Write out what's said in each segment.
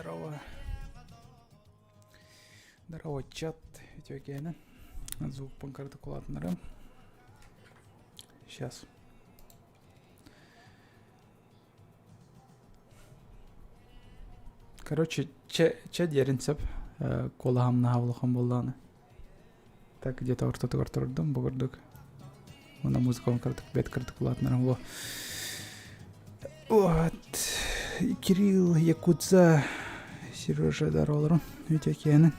Здорово. Здорово, чат. Үтүөкээнэ. Звукпун кырдык улаатыннарым. Сейчас. Короче, чэ, чэ диэрин сөп. Куолаһам наһаа улахан буоллаҕына. Так где-то ортотугар турдум бу курдук. Уонна музыкабын кыратык бэт кыратык улаатыннарым буо. Вот. Кирилл Якудза Сережа здороволорун үтүөкээнин.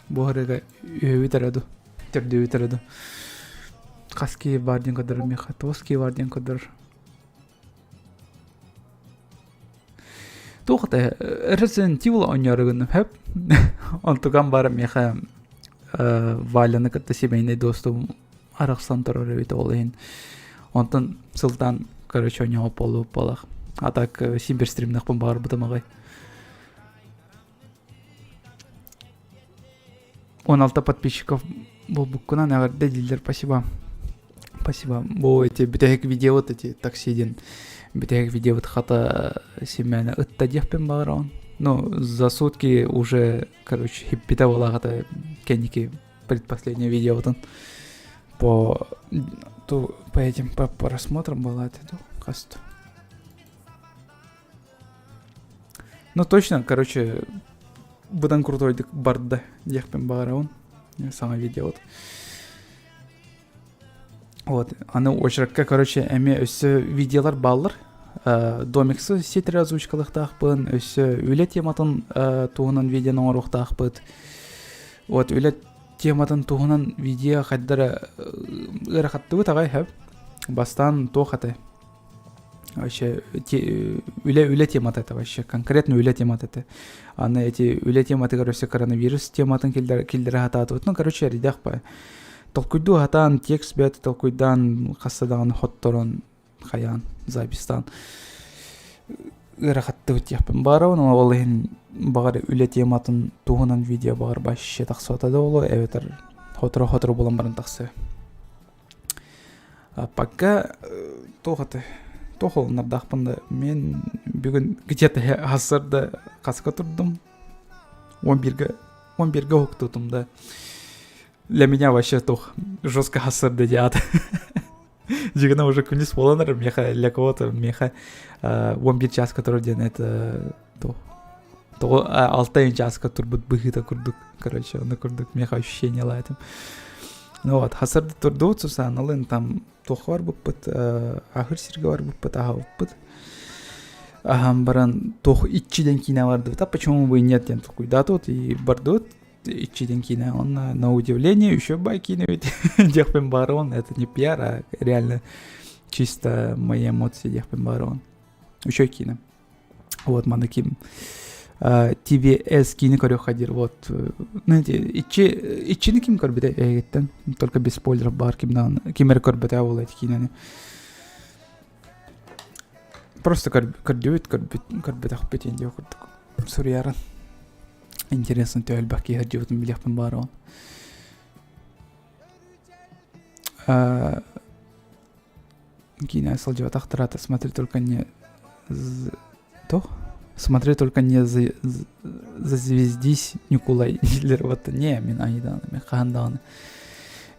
Бу арыга үһүбүт эрэ ду. Төрдүбүт эрэ ду. Хас киһи баар диэн көрдөрөр миэхэ. Тоҕус киһи баар диэн көрдөрөр. Туох да Resident Evil оонньоору гынным сөп. Онтукам баар миэхэ Валяны кытта семейный доступ арахсан турар эбит ол иһин. Онтон сылтаан короче оонньообот буоллубут буолах. А так син стримнахпын баҕарбытым аҕай. 16 подписчиков буолбуккунан эҕэрдэ дииллэр спасибо. Спасибо. Бу эти бүтэһик видеобыт эти такси диэн бүтэһик видеобыт хата симээнэ ытта диэхпин баҕараҕын. Ну, за сутки уже, короче, хиппитэ буолаҕата кэнники предпоследнее видеобытын по ту по этим по просмотрам была это хаст. Ну точно, короче, быдан крутойдук барда диэхпин баҕарабын. Саҥа видео вот. Вот, аны очеркка, короче, эмиэ өссө видеолар бааллар. Домиксы ситери озвучкалыахтаахпын, өссө үлэ тематын туһунан видеоны оҥоруохтаахпыт. Вот, үлэ тематын туһунан видео хайдара ыарахаттыбыт аҕай сөп. Бастаан туох этэй? Вообще, үлэ үлэ темата это вообще, конкретно үлэ темата это. Аны эти үлэ тематыгар өссө коронавирус тематын киллэрэ сатаатыбыт. Ну, короче, эрдэх па. Толкуйдуу сатаан текст бэт толкуйдаан хасса даҕаны хотторон хайаан запистаан ыарахаттыбыт диэхпин баарабын ол иһин баҕар үлэ тематын туһунан видео баҕар вообще тахсыбата да буолуо эбэтэр хоторо-хоторо булан баран тахсыа. А пока туох это туох олуннардаахпын да мен бүгүн где-то сарсыарда хаска турдум 11-ге 11-ге уһуктуутум да для меня вообще туох жестко сарсыарда диэт дьигинэ уже күнүс буолан эрэр миэхэ для кого-то миэхэ 11 чааска турар диэн это туох тоҕо алта чааска турбут быһыыта курдук короче ону курдук миэхэ ощущениелаа этим ну вот хасарды турдубут Сусаналын там туохха барбыппыт аһыр сиргэ барбыппыт аһабыппыт аһан баран туох иччиден киинэ бардыбыт а почему бы и нет диэн толкуйдаатыбыт и бардыбыт иччиден киинэ онно на удивление еще бай киинэ ведь диэхпин баарыбын это не пиар а реально чисто мои эмоции диэхпин баарыбын еще киинэ Вот манна ким TVS киини көрүөххэ диир вот знаете иччи иччини ким көрбүтэ эһигиттэн только без спойлеров баар ким даҕаны ким эрэ көрбөтө буолуо ити киинэни просто көрдүбүт көрбүт көрбөтөхпүт диэн диэх курдук суруйарын интересно төһө элбэх киһи сылдьыбытын билиэхпин баарабын Киинэ сылдьыбатахтара смотри только не то смотри только не за зазвездись Ньукулай дииллэр вот не мин айдааны мин хаһан даҕаны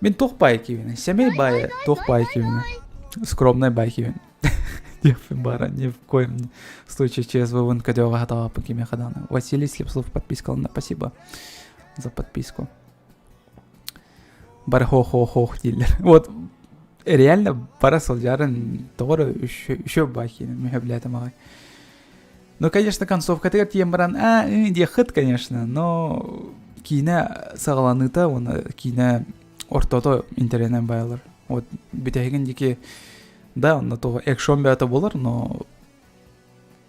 мин туох баай киһибин сэмэй баайа туох баай киһибин скромнай баай киһибин диэхпин баара ни в коем случае ЧСВ-бын көтөҕө хатаҕаппын кимиэхэ даҕаны Василий Слепцов подпискаланна спасибо за подписку Бары хо-хо-хох дииллэр. Вот реально бара сылдьарын тоҕо эрэ үчүгэй баай киинэ мүһэблээтим аҕай. Ну, конечно, концовкатыгар тиийэн баран аа диэххит, конечно, но киинэ саҕаланыыта уонна киинэ ортото интэриэнэн байалар. Вот бүтэһигин диэки да, онно тоҕо экшон бэйэтэ буолар, но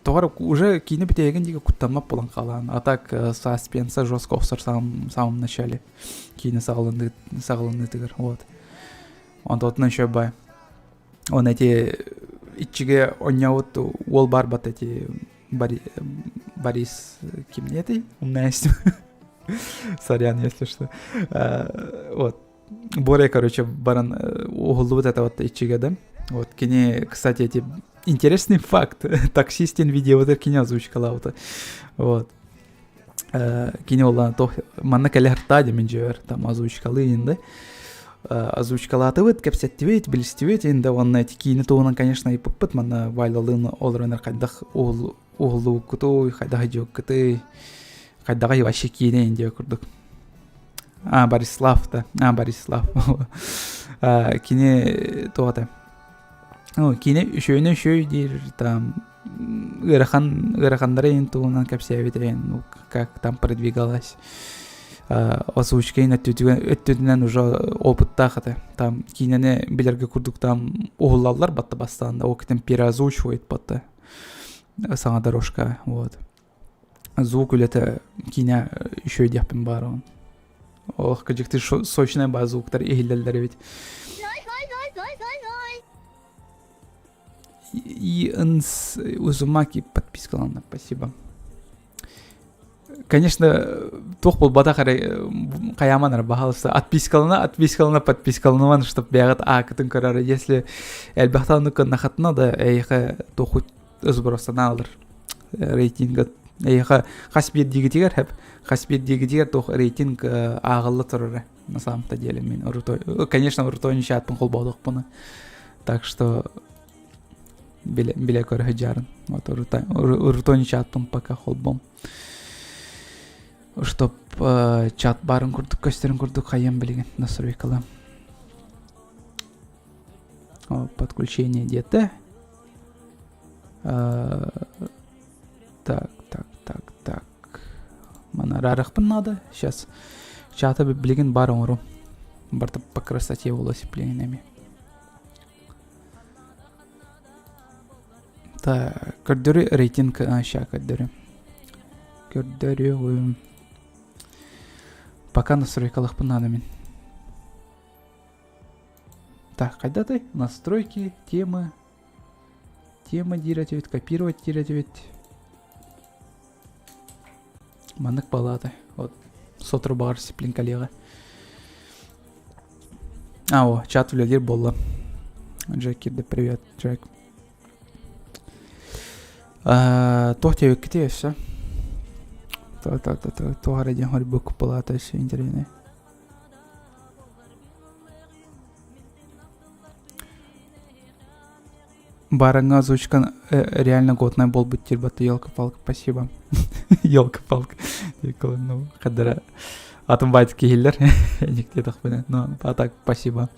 Тоҕо эрэ уже киинэ бүтэһигин диэки куттаммат буолан хаалаан. А так саспенса жестко охсор самом, самом начале киинэ саҕаланыытыгар. Вот. Онтон еще бай. Он эти иччиге онньообут уол барбат эти Борис ким не этой? Умная Сорян, если что. Вот. Боря, короче, баран уһуллубут это вот иччиге да. Вот кини, кстати, эти интересный факт. Таксист диэн видеобытыгар кини озвучкалаабыта. Вот. Кини буоллаҕына туох манна кэлэ сыртаа диэн мин дьиэбэр там озвучкалыы иһин да озвучкалаатыбыт, кэпсэттибит, билистибит иһин да уонна ити киинэ туһунан, конечно, ыйыппыппыт манна Вайлалыын олорон хайдах уһуллубуккутуй, хайдах идиоккутуй, хайдаҕый вообще киинэ иһин диэ курдук. А, Борислав да, а, Борислав. Кини туох этэ? Ну, киинэ үчүгэйинэн үчүгэй диир там ыарахан ыараханнары иһин туһунан кэпсээбит ну как там продвигалась озвучка иһин өттүтүнэн уже опыттаах этэ там киинэни билэргэ курдук там уһуллаллар батта бастаан да ол китин переозвучивает батта саҥа дорожка вот звук үлэтэ киинэ үчүгэй диэхпин баар Ох, кыдьыкты сочная баа звуктар иһиллэллэр эбит. Инс Узумаки подпискаланна, спасибо. Конечно, туох буолбатах эрэ хайааман эрэ баһаалыста отпискалана, отпискалана, подпискаланаман, чтоб бэйэҕит аакытын көрөр. Если элбэхтэ оннук гыннахытына да эйиэхэ туохут сбросана алар рейтинга эйиэхэ хас биирдиигитигэр хэп хас биирдиигитигэр туох рейтинг ааҕылла турара на самом-то деле мин конечно урутуон чааттын холбоодохпуна так что биле биле көрө сылдьарын вот урутуон чааттын пока холбом чтоб чат баарын курдук көстөрүн курдук хайыам билигин настройкалаам подключение где-то Так, так, так, так. Маны араарыахпын наада. Сейчас чата билигин баар оҥорум. Барыта по красоте буолуо сиплигин эми. Так, көрдөрүү рейтинг ща көрдөрүү. Көрдөрүү. Пока настройкалахпын наада мин. Так, хайдатай? Настройки, темы, Тема диир этибит, копировать диир этибит. Маннык балаата. Вот сотору баҕар сиплинкалиэҕэ. А, о, чат үлэлиир буолла. Джек кирдэ, привет, Джек. Туох диэбиккитий өссө? Туох эрэ диэн хорбук балаата өссө интэриэһинэй. Барыҥҥа озвучкан реально годная буолбут диир батта елка-палка спасибо. Елка-палка. Ну, хадара атын байтык киһилэр диэтэхпинэ. Но а так спасибо.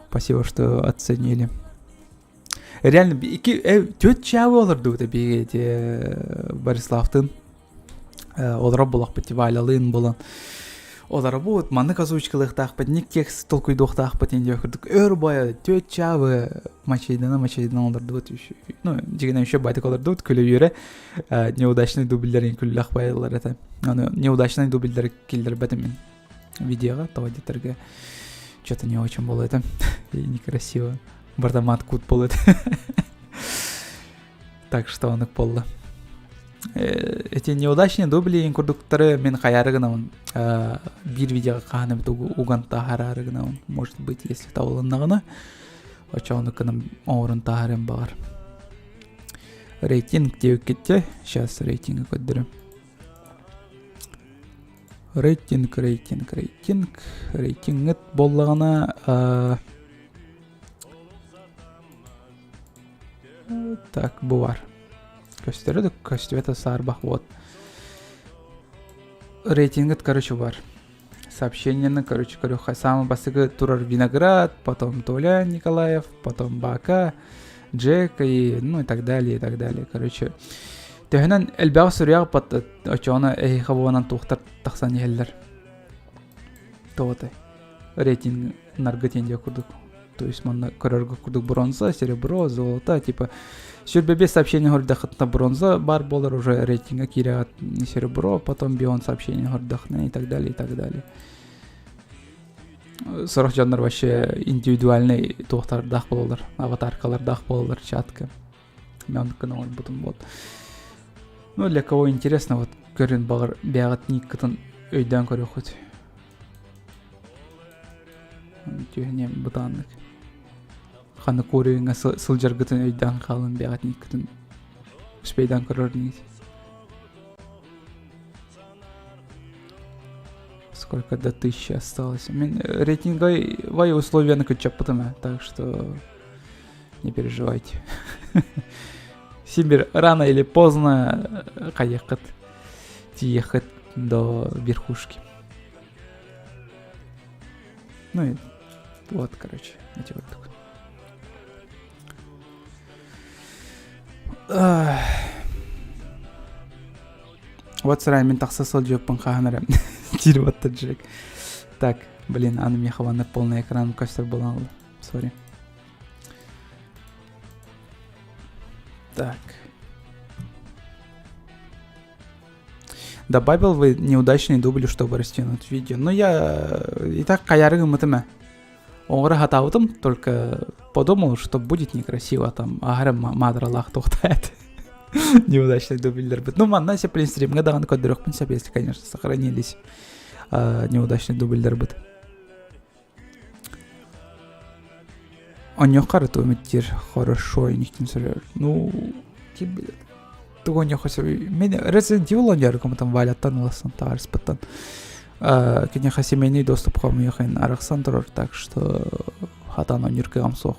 Спасибо, что оценили. Реально ики төрт чаабы олордубут биһиги эти Бориславтын олорор буолахпыт Валялыын булан олоробут маннык озвучкалыахтаахпыт ник текст толкуйдуохтаахпыт диэн курдук өр бая түөрт чаабы мачайдана мачайдана олордубут ну дьигинэ еще байтык олордубут күлэ үөрэ неудачный дубльлэрин күллэх байылар этэ аны неудачный дубльлэри киллэрбэтим мин видеоҕа тоҕо диэтэргэ что-то не очень было это и некрасиво бардамат кут был это Так что онук буолла. Эти неудачные дубли курдуктары мин хайаары гынабын. Биир видеоҕа хаһан эбит уган таһараары гынабын. Может быть, если табылыннаҕына, очоҕуну гынан оҥорон таһаарыам баҕар. Рейтинг диэбиккитте, сейчас рейтинги көрдөрөм. Рейтинг, рейтинг, рейтинг. Рейтингит буоллаҕына Так, бу бар. Көстөрө да көстүбэтэ саарбах вот. Рейтингит, короче, бар. Сообщениены, короче, көрүөххэ. Самый бастакы турар Виноград, потом Толя Николаев, потом Бака, Джек и, ну и так далее, и так далее. Короче, төһөнөн элбэҕи суруйаҕыппат оччоҕуна эһиэхэ буолан туохтар тахсан иһэллэр. Тоҕотой. Рейтинг наргытин диэ курдук. То есть манна көрөргө курдук бронза, серебро, золото, типа сүрбэ сообщение хордахытына бронза бар буолар уже рейтинга киирэҕит серебро, потом бион сообщение хордахына и так далее, и так далее. Сорох дьоннор вообще индивидуальный туохтардаах буолалар, аватаркалардаах буолалар чатка. Мен оннук гына оҥорбутум вот. Ну, для кого интересно, вот көрүн баҕар бэйэҕит никкытын өйдөөн көрүөххүт. Түһүнүөм бытааннык. Ханнык уровеньҥа сылдьаргытын өйдөөн хаалын бэйэҕитин успейдаан көрөр инигит. Сколько до тысячи осталось? Мин рейтинговай условияны кыччаппытым, так что не переживайте. Сибирь рано или поздно хайыаххыт тиийиэххит до верхушки. Ну и вот, короче, эти вот так. Вот сарай мин тахса сылдьыаппын хаһан эрэ диир батта Джек. Так, блин, аны миэхэ ванна полный экран көстөр буолан ылла. Сори. Так. Добавил вы неудачный дубль, чтобы растянуть видео. Но я и так хайаары гыммытым ээ. Оҥоро сатаабытым, только подумал, что будет некрасиво там аһара маадаралаах туохтаат. Неудачный дубльлэрбит. Ну, манна сөп стримҥэ даҕаны көрдөрүөхпүн сөп, если, конечно, сохранились неудачный дубльлэрбит. Онньоххо артумиттир хорошо инихтин сөрөр. Ну, ким билет. Тугу онньоххо сөбүй. Мен Resident Evil онньорукум там Валяттан улассан таарыспыттан. Киниэхэ семейный доступ хомуйахын арахсан турар, так что хатан онньур кыам суох.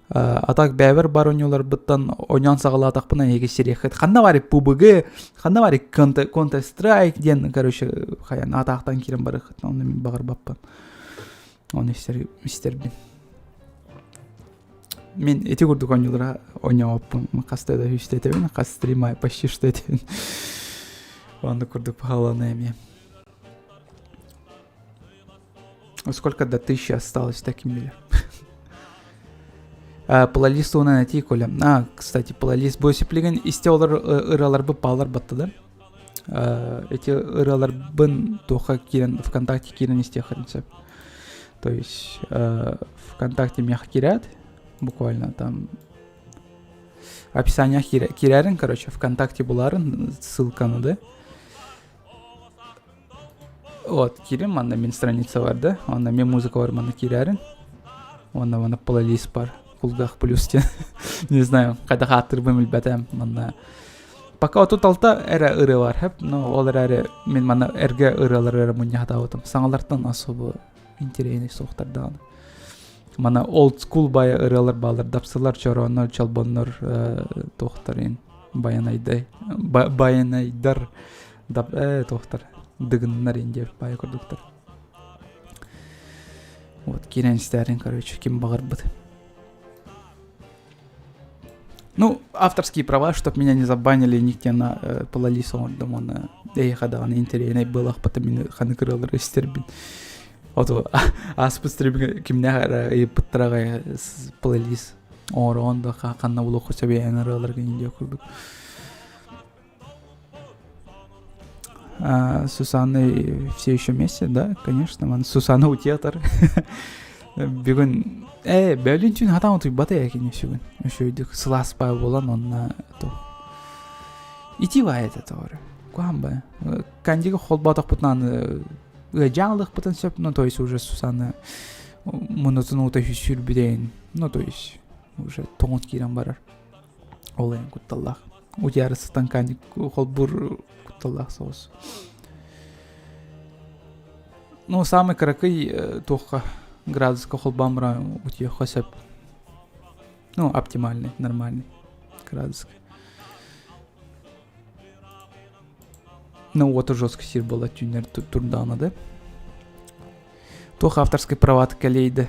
А так бэйэбэр бар оонньууларбыттан оонньоон саҕалаатахпына эһиги сириэххит. Ханна баарый PUBG, ханна баарый Counter Strike диэн, короче, хайан атаахтан киирэн барыаххыт. Онно мин баҕарбаппын. Ону истэрбин. Мин ити курдук оонньуулара оонньообоппун. Хаста да үстэ этэбин, хас стрима почти что этэбин. Оннук курдук пахалана эмиэ. Сколько до тысячи осталось, так и мили. Плейлист уонан этии Коля. А, кстати, плейлист бу сиплигин истэ олор ырыаларбы паалар батта да. Эти ырыаларбын туохха киирэн ВКонтакте киирэн истиэххин сөп. То есть ВКонтакте миэхэ киирээт, буквально там описание киирэрин, короче, ВКонтакте буларын ссылканы да. Вот, киирин манна мин страница бар да, онно мен музыка бар манна киирэрин. Онно манна плейлист бар. Кулгаах плюс диэн. Не знаю, хайдах ааттырбын билбэтим. Манна пока 36 эрэ ырыа бар хэп, но ол эрээри мин манна эргэ ырыалары эрэ мунньа сатаабытым. Саҥалартан особо интэриэһинэй суохтар даҕаны. Манна old school баайа ырыалар бааллар, дапсылар, чорооннор, чолбоннор, туохтар баянайдай, баянайдар дап э туохтар дыгыннар индиэ баайа курдуктар. Вот киирэн истээрин, короче, ким баҕарбыт. Ну, авторские права, чтоб меня не забанили нигде на э, плейлист оҥордум уонна эйиэхэ даҕаны интэриэһинэй буолуохпата мин ханнык ырыалары истэрбин. Ото ааспыт стримҥэ кимнээх эрэ ыйыппыттара плейлист оҥороон да ханна булуохха сөбүй эн ырыаларгын диэх курдук. А, Сусанна все еще вместе, да, конечно. Ман Сусанна утиатар. Бүгүн э бөлүн түүн хатан утуйбата я кини сүгүн. Өшөйдүк сылаас бай болан онна то. Ити бай это тоҕо. Куһаҕан бай. Кандига холбоотохпутунан ыадьаалыхпытын сөп, ну то есть уже Сусанна мунутун уута сүүрбүтэйин, ну то есть уже тоҥот киирэн барар. Ол эйэн кутталлаах. Утуйаары сытан кандик холбуур кутталлаах соҕус. Ну, самый кыракый туохха градуска холбоон баран утуйуохха сөп. Ну, оптимальный, нормальный градуска. Ну, уота жестко сир буолла түүннэр турдаҕына да. Туох авторскай правата кэлиэйдэ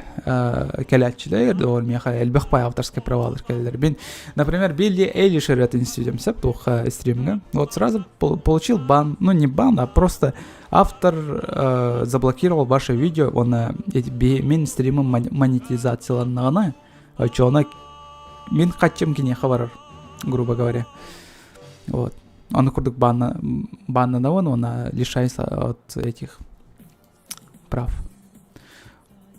кэлээччилэр ол миэхэ элбэх пай авторскай правалар кэлэлэр. Мин, например, Билли Эйлиш ырыатын истибитим сөп туохха стримҥа. Вот сразу получил бан, ну не бан, а просто автор заблокировал ваше видео, он мин стримым монетизацияланнаҕына, оччоҕуна мин хаччым киниэхэ барар, грубо говоря. Вот. Он курдук банна, баннанабын уонна лишается от этих прав.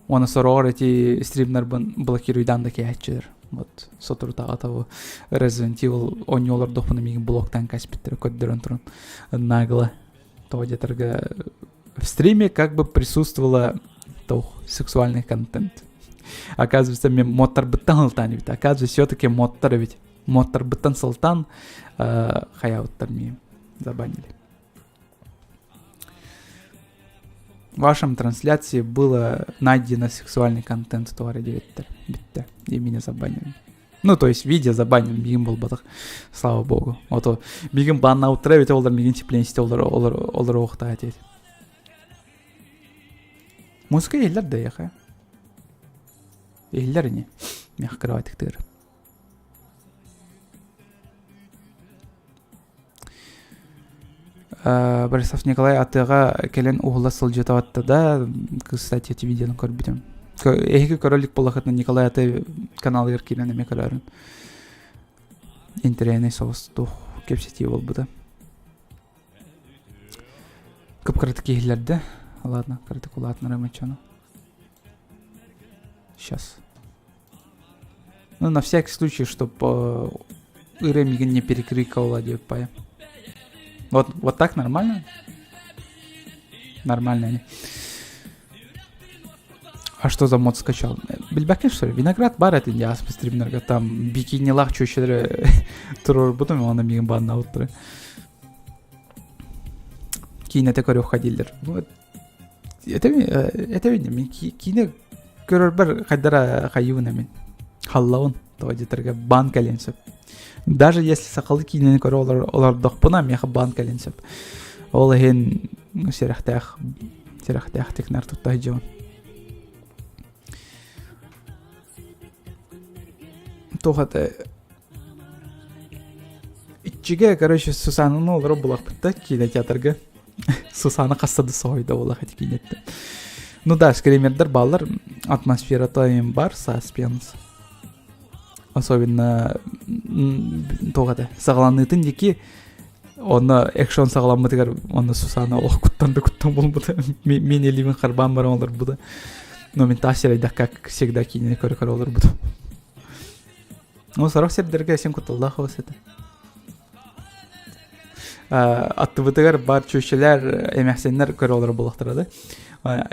Уонна сороҕор эти стримнарбын блокируйдаан да кээһэччилэр. Вот соторутааҕыта бу Resident Evil оонньуу олордохпуна миигин блоктаан кэспиттэрэ көрдөрөн туран нагло. Тоҕо диэтэргэ в стриме как бы присутствовало туох сексуальный контент. Оказывается, мен модтарбыттан сылтаан эбит. Оказывается, все-таки модтар эбит. Модтарбыттан сылтаан хайаабыттар миим забанили. В вашем трансляции было найдено сексуальный контент туара диэбиттэр. Бүттэ. И меня забанили. Ну, то есть видео забанили, мигин буолбатах. Слава богу. Ото мигин баннаабыттара эбит олар мигин чипленсте олар олар олар оохтаа диэт. Музыка иһиллэр да яха. Иһиллэр ини. Миэхэ кроватик тыыр. Борисов Николай атыыга кэлэн уһула сылдьытабатта да, кстати, эти видеоны көрбүтүм. Эһиги көрө илик буоллаххытына Николай аты каналыгар киирэн эмиэ көрөөрүн. Интэриэһинэй соҕус туох кэпсэтии буолбута. Кып-кыратык иһиллэрдэ. Ладно, кыратык улаатынарым оччону. Сейчас. Ну, на всякий случай, чтобы Ира мигин не перекрикивала диэппайа. Вот, вот так нормально? Нормально они. А что за мод скачал? Билбэккин что ли? Виноград бар этин дьаас стримнерга там бикинилах чөчелери турорбутум оны мигин баннаабыттары. Киинэтэ көрүөххэ дииллэр. Этэбин мин киинэ көрөрбөр хайдара хайыбын мин халлабын тоҕо диэтэргэ баан кэлиэн сөп. Даже если сахалыы киинэни көрө олордохпуна миэхэ баан кэлиэн сөп. Ол иһин сэрэхтээх сэрэхтээхтик нар тутта сылдьабын. Туох это Иччигэ, короче, Сусананы олорор булахпыт да кинотеатрга. Сусана хаста да соһуйда буоллах ити киинэттэн. Ну да, скримердэр бааллар, атмосферата им бар, саспенс. Особенно туох этэ, саҕаланыытын диэки онно экшон саҕаламмытыгар онно Сусана олох куттан да куттан буолбута. Мин илиибин харбаан баран олорбута. Но мин таас сирэйдэх как всегда киинэни көрө-көрө олорбутум. Ну, сорох сирдэргэ син кутталлаах оҕус этэ. Аттыбытыгар бар чүөчэлэр, эмээхсиннэр көрө олорор буоллахтара да.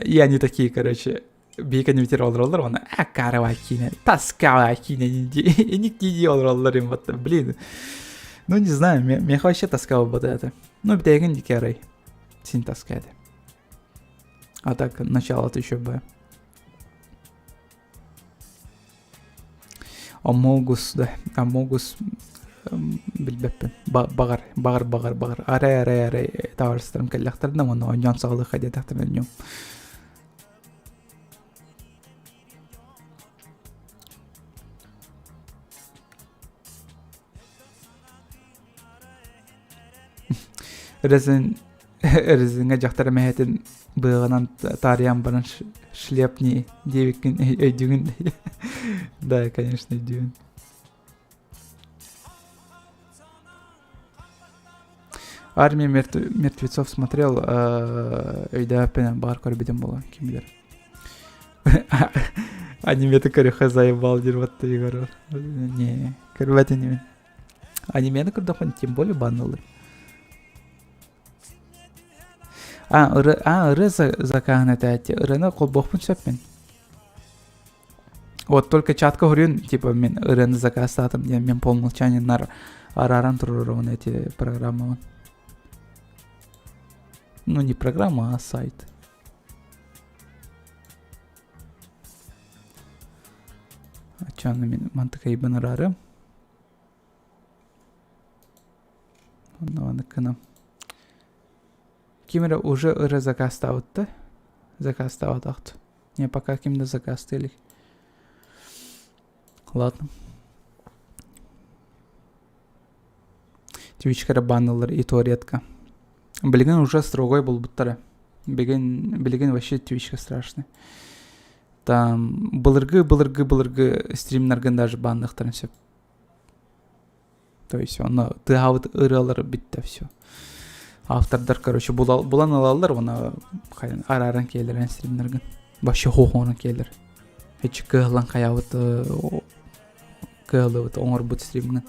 И они такие, короче, биһиги кэннибитигэр олороллор, уонна а каравай киинэ, тоскавай киинэ иник дии олороллор им вот, блин. Ну, не знаю, миэхэ вообще тоска буолбата это. Ну, бүтээгин дики арай. Син тоска этэ. А так, начало-то еще бы. Амогус да, Амогус билбэппин. Баҕар, баҕар, баҕар, баҕар. Арай, арай, арай табаарыстарым кэллэхтэринэ уонна оонньоон саҕалыахха диэтэхтэринэ оонньуом. Резин Резиҥҥэ дьахтар эмэһэтин быаҕынан таарыйан баран шлепни диэбиккин өйдүүгүн Да, конечно, өйдүүбүн. Армия мертвецов смотрел, өйдөөппүнэн баар көрбүтүм буолан ким билэр. Аниметы көрүөххэ заебал диир батта Егор. Не, көрбөт инибин. Анимени көрдөхпүн тем более баннылы. А, ыры, а, ыры закаһын этээти. Ырыны холбуохпун сөп мин. Вот только чатка хоруйун, типа мин ырыаны заказтаатым диэн мен по умолчанию нар арааран туруорабын эти программабын. Ну не программа, а сайт. Ачааны мин мантыкайбын ыраарым. Онно гына. Ким эрэ уже ыры заказтаабытта. Заказтаабатахт. Не, пока ким да заказтыы илик. Ладно. Твичка эрэ баннылар и то редко. Билигин уже строгой буолбуттара. Билигин, билигин вообще твичка страшный. Там былыргы, былыргы, былыргы стримнаргын даже банныхтарын сөп. То есть онно тыаһаабыт ырыалары бүттэ все. Автордар, короче, булан ылаллар, уонна арааран киэлэр стримнаргын. Вообще хоһоонун киэлэр. Эчи кыһылан хайаабыт кыһылыбыт оҥорбут стримҥын.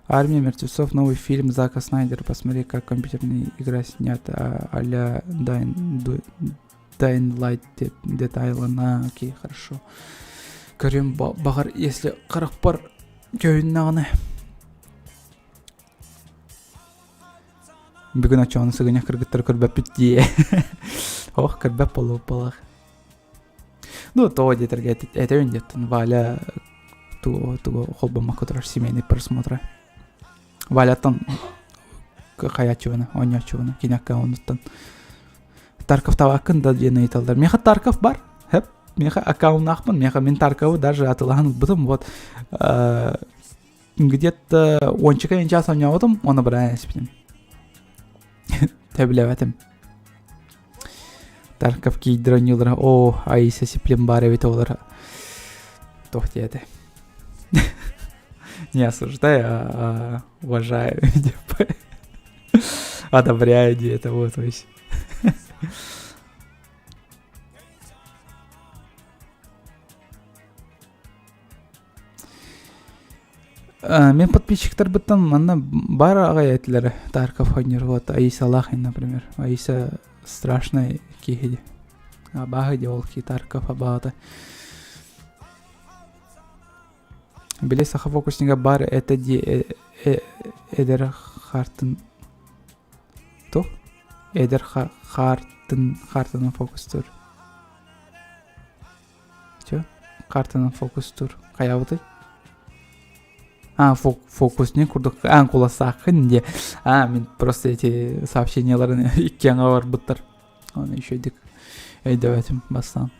Армия мертвецов, новый фильм Зака Снайдера. Посмотри, как компьютерная игра снята а-ля Дайн... Dying Light Dead Island. А, окей, хорошо. Көрүм баҕар, если харахпар көһүннэҕинэ. Бүгүн оччоҕуна сыгынньах кыргыттары көрбөппүт дии. Ох, көрбөт буолуох Ну, то диэтэргэ этэбин диэттэн Валя тугу тугу холбоммокко турар семейный просмотра. Валяттан хайааччыбына, оонньооччубуна, кини аккаунуттан Тарков табаккын да диэн ыйыталлар. Миэхэ Тарков бар. Хэп. Миэхэ аккауннаахпын. Миэхэ мин Тарковы даже атылаһан ылбытым. Вот где-то уончака час оонньообутум, оны быраан эспитим. Тэбилэбэтим. Тарков киирдэр оонньуулара, о, Аиса Сиплин баар эбит олар. Туох диэтэ. Не осуждаю, а уважаю. Одобряю диэтэ, вот, то есть. Мин подписчиктарбыттан манна баар аҕай этилэр Тарков оонньуур вот Аиса Лахин, например. Аиса страшная киһи абааһы дии ол киһи Тарков абаҕата. Били саха фокуснига баар этэ дии эдэр хаартын туох эдэр хаартын хаартынан фокустуур Чё? Картанан фокустуур. Хайабытый? А, фокусник курдук аан куласааххын диэ. А, мин просто эти сообщенияларын иккиэҥэ барбыттар. Оны еще өйдөбөтүм бастаан.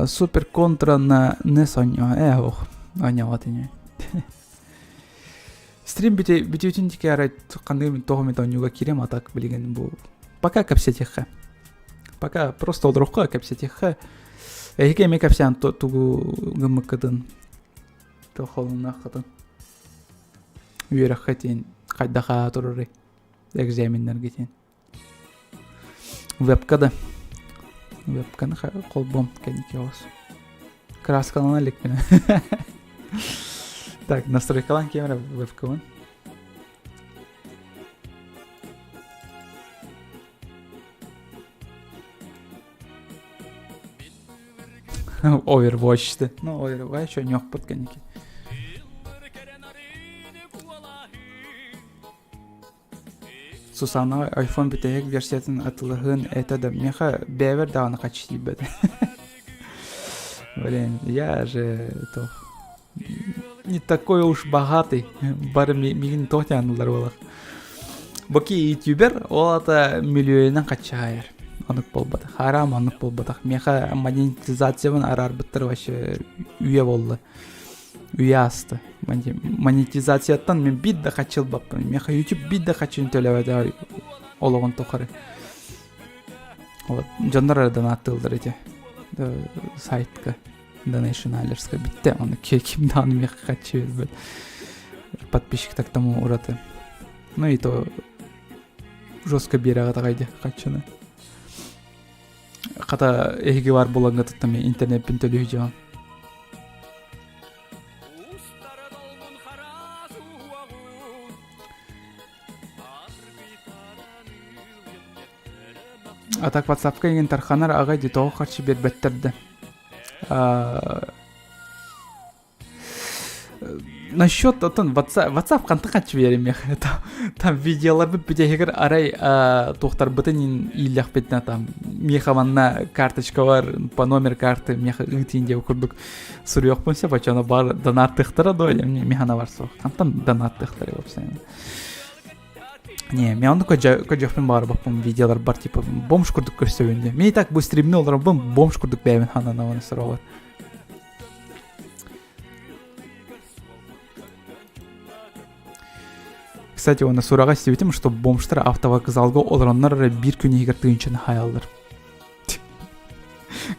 Супер контра на NES оонньоо. Ээ, ох, оонньообот ини. Стрим бүтүүтүн диэки арай ханныгы тоҕо эмит оонньууга киириэм, а так билигин бу пока кэпсэтиэххэ. Пока просто олоруохха кэпсэтиэххэ. Эһиги эмиэ кэпсээн тугу гыммыккытын, туох холуннааххытын. Үөрэххэ тиин хайдах аа турарый экзаменнарга тиин. Вебка да. Вебканы холбом кэнники оҕус. Краскалана иликпин. Так, настройкалаан киэмэрэ вебкабын. Overwatch Ну, Overwatch ойнуохпут кэнники. Сусанна iPhone бүтэһик версиятын атылаһыан этэ да миэхэ бэйэбэр даҕаны хаччы тиийбэтэ. Блин, я же то не такой уж богатый. Бары мигин туох аналар буолар. Боки ютубер, ол ата миллионынан хаччы Онук буолбатах. Харам онук буолбатах. Миэхэ монетизациябын араарбыттар вообще үйэ буолла. Үйэ ааста. Монетизацияттан мин биир да хаччы ылбаппын. Миэхэ YouTube биир да хаччыны төлөөбөтө олоҕун тухары. Вот. Дьоннор эрэ донаттыыллар ити сайтка донейшн бүттэ. Оны ким даҕаны миэхэ хаччы биэрбэт. Подписчик так тому ураты. Ну и то жестко биэрэҕэ таҕайда хаччыны. Хата эһиги бар булаҥҥа туттам интернеппин төлүү дьон. А так ватсапка иҥин тарханар аҕай дии тоҕо харчы биэрбэттэр да. Насчет оттон WhatsApp, WhatsApp хантан харчы биэримиэх там видеоларбыт бүтэһигэр арай туохтарбытын ииллэхпитинэ там миэхэ манна карточкалар по номер карты миэхэ ыытыын диэн курдук суруйуохпун сөп оччоно бар донаттыахтара дуо миэхэ бар суох хантан донаттыахтара вообще не мен онну көдьөхпүн баҕарбаппын видеоларбар типа бомж курдук көрсөбүн диэн мен и так бу стримни олоробун бомж курдук бэйэбин хананабын сороҕор Кстати, уонна сураҕа истибитим, что бомжтар автовокзалга олороннор эрэ биир күн иһигэр тыынчаны хаайаллар.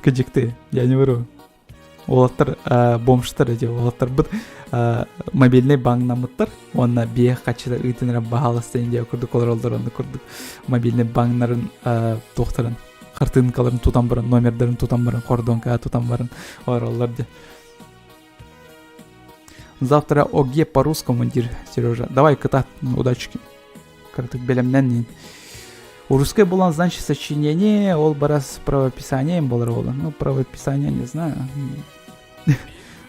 Кыдьыкты, я не вру. Уолаттар бомжтар эти уолаттарбыт мобильный банкнаммыттар уонна биэх хаччыта ыытын эрэ баһаалыста диэн курдук олороллор онно курдук мобильный банкнарын туохтарын хартыынкаларын тутан баран номердарын тутан баран хордуоҥкаҕа тутан баран олороллор дии. Завтра ОГЭ по-русскому диир Сережа. Давай кытаат, удачки. Кыратык бэлэмнэн Русское булан, значит, сочинение, ол барас правописанием болар буолан. Ну, правописание не знаю.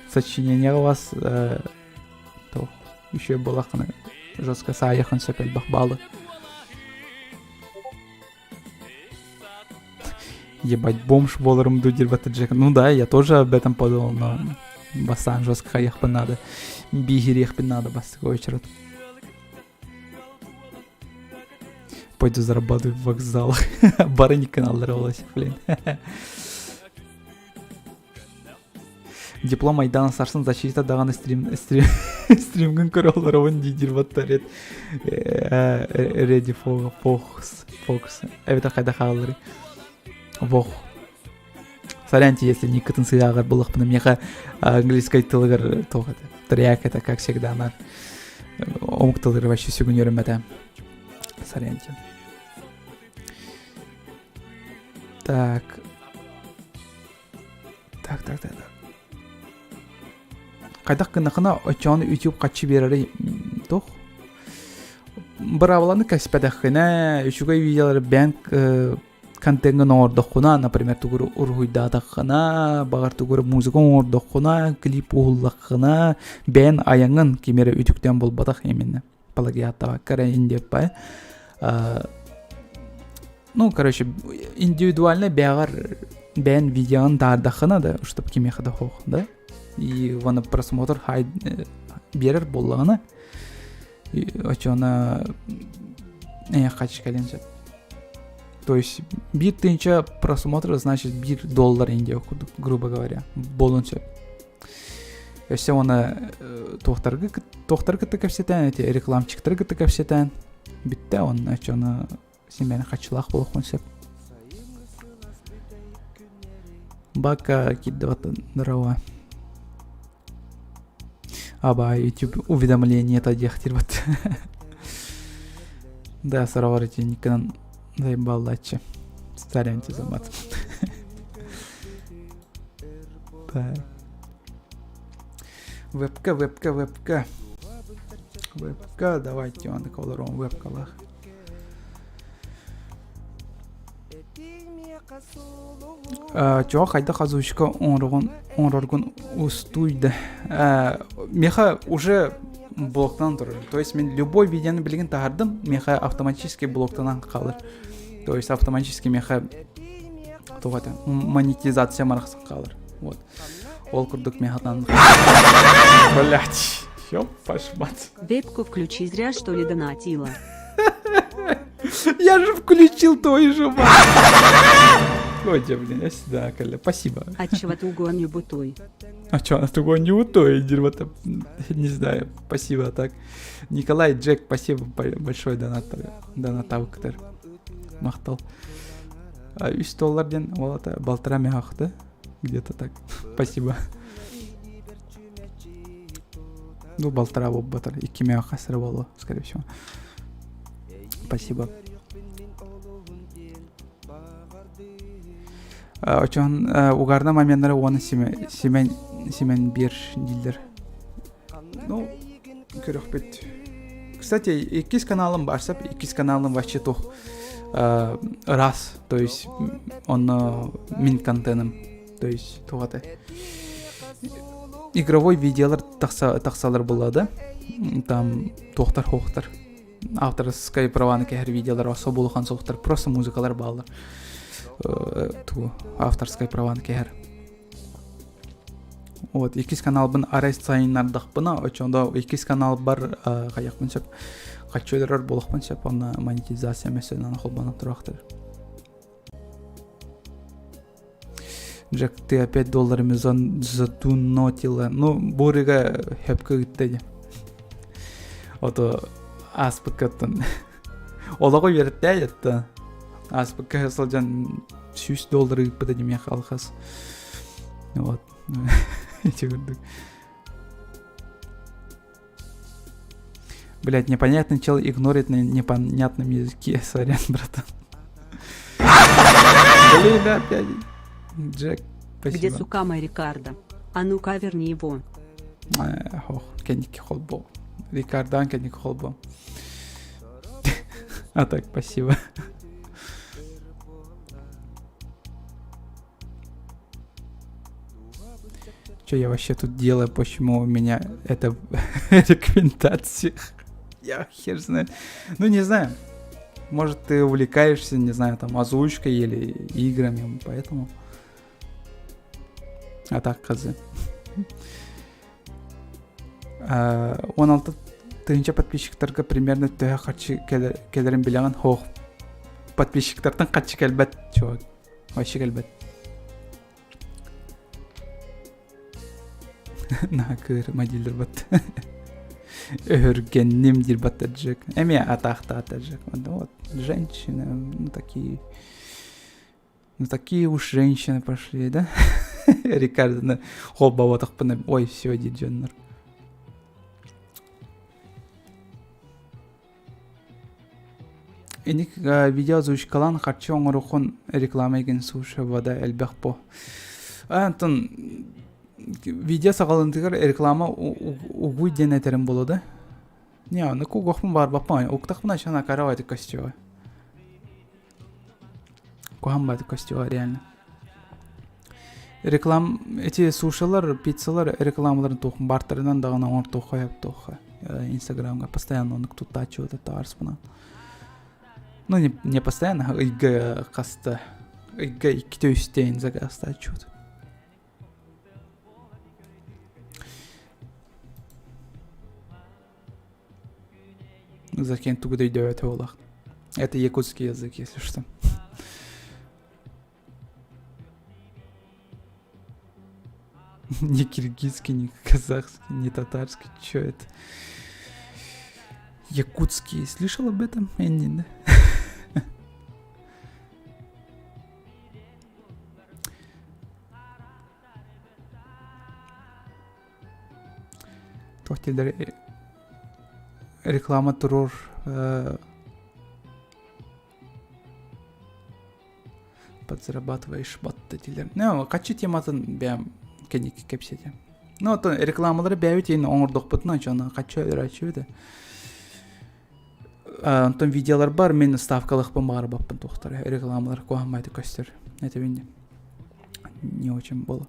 Сочинение у вас э, то еще буолаххына жестко саайахан сөп элбэх баалы. Ебать, бомж буоларым дуу диир Джек. Ну да, я тоже об этом подумал, но бастаан жестко хайыахпын надо. Бииһириэхпин надо бастакы очередь. Пойду зарабатываю в вокзалах. Бары каналлары олось, блин. Диплом Айдаана сарсын защита даҕаны стрим стрим стримгын көрө олоробун дии баттарет Реди Фокс Фокс эбэтэр хайда хааллары Вох Соряньте, если никкытын сыйааҕар буллахпына миэхэ английскай тылыгар туох это тряк это как всегда нар омук тылыгар вообще сүгүн үөрэммэтэ Соряньте. Так. Так, так, так, так. Хайдах гыннахына оччоҕуна YouTube хаччы биэрэрий туох? Быраабыланы кэспэтэххинэ, үчүгэй видеолары бэйэҥ контеҥҥын оҥордоххуна, например, тугу уруһуйдаатаххына, баҕар тугу эрэ музыка оҥордоххуна, клип уһуллаххына, бэйэн айаҥҥын ким эрэ үтүктэн булбатах именно плагиаттаабакка эрэ индиэппэ ну короче индивидуально бэйэҕэр бэйэн видеоҕын таардаххына да чтобы кимиэхэ да суох да и вона просмотр хай биэрэр буоллаҕына оччоҕуна эйиэхэ кэлиэн сөп то есть биир тыһыынча просмотр значит биир доллар индия курдук грубо говоря буолуон сөп Өссө уонна туохтарга туохтары кытта кэпсэтэн, эти рекламчиктары кытта кэпсэтэн бүттэ уонна оччону симэни хаччылаах буолуохпун сөп. Бака киддыбат здорово. Аба YouTube уведомление-то диэхтир бат. Да, сороҕор ити никынан заебаллааччы. Соряньте за мат. Так. Вебка, вебка, вебка. Вебка, давайте он олорон вебкалах. Чоо хайдах озвучка оҥороргун оҥороргун устуй да. Меха уже блоктанан турар. То есть мен любой видеоны билигин таһардым, меха автоматически блоктанан хаалар. То есть автоматически меха туох этэ монетизация марахсан хаалар. Вот. Ол курдук мехатан Блять, ёб вашу мать. Вебку включи, зря что ли донатила. Я же включил твою же мать. Ой, блин, я сюда, Коля, спасибо. От чего тугон бутой? А что, она тугон не утой, дерьмо-то, не знаю, спасибо, так. Николай, Джек, спасибо большое донат, донатавктер. Махтал. Үс доллар диэн ол ата балтара меһахты где-то так спасибо ну балтара буолбатар икки меха сыра буолуо скорее всего спасибо Очон угарна моменнары уонна симэн симэн биэр дииллэр Ну, көрөхпүт. Кстати, иккис каналым барсап, иккис каналым вообще туох раз, то есть онно мин контеным, то есть туох это игровой видеолар тахсалар буолла да, там туохтар хоохтар авторскай праваны кэһэр видеолар особо улахан соҕустар, просто музыкалар бааллар ту авторскай праваны кэһэр Вот, иккис каналбын арай сайыннардахпына, очондо иккис каналбар хайахпын сөп, хочу өлөрөр буолуохпун сөп, онно монетизация мәселенен холбонон туруохтар. Джек, ты опять долларами задунотила. Ну, бурига хөпкө ыытта дии. Ото ааспыккаттан олоҕу үөрэттээ еттэ. Ааспыкка сылдьан 100 доллар ыыппыта димиэх алхас. Вот. Эти курдук. Блять, непонятный чел игнорит на непонятном языке. Сорян, братан. Блин, опять. Джек, спасибо. Где сука моя Рикардо? А ну-ка верни его. Ох, кэнники холбо. Рикардан кэнники холбо. А так, спасибо. Что я вообще тут делаю? Почему у меня это рекомендация? Я хер знает. Ну, не знаю. Может, ты увлекаешься, не знаю, там, озвучкой или играми, поэтому... А так, хз. 16 тыһыынча подписчиктарга примерно төһө харчы кэлэрин билэҕин? Һуох. Подписчиктартан харчы кэлбэт, чувак. Вообще кэлбэт. Наакыр модиллер бат. Өһүргэнним диир батта Джек. Эмиэ атаахтаата Джек. Вот, женщины, ну такие... Ну такие уж женщины пошли, да? Рикардоны холбоботохпуна ой, все диир дьоннор. Инник видео озвучкалаан харчы оҥоруоххун реклама игин суши вода элбэх бо. Антон видео саҕаланыытыгар реклама угуй диэн этэрим буолуо да? Не, ону кугуохпун баарбаппын, уктахпына чана каравай костюма. Куһаҕан баҕайы костюма реально. Реклам эти сушилар, пиццалар рекламаларын туох бартарынан даҕаны оҥортуохха сөп туохха. Инстаграмҥа постоянно оннук туттааччы вот это арспынан. Ну не постоянно, ыйга хаста ыйга иккитэ үстээн заказтааччыбыт. Закин тугу да өйдөөбөтө буоллах. Это якутский язык, если что. Ни киргизский, ни казахский, ни татарский. Чё это? Якутский. Слышал об этом, Энни, да? Туох дииллэр реклама туруор подзарабатываешь батта дииллэр. Ну, хаччы тематын бэйэм кэнники кэпсэтиэм. Ну, оттон рекламалары бэйэбит иһин оҥордохпутуна дьоно хаччы өлөрөөччүбүт этэ. Онтон видеолар бар, мин ставкалыахпын баҕарбаппын туохтара рекламалар куһаҕан көстөр. Этэбин не очень было.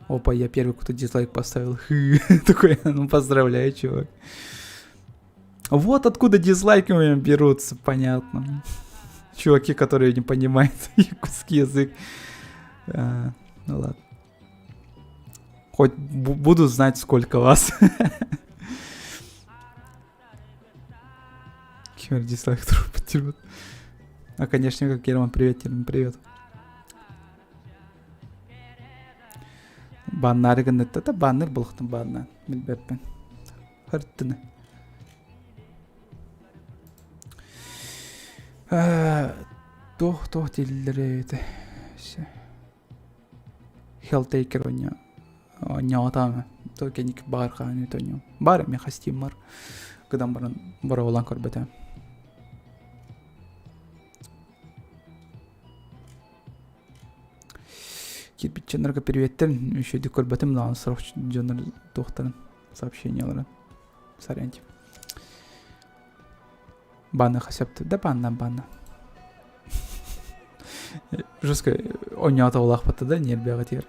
Опа, я первый кто дизлайк поставил. Такой, ну поздравляю, чувак. Вот откуда дизлайки у меня берутся, понятно. Чуваки, которые не понимают якутский язык. А, ну ладно. Хоть буду знать, сколько вас. Кимер дизлайк труп А, конечно, как Герман, привет, Герман, привет. Баннаары гынныта да банныр булуктун банна билбеппин. Хырттыны. Туох туох дииллэр эбит. Helltaker онньо онньоотаама то кэнники баар хаан үт онньо баар эмиэ хастииммар гынан баран боруобалаан көрбөтөм. Кирпич дьоннорго приветтерин үчүгэйдик көрбөтүм даҕаны сорох дьоннор туохтарын сообщенияларын сорянчик. Банныха сөп да банна банна. Жестко оонньоото улаахпатта да ньиэрбэҕитигэр.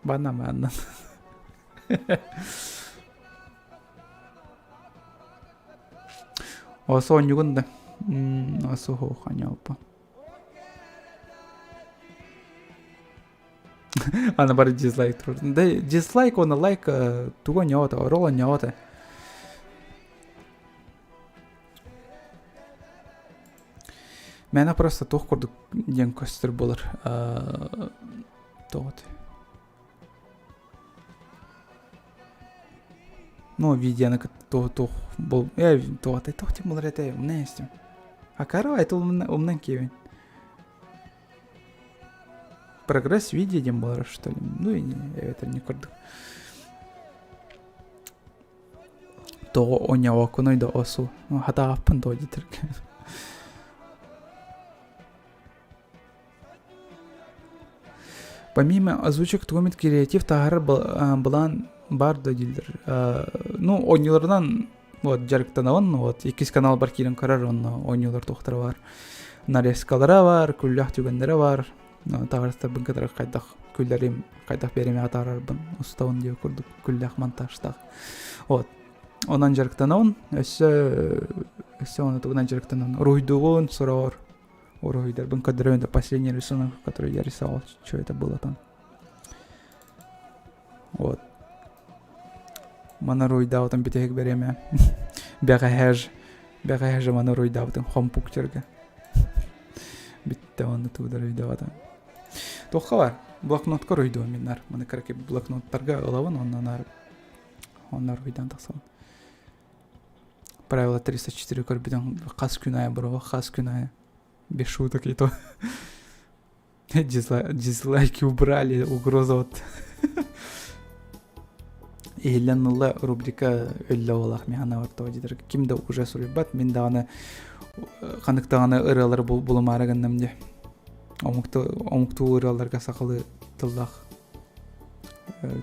Банна банна. Осо оонньугун да. Осо суох оонньооппун. Аны бары дизлайк турар. Да дизлайк уонна лайк тугу оонньообото, оруол оонньообото. Мээнэ просто туох курдук диэн көстөр буолар. Тоҕо Ну, видеоны туох туох бол туох туох тем булар этэ умнан истим. Акарова это умнан киэбин. Прогресс видео диэн буолар что ли? Ну и это не курдук. Тоҕо оонньообоккунуй да осу хатаҕаппын тоҕо диэтэргэ. Помимо озвучек тугумит креатив таһаарар былаан баар да дииллэр. Ну, оонньууларынан вот дьарыктанабын, вот иккис каналбар киирэн көрөр, онно оонньуулар туохтара бар. Нарезкалара бар, күллээх түгэннэрэ бар. Табаарыстарбын кытары хайдах күллэрим, хайдах биэримэҕэ таһаарарбын устабын диэ курдук күллээх монтажтаах. Вот. Онон дьарыктанабын. Өссө өссө ону тугунан дьарыктанабын. Уруһуйдуубун сороҕор. Уруһуйдарбын көрдөрөбүн да последний рисунок, который я рисовал, что это было там. Вот. Маны уруйдаабытым бүтэһик бириэмэ. Бэҕэһээ бэҕэһээ же маны уруйдаабытым хомпуктерга. Бүттэ онно тугу уруйдаабатым. Туохха бар? Блокнотка уруйдуом мин нар. Маны кыракый блокноттарга ылабын, онно нар онно уруйдаан тахсабын. Правило 304 көрбүтүн хас күн аайы бро, хас күн аайы. Без шуток и то. Дизлайки убрали, угроза вот. Иһиллэн ылла рубрика өллө буолах миһана ортоо дидер ким да уже суруйбат мин даҕаны ханнык даҕаны ырыалары булумаары гынным дии омуктуу ырыаларга сахалыы тыллаах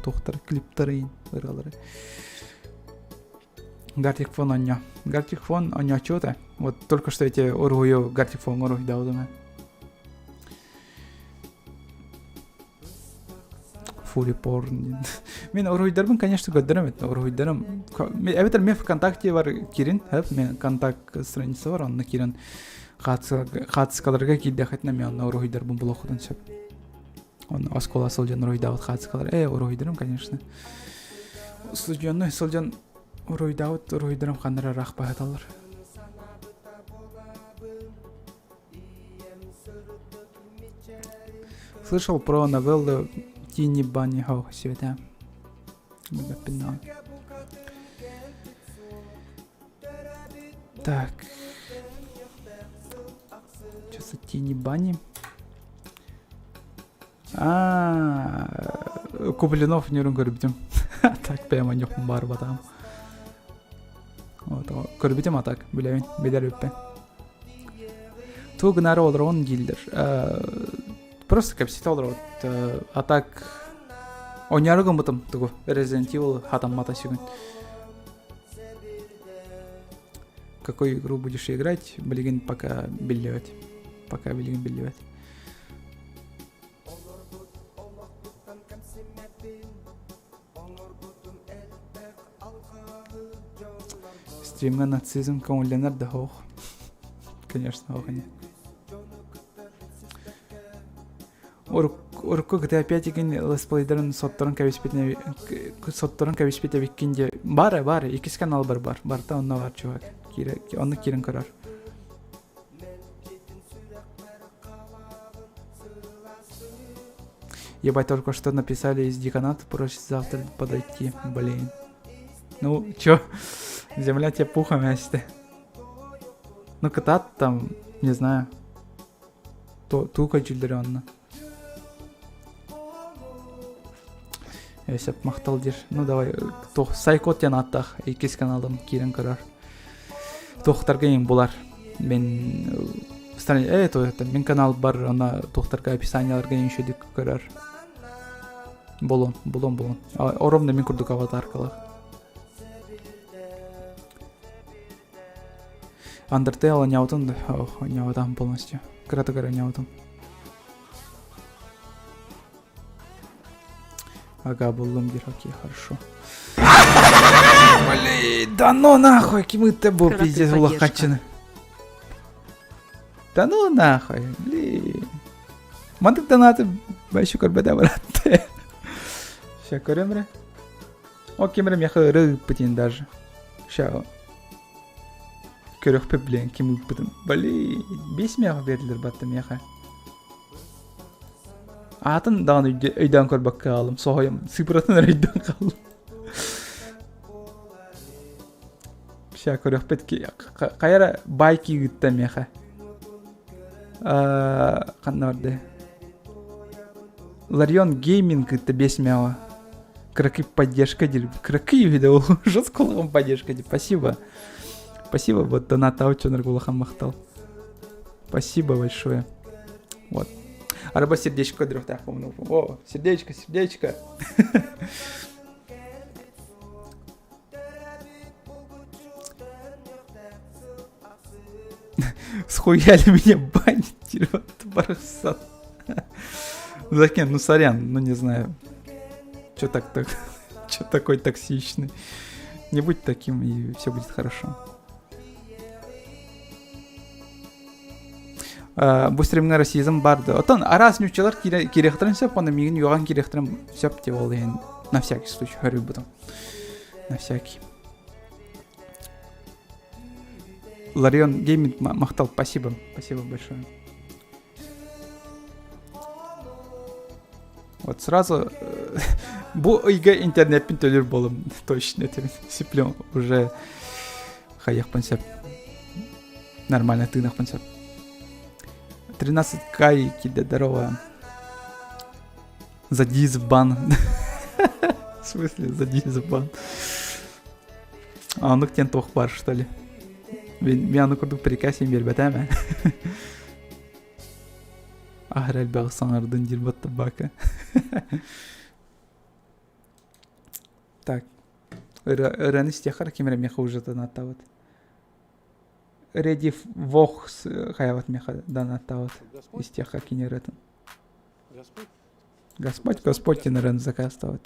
туохтар клиптары ырыалары Гартик фон онньо. Гартик фон онньооччута. Вот только что эти уруһуйу Гартик фон уруһуйдаабытым. Фури порн. Мен уруһуйдарбын, конечно, көрдөрөм это. Уруһуйдарым. Эбэтэр мен ВКонтакте бар кирин, хэп, мен контакт страница бар, онно кирин хаатыскаларга киирдэхэтинэ мен онно уруһуйдарбын булуохутун сөп. Он оскуола сылдьан уруһуйдаабыт хаатыскалар. Э, уруһуйдарым, конечно. Студионный сылдьан уруһуйдаабыт уруһуйдарым ханна ыраах баһыталлар. Слышал про новеллу Тини Бани Хо Света. Так. Сейчас Тини Бани. А, Куплинов нөрүн көрбүтүм. Так прямо ньохун баар батаам. Вот, көрбүтүм а так, билэбин, билэр үппэ. Туу гынары олорон дииллэр. Просто кэпсэтэ олоробут. А так оонньоору гыммытым тугу Resident Evil хатаммата сүгүн. Какую игру будешь играть, билигин пока биллибэт. Пока билигин биллибэт. Стримҥа нацизм көҥүллэнэр да суох. Конечно, ох ини. Урукку GTA 5 игин летсплейдерин сотторон кэбиспитин сотторон кэбиспит эбиккин диэ баар баар иккис канал бар бар барыта онно бар чувак киирэ онно киирэн көрөр Ебать, только что написали из деканата, просит завтра подойти. Блин. Ну, чё? Земля тебе пухом, ясте. Ну, катат там, не знаю. То, тука дьүллэрэ Өсөп махтал диир. Ну давай, туох Сайкот диэн ааттаах иккис каналым киирэн көрөр. Туохтарга иҥ булар. Мин э, то это мин канал бар, она туохтарга описанияларга иҥ көрөр. Булун, булун, булун. Оромно мин курдук аватаркалах. Undertale оонньообутун ох, оонньообутам полностью. Кыратык эрэ оонньообутум. Ага, буллум диир, окей, хорошо. Блин, да ну нахуй, ким ыытта бу Кыра пиздец поддержка. улахаччыны. Да ну нахуй, блин. Мантык донаты вообще көрбөтө баратты. Ща көрөм эрэ. О, ким эрэ миэхэ ыры ыыппытын даже. Ща көрөхпүт блин ким ыыппытын. Блин, бес миэхэ биэрдилэр батта миэхэ. Аатын даҕаны өйдөөн көрбөккө хаалым, соһуйам, сыпыратын эрэ өйдөөн хааллым. Ща көрөхпүт хайа эрэ байки ыытта миэхэ. Ханна барда? Ларион Гейминг кытта бес миэҕэ. Кыракый поддержка диир. Кыракый үһү да ол жестко улахан поддержка диир. Спасибо. Спасибо, вот донат улахан махтал. Спасибо большое. Вот. Арба сердечко көрдөрүөхтээхпин. О, сердечко, сердечко. Схуяли меня банить, барахсан. Закен, ну сорян, ну не знаю. Че так так? Че такой токсичный? Не будь таким, и все будет хорошо. Бу стримҥа расизм бар да. Оттон араас ньуччалар кириэхтэрин сөп, онно миигин үөҕэн кириэхтэрин сөп деп ол иһин на всякий случай хөрүйбүтүм. На всякий. Ларион Гейминг махтал, спасибо, спасибо большое. Вот сразу бу ыйга интернетпин төлөр болом точно сиплем уже хайыахпын сөп нормально тыынахпын сөп 13 кай киде здорово за дизбан в смысле за дизбан оннук диэн туох баар что ли мен аны курдук приказ биэрбэтээм ээ аһар элбэҕи саҥардын диир баттабака так ырыаны истиэххэ ким эрэ миэхэ уже донаттаабыт Реди Вохс хайабат миэхэ донаттаабыт истиэххэ кини ырыатын Господь Господь диэн ырыаны заказтаабыт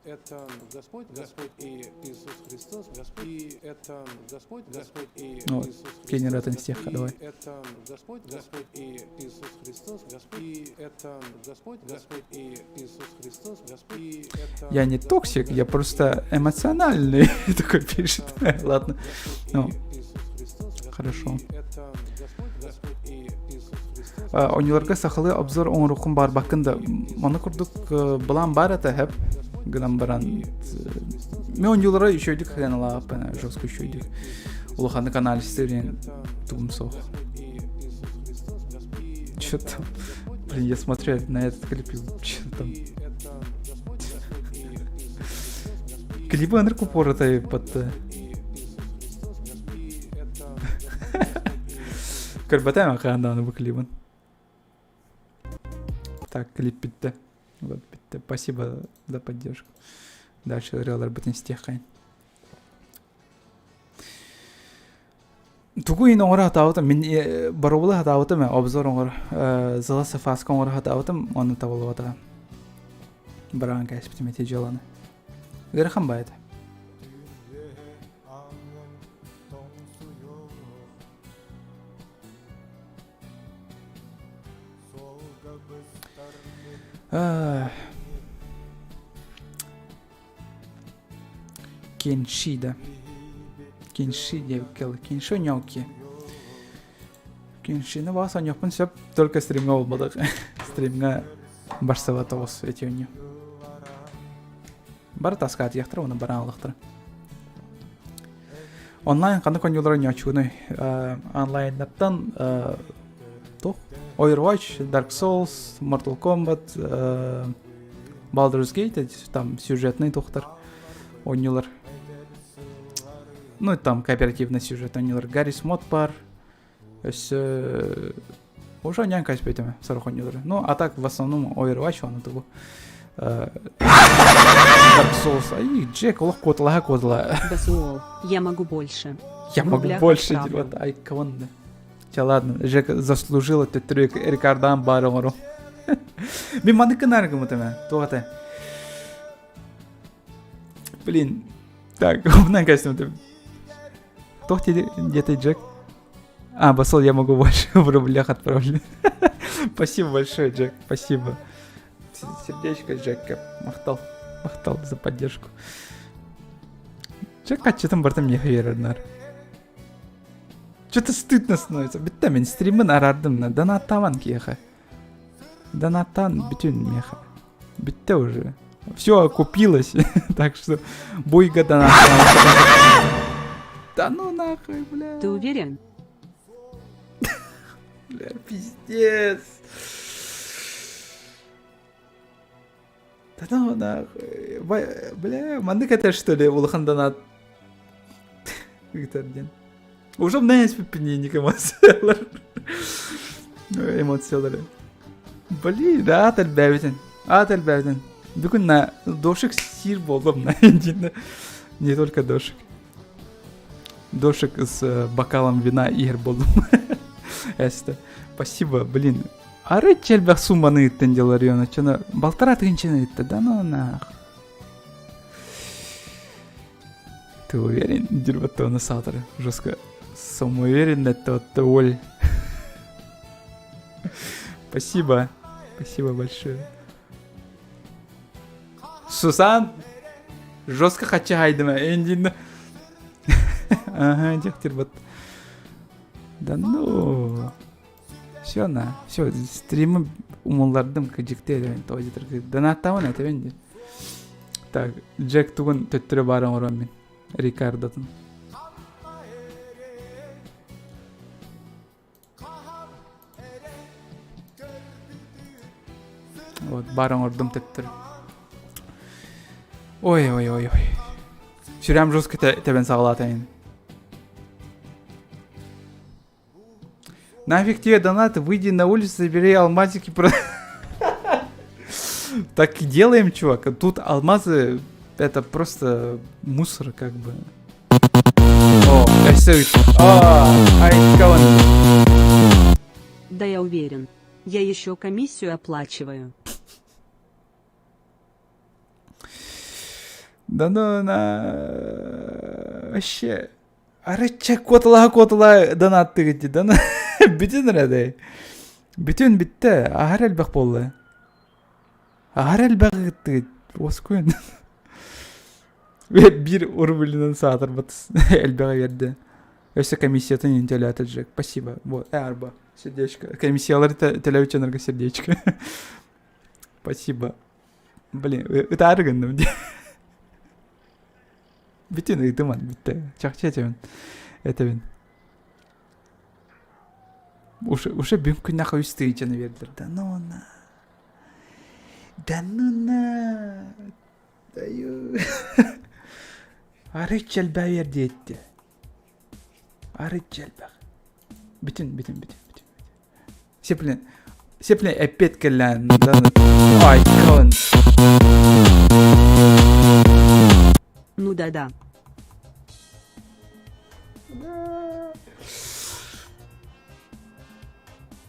Это Господь, Господь и Иисус Христос, Господь и это Господь, Господь и Ну, Иисус Христос, кенератын стиха давай. и это Господь, Господь и Иисус Христос, Господь и это Господь, Господь и Иисус Христос, Господь и это Я не Господь, токсик, я Господь просто и эмоциональный, такой пишет. это Ладно, Господь ну, и Иисус Христос, Господь хорошо. и это Господь, Господь и Иисус Христос, Оонньууларга Господь и сахалыы это обзор оҥоруоххун баарбаккын да, Господь и маны Иисус курдук Христос, былаан баар этэ һэп Господь, гынан Господь баран и Иисус Христос, мен Господь оонньуулара и үчүгэйдик это сыаналаабаппын Господь, жестко Господь и үчүгэйдик Иисус Христос, улаханнык Господь анализтыыр и диэн это тугум Господь, суох Господь и Иисус Христос, Господь и Чё это там? Господь, Блин, я Господь смотрю и на этот Иисус клип и Христос, чё Господь там? и это Господь, Господь и Иисус Христос, Господь и Клипы ынырык это купорытай Господь, под Господь и Иисус Христос, Господь и это Господь, Господь и Иисус Көрбөтөм хаан даҕаны бу клибын. Так, клип бүттэ. Вот, бүттэ. Спасибо за поддержку. Дальше ырыаларбытын истиэххэйин. Тугу иин оҥоро сатаабытым, мин боруобалыы сатаабытым ээ, обзор оҥоро, зала сафаска оҥоро сатаабытым, уонна табыллыбатаҕа. Бараан кээспитим ити дьыаланы. Ыарахан баайыта. Кеншида. Кенши диэбиккэ Кенши ньоки. Кеншини баас онньуохпун сөп, только стримҥа буолбатах. Стримҥа барсыбат оҕус эти онньу. Бары таскаатыйахтара уонна баран ылыахтара. Онлайн ханнык оонньуулар оонньооччугунуй? Онлайннартан туох? Overwatch, Dark Souls, Mortal Kombat, Baldur's Gate, там сюжетный туохтар оонньуулар. Ну, там кооперативный сюжет оонньуулар. Garry's Mod баар. Өссө уже оонньоон кэспитим сорох оонньуулары. Ну, а так в основном Overwatch уонна тугу Dark Souls. Ай, Джек, олох куоталаһа куотала. Басуол, я могу больше. Я В могу рублях больше отправлю. делать. Ай, кого Ча ладно, Жек заслужила төттөрү Рикардаан баар оҥору. Мин маннык гынаар гыммытым ээ. Туох этэ? Блин. Так, умнан костюм. Туох диэтэй Джек? А, посол, я могу больше в рублях отправлю. Спасибо большое, Джек, спасибо. Сердечко, Джекка. Махтал. Махтал за поддержку. Джек хаччытын барыта миэхэ биэрэр Что-то стыдно становится. Бүттэ мин стриммин арардым. Донаттаабан киэхэ. Донаттаан бүтүн миэхэ. Бүттэ уже. Все окупилось. так что буйга донаттаан. Да ну нахуй, бля. Ты уверен? Бля, пиздец. Да ну нахуй. Бля, маннык этэр что ли улахан донат ыытар диэн. Уже мына эспиппин эмоциялар. Эмоциялары. Блин, аат элбээбитин. Аат элбээбитин. Бүгүн на дошик сиир буоллум на Не только дошик. Дошик с э, бокалом вина иһэр буоллум. Эсте. Спасибо, блин. Арыт элбэх сумманы ыыттын дьаларыйон оччоно балтараа тыһынчаны ыытта да ну нах. Ты уверен? Дербаттона саатары. Жестко самоуверенно это вот Оль. Спасибо. Спасибо большое. Сусан жестко хочу хайдыма эндин. Ага, дехтер Да ну. Все на, все, стримы умуллардым кыдьыкты этэбин тоҕо диэтэр донаттаабын этэбин дии. Так, Джек тугун төттөрү баар оҥорон мин Рикардотун. Вот баар оҥордум төттөрү. Ой ой ой ой. Сүрээм жестко тэбэн саҕалаатайын. Нафиг тебе донаты, выйди на улицу, забери алмазики. Так и делаем, чувак. Тут алмазы это просто мусор как бы. О, Да я уверен. Я еще комиссию оплачиваю. Да ну на вообще Арычча куоталаһа куоталаһа донаттыгыт дии да бүтүн эрэ бүтүн бүттэ аһар элбэх буолла аһар элбэх ыыттыгыт уоскуйун биир рублинан саатарбат элбэҕи биэрдэ өссө комиссиятын иһин төлөөтө Джек спасибо вот арба сердечко комиссиялары төлөөбүт сердечко спасибо блин ытаары гынным дии Бүтүн ыытыман бүттэ. Чахчы этэбин. Этэбин. Уже, уже бүгүн күннэхэ үс тыһыынчаны биэрдилэр. Да ну на. Да ну на. Даю. Арыт элбэх биэр диэтти. Арыт элбэх. Бүтүн, бүтүн, бүтүн, бүтүн. Сеплин, Сеплин эппиэт кэллээн. Ай, калын. Ну да-да.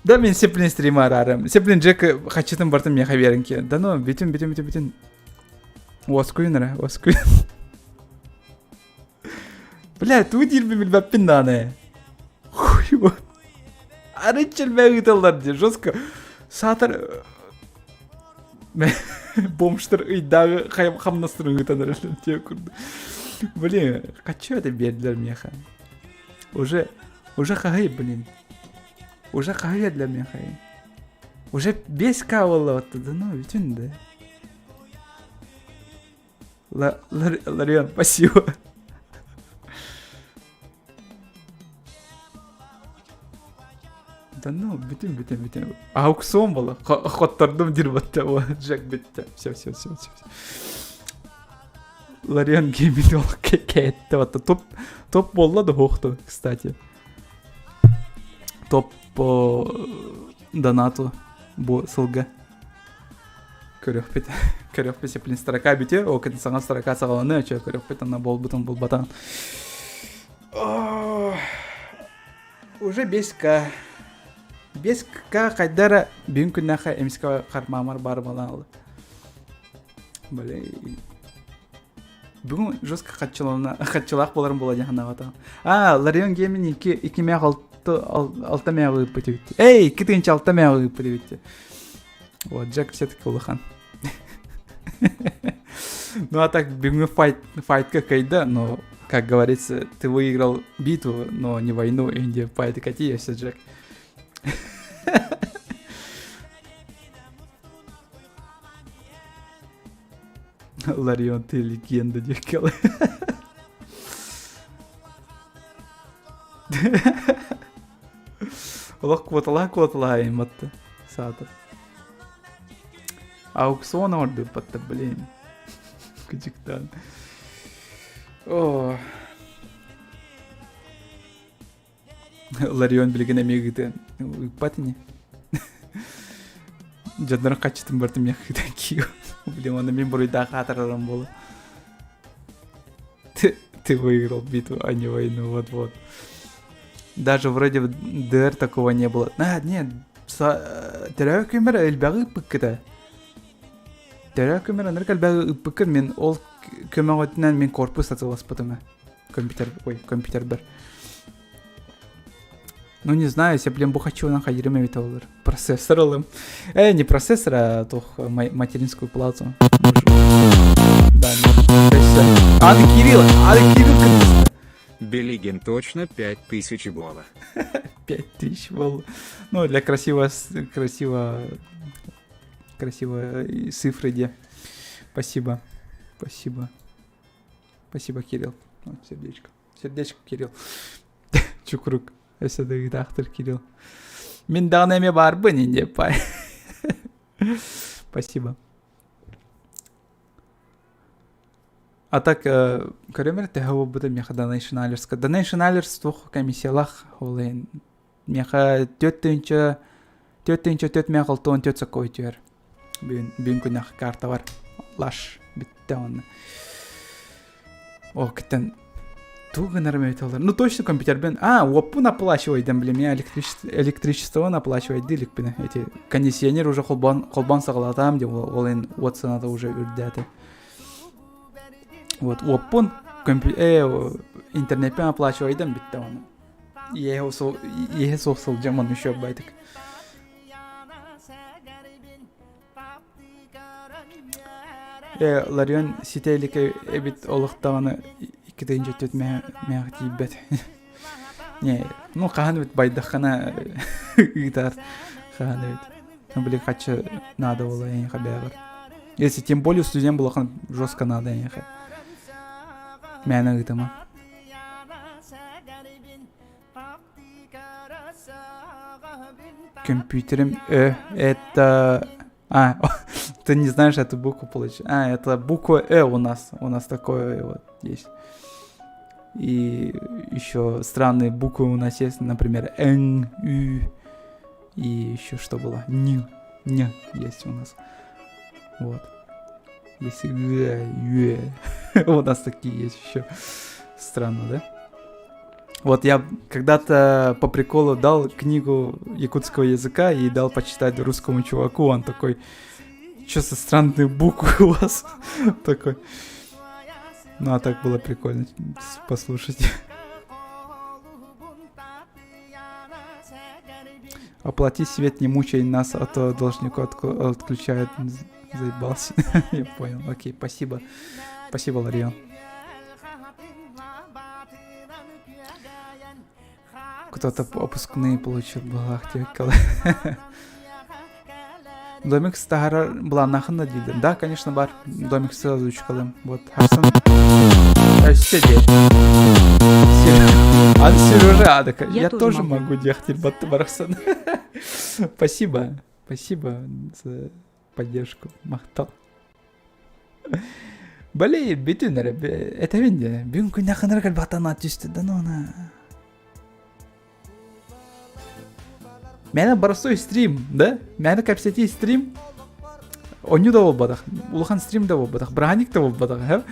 Да мен Сеплин стрима араарым. Сеплин Джек хачытын бартын миэхэ биэрин Да ну, бүтүн, бүтүн, бүтүн, бүтүн. Уоскуйун эрэ, уоскуйун. Бля, тугу диирбин билбэппин даҕаны. Хуй Арыт чэлбэ ыыталлар дии, жестко. Саатар бомжтар ыйдааҕы хамнастарын ыытан эрэллэр диэ курдук. Блин, хочу это биэрдилэр миэхэ. Уже, уже хаһый, блин. Уже хаһый биэрдилэр миэхэ. Уже 5К буолла да ну, бүтүн да. Ларион, спасибо. Да ну, бүтүн, бүтүн, бүтүн. Аукцион было. Хоттордум дир батта. Джек битте. Все, все, все, все. Ларион гейминг ол кәтті батта. Топ, топ болла да хоқты, кстати. Топ по донату бу сылга. Көрүөхпүт. Көрүөхпүт сеплин строка бүтүө, ол кэннэ саҥа строка саҕаланыа, чө көрүөхпүт онно буолбутун булбатаҕын. Уже 5К. 5К хайда эрэ бүгүн күннээххэ эмискэ хармаамар баар буолан ылла. Блин. Бүгүн жестко хаччылана хаччылаах буоларым буола диэн санаабатаҕым. Аа, Ларион Геймин икки икки мээх алты алта мээх ыыппыт эбит. Эй, 2 алта мээх ыыппыт эбит. Вот, Джек все-таки улахан. Ну, а так, бүгүҥҥү файт, файтка кыайда, но, как говорится, ты выиграл битву, но не войну, Индия файт кати, все, Джек. Ларион, ты легенда, дикел. Олох куоталаһа куоталаһа айматты саатар. Аукцион оҥордуппаттар, блин. Кычыктаан. О. Ларион билигин эмиэ ыытыан ыыппат ини. Дьоннорун хаччытын бартым миэхэ киил. Блин, оны мин буруйдаах аатырарым буолу. Ты, ты выиграл битву, а не войну, вот-вот. Даже вроде в ДР такого не было. А, нет, төрөөбүт күммэр элбэҕи ыппыккыта. Төрөөбүт күммэр ынырык элбэҕи ыппыккын мин ол көмөҕүтүнэн мин корпус атыыласпытым компьютер, ой, компьютербэр. Ну, не знаю, если, блин, бу хочу хайырым эбит олор. Процессор ылым. Э, не процессор, а туох материнскую плату. Да, Аны Кирилл, аны Кирилл Билигин точно 5000 буола. 5000 буола. Ну, для красиво, красиво, красиво цифры где. Спасибо. Спасибо. Спасибо, Кирилл. Вот, сердечко. Сердечко, Кирилл. Чукурук. Өссө да ыытаахтыр Кирилл. Мин даҕаны эмиэ баарбын инде пай. Спасибо. А так, көрөмөр төһө буолбута миэхэ Donation Alerts-ка. Donation Alerts туох комиссиялаах ол иһин миэхэ 4 тыһыынча 4 тыһыынча 4 64 сокуой түһэр. Бүгүн бүгүн күнэх карта бар. Лаш бүттэ онно. О, кыттан тугу гынарым эбит олар. Ну точно компьютербен. А, уоппун оплачивайдым, блин, меня электричество оплачивать иликпин. Эти кондиционер уже холбон холбон саҕалатаам деп ол эн уот сыаната уже үрдээтэ. Вот уоппун интернетпен оплачивайдым бүттэ оны. Иэһэ суох сылдьаммын еще байтык. Э, Ларион ситэ илик эбит олохтоҕуна икки тыһыынча төрт мээх тиийбэт. Не, ну хаһан эбит байдаххына ыытар хаһан эбит. Ну, блин, хаччы надо было эйиэхэ бэйэҕэр. Если тем более студент булахан жестко надо эйиэхэ. Мээнэ ыытыма. Компьютером Э это... А, ты не знаешь эту букву, получается. А, это буква Э у нас. У нас такое вот есть. И еще странные буквы у нас есть, например, Н, Ю. И еще что было? Н, Н есть у нас. Вот. Есть Г, Ю. У нас такие есть еще. Странно, да? Вот я когда-то по приколу дал книгу якутского языка и дал почитать русскому чуваку, он такой, что за странные буквы у вас? Такой. Ну, а так было прикольно послушать. Оплати свет, не мучай нас, а то должнику отключают. Заебался. Я понял. Окей, спасибо. Спасибо, Ларион. Кто-то выпускные получил балах Домик стахара былааннаахын да дииллэр. Да, конечно, бар. Домик озвучкалым. Вот, Хасан. Өссө де. Ан Сережа, адыка. Я тоже могу дехтир батты барахсан. Спасибо. Спасибо за поддержку. Махтал. Бали, бүтүн эрэ этэбин дьэ. Бүгүн күннэххинэ кэлбэхтэн аат түстэ да она. Мээнэ простой стрим, да? Мээнэ кэпсэтии стрим. Онньу да буолбатах, улахан стрим да буолбатах, браник да буолбатах, һэ?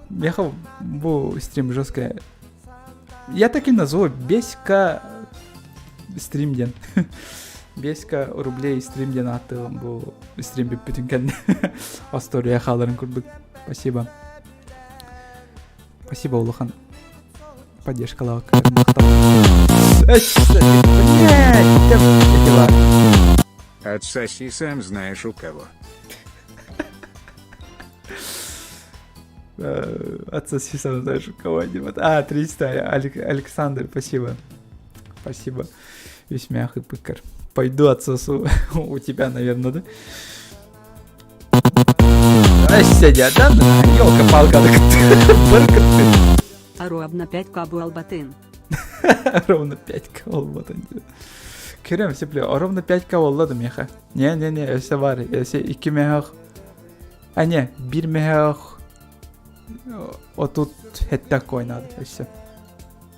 Миэхэ бу стрим жесткая. Я так и назову, 5К стрим диэн. 5К рублей стрим диэн ааттыам бу стрим бүппүтүн кэннэ. Остуоруйа хааларын курдук. Спасибо. Спасибо, улахан поддержкалаабакка махтал. Отсоси сам знаешь у кого. Отсоси сам знаешь у кого. А, 300. Александр, спасибо. Спасибо. Весь мягкий пыкар. Пойду отсосу у тебя, наверное, да? Сидя, да? Елка-палка, Ровно 5 кабу албатын. Ровно 5 кабу албатын. Керем, сепле, ровно 5 кабу алладым меха. Не-не-не, өссө бар. Өссө 2 мех. А не, 1 мех. Отут хетте койнады өссө.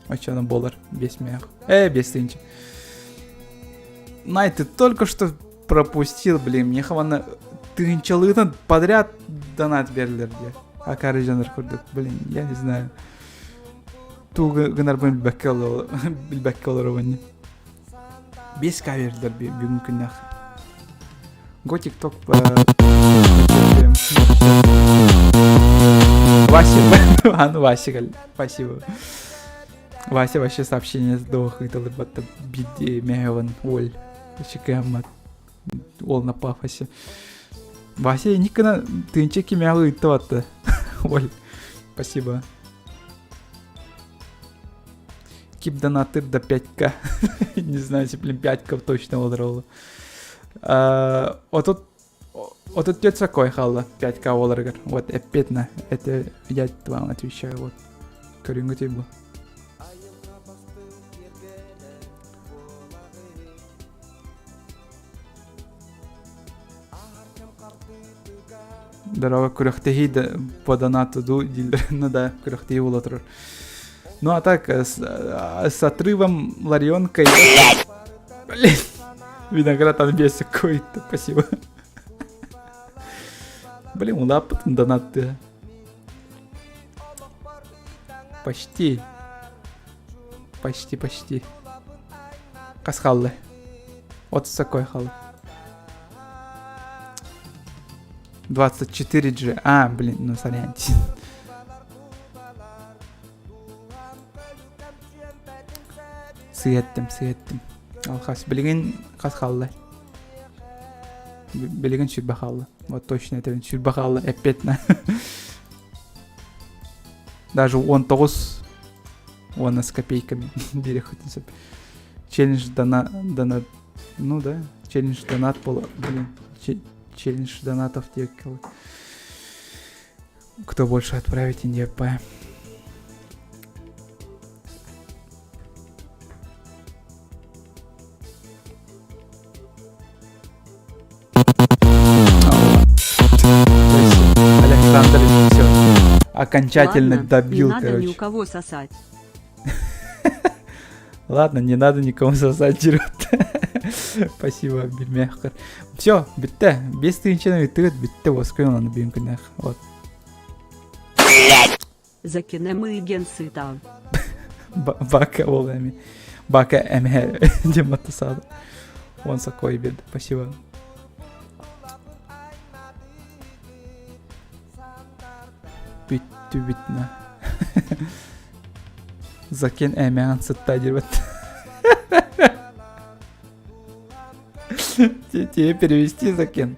Оччону буолар 5 мех. Э, 5 тысяч. Най, ты только что... пропустил, блин, мне хавана тыһынчалыытын подряд донат берилер диye. Акары жанр курдук, блин, я не знаю. Тугу гынарбын билбэккэ билбэккэ олоробун. Без каверлер бүгүн күннэх. Го тикток Вася, а ну Вася, спасибо. Вася вообще сообщение сдох, и батта биди мегован оль. Чикэммат. Ол на пафосе. Вася никына тынча кимяғы ыйтты батты. Оль, спасибо. Кип донатыр до 5к. Не знаю, если, блин, 5к точно олоролу. Отут отут түөрт сокой хаалла 5к оларыгар. Вот эппетна. Это я вам отвечаю. Вот. Көрүҥҥү бу. Дорога күрэхтэһии да по донату дуу дииллэр. Ну да, күрэхтэһии буола турар. Ну а так, с, с отрывом Ларионка... Блин, виноград отбесит какой-то, спасибо. Блин, улаппытын донатты. Почти. Почти, почти. Хас хаалла. От такой хаалла. 24G. А, блин, ну сорян. Сыйаттым, сыйаттым. Алхас. Билигин хас хаалла. Билигин сүрбэ хаалла. Вот точно это сүрбэ хаалла. Эппетна. Даже он тоҕус уонна с копейками биэриэххитин сөп. Челлендж дона, дона, ну да, челлендж донат буола, блин, челлендж донатов диэккэ Кто больше отправить НДП? Александр все окончательно Ладно, добил, не надо короче. ни у кого сосать. Ладно, не надо никому сосать дерет. Спасибо, Бимехр. Все, бүттэ. Без тыһыынчаны ыттыгыт бүттэ воскуйун аны бүгүн күннээх. Вот. Закинемыген сытан. Бака ол эми. Бака эмэ диэн баттасаады. Он сакой берді. Спасибо. Бүттү бүтнэ. Закен эмэҕин сытта диэбит. Тебе перевести Закен?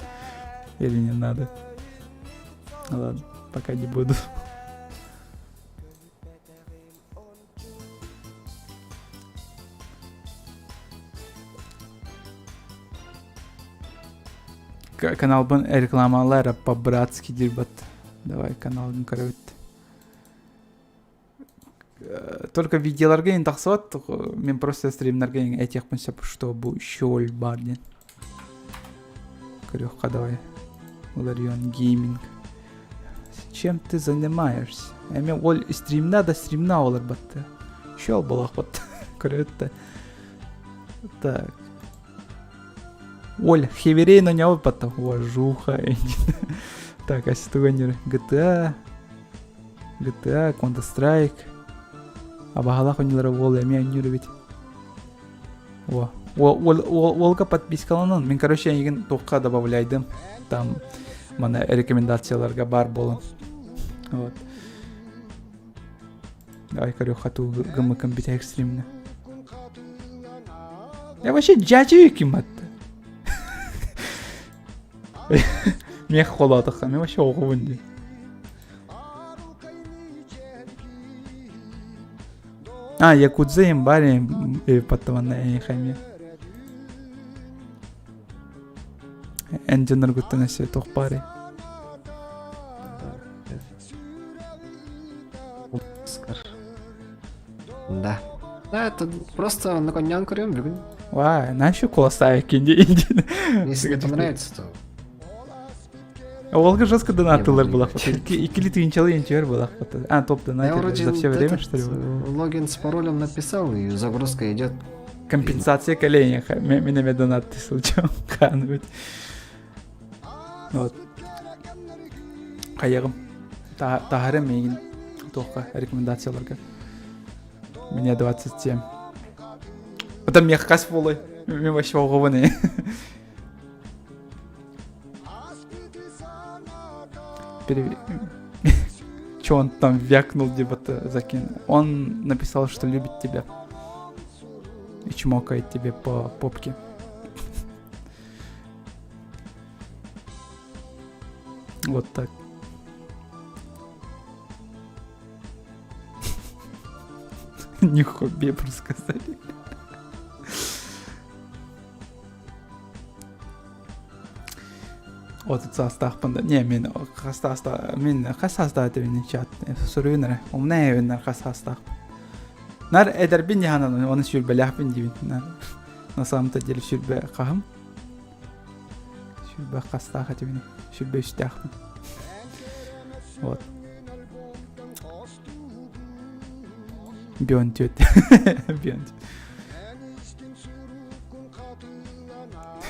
Или не надо? Ладно, пока не буду. Каналбын рекламалара по-братски диир Давай каналын көрөбүт. Только видеоларга иһин тахсыбат, мен просто стримнарга этиэхпин сөп, что бу щель бар диэн. Көрүөххэ давай. Ларион Гейминг. Чем ты занимаешься? Эми ол стримна да стримна олар батты. Щел балахпат. Көрөт Так. Оль, хеверей на него потом. Уважуха. Так, а ситуанер GTA. GTA, Counter Strike. Абаһалаах ойнуулара уол эмиэ ойнуур эбит. О, уолга подпискаланан. Мин, короче, эйигин туохха добавляйдым. Там мана рекомендацияларга бар буолан. Вот. Давай көрүөххэ туу гыммыкын бүтэ экстримҥэ. Я вообще дьаадьы ким атты? Мех холоотохха, мен вообще оҕобун дии. А, Якудза имбари паттаманна эйхами. Эн дьонноргуттан өссө туох баарый? Оскар. Да. Да, это просто на конян көрөм бүгүн. Вай, нащо куласая кинди Если тебе понравится, то Олга жестко донатылар Не была. буду играть. Икили тыһыынчалы инчер была. А, топ Я донатер вроде за все время, этот, что ли? логин с паролем написал, и загрузка идет. Компенсация кэлиэхэ мин эмэ донатты сылдьам хааныбыт. Вот. Хайыгым. Таһарым миигин туохха рекомендацияларга. Мне 27. Потом миэхэ хас буолуой? Мен вообще оҕобун ээ. Че он там вякнул, где-то закинул. Он написал, что любит тебя. И чмокает тебе по попке. Вот так. Не хобби, просто сказали. Отут саастаахпын да не мин хас сааста мин хас саастаах этибин чат суруйун эрэ умна эбин хас саастаахпын нар эдэрбин дьаһанан оны сүүрбэлээхпин диибин нар на самом-то деле сүүрбэ хаһым сүүрбэ хастаах этибин сүүрбэ үстээхпин вот бион түөт бион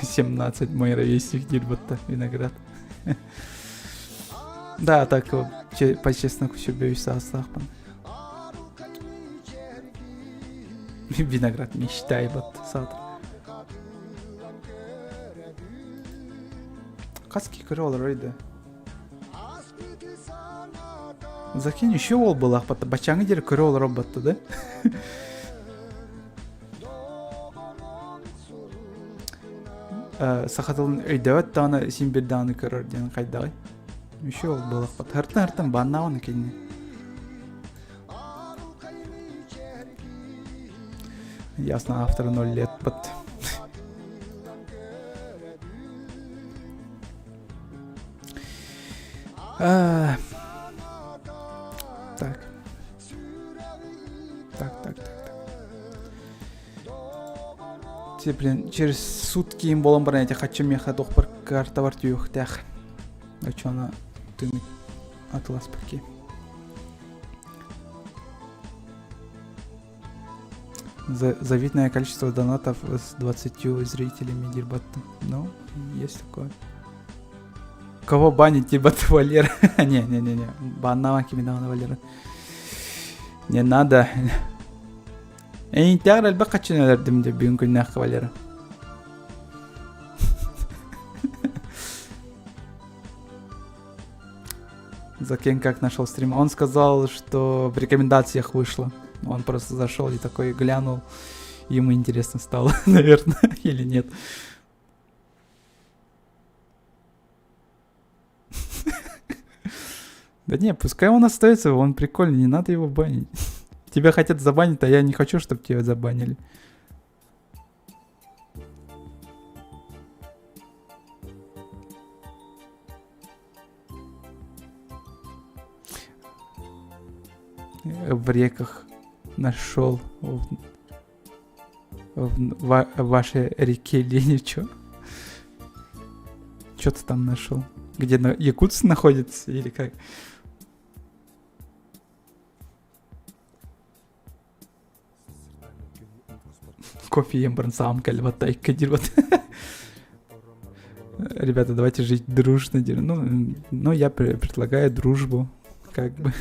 17 мой ровесник диир будто виноград. Да, так по-честному сүүрбэ үс саастаахпын. Виноград мечтай вот саатар. Хас киһи олорор да. Закинь еще ол былаах батта. Баччааҥҥы диэри көрө олорор батта да. Саха тылын өйдөөбөт даҕаны син биир даҕаны көрөр диэн хайдаҕый? Еще ол буолуохпат. Хартан-хартан бааннааҕын кинини. Ясно, автору ноль лет под. Так. Так, так, так, так. Те, блин, через сутки им болон баран эти хочу меха дохпар карта бар түйүөхтээх. Очона түмүк атыласпакки. Завидное количество донатов с 20 зрителями Дирбатта. Ну, есть такое. Кого банить, типа Валера? Не-не-не-не. Баннама киминана Валера. Не надо. Эйинтээҕэр элбэх хаччыны өлөрдүм деп бүгүн күннээх Валера. Закен как нашел стрим? Он сказал, что в рекомендациях вышло. Он просто зашел и такой глянул. Ему интересно стало, наверное, или нет. Да не, пускай он остается, он прикольный, не надо его банить. Тебя хотят забанить, а я не хочу, чтобы тебя забанили. В реках нашел в, в, в вашей реке Лени, чё? Чё ты там нашел? Где на Якутск находится или как? Кофе ем сам кальватай кадирват. Ребята, давайте жить дружно. Ну, ну, я предлагаю дружбу, как бы.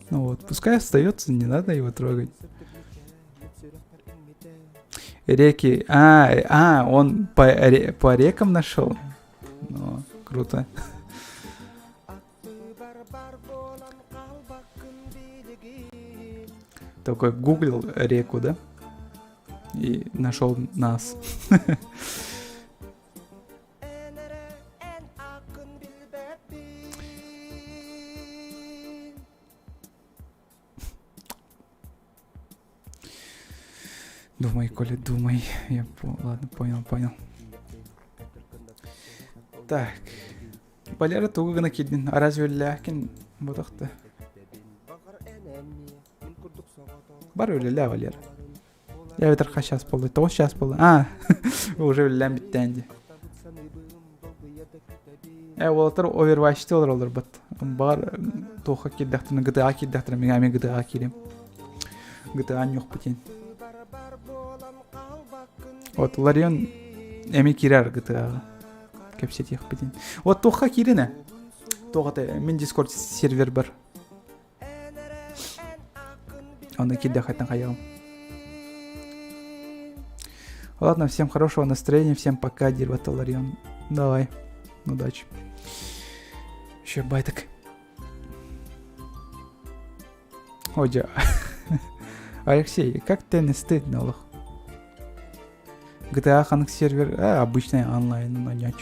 Ну вот, пускай остается, не надо его трогать. Реки. А, а, он по, по рекам нашел. Ну, круто. Такой гуглил реку, да? И нашел нас. Думай, Коля, думай. Я ладно, понял, понял. Так. Валера тугу гына киирдин? Разве үлэлээхкин ботохто? Бар үлэлээ Валера. Я ветер сейчас буолла. Тоҕус сейчас буолла. А, уже үлэлээн бүттээн дии. Э, уолаттар Overwatch-ты олороллор бат. Баар туохха киирдэхтэринэ GTA киирдэхтэринэ мин эмиэ GTA киириэм. GTA ньуохпутин. Вот Ларион эмиэ киирэр GTA-ҕа. Кэпсэтиэхпитин. Вот туохха кииринэ? Туох это мин Discord сервер бар. Онно киирдэххиттэн хайаҕым. Ладно, всем хорошего настроения, всем пока, диир Ларион. Давай, удачи. Еще байтак. Ой, Алексей, как ты не стыдно, лох? GTA ханнык сервер, э, обычный онлайн, но не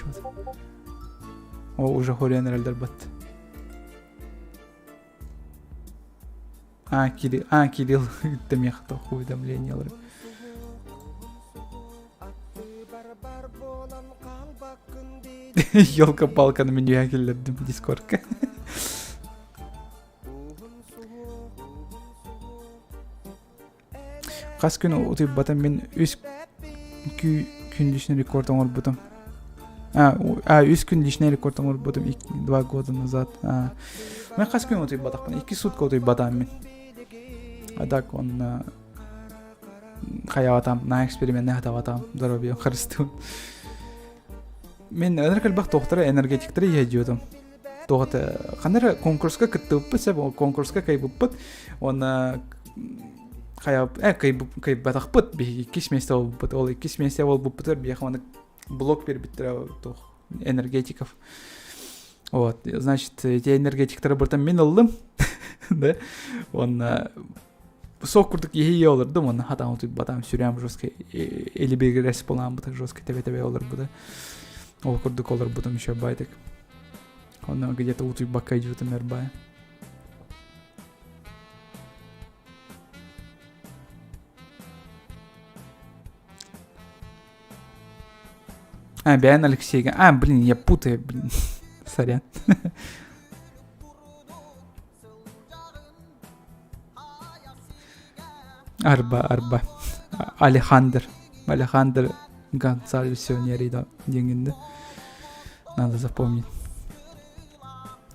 О, уже хорен бат. А, Кирилл, а, Кирилл, мех уведомлениялары. Елка-палканы мин үйэ киллэрдим дискордка. Хас күн утуйбатым мин үс күн личный рекорд оҥорбутум. А, а үс күн личный рекорд оҥорбутум 2 года назад. А, мен хас күн утуйбатахпын? 2 сутка утуйбатаам мин. А так он хайаатам, на эксперименне хатабатам, здоровьем харыстыын. Мен ынырык элбэх туохтара энергетиктери иһэ Туохата ханна эрэ конкурска кыттыбыппыт сөп ол конкурска кыайбыппыт уонна хайа э кыайбатахпыт биһиги иккис миэстэ буолбуппут ол иккис миэстэ буолбуппутугар биһиэхэ маннык блок биэрбиттэрэ туох энергетиков вот значит эти энергетиктары быртан мин ыллым да уонна сок курдук иһийэ олордум уонна хатаан утуйбатаам сүрэм жестко элибигирэс буолааммыта жестко тэбэ-тэбэ олорбута ол курдук олорбутум еще байтык Онно где-то утуйбакка идиотым эрбай. А, Бян Алексей. А, блин, я путаю, блин. Сорян. Арба, арба. Алехандр. Алехандр Гонсалес сегодня диэҥинде. Надо запомнить.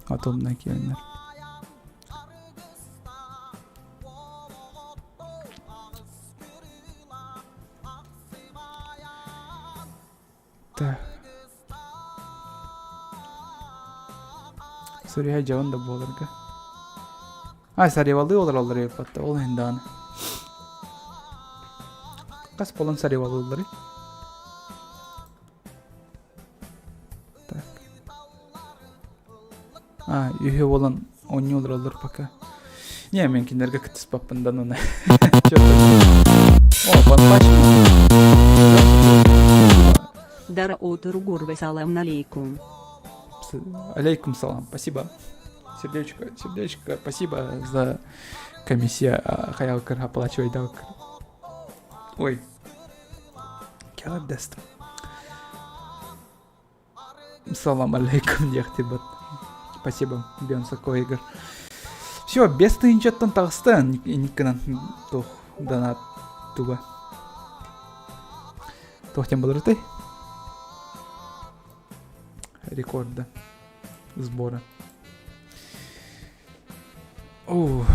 Атомна киэннэр. Так. Сөрүһэ дьон да буоларга. А, саривалыы олороллор эбиппатта, ол иһин даҕаны. Хас буолан саривалыылларый? Так. А, үһү буолан оонньуу олороллор пока. Не, мен кинилэргэ кыттыспаппын да оны. О, Ван Дара отур салам алейкум. Алейкум салам, спасибо. Сердечко, сердечко, спасибо за комиссия хаялкыр оплачивай далкыр. Ой. Кэлэр Салам алейкум диэхтибит. Спасибо, Бенса Койгер. Все, 5 тыһыынчаттан таҕыста инниккынан туох донат туга. Туох диэн болортой? Рекорда. Сбора. Оу.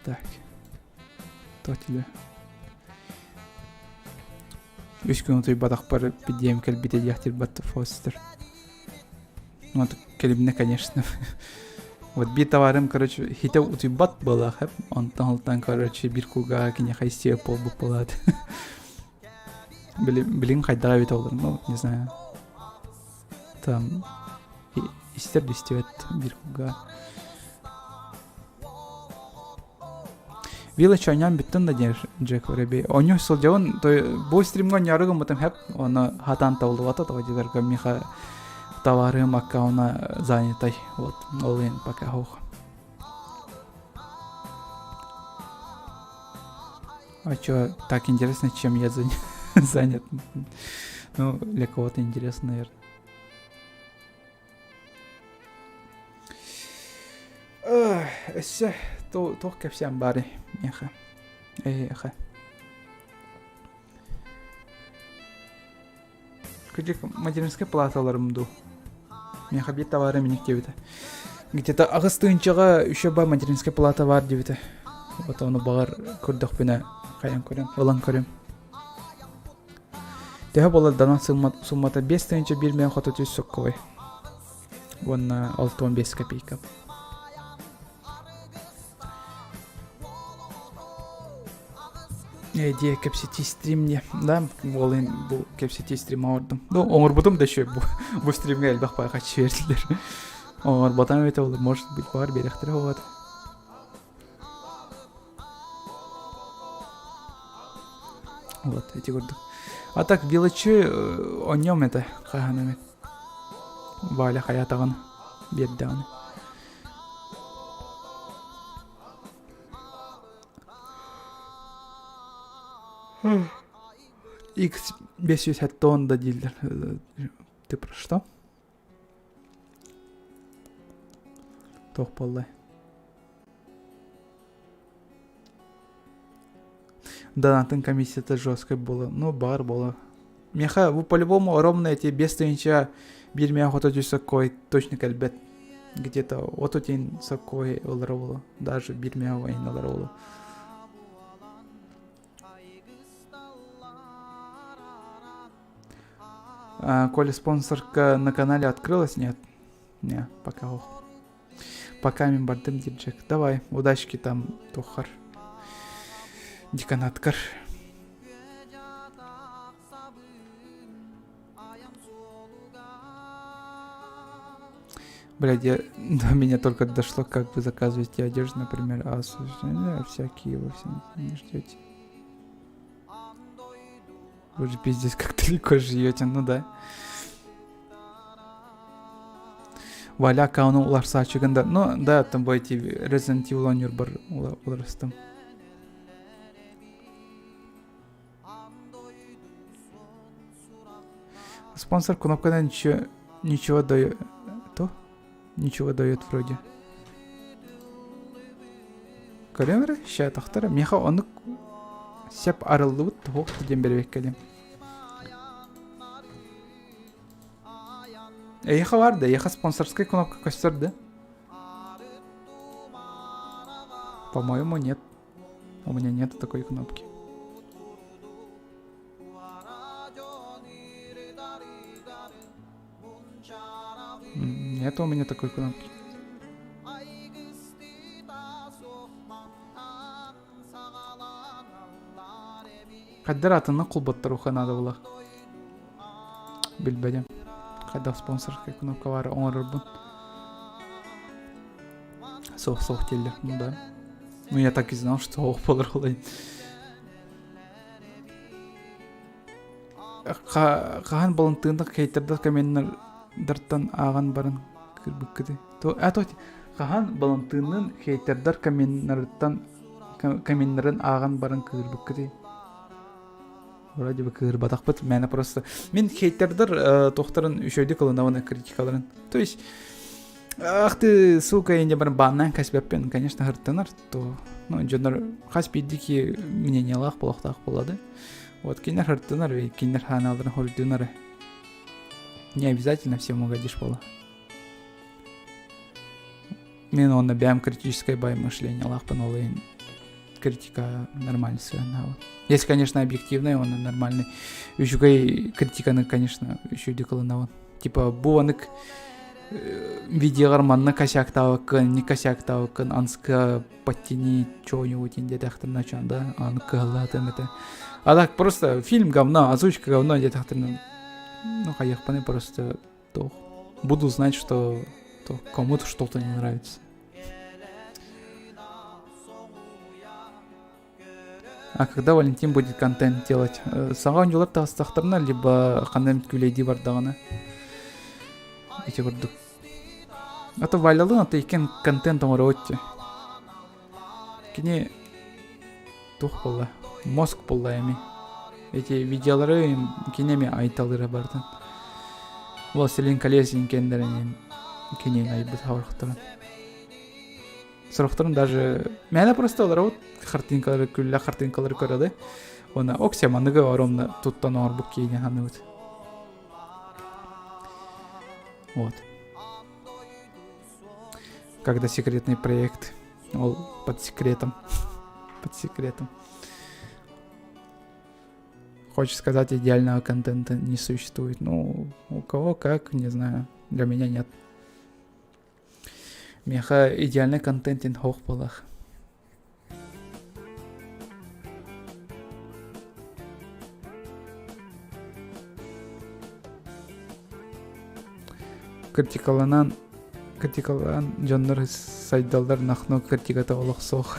Так. То тебе. Үс күн утуйбатахпар пидиэм кэлбитэ диэхтирбат Фостер. Ну, это кэлибинэ, конечно. Вот биир товарым, короче, хитэ утуйбат буолаах онтон алтан, короче, биир куга киниэхэ истиэ буолбут буолаат. Билин хайдаҕа эбит олор, ну, не знаю. Там истер да истибэт биир куга. Вилла оонньоон бүттүн да диир Джек Воробей. Оонньуу сылдьабын, бу стримҥа оонньоору гыммытым хэп, оны хатаан табыллыбата тоҕо диэтэргэ миэхэ товарым аккауна занятай. Вот, ол иһин пока суох. А чё, так интересно, чем я занят? Ну, для кого-то интересно, наверное. Өссө туох кэпсээн баарый миэхэ? Эһиэхэ. Кырдьык, материнскай платаларым дуу? Миэхэ биир табаарым иник диэбитэ. Где-то аҕыс тыһыынчаҕа еще ба материнскай плата баар диэбитэ. Вот ону баҕар көрдөхпүнэ хайан көрөм, ылан көрөм. Төһө буолар данан суммата 5 тыһыынча 1 миллион хоту түс сокковой. Уонна 65 копейка. Ээ кэпсэтии стрим диэ. Да, буолын бу кэпсэтии стрим оҥордум. Ну, оҥорбутум да еще бу, бу стримҥэ элбэх байҕаччы бердилэр. Оҥорботом эбитэ ол, может быть, баар биэрэхтэрэ буолуо. Вот, эти курдук. А так, Вилычы онньом это, хаһан эмит. Валя хайатаҕын биэрдэҕин. X 570 да дииллэр. Ты про что? Туох буоллай? Донатын комиссията жесткой буола. Ну, баар буола. Миэхэ бу по-любому ровно эти 5 тыһыынча биир миэхэ хото түс соккой точно кэлбэт. Где-то отутин соккой ылара буолуо. Даже биир миэхэ ойын ылара буолуо. А, Коля, спонсорка на канале открылась? Нет. Не, пока ох. Пока мин бардым диджек. Давай, удачки там, Тухар. Деканаткар. Блядь, я, до меня только дошло, как вы заказываете одежду, например, а всякие вы все не ждете. Вы же пиздец как далеко живете, ну да. Валя аккаунун уларсаачыгын да, ну да, там бу эти Resident Evil оонньуур бар уларыстым. Спонсор кнопкадан ничего, ничего дает. То? Ничего дает вроде. Көрөм эрэ, ща тохтор. Миэхэ оннук сеп арыллыбыт туһук диэн бэрбэккэлим. Эйиэхэ бар да, эйиэхэ спонсорская кнопка көстөр да? По-моему, нет. У меня нет такой кнопки. Нет у меня такой кнопки. Хайдах атыны кулбаттаруха надо было. Билбэтим. Хайдах спонсорская кнопка баар оҥорорбун. Суох суох дииллэр. Ну да. Ну я так и знал, что ох буолар ол Хаһан балантыыннах хейтердар комменнардартан ааҕан баран кырбыккыты. А то хаһан балантыыннын хейтердар комменнарыттан комменнарын ааҕан баран кыырбыккыты. Вроде бы кыырбатахпыт, мээнэ просто. Мин хейтердар туохтарын үчүгэйдик ылынабын критикаларын. То есть ах ты, сука, я не баран бааннаан кэспэппин, конечно, хыртанар, то ну, дьоннор хас биирдии мнениялаах буолуохтаах буоллады. Вот кинилэр хыртанар, кинилэр ханааларын хоруйдуунар. Не обязательно всем угодишь буола. Мен онно бэйэм критическое бай мышлениялаахпын ол иһин критика нормальный сыһыаннаабын. Если, конечно, объективный, он нормальный. Үчүгэй критиканы, конечно, үчүгэйдик ылынабын. Типа бу анык видеоҕар манна косяктаабыккын, не косяктаабыккын, анска подтяни чего-нибудь диэтэхтэринэ чон да, аны кыһаллаатым это. А так просто фильм говно, озвучка говно диэтэхтэринэ, ну хайыахпыный просто то буду знать, что то кому-то что-то не нравится. А когда Валентин будет контент делать? Саҥа оонньуулар таҕыстахтарына, либо ханна эмит күлэйдии бардаҕына. Ити курдук. А то Валялыын ата иккиэн контент оҥоробут дии. Кини туох буолла? Мозг буолла эми. Эти видеолары кини эми айталыыра барытын. Властелин колец кендерин кини айбыт хабархтарын. Сорохторун даже мээнэ просто олоробут хартыынкалары күллэ хартыынкалары көрөдө. Уонна окся маныгы оромно туттан оҥорбут киһини саныыбыт. Вот. Когда секретный проект, ол под секретом. Под секретом. Хочешь сказать, идеального контента не существует. Ну, у кого как, не знаю. Для меня нет. Миэхэ идеальный контент суох буоллах. Критикаланан критикалаан дьоннор сайдаллар нахно критиката олох суох.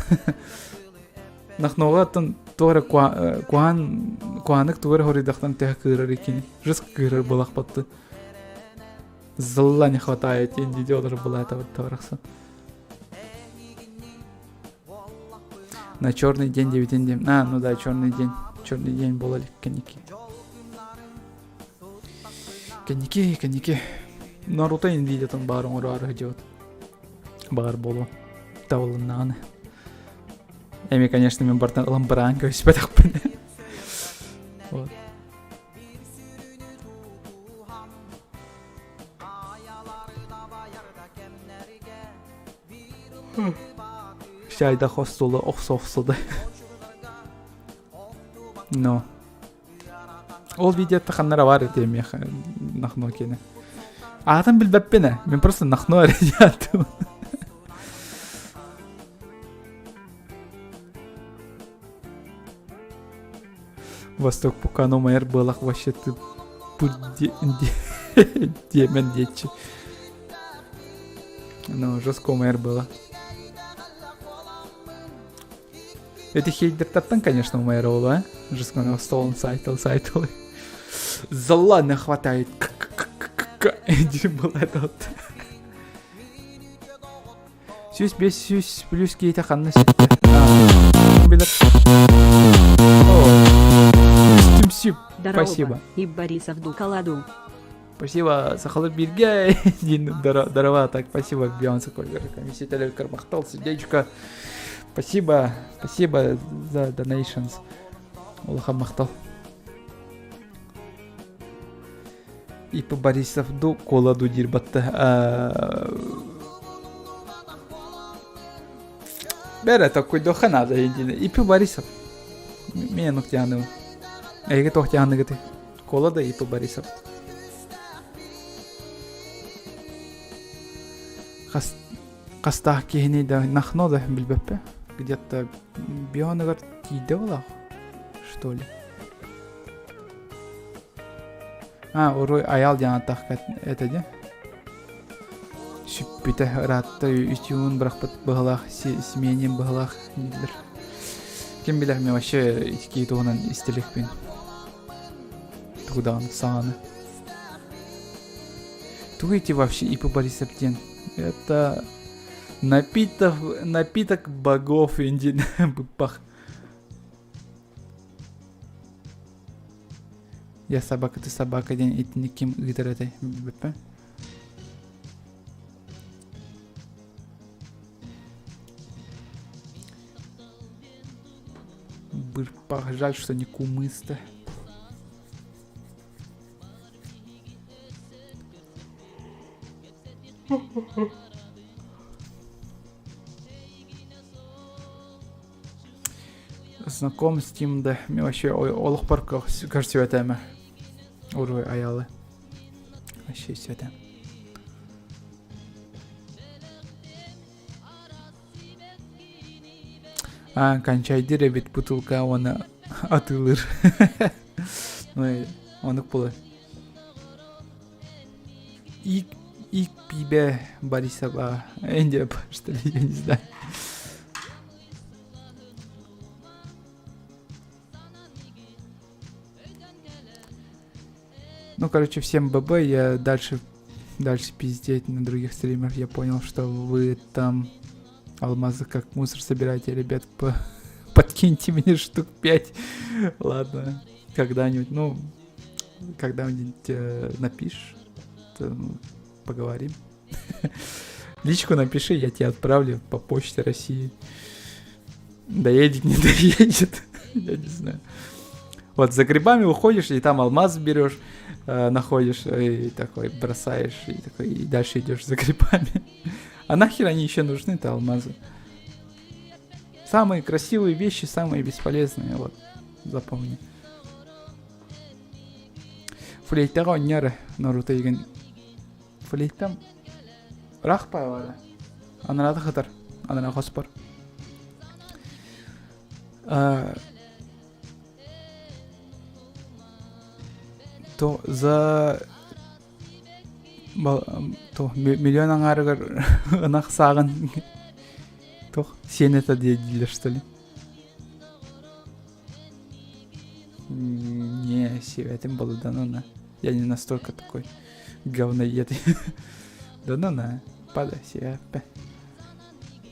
Нахноҕа оттон туох эрэ куһаан куһаанык тугу эрэ хоруйдахтан төһө кыырар иккини жестко кыырар буолахпатты. Зла не хватает диэн олорор былаата барахсан. На черный день девятин день. А, ну да, черный день. Черный день буола илик кэнники. Кэнники, кэнники. Наруто инвидиятын баар оҥороору сылдьыбыт. Баҕар буолуо. Табылыннаҕына. Эми, конечно, мен бартан ылан быраан көспөтөхпүн. Вот. Чайдах остуола охсо-охсо да. Но. Ол видеота ханнара бар этэ миэхэ нахно киэнэ. Аатын билбэппин ээ. Мин просто нахно эрэ диэттим. Восток пукану майар буолах вообще ты диэмэн диэччи. Ну, жестко умайар было. Эти хейдертартан, конечно, умайар ол, а? Жестко столын сайтыл, сайтыл. Зла не хватает. Иди был этот. 105 плюс киһитэ ханна сүттэ? Билэр. Түмсүп. Спасибо. И Борисов Дукаладу. Спасибо, сахалар бииргэ. Здорово, так, спасибо, Бейонсе комиссия телевизор махтал, сердечко. Спасибо, спасибо за donations. Улахан махтал. Ипа Борисов ду кола ду диир батта. Бэрэ такой надо едине. Ипи Борисов. Мен нуктяны. Эге тохтяны гыты. Кола да Ипа Борисов. Хас хастаах киһини да нахно да билбэппэ. Где-то бионыгар тиийдэ буолаах, что ли. А, уруй айал диэн аттахка этэ дии. Сүппүтэ ыраатта үтүун бырахпыт быһалаах сменин быһалаах дииллэр. Ким билэр мен вообще ити туһунан истиликпин. Тугу даҕаны саҥаны. Тугу ити вообще ИП Борисов диэн? Это напиток, напиток богов индин быппах. Я собака, ты собака диэн итини ким ыытар этэй билбэппин. Бырпах, жаль, что не кумыс-то. Знаком с тем да мен вообще олохпор көрсүбэтэмэ уруй аялы вообще сүөтэ а кончайдыр эбит бутылка уонна атыылыыр ну оннук буолар ик ик пиибэ Борисова Индия что ли я не знаю Ну, короче, всем ББ, я дальше, дальше пиздеть на других стримах. Я понял, что вы там алмазы как мусор собираете, ребят, по... подкиньте мне штук 5. Ладно, когда-нибудь, ну, когда-нибудь напишешь, то, ну, поговорим. Личку напиши, я тебе отправлю по почте России. Доедет, не доедет, я не знаю. Вот за грибами уходишь, и там алмаз берешь, находишь, и такой бросаешь, и такой, и дальше идешь за грибами. А нахер они еще нужны-то, алмазы? Самые красивые вещи, самые бесполезные, вот, запомни. Флейтаҕа оонньоор Наруто игин Флейтам ыраах баҕайы анараата хатар анараа хоспор то за то миллион аҥаарыгар ынах сааҕын туох сиэн этэ дииллэр что ли Не, сиэбэтим буолла да ну на. Я не настолько такой говноед. Да ну на, падай сиэппэ.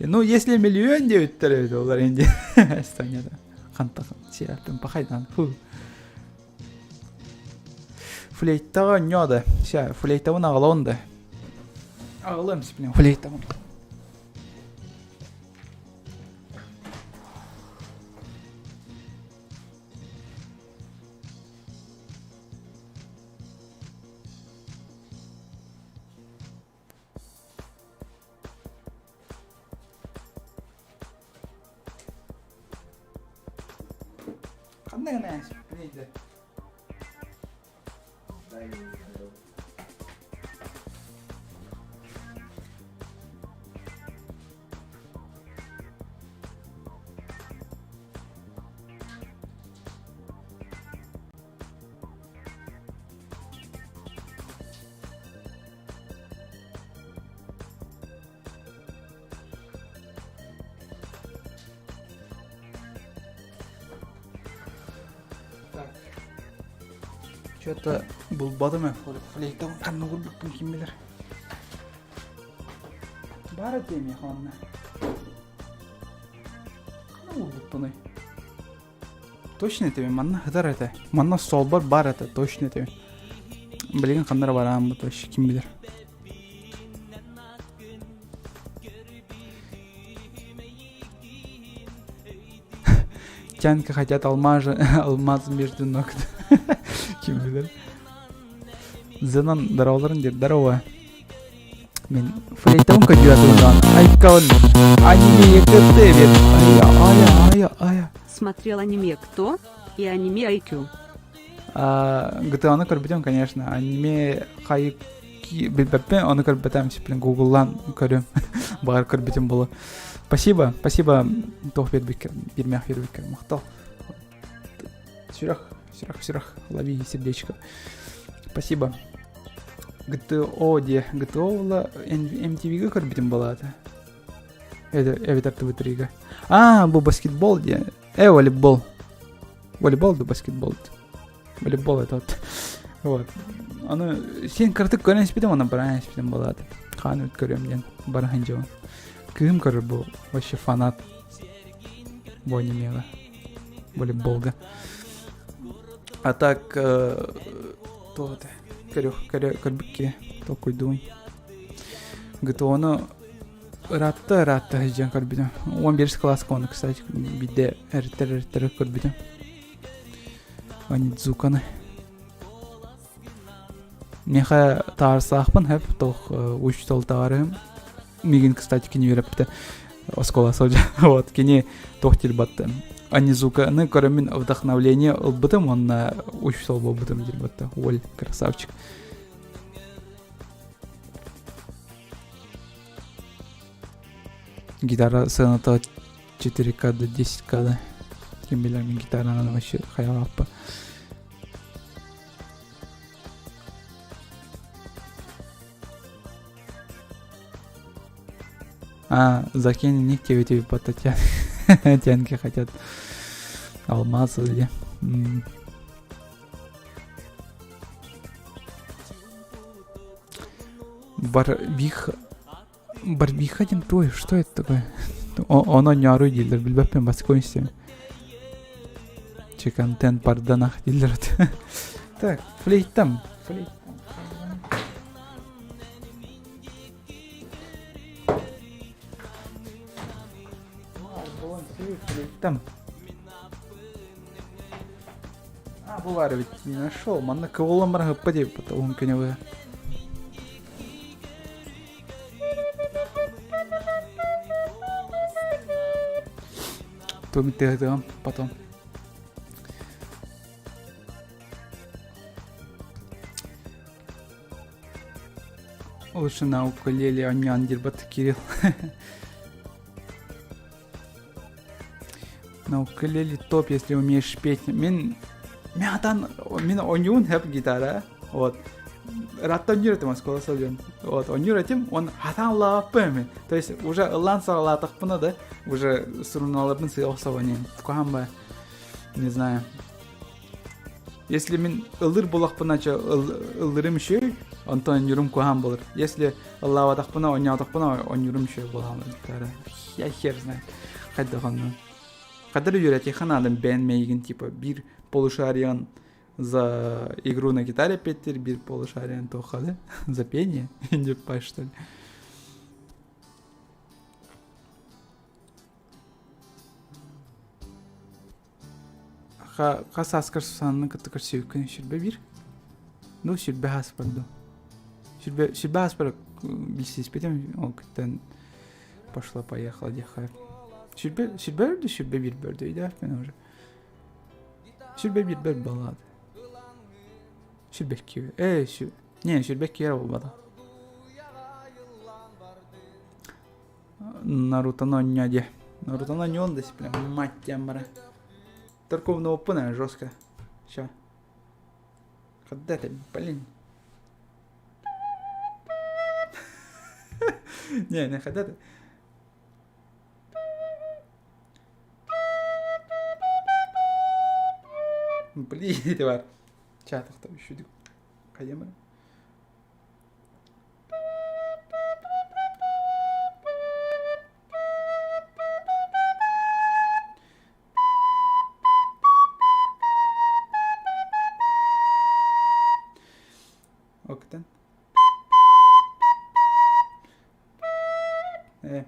Ну, если миллион диэбиттэр эбит олар инди станет. Хантах сиэппин пахайдан. Фу. Флейтаҕа оонньоо да. Ща, флейтабын аҕалаҕын да. Аҕалыам сипнем флейтабын. Ханна гына нейде? Так. Что-то булбатым ээ, флейтабын ханна уурбуппун ким билэр. Баар этэ миэхэ онно. Ханна уурбуппунуй? Точно этэбин, манна сытар этэ. Манна остуолбар баар этэ, точно этэбин. Билигин ханна эрэ барааммыт вообще ким билэр. Тянка хотят алмазы, алмаз между ног. Ким билэр. Зенон здороваларын диир, здорово. Мин флейтабын көрдүө Айкон аниме ЕКТ бит. Ая, ая, ая, ая. Смотрел аниме «Кто» и аниме IQ. GTA-ны көрбүтүм, конечно. Аниме хайыки билбэппин, ону көрбөтөм, блин, гугллаан көрүм. Баҕар көрбүтүм буолуо. Спасибо, спасибо, туох биэрбиккэр, биэрмээх биэрбиккэр махтал. Сүрэх, сүрэх, сүрэх, лови сердечко. Спасибо. ГТО диэ, ГТО була MTV-га көрбүтүм буолаата. Эбэтэр ТВ3-га. А, бу баскетбол диэ. Волейбол. Волейбол да баскетбол. Волейбол это вот. Вот. Аны сен кыртык көрөн испитим, аны баран испитим буолаата. Хаан үт көрүөм диэн баран дьон. Кыым көрөр бу вообще фанат бу анимеҕа. Волейболга. А так туох этэ көрүөх көрө көрбүккэ толкуйдуун. ГТО-ну ыраатта ыраатта сылдьан көрбүтүм. 11 класска оны, кстати, биирдэ эриттэр эриттэр көрбүтүм. Онидзуканы. Миэхэ таарсаахпын хэп туох учуутал таарыһым. Мигин, кстати, кини үөрэппитэ оскуола сылдьан. Вот, кини туох диир батта. Онидзуканы көрөммүн вдохновление ылбытым уонна учуутал буолбутум диир батта. Оль, красавчик. Гитара сыаната 4К до 10К да. Ким билэр мин гитаранан вообще хайалааппа. А, закинь ник тебе тебе по Татьянке хотят алмазы или... Барвиха... Барвиха диэн туой, что это такое? Ону оонньоору дииллэр, билбэппин бастакы истэбин. Че контент барданах дииллэр. Так, флейтам. Флейтам. Флейтам. А, бу баар эбит. Не нашел. Манна кыбыллан баран ыппа диэбит уһун күнү быһа. Тугун тыатыам потом. Лучше на укулеле оонньоон диирбат Кирилл. На укулеле топ, если умеешь петь. Мин мин мин оонньуун хэп гитара. Вот. Ратта оонньуур этим оскуола сылдьан. Вот, оонньуур этим, он хатан ыллаабаппын мин. То есть уже ыллаан саҕалаатахпына да, уже суруналарбын сыа охсобун куһаан ба, не знаю. Если мин ыллыр булахпына ча ыллырым үчүгэй, онтон оонньуурум куһаан буолар. Если ыллаабатахпына, оонньоотохпуна оонньуурум үчүгэй буолаҕын. Я хер знает. Хайдах онно. Хайдах үөрэтиэххэ наада бэйэн мэйигин типа биир полушариен за игру на гитаре петтир, биир полушариен туохха да? За пение? Или что ли? Хас ааскар Сусанны кытта көрсүбүккүн сүрбэ биир. Ну, сүрбэ ааспар дуу. Сүрбэ, сүрбэ ааспар билсиспитим, ол кыттан пошла-поехала диэххэ. Сүрбэ, сүрбэ өрдө, сүрбэ биир бөрдө өйдөөхпүн уже. Сүрбэ биир бөр балаады. Сүрбэ икки. Э, сү... Не, сүрбэ икки эрэ буолбата. Нарутоны оонньоо диэ. Нарутоны оонньуон да прям мать диэн бара. Торговный оппун жестко. Ща. Когда ты, блин. Не, не когда ты. Блин, это бар. Ча тохто үшүдүк. Хайа Октен. Э.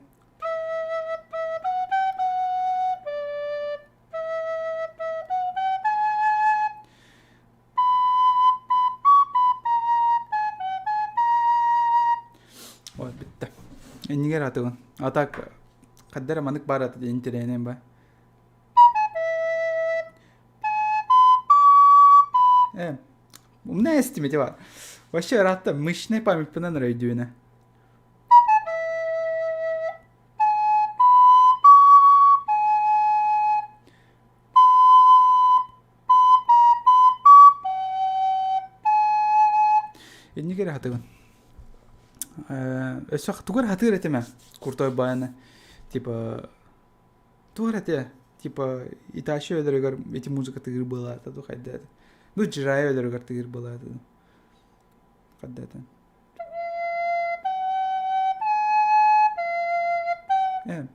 Ой, бүттэ. Иннигэр атыгын. А так, хаддара манык баар ата диэн интэриэһинэй ба. Э, умная эстимете бар. Вообще ыраатта мышечная память пынан өйдүүнэ. Инник эрэ хатыгын. Өссө тугу эрэ хатыыр этим ээ, куртой баайаны. Типа туох эрэ этэ, типа Итачи өлөрүгэр ити музыка тыгыр буолаата дуу хайда этэ. Ну Джирайя өлөрүгэр тыгыр буолаата дуу. Хайда этэ. Э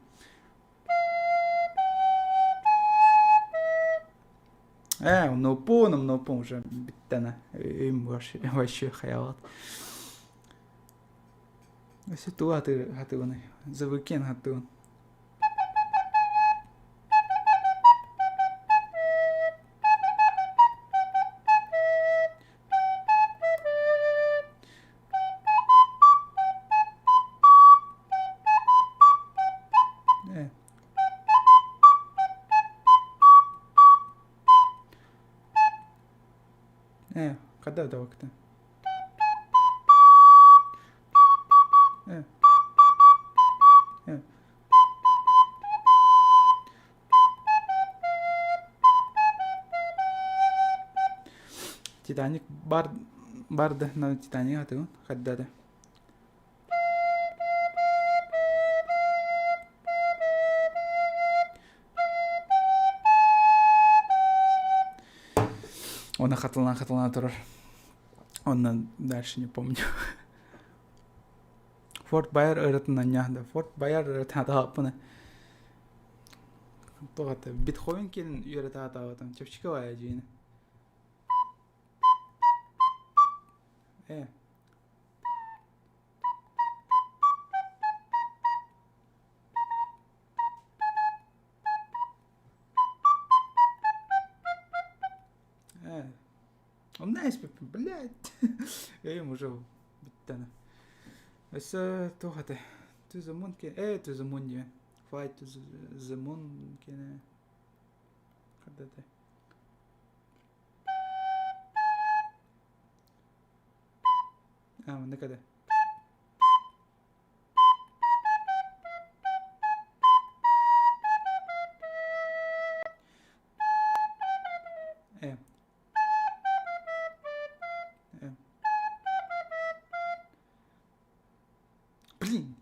Ээ, оннуоппун, оннуоппун уже бүттэнэ. Өйүм вообще хайаабат. Өссө тугу хатыыбыный? The Weeknd хатыыбын. Ээ. Ээ, хада да вакта. Ээ. Ээ. Титаник бар барды на Титаник атыгын хаддады. Она хатылана хатылана турар. Онно дальше не помню. Форт Баяр ырытын анньаһда. Форт Баяр ырытын атааппына. Туох это Бетховен кэлин үөрэтэ атаабатым. Чэпчэки баайа дьиэни. Э. Э. Онно эспиппин, блядь. Өйүм уже бүттэ. Өссө туох этэ? To the moon э, to the moon диэн. Fly to the moon кene. Хадда этэ? А, маннык этэ. Э. Э. Блин!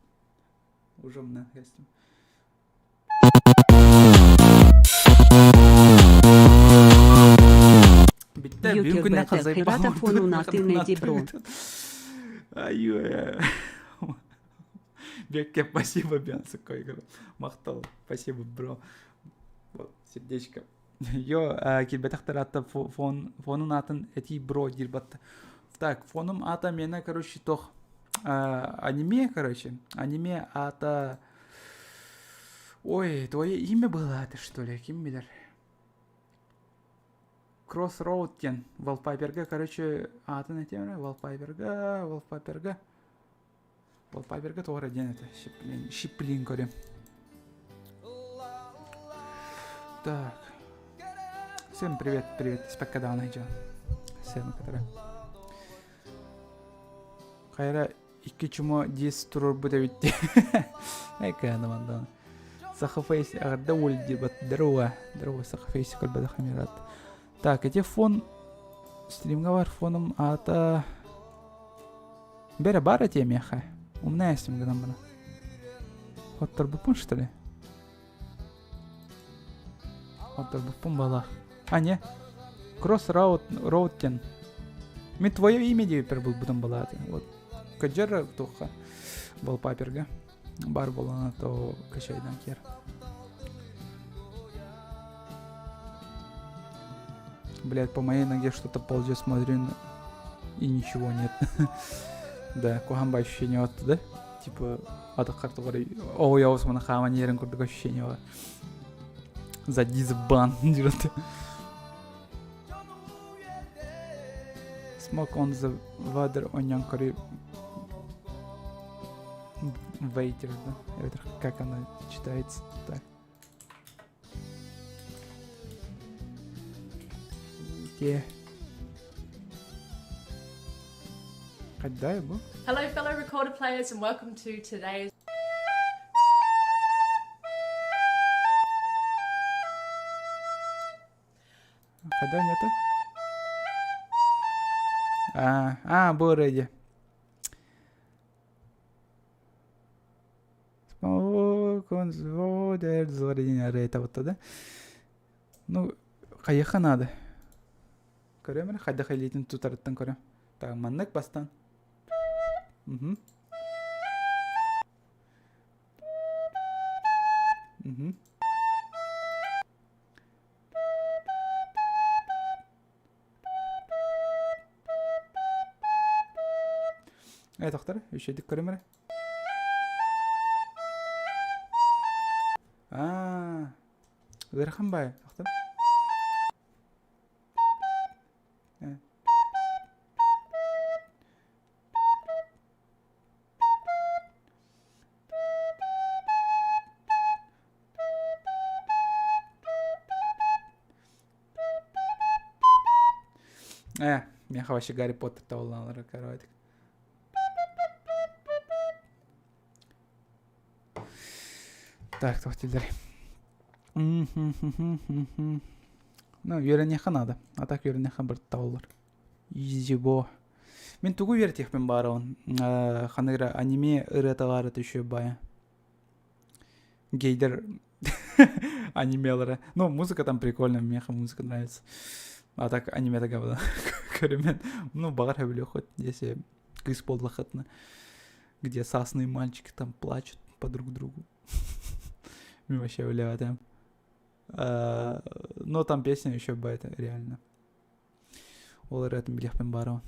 Уже мына кестим. Битте Юкер бүгүн күннэ бэтэ хазай хирата фонун атын эди бро. Ай-ой. Бекке спасибо, Бянса Койгер. Махтал, спасибо, бро. Вот, сердечко. Йо, килбэтэхтэр ата фон, фонун атын эти бро диир батта. Так, фонум ата мена, короче, тох аниме, короче, аниме ата... Ой, твое имя было это, что ли, ким билэр? Crossroad диэн Wallpaperга, короче, аатын этиэмэ, Wallpaperга, Wallpaperга. Wallpaperга тоҕо диэн это, щиплин, щиплин көрүм. Так. Всем привет, привет, испекка даҕаны дьон. Всем, которые. Хайра икки чумо дис туруорбут эбит дии. Эйкээнэ Саха фейс эҕэрдэ уол диэбэт. Здорово, здорово, Саха фейс көрбөтөх эмират. Так, эти фон стримҥа бар фоном аата Бэрэ бар эти миэхэ. Умная сим гынан бана. Хотторбуппун что ли? Хотторбуппун балах. А, не. Кросс Роуд Роуттен. Ми твое имя диэбиппэр булбутум балааты. Вот. Каджара туха. Wallpaperга. Бар болана то качайдан кер. Блядь, по моей ноге что-то ползет, смотрю, и ничего нет. Да, куһаҕан ощущение оттуда. Типа, атаххар тугары оо я османа хааман иһэрин курдук ощущение бар. За дизбан диэбит. Smoke on the water оонньоон көрүй Waiter, да? Это как она читается? Так. Где? Когда бу? Hello, fellow recorder players, and welcome to today's Когда нет? А, а, бу ready. Smoke on the water, это да? Ну, хайыха надо. Көрөм эрэ, хайдах илиитин тутарыттан көрөм. Так, маннык бастан. Угу. Угу. Э, тохтор, үчүгэйдик көрүм эрэ. Аа, ыарахан баайы, тохтор. Э. Э, миэхэ вообще Гарри Поттер табылланалара короче. Так, туох дииллэрий? Ну, үөрэниэххэ наада. А так үөрэниэххэ бір табыллар. Easy бо. Мин тугу үөрэтиэхпин баарабын? Ханнык эрэ аниме ырыата баара түшүө баайа. Гейдер анимелара. Ну, музыка там прикольная, мне музыка нравится. А так аниме говно. Көрүмэн. Ну, баҕар хөбүлүөххүт, если кыыс буоллаххытына. Где сасные мальчики там плачут по друг другу. Мин вообще үлэбэтим. Но там песня еще бы это реально. Ол ырыатын билиэхпин баарабын.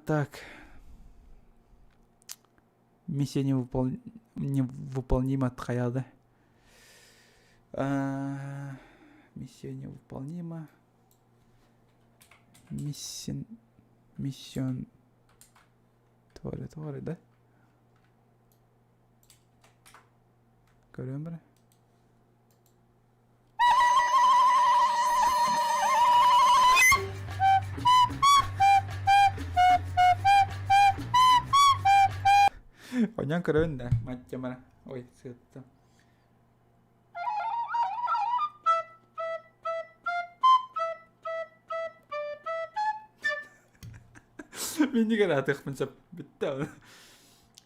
Так. Миссия невыпол... невыполнима хайа Миссия невыполнима. Миссин миссион туора туора да? Көрүөм бара. Онньон көрөбүн да, маттямара. Ой, сыттым. Миннигэр аатыахпын сөп бүттэ.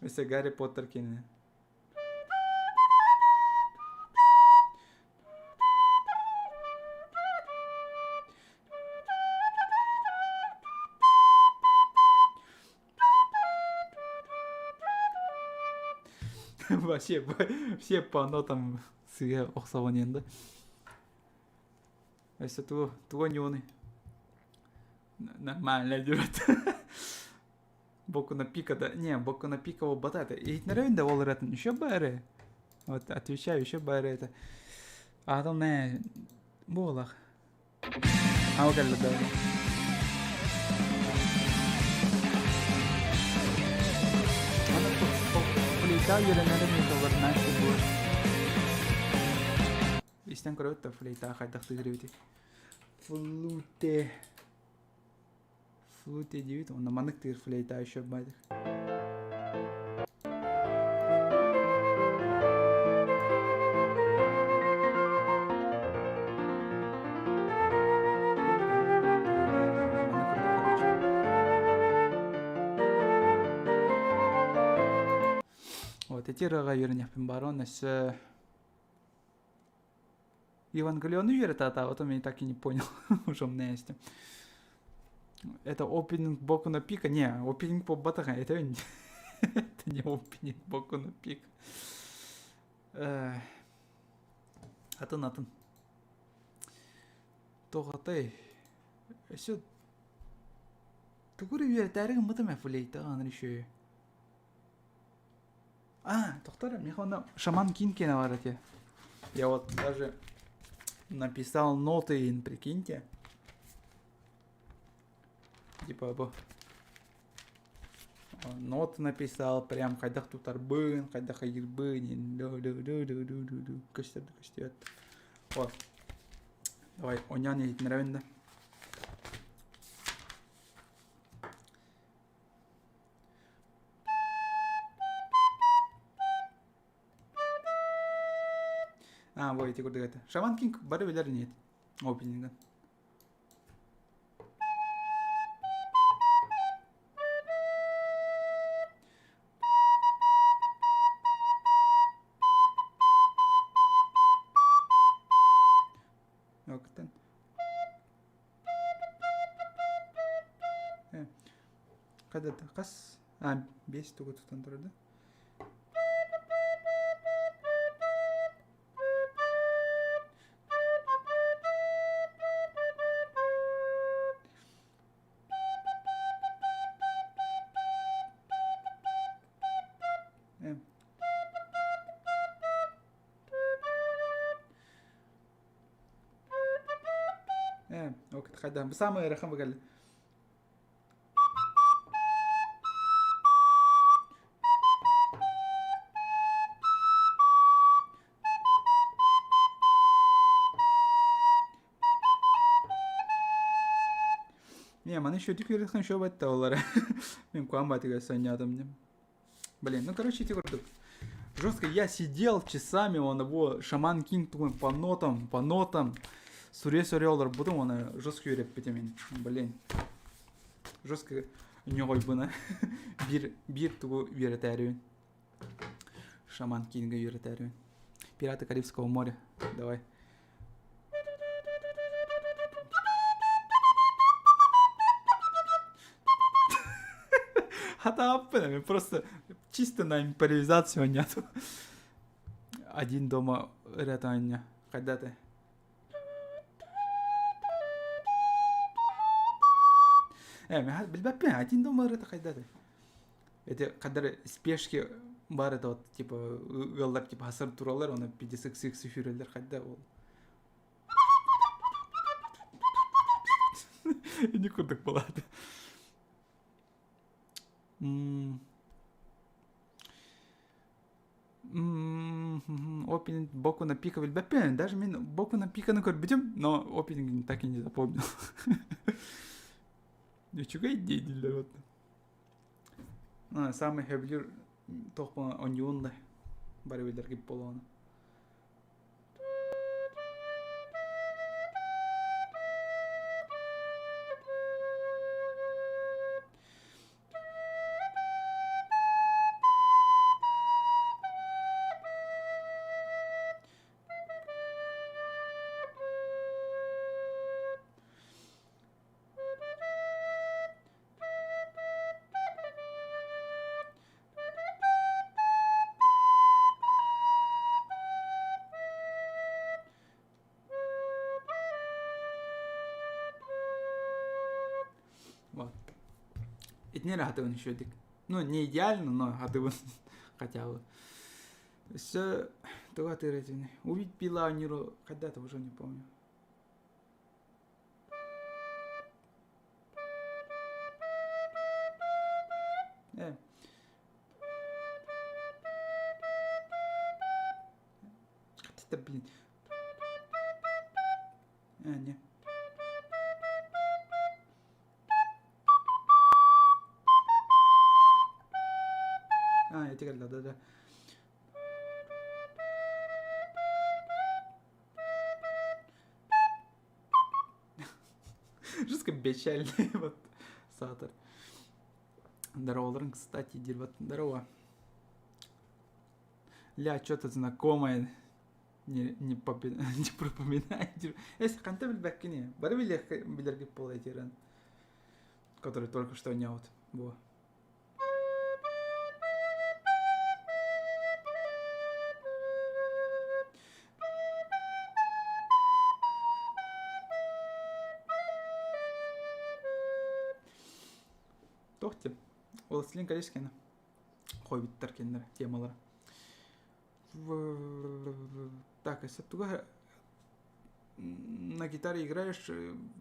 Өссө Гарри Поттер кинини. Вообще, все по нотам сыа охсобон енді. Өссө тугу тугу ньуоный нормально диэбит. Боку на пика да. Не, боку на пика батата. Иһитинэрэ да ол ыратын еще бары. Вот отвечаю, еще бары это. Аатым нэ буолах. Ау кэллэ да. Аны флейта үөрэнэрим этоларнааччы буо. Истэн көрөбүт да флейта хайдах тыгырыбыт. Флуте. Флуте диэбит уонна маннык тыыр флейта еще баайдык. Вот эти ырыаҕа үөрэниэхпин баарон өссө Евангелиону үөрэтэ потом я так и не понял уже умная Это опенинг Боку на Пика? Не, опенинг по Батаха, это не, это не опенинг Боку на Пика. Атын атын. Тоҕотой. Өссө тугу эрэ үөрэтээри гыммытым ээ флейтаҕа еще. А, тохтор, миэхэ онно Шаман Кинг киэнэ баар этэ. Я вот даже написал ноты, прикиньте. Типа бу ноты написал, прям хайдах тутарбын, хайдах хайырбын, көстөр да көстүбэт. Вот. Давай, оонньоон иһитиннэрэбин да. А, вот эти курдук это. Шаман Кинг бары билэр нет. Опенингын. Октен. Хада хас а 5 тугу тутан турар да? Ээ, ок, хайдах самый ыарахан быгалли. Не, маны еще үөрэтхэн еще батта олар. Мен куан батыга сонньоотум. Блин, ну короче, эти курдук. Жестко я сидел часами, он его Шаман Кинг такой по нотам, по нотам. Суре суре олорбутум, он жестко үөрэппитим мин. Блин. Жестко ньоҕойбуна. Биир биир тугу үөрэтээрибин. Шаман Кинга үөрэтээрибин. Пираты Карибского моря. Давай. Хатааппын просто чисто на импровизацию нету. Один дома ырыата Когда ты? Э, билбэппин один дома ырыата хайдаты. Это когда спешки бар это вот типа ыаллар типа хасар туралар оны 50 сүүрэллэр хайда ол. Ини курдук буолаат. Опенинг Боку на Пика билбэппин. Даже мин Боку на Пиканы көрбүтүм, но опенингин так и не запомнил. Үчүгэй дииллэр вот. Самый сөбүлүүр туох онньуун да бары билэргит буолуону. Вот. Итини эрэ хатыбын үчүгэйдик. Ну, не идеально, но хатыбын хотя бы. Все, туга тыыр этини. Убить Билла Ниру, когда-то уже не помню. Э. Это, блин. А, не. А, я теперь, да, да, да. Жестко печальный вот саатар. Здорово, кстати, дерьмо. Здорово. Ля, что-то знакомое. Не, не, попи, не пропоминай. Если ханта билбэккини. Бары билэргит буолай Который только что не вот. Во. Тохти. Властелин колец кэнэ. Хоббиттар кинилэр темалара. Так, если туга на гитаре играешь,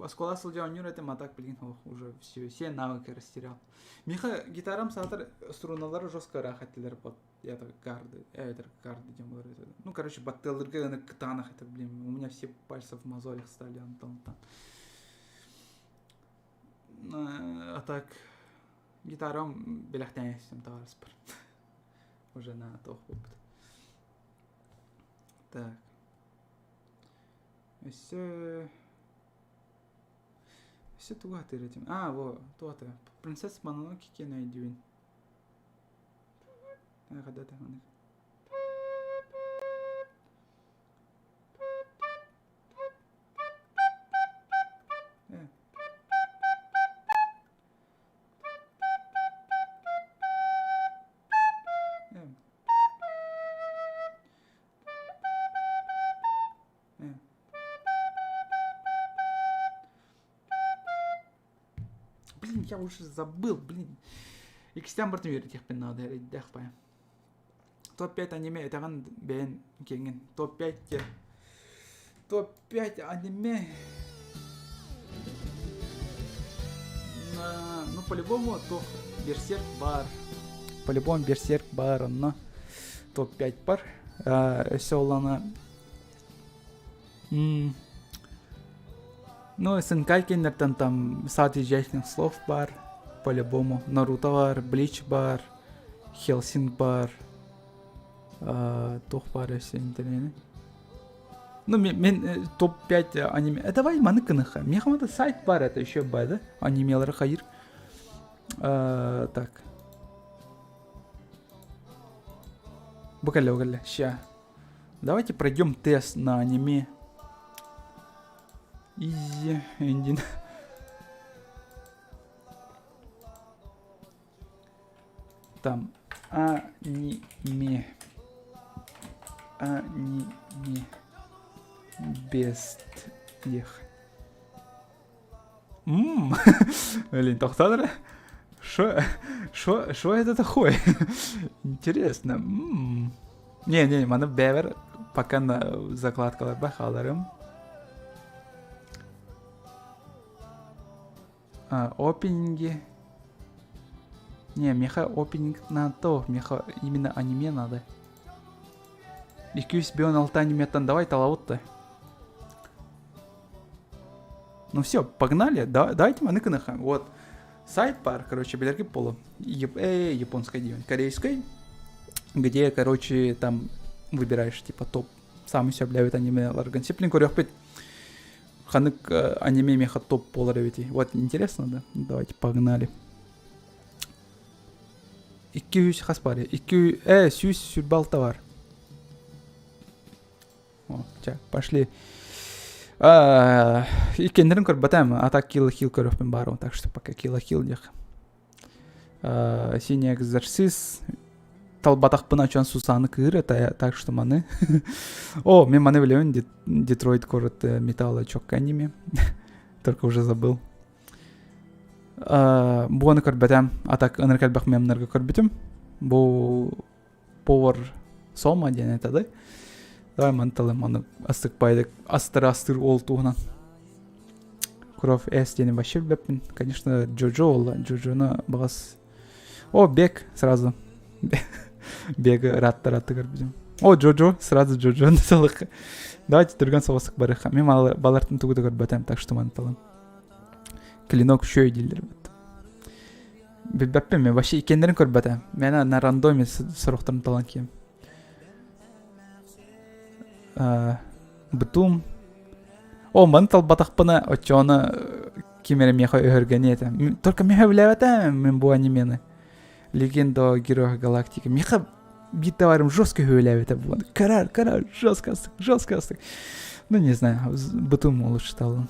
оскола сылдьа оонньуур этим, а так, блин, ох, уже все, все навыки растерял. Миха гитарам саатар струналары жестко ыраах этилэр вот я так гарды, это гарды диэн Ну, короче, баттыалырга гына кытаанах это, блин, у меня все пальцы в мозолях стали, Антон там. А так, гитарам бэлэхтээн истим таҕараспар. Уже на туох буолбут. Так. Өссө... Өссө тугу атыыр этим? А, во, туох атыыр? Принцесса Мононоке киэн өйдүүбүн. Когда-то Блин, я уже забыл, блин. Иккистээн бартын үөрэтиэхпин наада эрэйдээх баайым. Топ-5 аниме этэҕин бэйэн киэҥҥин. Топ-5 Топ-5 аниме. Ну, по-любому, то Берсерк баар. По-любому Берсерк баар онно топ-5 бар. Өссө олана Ну, СНК киннэртэн там сад изящных слов баар, по-любому. Наруто баар, Блич баар, Хелсинг баар, туох баар өссө интэриэһинэй. Ну, мен топ-5 аниме. Э, давай маны кыныха. Миэхэ это сайт бар, это еще бар, да? Анимелары хайыр. Так. Бу кэллэ, бу кэллэ. Ща. Давайте пройдем тест на аниме. Изи, эндин. Там аниме. Аниме. Бестех. Ммм, блин, тохтоо Шо, шо, шо это такое? Интересно. М-м. Не, не, маны бэбэр пока на закладкаларба хааларым. Опенинги. Не, меха опенинг надо то, меха именно аниме надо. 256 аниметтан давай талабыт Ну все, погнали, да, давайте маны гыныха. Вот, сайт бар, короче, билэрги полу. Японской диэн, корейской, где, короче, там выбираешь, типа, топ саамай сөбүлээбит анимеларгын. Сиплин көрүөхпүт ханнык аниме меха топ буолар эбитий. Вот, интересно, да? Давайте, погнали. 200 хас бар? 2 126 бар. О, чэ, пошли. Иккиэннэрин көрбөтөм, а так Kill la Kill көрүөхпүн баарым, так что пока Kill la Kill диэх. Синий экзорцист талбатахпына чон Сусаны кыыр это так что маны. О, мен маны билебин Детройт город металла чокка аниме. Только уже забыл. Буаны көрбөтөм, а так ынырык элбэх мемнерге көрбүтүм. Бу повар Сома диэн этэ да. Давай манталым аны астык байдык астыр астыр ол туһунан. Кровь С диэни вообще билбэппин. Конечно, Джоджо ол Джоджоны баҕас О, Бек сразу. Беги ыраттар аты көрбүтүм. О, Джоджо, сразу Джоджо салык. Давайте түргэн соҕусук барыха. Мен балартын тугу да көрбөтөм, так что манталым. Клинок үчүгэй дииллэр бит. Билбэппин мен вообще иккиэннэрин көрбөтөм. Мен на рандоме сорохторун талан кием. Бытум. О, маны талбатахпына оччоҕуна ким эрэ миэхэ өһөргөниэ этэ. Только миэхэ билээбэтэ мин бу анимены. Легенда о героях галактики. Миэхэ биир товарым жестко өһүөлээбитэ буолан. Карар, карар, жестко астык, жестко астык. Ну, не знаю, бытум лучше стало.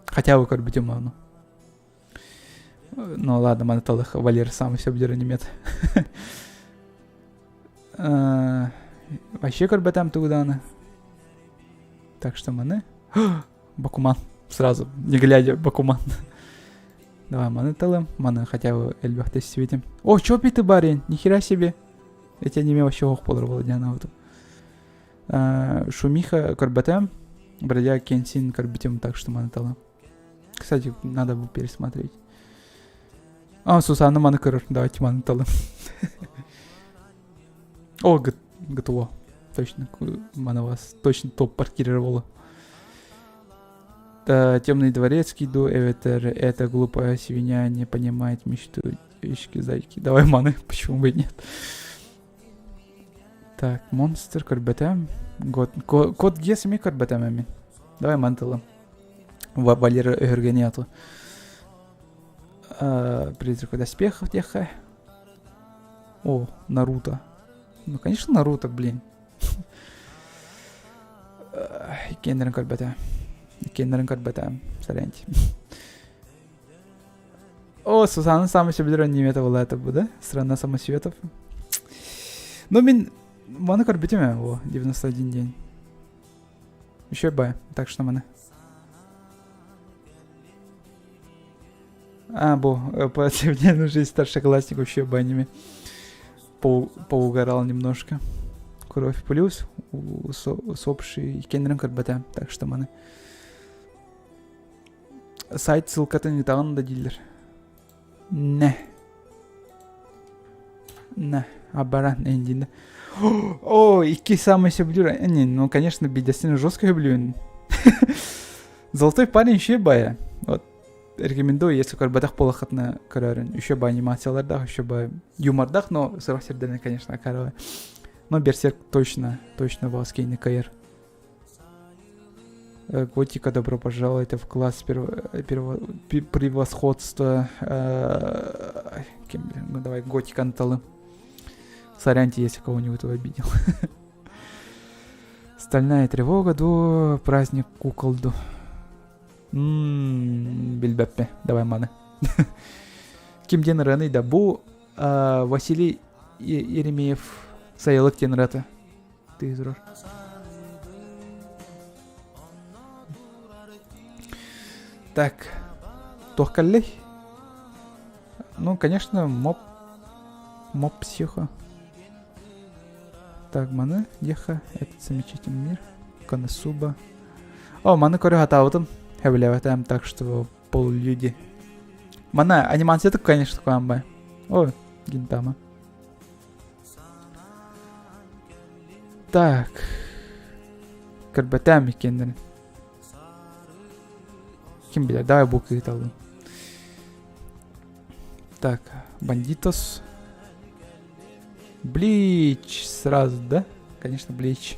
Хотя бы көрбүтүм ону. Ну ладно, маны талых Валер сам все будет анимет. Вообще көрбөтөм тугуданы. Так что маны... Бакуман. Сразу, не глядя, Бакуман. Давай маны талым. Маны хотя бы элбэхтэ светим. О, чё ты барин? Нихера себе. Эти аниме вообще ох болар диана вот. Шумиха көрбөтөм. Бродяга Кенсин көрбүтүм, так что маны талым. Кстати, надо бы пересмотреть. А, Сусанна маны көрөр. Давайте маны талым. О, ГТО. Точно, мана вас точно топ паркировала. Темный дворецкий ду эветер. Это глупая свинья не понимает мечту девочки зайки. Давай маны, почему бы и нет. Так, монстр көрбөтөм. Код Гиас эмиэ көрбөтөм эмин. Давай мантылым. Валера өһүргэни аты. Призрак доспехов диэххэ. О, Наруто. Ну, конечно, Наруто, блин. Иккиэннэрин көрбөтө. Иккиэннэрин көрбөтө. Соряньте. О, Сусанна самый сөбүлүүр анимета была это да? Страна самосветов. Ну, мин маны көрбүтүм ээ, о, 91 день. Еще бай, так что маны. А, бу, по повседневной жизнь старшеклассник вообще бы аниме. Поугорал немножко. Кровь плюс, усопший кеннерин көрбөтө, так что маны. Сайт ссылкатын ыытаҕын да дииллэр. Нэ. Нэ. Абаран эндинэ. О, икки самый сөбүлүүр. Не, ну, конечно, бидэстин жестко сөбүлүүн. Золотой парень еще бая. Вот рекомендую, если көрбөтөх буолаххытына көрөрүн. Еще бы анимациялардаах, еще бы юмордаах, но сорох сирдэринэн, конечно, акарова. Но Берсерк точно, точно вас кейни кайыр. Готика, добро пожаловать в класс превосходства. Кем, ну давай, Готика Анталы. Соряньте, если кого-нибудь обидел. Стальная тревога, ду, праздник кукол, ду. Билбэппэ, давай маны. Ким диэн ырыаный да бу Василий Еремеев сайылык диэн ырыата. Тыйзырар. Так, туох кэллэй? Ну, конечно, моп... Моп психо. Так, маны, диэхэ, этот замечательный мир. Коносуба. О, маны көрө хатаабытым. Хэбилээбэтээм, так что... Полулюди. Мана анимация конечно, такой О, Гинтама. Так. Көрбөтөөм иккиэннэрин. Ким билэр, давай бу кыыталым. Так, бандитос. Блич сразу, да? Конечно, Блич.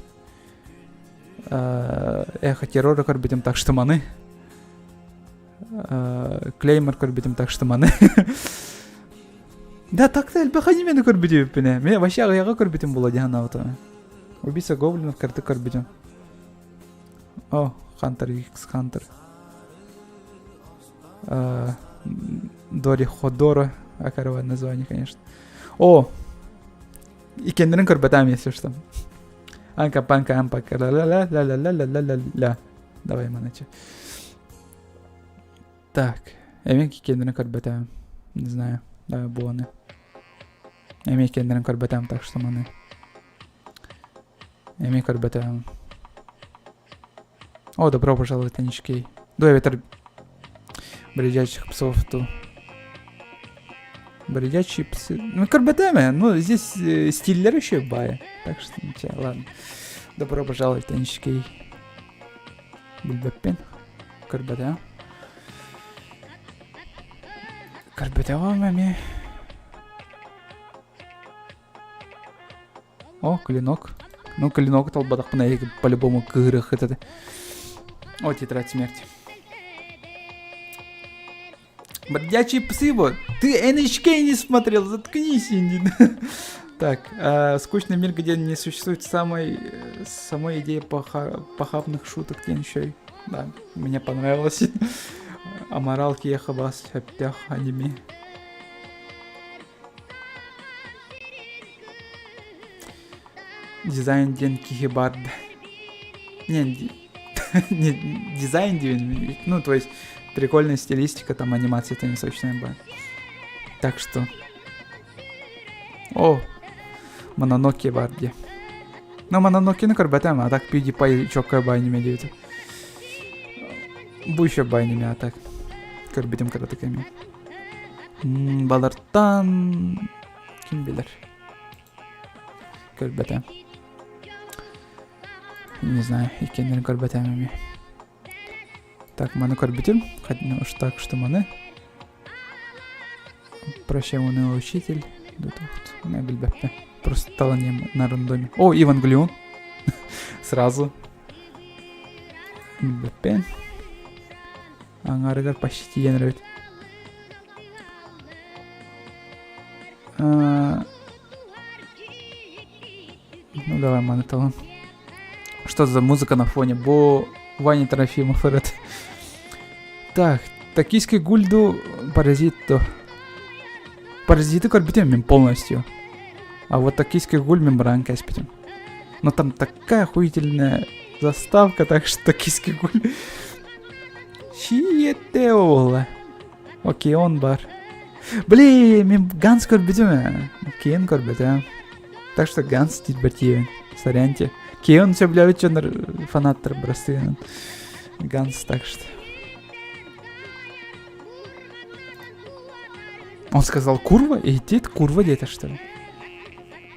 Эхо террора көрбүтүм так что маны. Клеймор көрбүтүм так что маны. Да, так-то элбэх анимени көрбүтүбүппүнэ. Мен вообще аҕыйаҕа көрбүтүм була дии санаабытым. Убийца гоблинов кырдык көрбүтүм. О, Хантер X Хантер. Дори Ходора, акарова название, конечно. О, иккиэннэрин көрбөтөм, если что. Анка панка ампа ла ла ла ла ла ла ла ла ла Давай, манача. Так, эмиэ иккиэннэрин көрбөтөм. Не знаю, давай буоны. Эмиэ иккиэннэрин көрбөтөм, так что маны. Эмиэ көрбөтөм. О, добро пожаловать, Аничкей. Дуй, ветер бродячих псов ту. Бродячие псы. Ну, көрбөтөм ну, здесь э, стиллер еще бай. Так что, ничего, ладно. Добро пожаловать, Аничкей. Билбэппин. Көрбөтөм. Көрбөтөм эмиэ. О, клинок. Ну, клинок талбатахпына по-любому кыырых это. О, тетрадь смерти. Бродячие псы вот. Ты NHK не смотрел, заткнись, Инди. Так, э, скучный мир, где не существует самой, э, самой идеи паха, похабных шуток Теншой. Да, мне понравилось. Аморал Киехабас, Хептях, аниме. Дизайн диэн киһи баар да. Не, не дизайн диэн, ну, то есть прикольная стилистика, там анимация это не сочная была. Так что... О, Мононоке баар дии. Ну, Мононокены көрбөтөм, а так PewDiePie чокка бай неме диэбитим. Бу еще бай неме, а так көрбүтүм кыратык эми. Балартан ким билэр? Көрбөтөм. Не знаю, иккиэннэрин көрбөтөм эми. Так, маны көрбүтүм. Ну уж так, что маны. Прощай, унылый учитель. Билбэппин. Просто таланем на рандоме. О, Евангелион. Сразу. Билбэппин. Аҥаарыгар почти тиийэн эрэбит. Ну давай маны талан. Что за музыка на фоне? Бо Ваня Трофимов этот. Так, токийский гульду паразит то. Паразиты көрбүтүм мин полностью. А вот токийский гуль мин баран кэспитим. Но там такая охуительная заставка, так что токийский гуль. Чиете ола. Окей, он бар. Блин, мин Ганс көрбүтүм ээ. Кейн көрбөтүм. Так что Ганс тиийбэтиэн. Соряньте. Кейн сөбүлээбит дьоннор фанаттар бырастыынан. Ганс так что. Он сказал курва? И дед курва где-то что ли?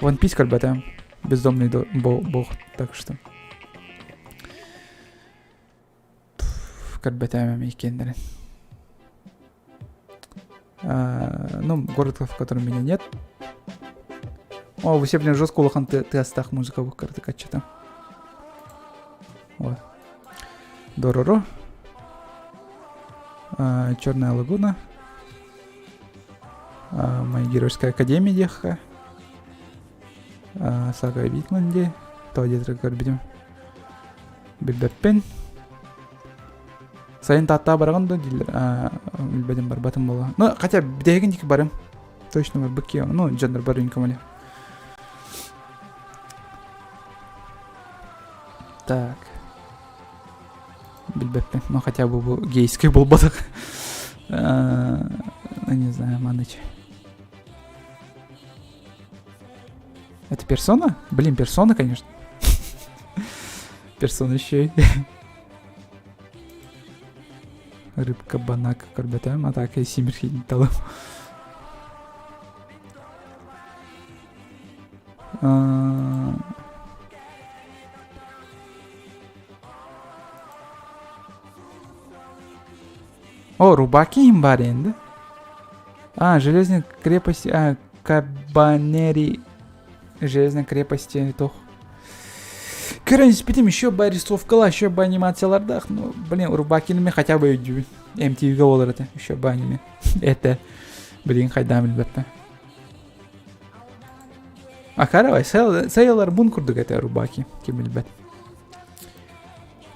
One Piece көрбөтүм. Бездомный бог, так что. Көрбөтүм иккиэннэрин. Ну, город, в котором меня нет. О, вы все, блин, жестко улахан тыастаах музыка кырдыкаччыта. Вот. Дороро. Черная лагуна. Моя геройская академия диэххэ. Сага Витланди. То диэтэр көрбүтүм. Билбэппин. Сайын Тааттаҕа бараҕын да дииллэр. Билбэтим барбатым буолла. Ну, хотя бүтэһигин диэки барым. Точно барбыт киһи. Ну, дьоннор барыын көмөлө. Так. Билбэппин. Ну, хотя бы бу гейский буолбатах. Ну, не знаю, маныч. Это персона? Блин, персона, конечно. Персона еще и. Рыбка банак көрбөтөм, атака симирхин талым. О, рубаки им бар енді. А, железная крепость, а, Кабанери, железной крепости, тох. Көрөн испитим, еще бы рисовкала, еще бы анимациялардах. Ну, блин, Рубакинами хотя бы өйдүүбүн. MTV-га болар этэ, еще бы аниме. Это, блин, хайдаан билбэппин. А каравай, Сейлор Мун курдук этэ Рубаки, ким билбэт.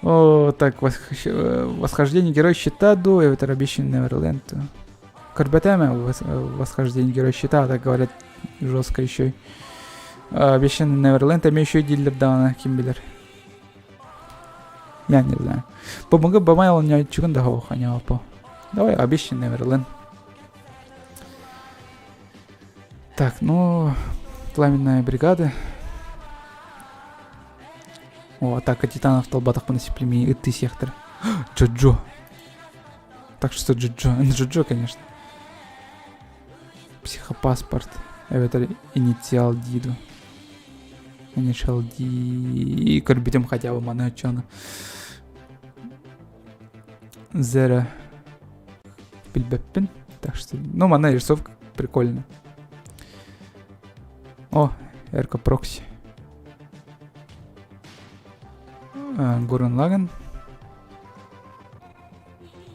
О, так, восхождение Герой Щита ду, это обещанный Неверленд. Көрбөтөмө восхождение Герой Щита, так говорят, жестко еще. Обещанный Неверленд эмиэ еще дииллэр даҕаны ким билэр. Я не знаю. Бумага бамай ол чугун да по. Давай обещанный Неверленд. Так, ну, пламенная бригада. О, атака титанов толбатахпына сиплеми ытты сиэхтэр. Джоджо. Так что Джоджо. Джоджо, конечно. Психопаспорт. Эбэтэр инициал Диду. Инициал Ди. Көрбүтүм хотя бы маны оччону. Зера. Билбэппин. Так что, ну, манна рисовка прикольно. О, Эрко Прокси. Гуррен Лаган.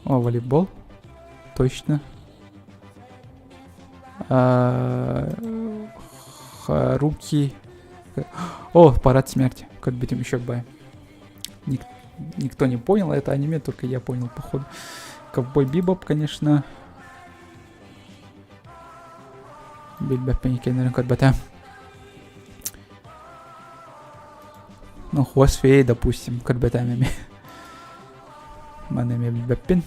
О, волейбол. Точно. Харуки. О, парад смерти. Как будем еще бай. Ник никто не понял это аниме, только я понял, походу. Ковбой Бибоп, конечно. Билбэппин иккиэннэрин көрбөтөм. Ну, хвост феи, допустим, көрбөтөм эми. Маны эмиэ билбэппин.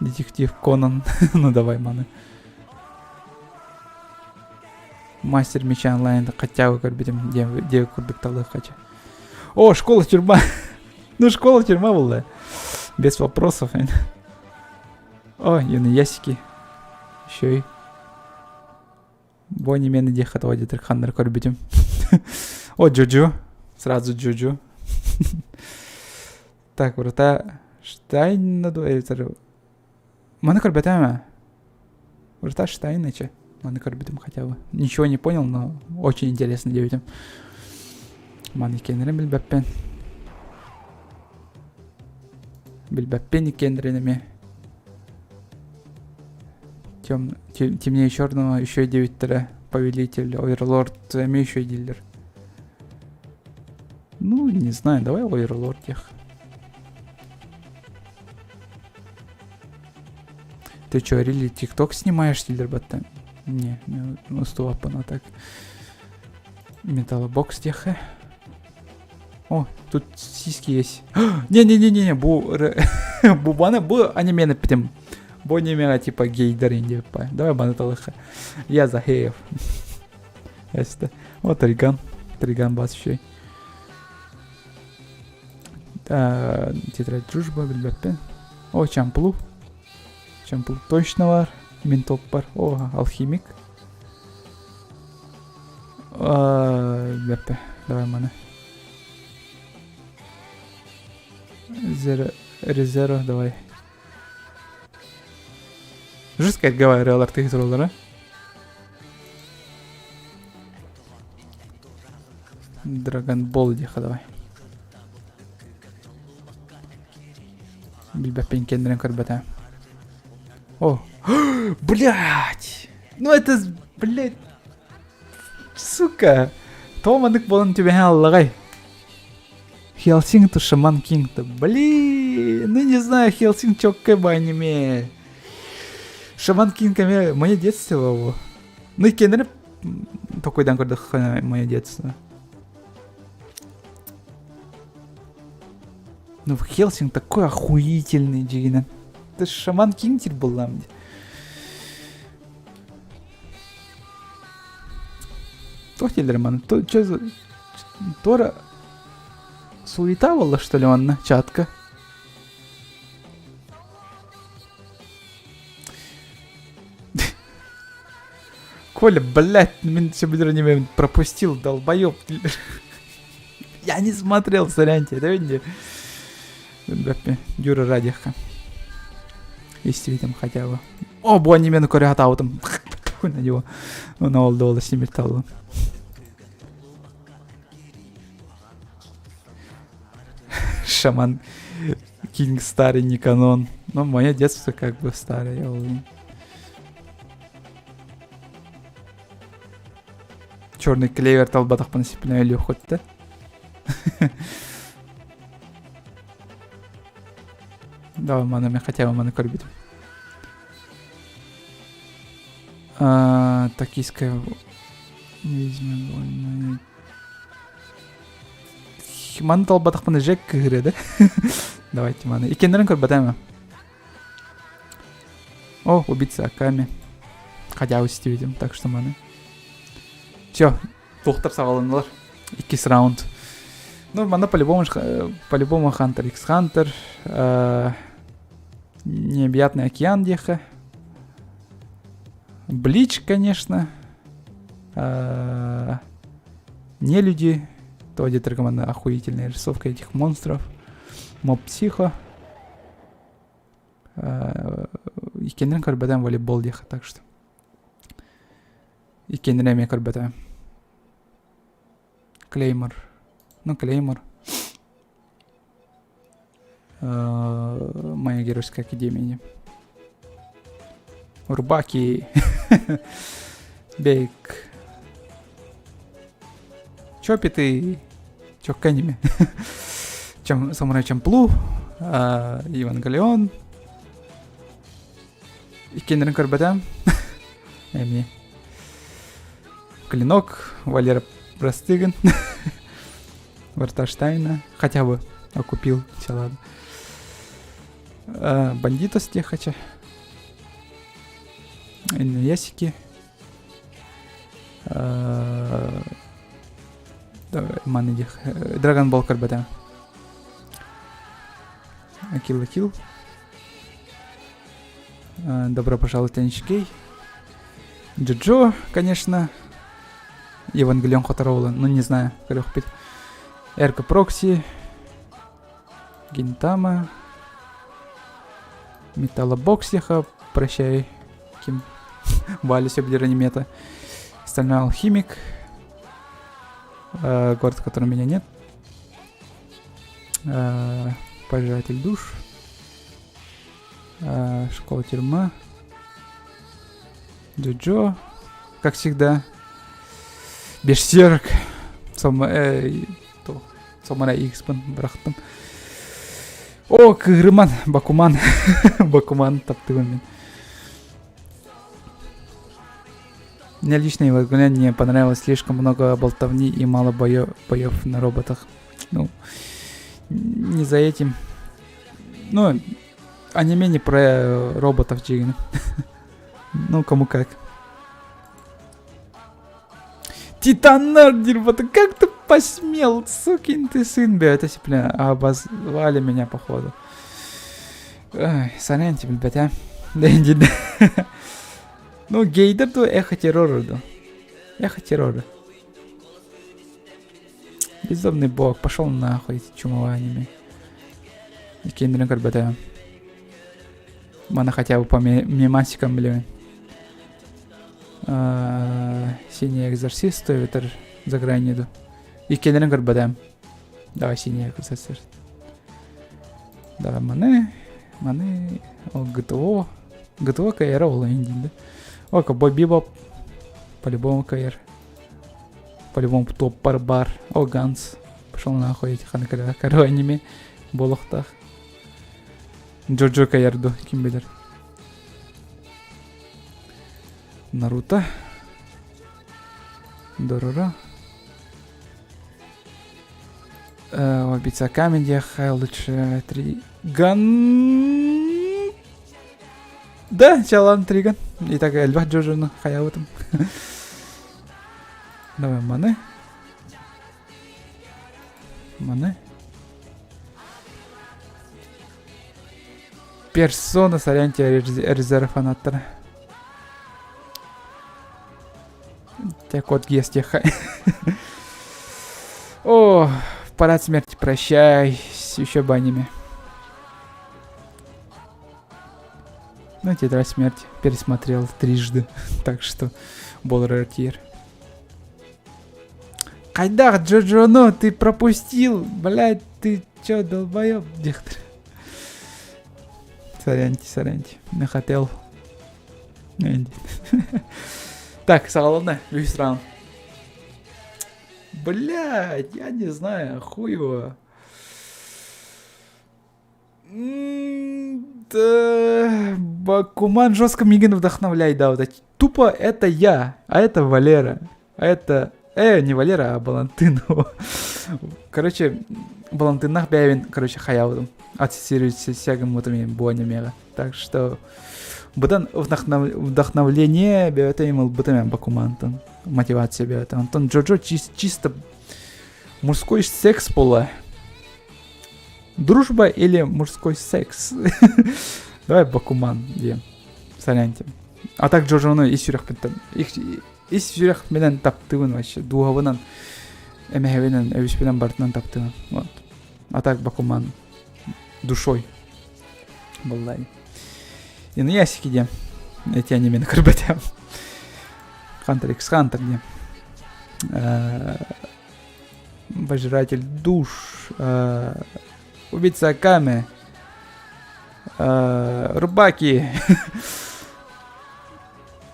Детектив Конан. ну давай, маны. Мастер меча онлайн хотя бы көрбүтүм диэ курдук талыаххача. О, школа тюрьма. ну, школа тюрьма была. Без вопросов. О, юны ясики. Еще и. Бо немени диэххэ тоҕо диэтэр ханнары көрбүтүм. О, Джуджу. Сразу Джуджу. Так, врата Штайна эбэтэр Маны көрбөтөм ээ. Врата Штайна че. Маны көрбүтүм хотя бы. Ничего не понял, но очень интересно диэбитим. Маны иккиэннэрин билбэппин. Билбэппин иккиэннэрин эмиэ. Тем, темнее черного еще диэбиттэрэ. Повелитель, Оверлорд эмиэ еще дииллэр. Ну, не знаю, давай Оверлорд тех. Ты чё, really ТикТок снимаешь дииллэр батта? Не, устуаппына так. Металлобокс диэхэ. О, тут сиськи есть. Не-не-не-не, бу бу баны бу анимени эппитим. Бу анимеҕэ типа гейдер диэппэ. Давай баны талыха. Я за геев. Эсте. Вот Триган. Триган бас еще. Тетрадь дружба билбэппин. О, Чамплу. Чамплу точно бар. Мин топ бар. О, алхимик. Билбэппэ. Давай маны. Зеро, Резеро, давай. Жестко говорил артыгы Драгонбол диэхэ давай. Билбэппин кэннэрин көрбөтө. О, блять! Ну это, блять, сука! Тооманык буолан түбэһэн аллаҕай. Хелсинг то Шаман Кинг-то. Блин, ну не знаю, Хелсинг чоккай бы аниме. Шаман Кинг эмиэ мое детство его. Ну иккиэннэрэ токуйдан көрдөххө мое детство. Ну Хелсинг такой охуительный дьигинэн. Это Шаман Кинг теперь был дии. Туох дииллэр маны? Чё за... Тора... Суета буолла что ли манна чатка? Коля, блядь, мин сөбүлэр пропустил, долбоеб. Я не смотрел, соряньте, это видите? Дюра радиха. Истибитим хотя бы. О, бу анимені көрө хатаабытым. Хуй на него. На ол да ол снимет таллы. Шаман Кинг старый не канон. Но мое детство как бы старое, я уверен. Черный клевер талбатахпын сиппинэ өлүөххүттэ. Давай маны мен хотя бы маны көрбүтүм. Токийская вольная. Маны талбатахпына Жек кыһырыа да. Давайте маны. Иккиэннэрин көрбөтөм. О, убийца Аками. Хотя бы видим, так что маны. Все, туохтар саҕаланнылар. Иккис раунд. Ну, манна по-любому, по-любому Хантер X Хантер, Необъятный океан диэхэ. Блич, конечно. Не люди. То где команда охуительная рисовка этих монстров. Моб Психо. Иккиэннэрин көрбөтөм волейбол диэхэ, так что. Иккиэннэрин эмиэ көрбөтөм. Клеймор. Ну, Клеймор. Моя геройская академия. Рубаки. Бейк. Чопи ты. Чё к аниме? Чем Самурай Чамплу, Евангелион. Иккиэннэрин көрбөтөм. Эмиэ. Клинок, Валера Простыгин. Врата Штайна. Хотя бы окупил. Все, ладно. Бандитос Техача. Ясики. Маны диэх. Dragon Ball көрбөтөм. Акил Акил. Добро пожаловать, NHK. Джоджо, конечно. Евангелион Хотороула, ну не знаю, көрөхпүт. Эрго Прокси. Гинтама. Металлобоксиха. Прощай, Ким. Валя сөбүлүүр анимета. Стальной алхимик. Город, в котором меня нет. Пожиратель душ. Школа тюрьма. Джоджо, как всегда. Берсерк. Самурай Икспын бырахтым. О, Кыгырман, Бакуман. Бакуман таптыгым мин. Мне лично Евангелион не понравилось слишком много болтовни и мало боев, боев на роботах. Ну, не за этим. Ну, аниме не про роботов, Джигин. Ну, кому как. Титанар, дерьмо, ты как ты посмел, сукин ты сын, бля, это бля, обозвали меня, походу. Ай, сорян тебе, блядь, а. Да иди, да. Ну, гейдер ду эхо террора ду. Эхо террора. Безумный бог, пошел нахуй, эти чумовые аниме. Иккиэннэрин көрбөтө. Мана хотя бы по мемасикам, блин. Синий экзорцист ветер за гранью ду. Иккиэннэрин көрбөтөм. Давай синий экзорцист. Давай маны. Маны. О, ГТО. ГТО КР ол да. О, Ковбой Бибоп. По-любому КР. По-любому топ барбар. О, Ганс. Пошел нахуй эти ханыкара аниме. Болохтах. Джоджо Каярду, ким билэр. Наруто. Дороро. Убийца Камеди, лучше Триган. Да, Чалан Триган. И так элбэх Джоджону хайабытым. Давай маны. Маны. Персона сорян тебе резерв фанаттара. Те код Гес теха. О, парад смерти, прощай. Еще банями. Ну, тетрадь смерти пересмотрел трижды. Так что, Болрартир. Хайдах, Джоджоно, ты пропустил, блядь, ты чё, долбоёб, дихтер. Соряньте, соряньте, не хотел. Так, саҕаланна, үһүс раунд. Блядь, я не знаю, хуй его. Да, Бакуман жестко Мигин вдохновляет, да, вот это. Тупо это я, а это Валера, а это... не Валера, а Балантын. Короче, Балантыннах бэйэбин, короче, хайаабытым. Ассоциируется бу анимеҕа. Так что быдан вдохновление бэйэтэ ылбытым Бакумантан. Мотивация бэйэтэ. Онтон Джоджо чисто мужской секс буолла. Дружба или мужской секс? Давай Бакуман диэм. Соряньте. А так Джоджону ис сүрэхпиттэн ис сүрэхпинэн таптыыбын вообще. Дууһабынан эмэһэбинэн өбүспүнэн барытынан таптыыбын. Вот. А так Бакуман душой. Баллай. Инуясики диэм. Эти анимени көрбөтөм. Хантер X Хантер диэм. Пожиратель душ. Убийца Акаме. Рубаки.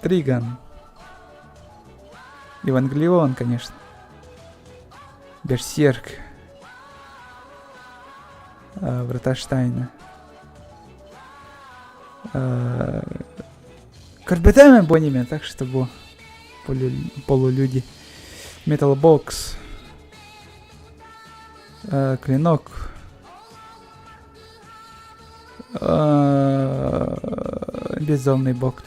Триган. Евангелион, конечно. Берсерк. Врата Штайна. Көрбөтөм бу аниме, так что бу полулюди. Metal Box. Клинок. Безумный бог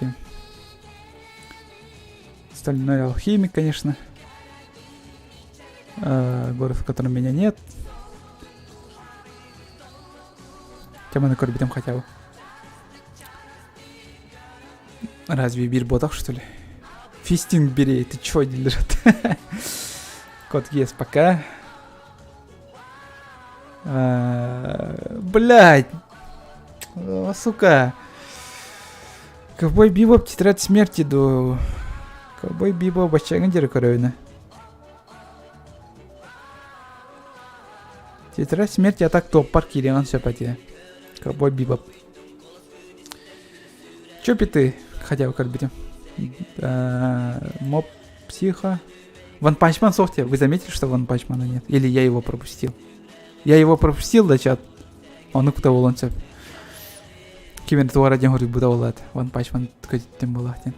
Стальной алхимик, конечно. Город, в котором меня нет. Тема көрбүтүм хотя бы. Разве биир буолбатах, что ли? Фистинг бери, ты чё, лежит? Код Гиас пока. Блядь. Сука. Ковбой Бибоп, Тетрадь смерти до... Ковбой Бибоп баччаҥҥа диэри көрөбүнэ. Тетрадь смерти а так туоппар киириэҕин сөп этэ. Ковбой Бибоп. Чё ты хотя бы көрбүтүм. Моб Психо. Ван Панчман софте. Вы заметили, что Ван Панчмана нет? Или я его пропустил? Я его пропустил, да, чат? Ону кута буолуон сөп. Ким эрэ туора диэн хоруйбута буолаат. Ван Панчман көтүттүм буолаах диэн.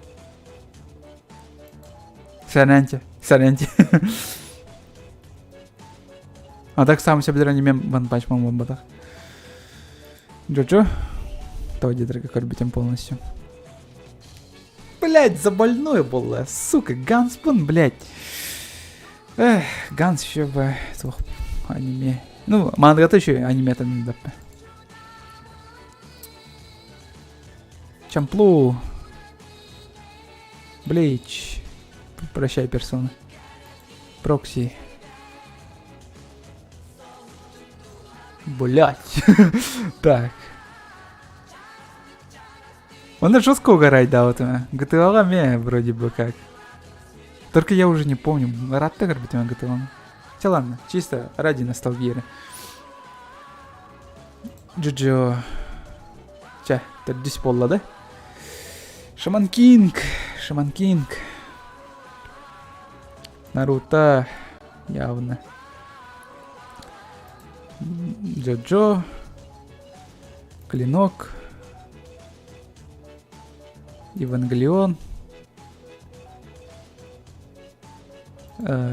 Сэрэнти, сэрэнти. А так сам себе аниме Ван Панчман буолбатах. Джоджо. То диэтргэ көрбүтүм полностью. Блять, за больной была, сука, Ганспун, блять. Эх, Ганс еще бы туох аниме. Ну, мангата еще аниме там да. Чамплу. Блич. Прощай, персона. Прокси. Блять. Так. Он жестко угорать, да, вот. GTA ме вроде бы как. Только я уже не помню. Ыраатта көрбүтүм GTA. Хотя ладно, чисто ради ностальгии. Джоджо. Чэ, төрдүс буолла да? Шаман Кинг. Шаман Кинг. Наруто. Явно. Джоджо. Клинок. Евангелион.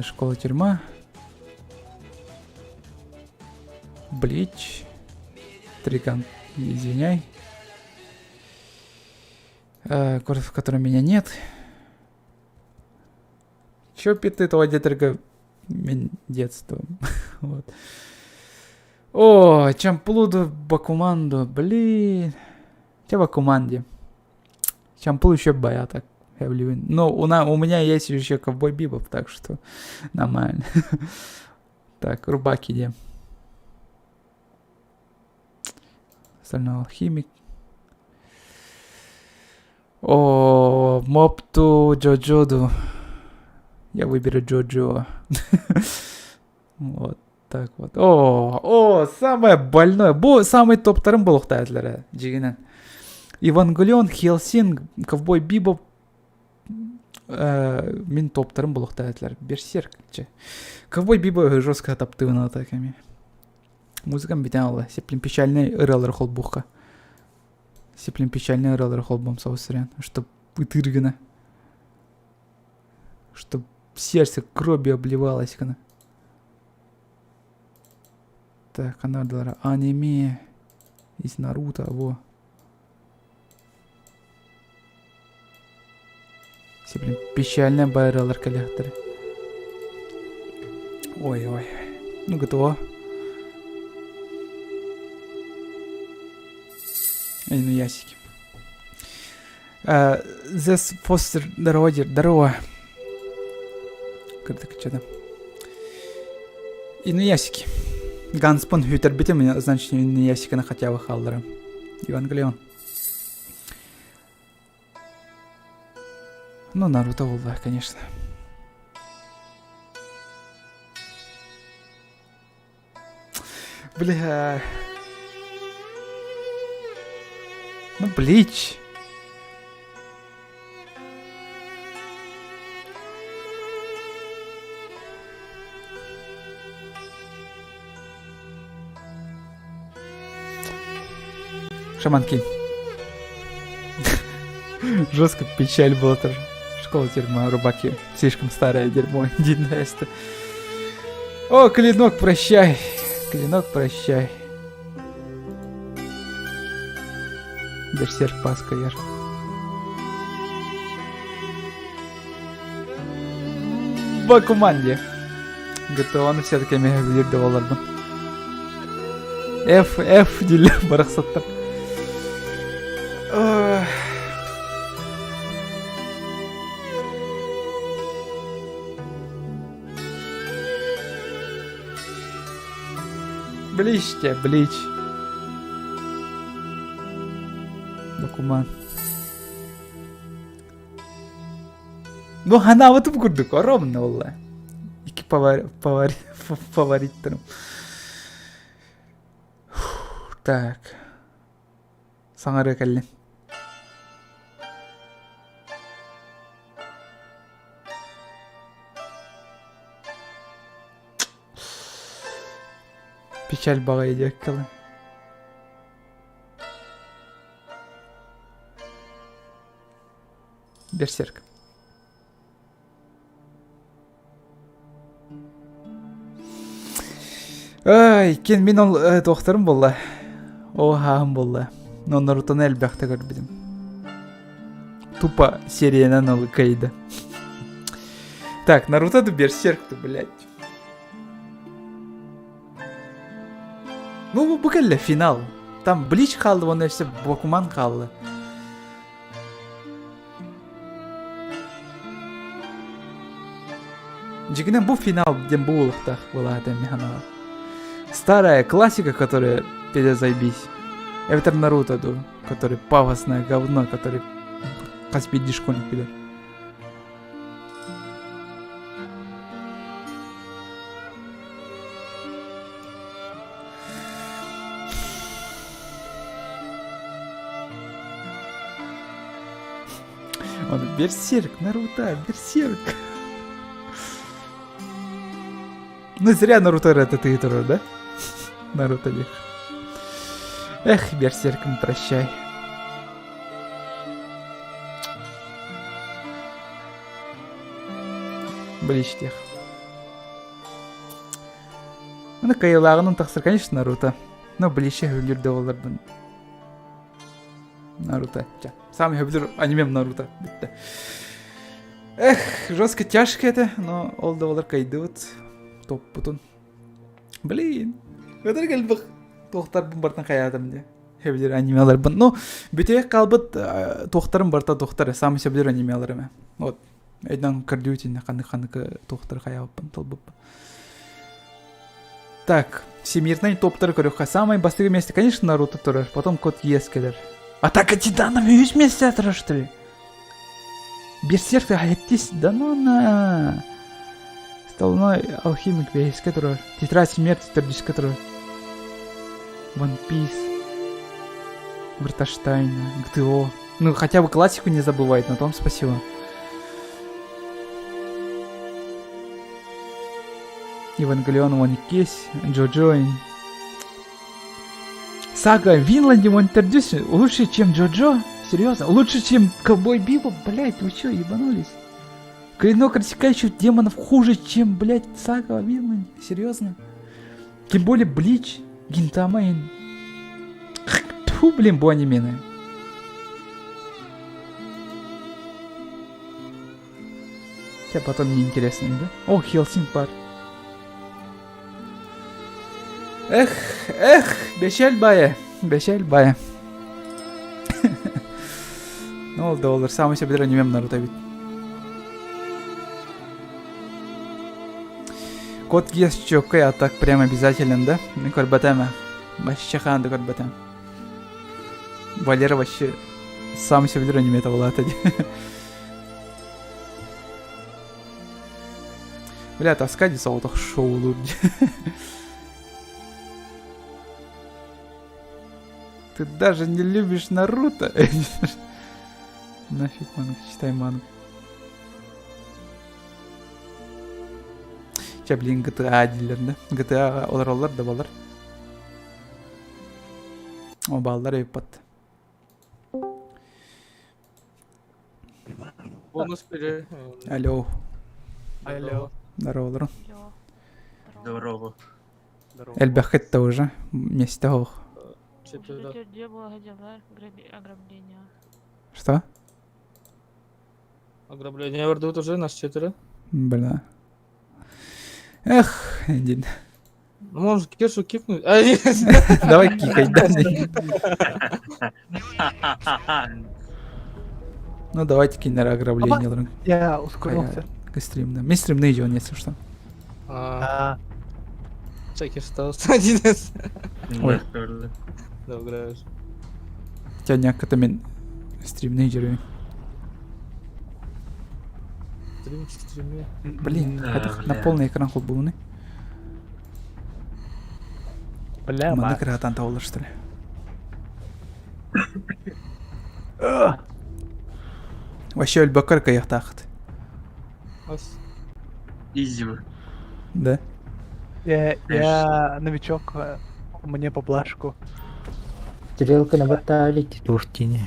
Школа-тюрьма. Блич. Триган, извиняй. Город, в котором меня нет. Чё ты этого только детство. Вот. О, Чамплуду Бакуманду, блин. Чэ Бакуман диэм. Чампыл еще бая так. Ну, у, на, у меня есть еще ковбой Бибоп, так что нормально. Так, Рубаки диэм. Остальной алхимик. О, Мопту Джоджоду. Я выберу Джоджо. Вот так вот. О, о, самое больное. Бу самый топтарым буолуохтаах дьиҥинэн. Евангелион, Хелсинг, Ковбой Бибоп э, мин топтарым буолуохтаах Берсерк. Ковбой Бибоп жестко таптыыбын так эми. Музыкам бүтэн алла. Сеплин печальный ырыалары холбуохха. Сеплин печальный ырыалары холбом соус Чтоб ытыыр гына. Чтоб сердце кровью обливалось гына. Так, анардалара аниме из Наруто, во. Блин, печальная байралар коллекторы. Ой-ой. Ну, готово. Эй, ну ясики. Зес Фостер, здорово, здорово. Кырдык, что там? Инуясики. Ганспон хүтэрбитим, значит, Инуясиканы хотя бы хаалларым. Евангелион. Ну, Наруто буолла, конечно. Бля. Ну, Блич. Шаман Кинг. Жестко печаль была тоже. Школа дерьма, рубаки. Слишком старое дерьмо. Динеста. О, клинок, прощай. Клинок, прощай. Берсерк Паска яр. Бакуман диэ. Готованы все-таки эмиэ билир да буоларбын. F, F дииллэр барахсаттар. Блич тебе, блич. Бакуман. Ну, ханаабытым курдук, ровно буолла. Икки фавориттарым. Так. Саҥарыа кэллим. Печаль баҕайы диэккэлэ. Берсерк. Ай, кин мин ол туохтарым буолла. О, хааһым буолла. Но Нарутоны элбэхтэ көрбүтүм. Тупо сериянан ол кыайда. Так, Наруто да Берсерк блядь. Ну, бу кэллэ финал. Там Блич хаалла, уонна өссө Бакуман хаалла. Дьиҥинэн бу финал диэн буолуохтаах буолаата эмиэ Старая классика, которая перезайбись. Эбэтэр Наруто дуу, который пафосное говно, который хас биирдии школьник билэр. Он берсерк, Наруто, берсерк. Ну зря Наруто это ты тоже, да? Наруто лих. Эх, берсерком прощай. Блич тех. Ну, кайылааҕынан тахсар, конечно, Наруто. Но ближе сөбүлүүр да буолларбын. Наруто. Ча. Самый сөбүлүүр анимем Наруто. Бүттэ. Эх, жестко тяжко это, но ол да буоллар кыайдыбыт. Топпутун. Блин. Өтөр кэлбэх туохтарбын бартан хайаатым дии. Сөбүлүүр анимеларбын. Ну, бүтэһик хаалбыт туохтарым барыта туохтар, саамай сөбүлүүр анимеларым. Вот. Өйдөн көрдүү итиннэ ханнык-ханнык туохтары хайаабыппын, талбыппын. Так, всемирный топтары көрүөххэ. Самое бастакы место, конечно, Наруто турар, потом Код Гиас кэлэр. Атака Титанов үһүс месте турар, что ли? Берсерк Ахеттис, да ну на... Столной алхимик бэһискэ турар. Тетрадь смерти төрдүскэ турар. One Piece. Верташтайна, ГТО. Ну, хотя бы классику не забывает, на том спасибо. Евангелион One Piece, Джоджо. Сага Винланде One төрдүс лучше, чем Джоджо? Серьезно? Лучше, чем Ковбой Бибоп? Блять, вы что, ебанулись? Клинок рассекающих демонов хуже, чем, блядь, Сага о Винланде. Серьезно? Тем более Блич, Гинтама и... Тьфу, блин, бу анимены. Хотя потом неинтересно, да? О, Хелсинг бар. Эх, эх, бешел бая, бешел бая. Ну, ол да олар, самый себе анимем Наруто бит. Код Гиас чоккай, а так прям обязателен, да? Мин көрбөтөм Вообще хаан да көрбөтөм. Валера вообще сам себе аниме табылаата Бля, тоска дии соҕотох шоулуур Ты даже не любишь Наруто. Нафиг манг, читай мангу. Чэ, блин, GTA дииллэр да. GTA олороллор да балар. О, баллар эбиппат. Бонус бери. Алло. Алло. Здорово, Здорово. Элбэххит да уже миэстэ суох. Что? Ограбление вердут уже, нас четверо. Бля. Эх, один. Ну, можешь Кешу кикнуть. А, нет. Давай кикай, да. Ну, давайте кинер ограбление. Я ускорился. Стримно. Ми стримны идет, если что. А. Чеки что? Один Ой. Добре. Тяняк мен стримны жүрү. Стрим, стриме. Блин, это на полный экран холбууну. Бля, Манна кыраатан табылар, что ли? Вообще өлбөккөр кыйахтаахыт. Изи. Да. Я новичок, мне поблажку. Стрелка на батале туртини.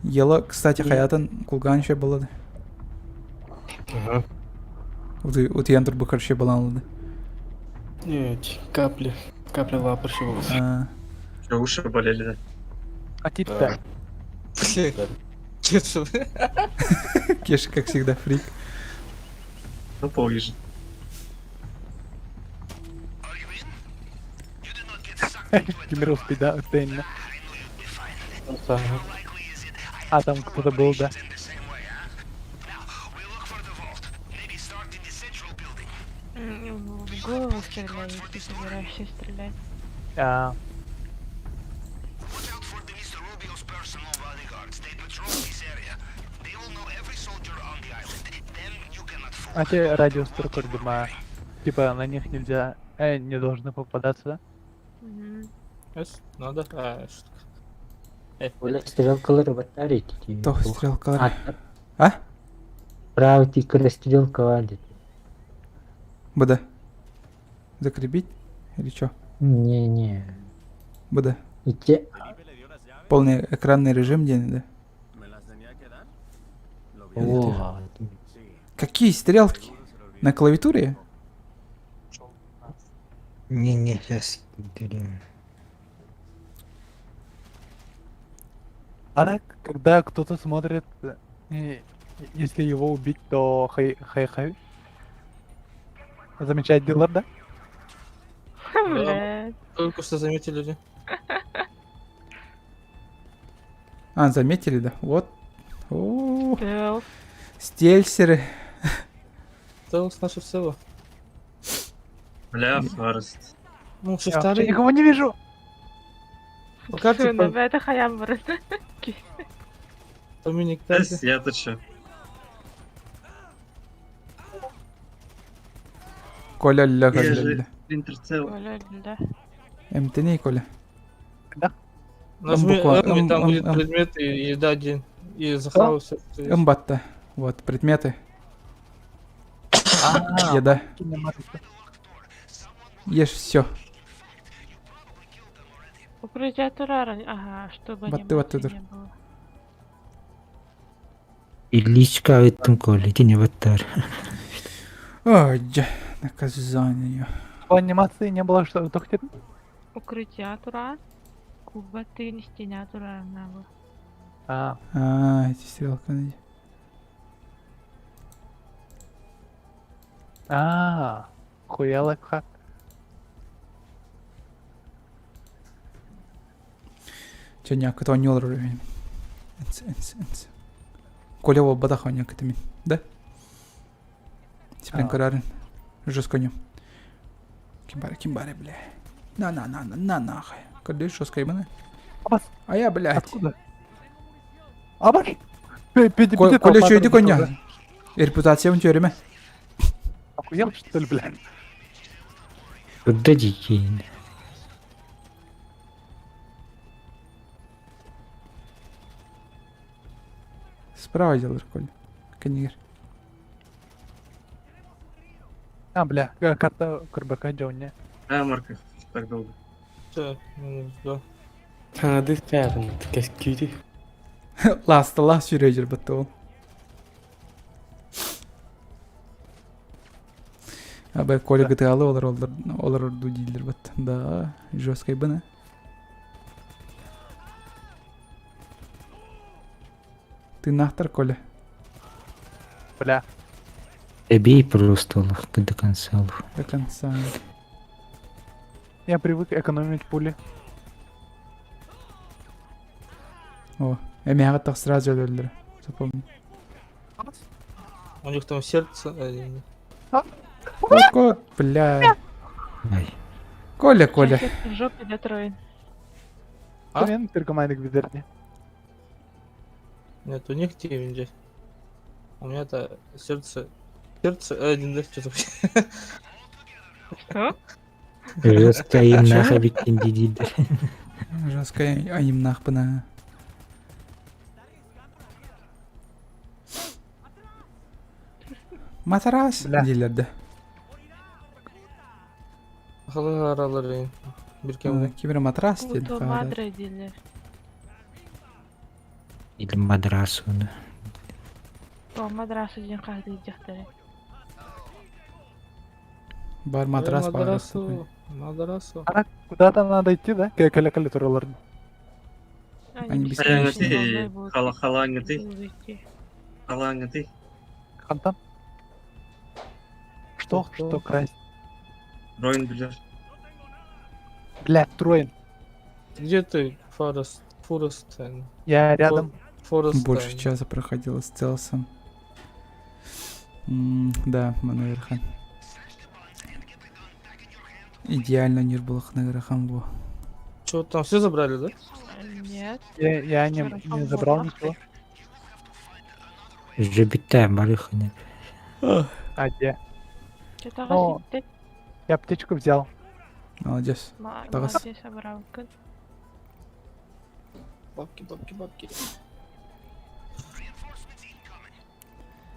Ела, кстати, хаятын кулгаан еще болады. Утуйан турбукар еще баланлады. Нет, капли. Капли лапы А. Что, уши болели, да? А теперь? Кеша. Кеша, как всегда, фрик. Ну, помнишь. Кемеров да, Тейна. А, там кто-то был, да. В голову стреляй, если ты собираешься стрелять. А, а те радиус дома. Типа на них нельзя, не должны попадаться, да? Эс, надо. А, шутка. Оля стрелкалары батарейки. Тох стрелкалар. А? Правый тикер стрелка дит. БД. Закрепить? Или что? Не-не. БД. Ите. Полный экранный режим день, да? О, Какие стрелки? На клавиатуре? Не-не, сейчас. А когда кто-то смотрит, если его убить, то хай хай хай. Замечает дилер, да? Блядь. Только что заметили люди. А, заметили, да? Вот. О, Стелс. стельсеры. Стелс наше все. Бля, Форест. Ну, Я вообще шестарый. никого не вижу. Пока Всё, типа это хаям бар. Доминик Тарди. Эс, я-то чё? Коля ля Я же Интерцел. Оля, да. МТН Коля. Нажми буква, М, и М, там М, будет М. предмет и еда один. И захавал все, что есть. Мбатта. Вот, предметы. А, Еда. кинематика. Ешь все. Укрытие турара, ага, чтобы Батты, батты, анимации тур. не было. Ильичка ыттым Коля, итини баттар. Ой, дьэ, наказание. По анимации не было, что только теперь. Укрытие тура, куба ты стена тура надо. А, А, эти стрелка. а, хуя лайфхак. Чэ, няк, это не уровень. Энц, энц, энц. Коля ол бадах оняк это мин. Да? Теперь А. карарын. Жестко нем. Кимбаре, кимбаре, бля. На, на, на, на, на, нахуй. Когда жестко ебаная? Абас, А я, блядь. откуда? Абаш! Пи- Коля толпа чөйді там коня. тоже. Репутациям тюрьме. Охуел, что ли, блядь? Куда дикий? Справа делаешь, Коля. Канигер. А, бля, карта КРБК Джонни. А, Марков, так долго. Всё, минус два. Таҥады каарын кэскүүтү. Ласта, лас сюрежер баттол. Абы Коля ГТА-лы олар олар олар орду дииллэр бат. Да, жесткай бына. Ты нахтар, Коля. Бля, Забей просто лох, до конца лох. До конца. я привык экономить пули. О, эмиэҕэ так сразу өлөллөр. Запомни. У них там сердце. один. Ко, бля. Ай. Коля, Коля. Сейчас в жопе да троин. А? Блин, тыркомайник видерни. Нет, у них 9. У меня-то сердце... Сердце один, да, что-то. Что? Жестко им нахабик диидер. Жестко айымнаахпына. Матарас Бля. дииллэр да. Халыга аралары. Бир кем. Кибер матрас диэн Путо хаалар. мадре дилер. Или мадрасу. да. То мадрасу ден қарды дияқтары. Бар матрас бар. Мадрасу. Мадрасу. Ана, куда-то надо идти, да? Кэкэля туралар. Они Халяңы бесконечные. ты, хала халаңы ты, халаңы ты. Хантан? Что? Кто? Что красть? Роин, бля. Бля, Троин. Где ты, Форест? Форест. Я рядом. Форест. Больше часа проходило с Целсом. Да, Мануэрхан. Идеально нир был Хнаграхан во. Что там, все забрали, да? Нет. Я не забрал ничего. Жебитая барыханы. А где? Что-то Но- Я аптечку взял. Молодец. Тагас. Молодец, собрал. Бабки, бабки, бабки.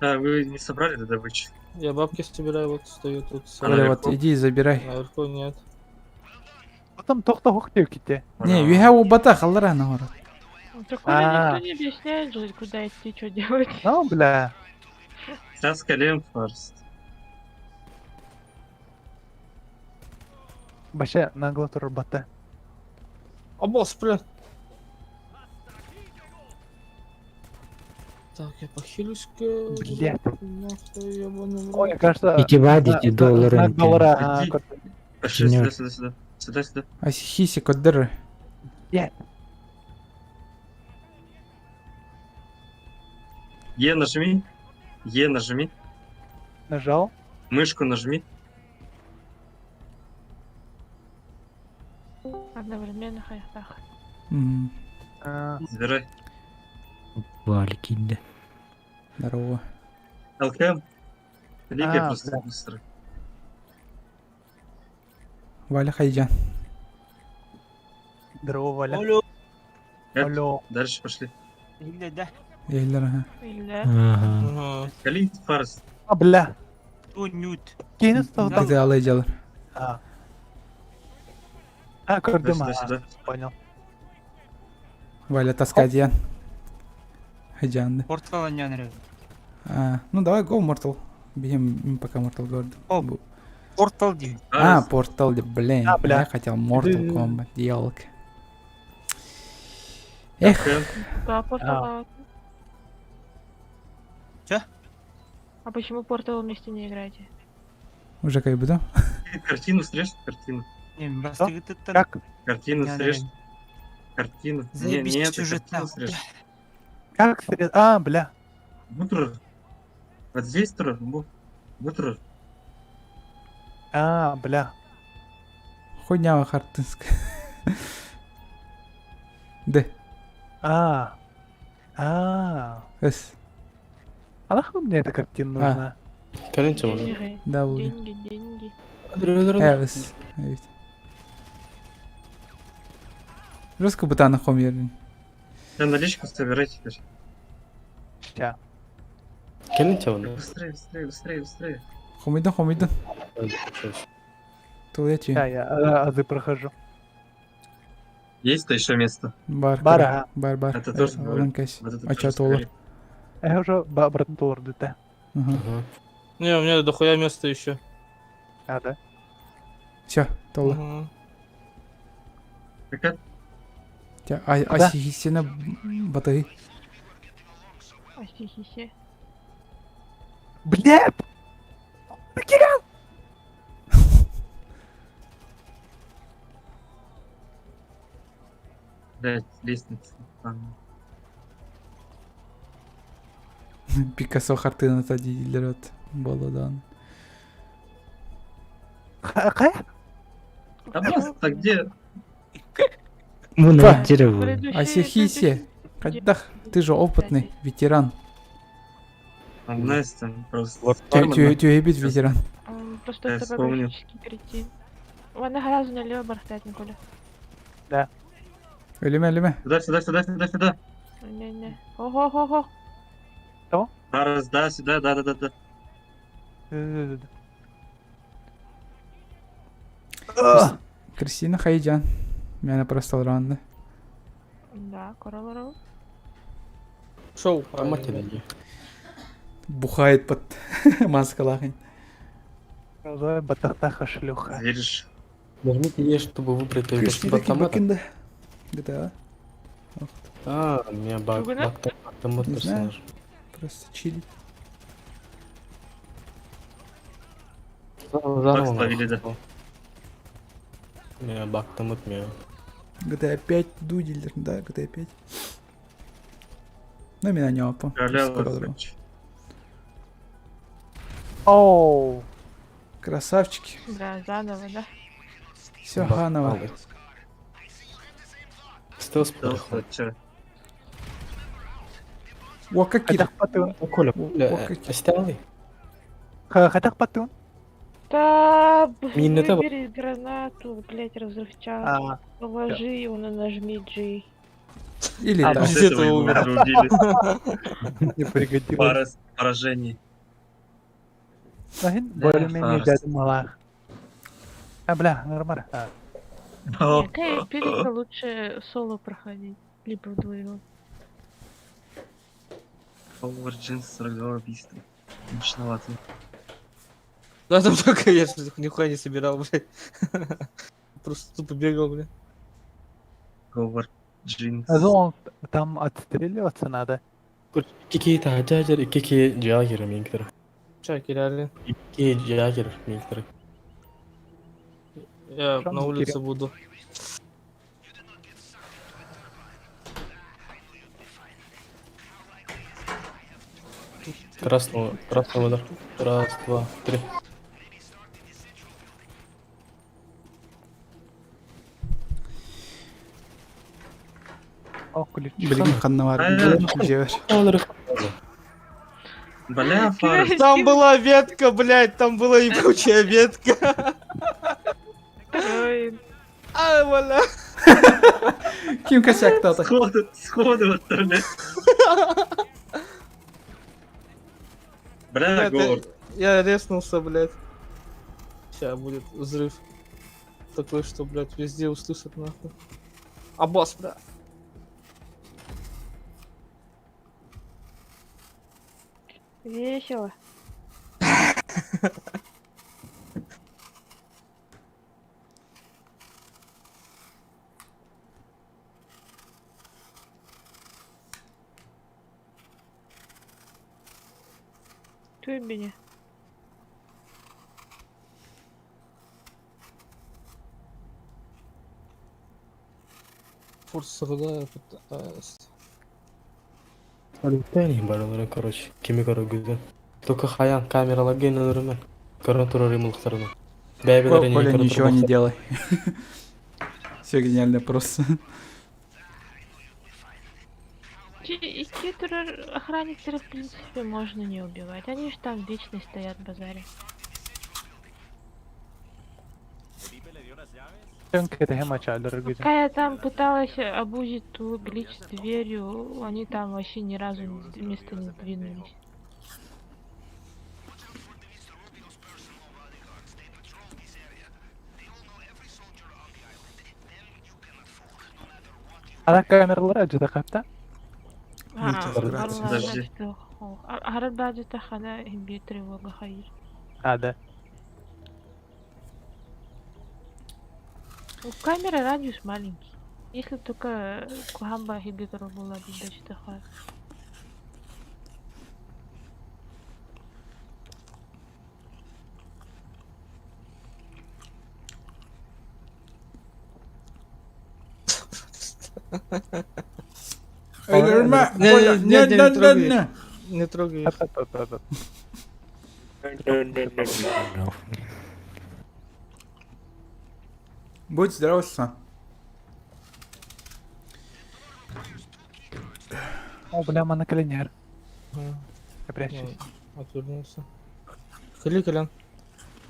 А, вы не собрали до добычи? Я бабки собираю, вот стою тут. А Коля, наверху? вот иди и забирай. Наверху нет. Потом тохта хохтю ките. Не, юхэ убата халлара нахор. Такое А. никто не объясняет же, куда идти, что делать. Ну, бля. Сейчас колем, Форест. Вообще нагло турбата. А босс, бля. Так, я похилюсь-ка. Блядь. Нахуй, ебаный в Ой, рот. кажется... Ити бадити знак доллары. доллара. а, Иди. кот- Пошли Нет. сюда, сюда, сюда. Сюда, сюда. Асихиси көрдөр. Е. Е нажми. Е нажми. Нажал. Мышку нажми. Одновременно хайхтах. М, А, Забирай. Валик киирдэ. Здорово. ЛКМ. Лига А, просто бля. быстро. Валя Хайджан. Здорово, Валя. Алло. Алло. Дальше пошли. Эйлер, ага. Или Ага. Ага. Калин Фарс. А, бля. Кейн стал там. GTA алай дьалар. А. А, көрдүм, Сюда, а, сюда. понял. Валя таскадьян. Хайджан. Портал А, ну давай go Mortal. Бьем пока Mortal Kombat. О. Портал ди. А, Portal, да, блин. А, бля. Я хотел Mortal Kombat, елка. Эх, ЛКМ. Да, портал. Чё? А почему портал вместе не играете? уже как бы, да? Картину срежь, картину. Как? Картину срежь. Картину. Не, не это, картину срежь. Как срез... А, бля. Бутер. Вот здесь тур. Бутер. А, бля. Хуйня хартынская. Д. А. А. С. А нахуй мне эта картина А. нужна? Кэлин чабана. Деньги, W. деньги, деньги. С. Ведь. Жестко бытана хом Да, наличку собирай теперь. Ща. Кэлин чабана. Быстрее, быстрее, быстрее, быстрее. Хомидон, хомидон. Туалете. Ща я а, азы прохожу. Есть-то еще место. Бар. Бар, ага. Бар, бар. Это тоже бар. Ланкась. Вот это А тоже чё толар? собери. Я уже обратно доллар ДТ. Ага. Не, у меня дохуя места еще. А, да? Все, толар. Мгм. Какая? А, Да. асихисина батаи. Асихиси. Блядь! Потерял! Блядь, лестница. Там. Пикассо хартына тадилерот. Болодан. Какая? А просто где? Мы Па. на дерево. Предыдущий- Асихиси. Кадах, ты же опытный ветеран. Там, Настя, просто. Тюэбит ветеран. М, Просто Я это вспомнил. практически перейти. Ладно, разу налево бархтать, Николя. Өлеме, өлеме. Сюда, сюда, сюда, сюда, сюда. Не-не. Ого-го-го. Раз, да, сюда, да, да, да, да. Кристина Хайджан. Меня просто ранно. Да, королоров. Шоу. Матери. Бухает под маскалахой. Давай батахтаха шлюха. Веришь? Нажмите Е, чтобы выбрать только Кристина автомата. Кибакинда. GTA. А, у меня баг, Чугуна? баг, автомат Не знаю. персонаж. Просто чилит. Заново, заново. словили, да. Не, баг автомат меня. GTA 5 дуделер, да, GTA 5. Ну, меня не опа. Халява. Оу. Красавчики. Да, заново, да. Все, Ханова. Стелс Стелс, переход. чё? О, какие. Хатах патун. О, Коля, О, Коля, о, какие. Астялый? Хатах патун. Да, Мин это- выбери гранату, блять, разрывчатку. А, Положи его на нажми G. Или А, так. После этого его умер. уже убили. не пригодилось. Пара поражений. Нахин Да, более-менее Фарс. дядя малах. А, бля, нормально. А, Какая пелика лучше соло проходить, либо вдвоем. Origins 42 убийства. Мощновато. Да, там только я ж нихуя не собирал, блядь. Просто тупо бегал, блядь. Говард Джинс. А думал, там отстреливаться надо. Какие-то дядя, какие джагеры, минктеры. Чё, киляли? Какие джагеры, минктеры. Я Шо на мы улице буду. Красного, красного, да. Раз, два, три. О, ключ. Билигин ханна баар дьиэбэр. Бля, фары. Там была ветка, блядь, там была ебучая ветка. Ой, А, бля. Ким косяктаата? Сходу, сходу вот, блядь. Бля, Блядь, Говард. Я резнулся, блядь. Сейчас будет взрыв. Такой, что, блядь, везде услышат нахуй. А босс, бля. весело. Ты меня. Форс я пытаюсь. Аликтани барылары, короче. Кими көрөгүдү. Только хаян камералар генелерine. Көрөн турар имылыктарына. Бәйбелер Коля, ничего не делай. Все гениально просто. Икки охранников, в принципе, можно не убивать. Они же там вечно стоят в базаре. Пока я там пыталась обузить ту глич с дверью, они там вообще ни разу с места не сдвинулись. Ана камералар ажыда капта. Подожди. Арабаджи хана тревога хаир. А, да. У камеры радиус маленький. Если только кухамба хигитер была бидачтаха. Өлөрмө, Не, Коля, не, не, не, не трогай не, их. не. Не трогай их. Будь здоров, Са. О, бля, мана каленяр. Ага. Я прячусь. Ну, Отвернулся. Холи, Колян.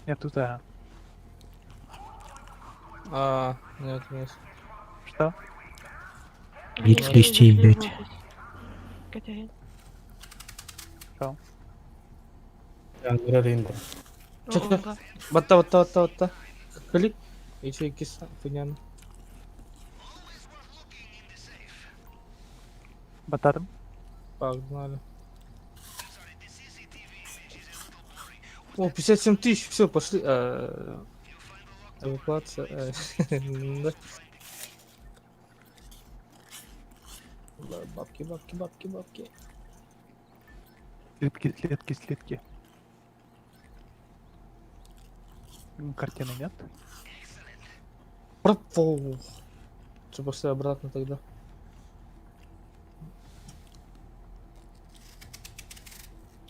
Я тут, а. А, не отвернулся. Что? Ведь листья ебать. Катерина. Чё, чё? Батта, батта, батта, батта. Холи. Еще и киса, хуйня. Батарым. Погнали. О, 57 тысяч, все, пошли. Эвакуация. Да. Да, Бабки, бабки, бабки, бабки. Слитки, слитки, слитки. Картины нет? Пропал. Что, пошли обратно тогда?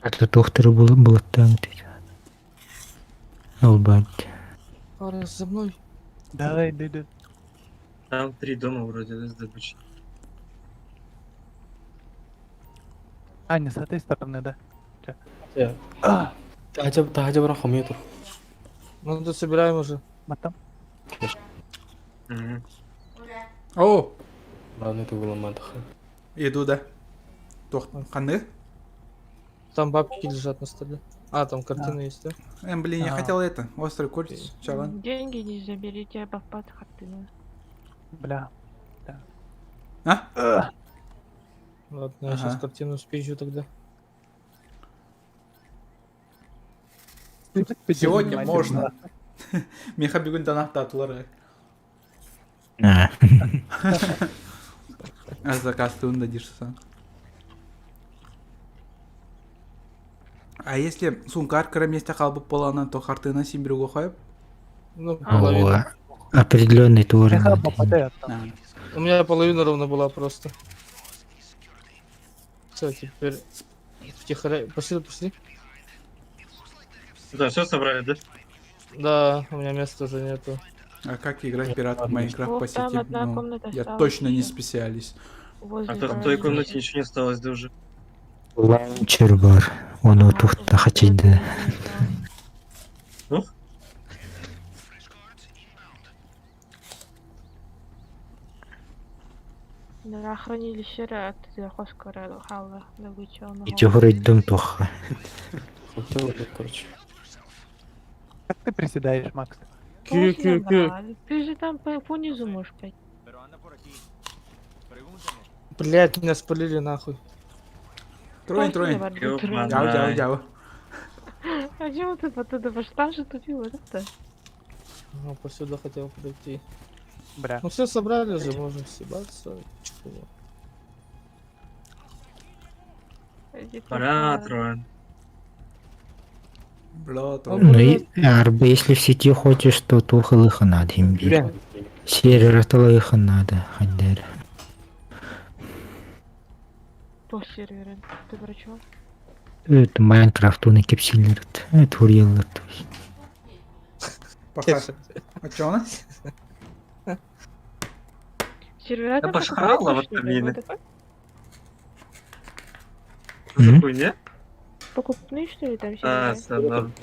Это доктор было было там. Албать. Пара за мной. Давай, да, да. Там три дома вроде, да, с добычей. А, не с этой стороны, да. Таһа баран хомуйа тур. Ну, тут собираем уже. Матам. Мгм. О, Ладно, это было мадха. иду, да. Туох, ханны? Там бабки лежат на столе. А, там картина есть, да? Блин, я А. хотел это, острый кольц, чалан. Деньги не заберите, а бабпат хатына. Бля. А? Ладно, я сейчас Ага. картину спизжу тогда. Сегодня можно. Меха бүгүн данахтаатылар. А. А заказ да дишься. А если сункар кыра месте халбып болана, то хартына симбиргө коюп? Ну, половину. Определенный туор Меха надо. попадает там. У меня половина ровно была просто. Все, теперь втихаря. Пошли, пошли. Да, все собрали, да? Да, у меня места уже нету. А как играть пират в Майнкрафт по Вот там сети? одна Ну, комната я осталась точно не ещё. специалист. Возле А то в той хранилища. комнате ничего не осталось, да уже. Лаунчер бар. Оны А, тухта вот хачиды. это не знаю. Ну? Да, хранилище от Хоскара Хала добыча. Ити хоройдум туха. Короче. Как ты приседаешь, Макс? Q, Q, Q. Ты же там по, по низу можешь пойти. Блять, меня спалили нахуй. Троин, троин. Ёбана. Дяу, дяу, дяу. А чего ты оттуда пошла? Там же тупил это. Ну, посюда хотел подойти. Бля. Ну все собрали же, можем съебаться. Чего? Пора, Троин. Бля, троин. Ну и арбы, если в сети хочешь, то тухалыха надо им бить. Сервер талыха надо, хандер. По серверу. Ты про чего? Это Майнкрафт, он и кепсилерт. Это урелерт. Пока. А чё она? Сервера там пошхала покупные, вот что ли? мины. Вот такой? За хуйня? Покупные, что ли, там А, сервера? все, норм.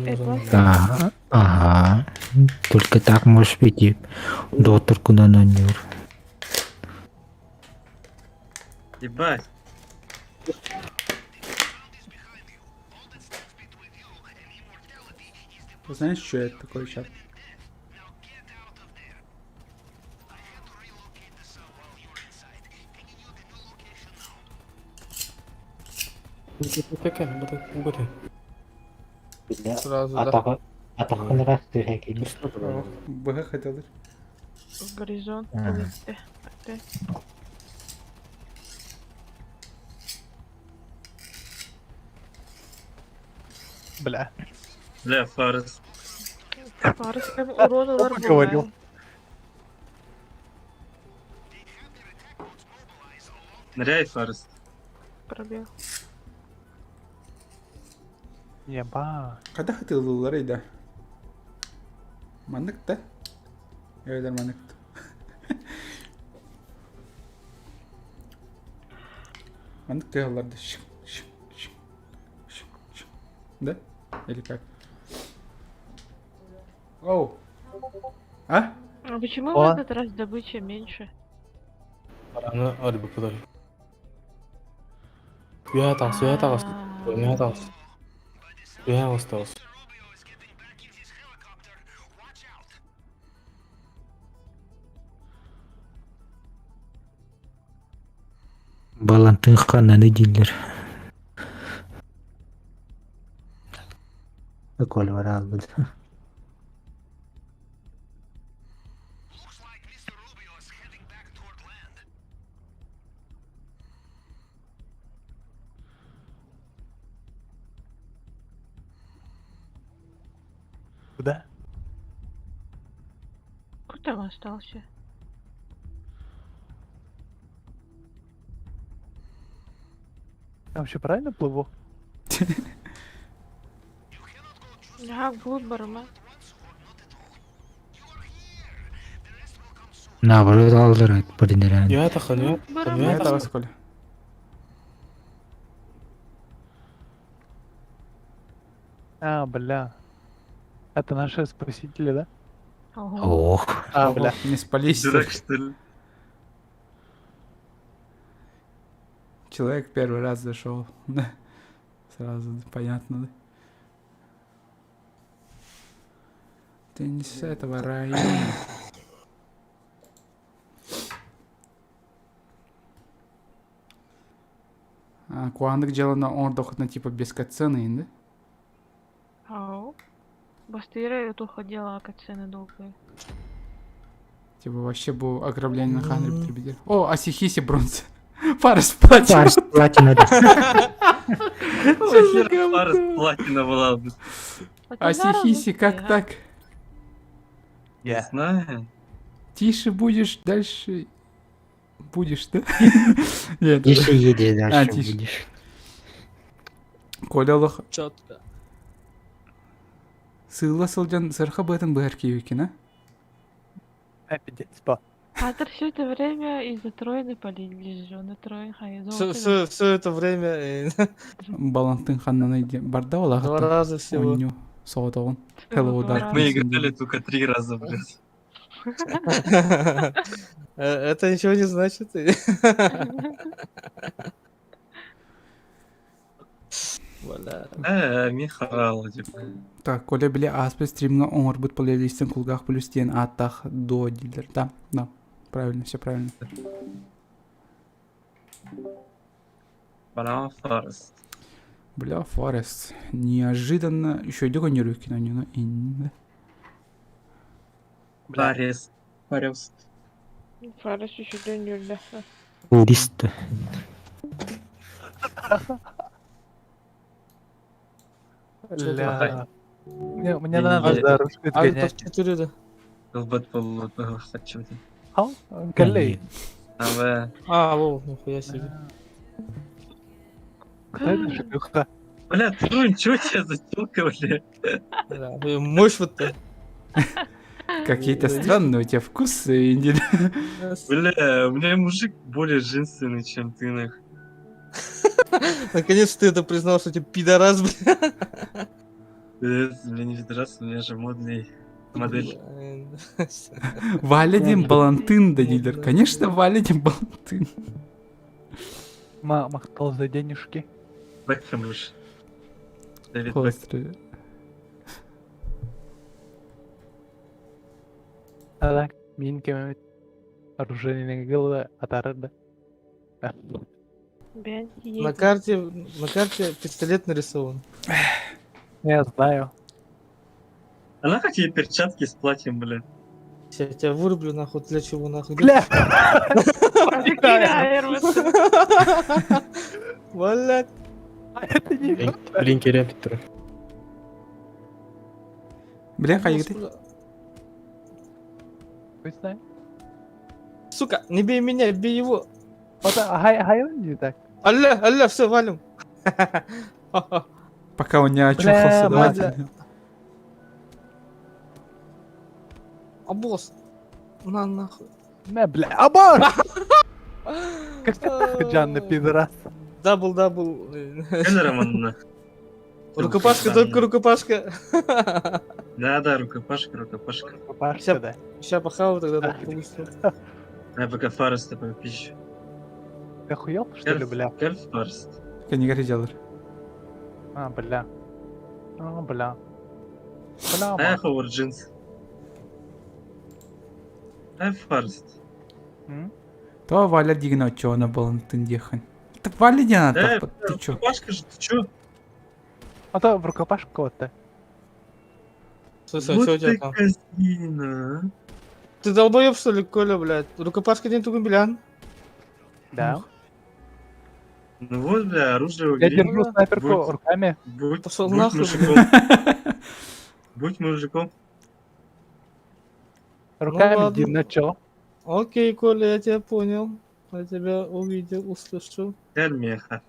Это Да, ага. Только так можешь идти. Дотор куда на нюр. Ебать. Вы знаешь, что это такое сейчас? Сразу, да. БГ хотел дать. В горизонт. Ага. полезти. Опять. Бля. Бля, Фарес. Фарс прям урона Поговорил. ларбовая. Ныряй, Фарес. Пробег. Еба. Когда хотел ларей, да? Маннык, да? Эвелер маннык. Маннык тыгалларды. Шик, шик, шик, шик, шик. Да? Или как? Оу. А? А почему О. в этот раз добыча меньше? Аны арбы кудай. Уя тағыс, уя тағыс. А. Уя тағыс. Уя осталось. Балантын хананы дилер. Прикольно, албыт. Куда? Кто там остался? Я вообще правильно плыву? Ага, вглубь барма. Наоборот, алдырат бірдеңе. Уя тақын, уя Барма. уя Я тағыс. того сколя. А, бля. Это наши спасители, да? Ого. Ох, А, бля. Не спались. Дурак, что ли? Человек первый раз зашел. Да. Сразу понятно, да? Ты не с этого района. А, Куандык делано он доход на типа без катсцены, да? Ау. Бастыра я тут ходила, катсцены долгие. Типа вообще был ограбление на ханре потребитель. О, Асихиси бронза. Фарес платина. Фарс платина. Хер Фарес платина была бы. Вот не Асихиси, зараза как ты, а. так? Не знаю. Тише будешь, дальше будешь, да? Нет. Тише едешь, А, дальше тише. будешь. Коля олох Четко. сыыла сылдьан сырха быатын быһар киһикин, а? Пиздец, по. Атыр все это время из-за Троина полили на Троин хай Все, все, все это время Балантын ханнаны барда два олағыттан. раза всего. Онню соғытоғын. Hello, Darkness. Мы играли только три раза, блядь. Это ничего не значит. Бля. Михарал, типа. Так, Коля били аспе стримга оңорбут плейлистен кулгах плюс тен аттах до дилер. Да, да, правильно, все правильно. Бра, Форест. Бля, Форест. Неожиданно. Еще иду кино, не, ну, и... Форест. Форест. Фарас еще дönüyordu. Турист. Бля. Мне, мне Я надо не- за ручку Альт отгонять. F4, да. Долбат полу, хочу. Ау, Коллеги. А вы... А, лол, нихуя себе. Кто это шлюха? Бля, Трунь, чё у тебя за тёлка, бля? Бля, вы мощь вот-то. Какие-то странные у тебя вкусы, Инди. Бля, у меня мужик более женственный, чем ты, нах. Наконец ты это признал, что ты пидорас, бля. Бля, не пидорас, у меня же модный модель. Валидин Балантын, да дилер. Конечно, Валидин Балантын. Махтал за денежки. Бекхэм лучше. Дэвид Бекхэм. Холостер. А так, минки оружейный голова атарда. На карте пистолет нарисован. Я знаю. А нахуй тебе перчатки с платьем, бля? Я тебя вырублю нахуй, для чего нахуй? Бля! Блядь. Это не Блин, керем Петр. Бля, хайгыты. Хуй знает. Сука, не бей меня, бей его. Вот, а хай, хай он не так. Алля, алля, все, валим. Пока он не очухался, Бля, давайте. А босс? На нахуй. На, бля, абор! Как ты нахуй, Джанна, пидорас? Double, double. Келлерман, нах. Рукопашка, только рукопашка. Да, да, рукопашка, рукопашка. Рукопашка, да. Ща похаваю тогда так получится. Я пока Фореста попищу. Ты охуел, что ли, бля? Кель Форест. Кенигар делар. А, бля. А, бля. Бля, А я ма. Ховард Джинс. А Форест. М? То Валя дигна чё она Балантын дехан. Это Валя дигна, Да, ты чё? Рукопашка же, ты чё? А то в рукопашку вот-то. Слушай, Вот что у тебя ты там? козлина, а. Ты долбоеб, что ли, Коля, блядь? Рукопашка день тугумбелян. Да. Ну вот, бля, оружие Я убери. держу снайперку Будь- руками. Будь, Пошел будь нахуй, мужиком. Будь мужиком. Руками, ладно. Дина, чё? Окей, Коля, я тебя понял. Я тебя увидел, услышал. Кель меха.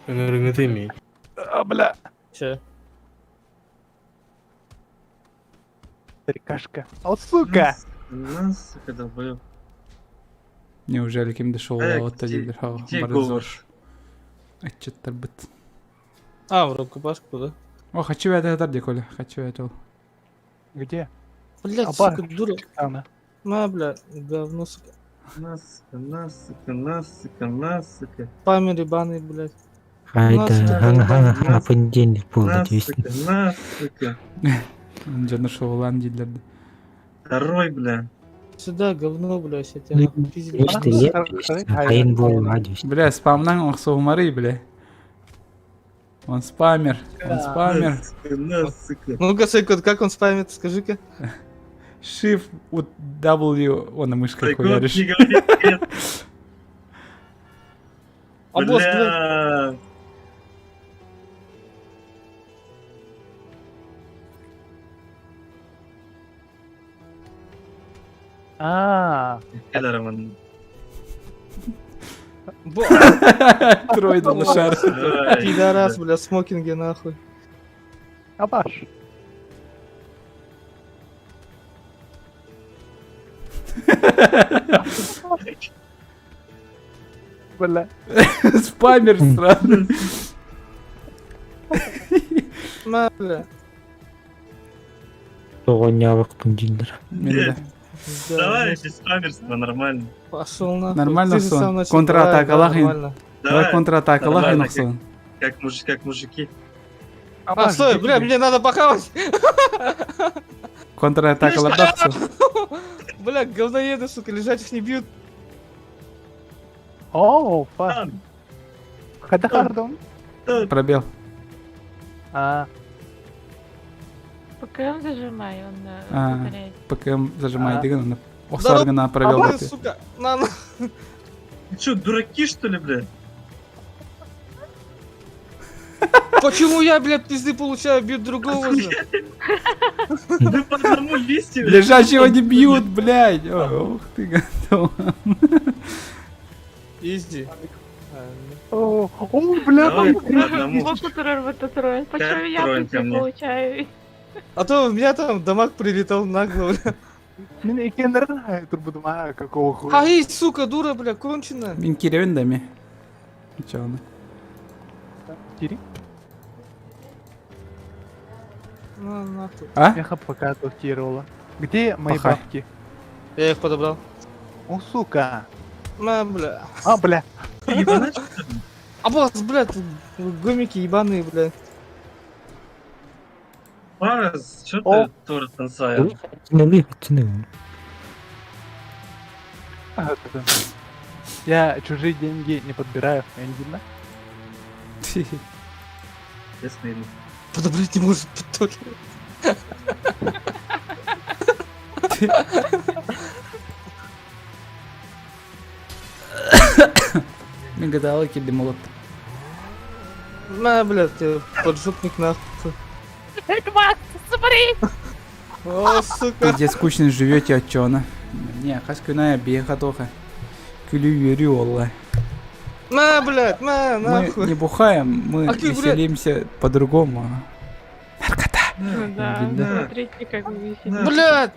Ыңырыңы А, бля. Че? Старикашка. О, сука! На, сука, долбоёб. Неужели кем дошел Э, от где- дилер? где говор? Отчет быт. А, в рукопашку, да? О, хочу я это где, Коля? Хочу я это. Где? Блядь, А, сука, дура. Она. На, бля, говно, сука. На, сука, на, сука, на, сука, на, сука. Памер ебаный, блядь. Хайда, хана хана хана понедельник На, буолла дивис. сука, на, сука. Дьэ нашел лан дилер. Второй, бля. Сюда, говно, блядь, я тебя нахуй пиздец. Нечто лет, хайын буолла дивис. Бля, спамнан охсоумары, бля. Он спамер, он спамер. На, сука, на, сука. Ну-ка, Сайкот, как он спамит, скажи-ка. Shift вот W, он на мышкой Сайкот, хуяришь. не говори нет. А босс, блядь. Бля. А, Роман. Трое лошар. Пидорас, бля, смокинге нахуй. Абаш. Бля. Спамер сразу. Ма, бля. Тоҕонньообокпун дииллэр. Давай без спамерства, нормально. Пошел нахуй. Нормально Ты же сон. сам начал. Контратака, Давай, да, лахин. нормально. Давай контратака, нормально, лахин как- охсон. Как, муж, как мужики. А, стой, бля, мне надо похавать. Контратака лардахсон. Бля, говноеды, сука, лежачих не бьют. О, фа. Хадахардом. Пробел. А, ПКМ зажимай, он А, повторяет. ПКМ зажимай, А. диган, Охсаргана пробел. Бля, сука, на, на. Вы что, дураки, что ли, бля? Почему я, блядь, пизды получаю, бьют другого же? Вы по одному листью, бля. Лежачего не бьют, блядь. О, Ух ты, готово. Изи. О, о, бля, Давай там по одному. Вот трое. Почему я троем тут ко не мне. получаю? А то у меня там дамаг прилетал нагло, бля. Мин икеннер турбудума какого хуя. Ай, сука, дура, бля, конченая. Мин киревин дами. Чё он? Кири? На, нахуй. А? Меха пока блокировала. Где мои Пахай. бабки? Я их подобрал. О, сука. На, бля. А, бля. Ты ебанач, что ли? А босс, бля, тут гомики ебаные, бля. Пара, чё О. ты тоже танцаешь? Лыхатыны. А, это- Я чужие деньги не подбираю, я не видно. Честно, или? Подобрать не может, тоже. Мин гадала кирди молот. На, бля, тебе поджопник нахуй. Макс, смотри! О, сука. Пиздец, скучно живете, а чё она? Не, хас күнә беха тоха. Күлү йөрү олла. На, блядь, на, Мы нахуй. не бухаем, мы А ты, блядь. веселимся по-другому. Наркота. Ну да, Да. смотрите, как вы веселитесь. Блядь!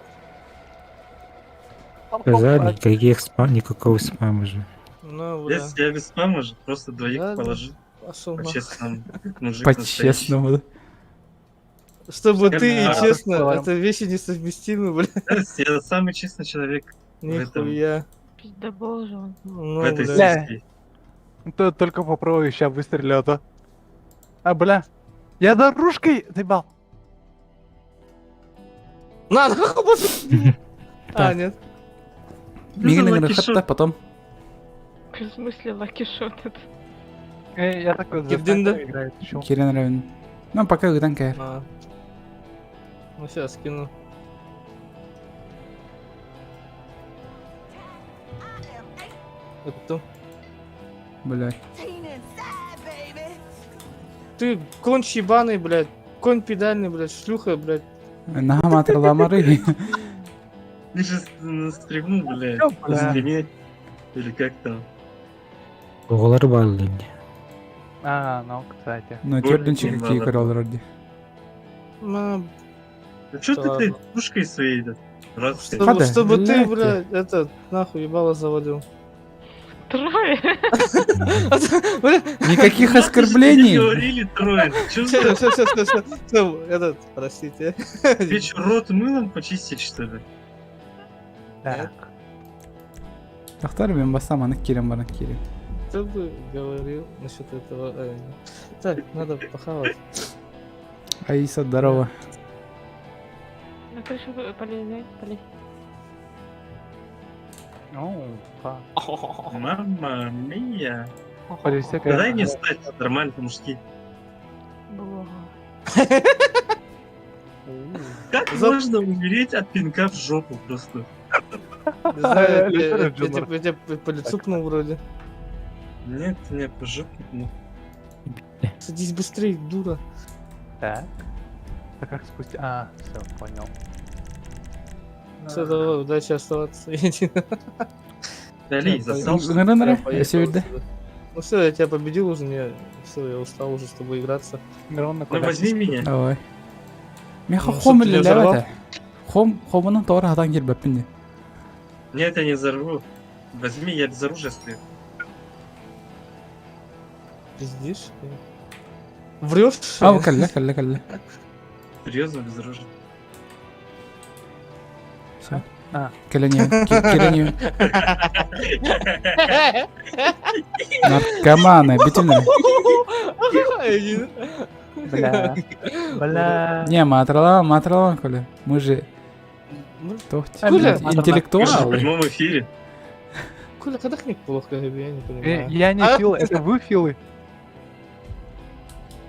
Сказали, никаких спам, никакого спама же. Ну, бля. Я, я без спама же, просто двоих Да, да. положи. Пошел нахуй. По-честному. как Мужик настоящий. По-честному. да. Чтобы ты и Да. честно, это вещи несовместимы, бля. Я самый честный человек в этом, Нихуя. Пиздобол же он. Ну, в этой бля. Бля. сессии. То только попробуй, сейчас выстрелю, а то. А, бля. Я дорожкой заебал. На, нахуй, боже. А, нет. Мигин Lucky shot. хатта потом. В смысле lucky shot это? Я такой за Кирдин, да? снайпера играю, ты чё? Кирен Равин. Ну, пока гыдан кэр. А. Ну, сейчас скину. Это. Блядь. Ты конь ебаный, блядь. Конь педальный, блядь, шлюха, блядь. Нахаматр ламары. Ты же на стриму, блядь, Чё, на бля? стриме. Или как там? Оҕолор бааллар дии. А, ну, кстати. Ну, тёрдүнчү какие короллар ди. На, Да чё ты, Да ты ладно. пушкой своей, да? Дурацкой. чтобы, Хада, чтобы ты, блядь. блядь, этот, нахуй ебало заводил. Трое? Бля, Никаких Тебе оскорблений. говорили трое. Чё все, за... все, все, все, все, все, этот, простите. Тебе чё, рот мылом почистить, что ли? Так. Тахтар мен басам аны кирен баран кирен. Кто бы говорил насчет этого? Так, надо похавать. Аиса, здорово. На крышу полезай, полезь. Ну, фа. Мамма мия. Подожди, Да дай мне встать нормально по-мужски. Бога. Как За- можно умереть от пинка в жопу просто? Не знаю, я Лютер я- я Джунер. тебя- я тебя по лицу пнул вроде. Нет, меня по жопе пнул. Садись быстрее, дура. Так. А как спустить? А, все, понял. Все, давай, удачи оставаться. Дали, засал, что ли? Ыҥыран эрэ, Я поехал өссө биирдэ. отсюда. Ну все, я тебя победил уже, мне все, я устал уже с тобой играться. Мирон Ну возьми меня. Давай. Миэхэ Ну, хом чтоб тебя взорвал? үлэлээбэт ээ. Хом, хомунан тоҕо хатан киирбэппин дии. Нет, я не взорву. Возьми, я без оружия стою. Пиздишь? Врешь? А, кэллэ, кэллэ, кэллэ. Серьезно, без оружия. Все. А. Кэлэн иһэн, кэлэн иһэн. Наркоманы, бүтүн Бля. Бля. Не, матралаан, матралаан, Коля. Мы же Ну, туох Коля! Мы же в интеллектуалы. прямом эфире. Коля, когда плохо, я не Э, понимаю. Я не А? фил, это вы филы.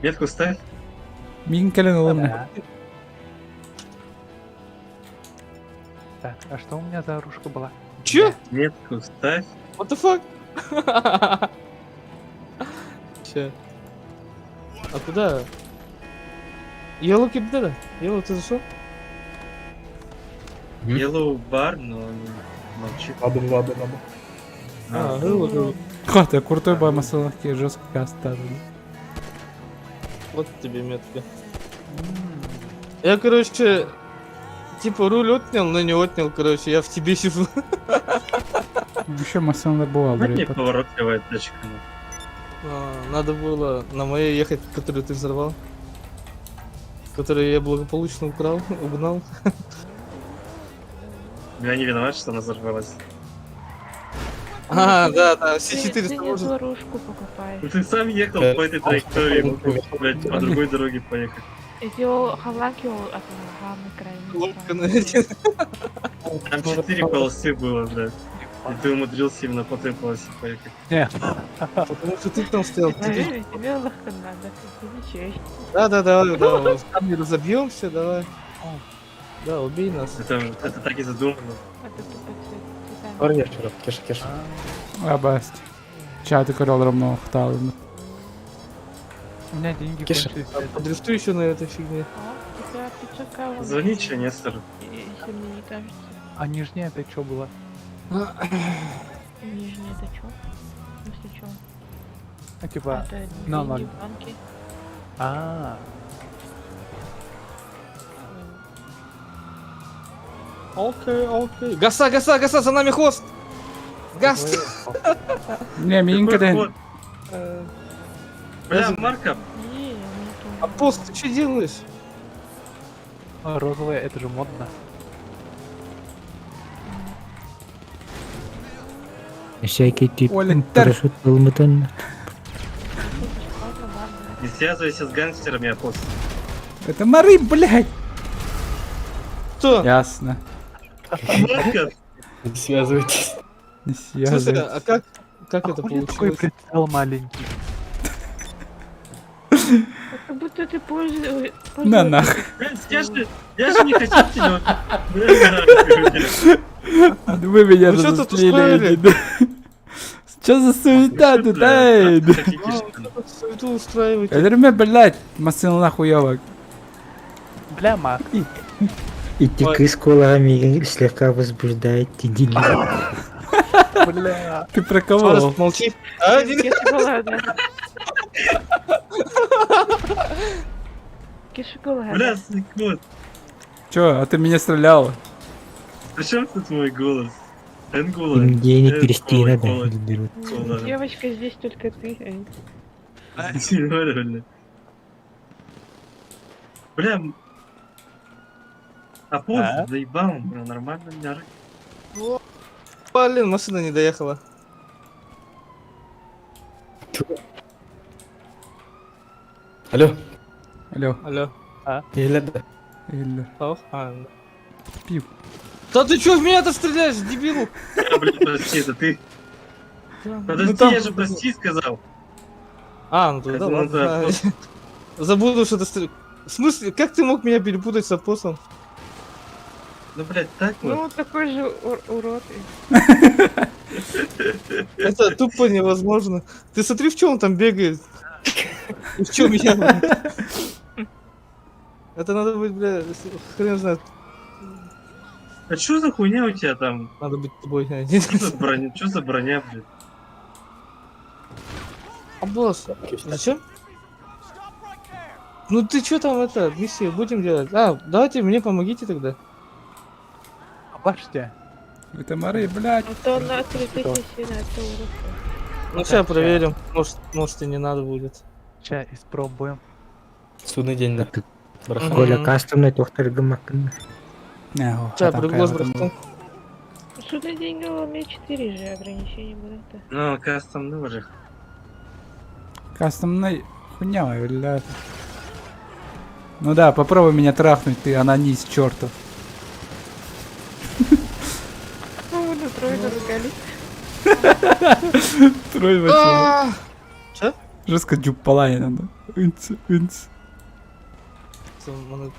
Метку ставь. Мин кэлэн ылым. Бля. Так, а что у меня за оружка была? Че? Метку ставь. What the fuck? Че? А куда? Yellow кипдеда? Yellow, ты зашел? Yellow bar, но он молчит. Ладно, ладно, ладно. А, Yellow, Yellow. Хата, крутой бай масалахки жестко кастады. Вот тебе метка. Я, короче, типа руль отнял, но не отнял, короче, я в тебе сижу. Еще масалар буолар. Не поворотливая тачка. ну. А, Надо было на моей ехать, которую ты взорвал. Которую я благополучно украл, угнал. Я не виноват, что она взорвалась. А, да, да, все Ты, 400 ты не может. ту оружку покупаешь. Ну ты сам ехал по этой траектории, мог, блядь, по другой дороге поехать. Эти ол халаки ол атылған крайне. Лодка на эти. Там четыре полосы было, блядь. И ты умудрился именно по той полосе поехать. Нет. Потому что ты там стоял. ты- Наверное, тебе лохка надо, ты ничей. Да, да, да, да, сами разобьемся, давай. Да, убей нас. Это так и задумано. Это тупо цветами. Парня вчера, Кеша, Кеша. Абасть. Чаты көрөлөрүм охтаалым. У меня деньги Кеша. кончились. А Подрифтуй еще на этой фигне. А, у тебя 500к вон. Звони, че, Нестор. Если мне не кажется. А нижняя это что было? Нижний это чё? В смысле чё? Ну, типа, Это на деньги ноль. в банке. А, Окей, окей. Гаса, гаса, гаса, за нами хвост! Газ! Не, мин Какой кэлэн. ход? Бля, Марков, Не, у меня тоже. А пост, ты что делаешь? а розовая, это же модно. Всякий тип Оля, тар. парашют ылмытын. Ладно, ладно. не связывайся с гангстерами, а пост. Это Мары, блядь. Что? Ясно. Марков! Не связывайтесь. Не В смысле, связывайся. а как, как А это хули такой получилось? прицел маленький? Как будто ты пользуешься. На нах. Блядь, я же не хотел тебя. Бля, нахуй, Вы меня Ну что тут разозлили. устроили? Что за суета тут, Бля, эй? хотите, Ну, что ли? что тут суету устраиваете? Өлөрүмэ, блядь, масына хуёвок. Бля, мак. Идти Ой. кыс кулами слегка возбуждает дедили. Бля. Ты про кого? Форест, молчи. А, не- Кешиколада. Кешиколада. Бля, секунд. Чё, а ты меня стрелял? Причем тут мой голос? Энгула. Им денег Э, перевести кола, надо кола, или берут. кола. Девочка, здесь только ты. эй. Бля. Бля. А пост А? заебал, бля, нормально меня. Блин, машина не доехала. Алло. Алло. Алло. Еле Или Ох, а, да. Пиу. Да ты чё в меня-то стреляешь, дебил? Бля, блин, прости, это ты. Подожди, Ну там- я же прости сказал. А, ну тогда Это ладно. да, Забуду, что ты стреляешь. В смысле, как ты мог меня перепутать с апостолом? Ну, блядь, так вот. Ну, такой же урод. Это тупо невозможно. Ты смотри, в чем он там бегает. И в чем я. Это надо быть, бля, хрен знает. А что за хуйня у тебя там? Надо быть тобой. Что за броня, что за броня, блядь? А босс, зачем? Ну ты чё там это, миссию будем делать? А, давайте мне помогите тогда. Баште. Это мары, блядь. А то на 3000 на это Ну сейчас проверим. Может и не надо будет. Ща испробуем. Судный день, да. Брахан. Коля кастомный тохтар гымакын. Сейчас, приглас братан. Судный день у меня 4 же ограничения было. Ну, кастомный уже. Кастомный хуйня, блядь. Ну да, попробуй меня трахнуть, ты анонист чертов. Ну, мы трое наругались. Трой вообще. Чё? Жестко дюпалай надо. Инц, инц.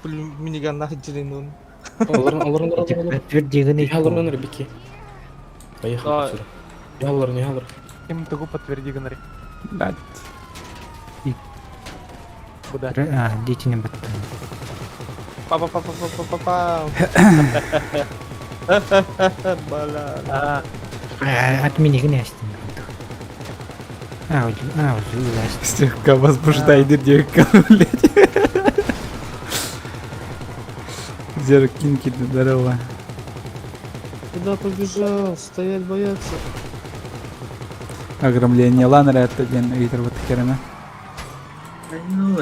Миниган нахуй дерин. Алларын, алларын, алларын, алларын. Подтвердигин Ялларын, ребяки. Поехали Давай. отсюда. Ялларын, ялларын. Им тугу подтверди, Генри. Блядь. Куда? А, дети не баттан. Па па па па па па па Бля. А, От минигин ястин. А, а, уже Слегка возбуждай дырдека, блядь. Зеркинки, здорово. Куда побежал? Стоять бояться. Ограбление ланера это один Витер вот херена. Ну,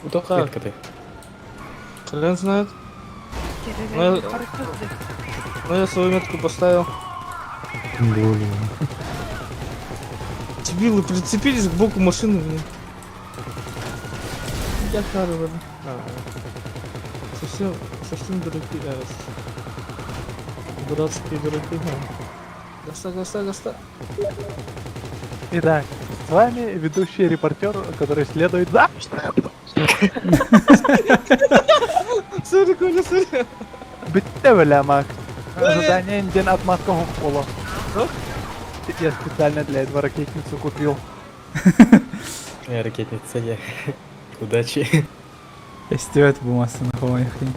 Куда клетка ты? Хрен знает. Ну, ну я свою метку поставил. Блин. Дебилы прицепились к боку машины, блин. Я Харвард. Совсем, совсем дураки. А, дурацкие дураки. А. Гаста, гаста, гаста. Итак, с вами ведущий репортер, который следует за... Сори, Коля, сори. Битте, бля, Макс. Задание день отмазка пола. Что? Я специально для этого ракетницу купил. Ракетница я. Удачи. Эстивет бумасы на хрень.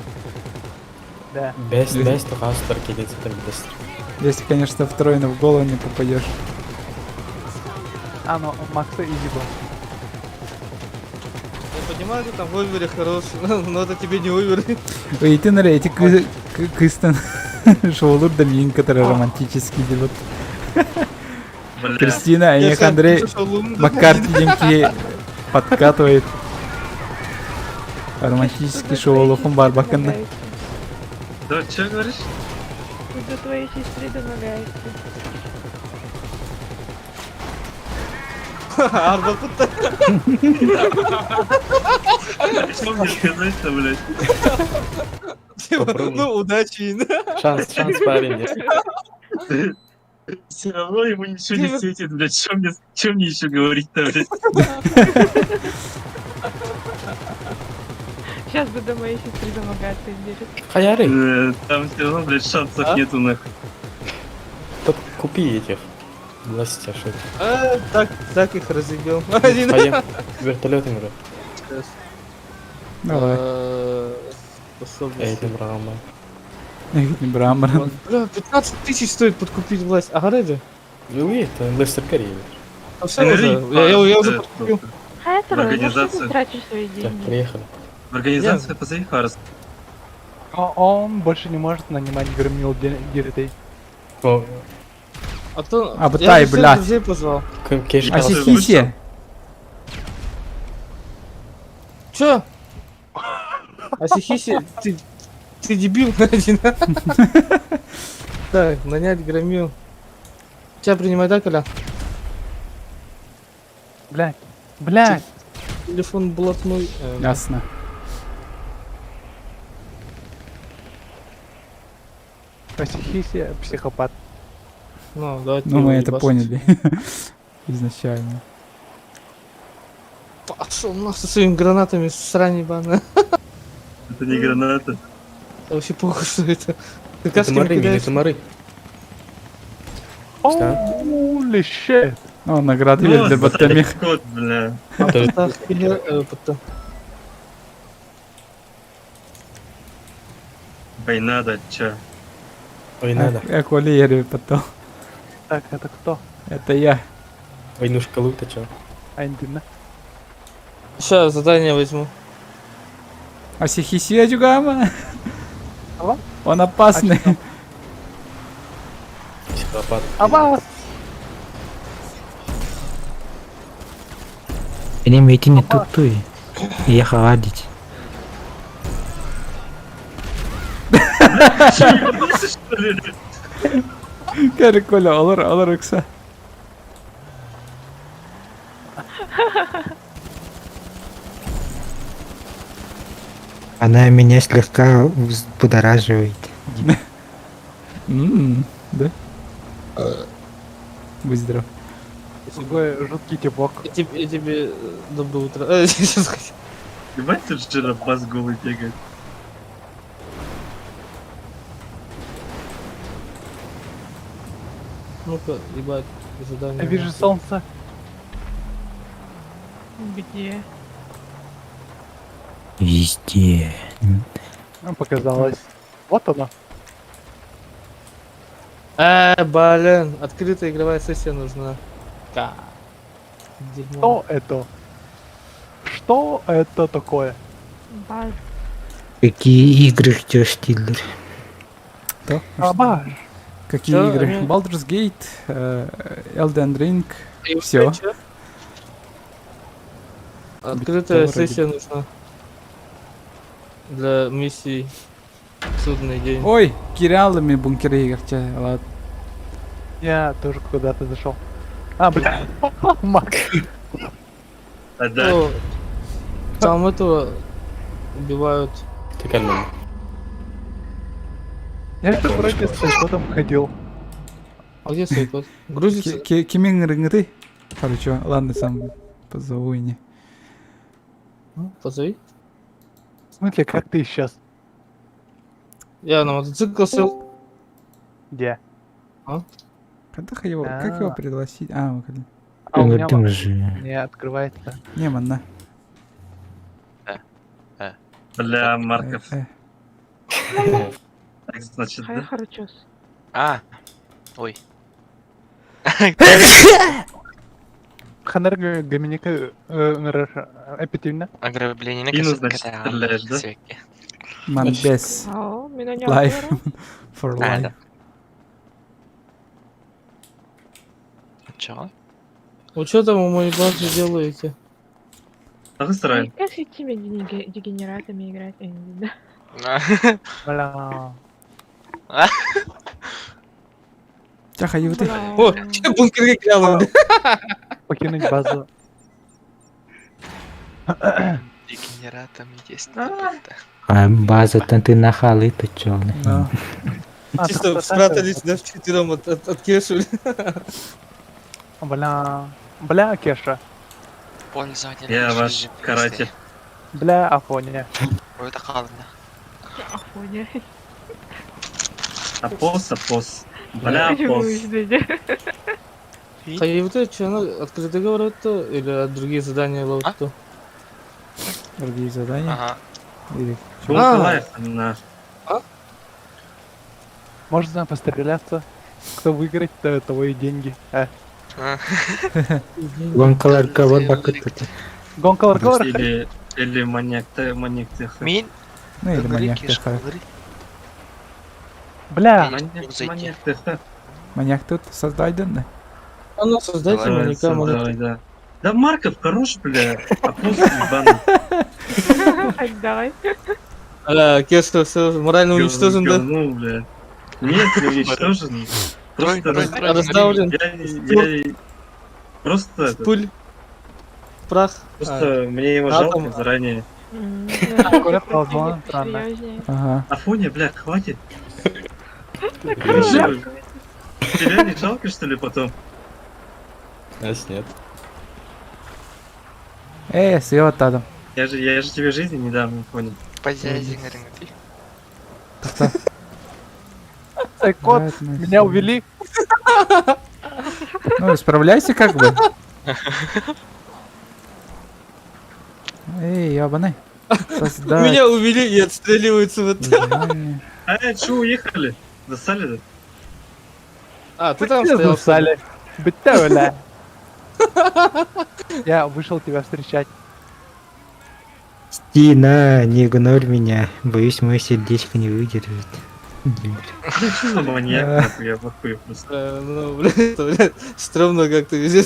Да. Бест, бест, хас, ракетница там бест. Если, конечно, втройно в голову не попадешь. А, ну, Макса изи был. Я понимаю, ты там в овере хорош, но это тебе не овер. Ой, ты на эти кыстан шоулур да мин, который романтический делают. Кристина, и Андрей Маккарти деньги подкатывает. Романтический шоу бар бакында. Да, что говоришь? До твоей сестры домогаются. Арба куда? Что мне сказать-то, блядь? Ну, удачи. Шанс, шанс, парень. Все равно ему ничего не светит, блядь. Чем мне, чем мне еще говорить-то, блядь? Сейчас буду моей сестры домогаться, интересно. Хаяры. Там все равно, блядь, шансов А? нету, нахуй. Купи этих. Власти, что это? А, так, так их разъебем. Один. Поехали. Вертолетами уже. Сейчас. Давай. Способности. Эй, ты брама. Не брам, Бля, 15 тысяч стоит подкупить власть. А Гареди? Ну, это Лестер Карри. А все уже. Я уже подкупил. Организацию. ты тратишь свои Так, деньги? приехали. В организацию позови Фарс. Он больше не может нанимать громил деретей. О, А то... А, бтай, я же всех блядь. друзей позвал. кеш А сихиси? Чё? А Сихиси, ты дебил, один. Так, нанять громил. Тебя принимай, да, Коля? Блядь. Блядь. Телефон блатной. Ясно. Асихиси психопат. Ну, давайте. Ну, мы это ебашить. поняли. Изначально. Пошел нахуй со своими гранатами, срань ебаная. Это не граната. Да вообще похуй, что это. Ты Это касками мары, кидаешь? это мары. Holy shit. О, награды Ну, для Батамих. кот, бля. Так, э. Война да, чё? Война да. Я Коля Ерви потом. Так, это кто? Это я. Войнушка лута, чё? Андина. Сейчас задание возьму. Асихисия Дюгама. Алло? Он опасный. Психопат. Аббас! Benim etini tuttu. Я халадить. Что ли? Кәрі Коля, алар, алар ыкса. Она меня слегка взбудораживает. М, Да? Будь здоров. Какой жуткий типок. И тебе доброе утро. Сейчас хотел. Ебать тут жиробас голый бегает. Ну-ка, ебать, задание. Я вижу солнце. Где? Везде. Ну, Показалось. Вот оно. Блин, открытая игровая сессия нужна. Ка. Дерьмо. Что это? Что это такое? Баз. Какие игры ждешь, Тиллер? То? Аббас! Какие Чё, игры? они- Baldur's Gate, Elden Ring. И Всё. чё? Открытая Вроде. сессия нужна. Для миссии Судный день. Ой, Кираллами бункеры играть. Ладно. Я тоже куда-то зашел. А, бля. Макс. А, да. О, Там этого убивают. Ты кальман. Я же вроде с айподом ходил. А где Сайкот? Грузится? Кимин рынгты? Короче, ладно, сам позову и не. Ну, Позови. В смысле, как ты исчез? Я на мотоцикл сел. Где? Когда его, как его А. пригласить? А, вот это. А у меня Там же. не открывается. не, манна. Бля, Марков. Э, Так, значит, Хай да? харчос. А, ой. Ханер Гаминика Эпитивна. Ограбление Ину, значит, стреляешь, да? Манбес. Ау, меня не Life. отберу. For А, life. да. Чё? Вы что там у моей базы делаете? А вы стараетесь. Как с этими дегенератами играть? Я не знаю. Бля. Тяха, и вот ты. О, че бункерге кираллами? Покинуть базу. Дегенератами есть это. А база там ты нахалы, то чё? Да. А, Чисто так, спрятались, да, вчетвером от Кеши. Бля. Бля, Кеша. Пользователь. Я ваш каратель. Бля, Афоня. Ой, это холодно. Афоня. Апос, апос. Бля, апос. А и вот это что, ну, открытый говорят-то или другие задания ловят-то? Другие задания. Ага. Или чё? Гонка лайф, на. Можно постреляться. Кто выиграет, то того и деньги. Гонкалар кого бакыт. Гонка ларкалар. Или маньяк, т, маньяк ТХ. Мин. Ну или маньяк ТХ. Бля. Маньяк, маньяк ТХ. Маньяк тут создай, да? А ну, создайте Давай, маньяка, маньяка. давай, да. Да Марков хорош, бля. Апос ебаный. Давай. А, Кеша, все, морально уничтожен, да? Ну, бля. Нет, не уничтожен. Просто раздавлен. Я просто... Пыль. Прах. Просто мне его жалко заранее. Коля позвал, странно. Ага. Афоня, бля, хватит. Тебя не жалко, что ли, потом? Нас нет. Съел тадом. Я же тебе жизни не дам, Афоня. Кот, меня увели. Ну, справляйся как бы. Эй, ебаный. Создать. Меня увели и отстреливаются вот. Название. А, чё, уехали? Засали, да? А, ты там стоял. Засали. Бітті, бля. Я вышел тебя встречать. Стина, не игнорь меня. Боюсь, мое сердечко не выдержит. Что за маньяк, нахуй, я в ахуе просто. Ну, блядь, это, блядь, стрёмно как-то везде.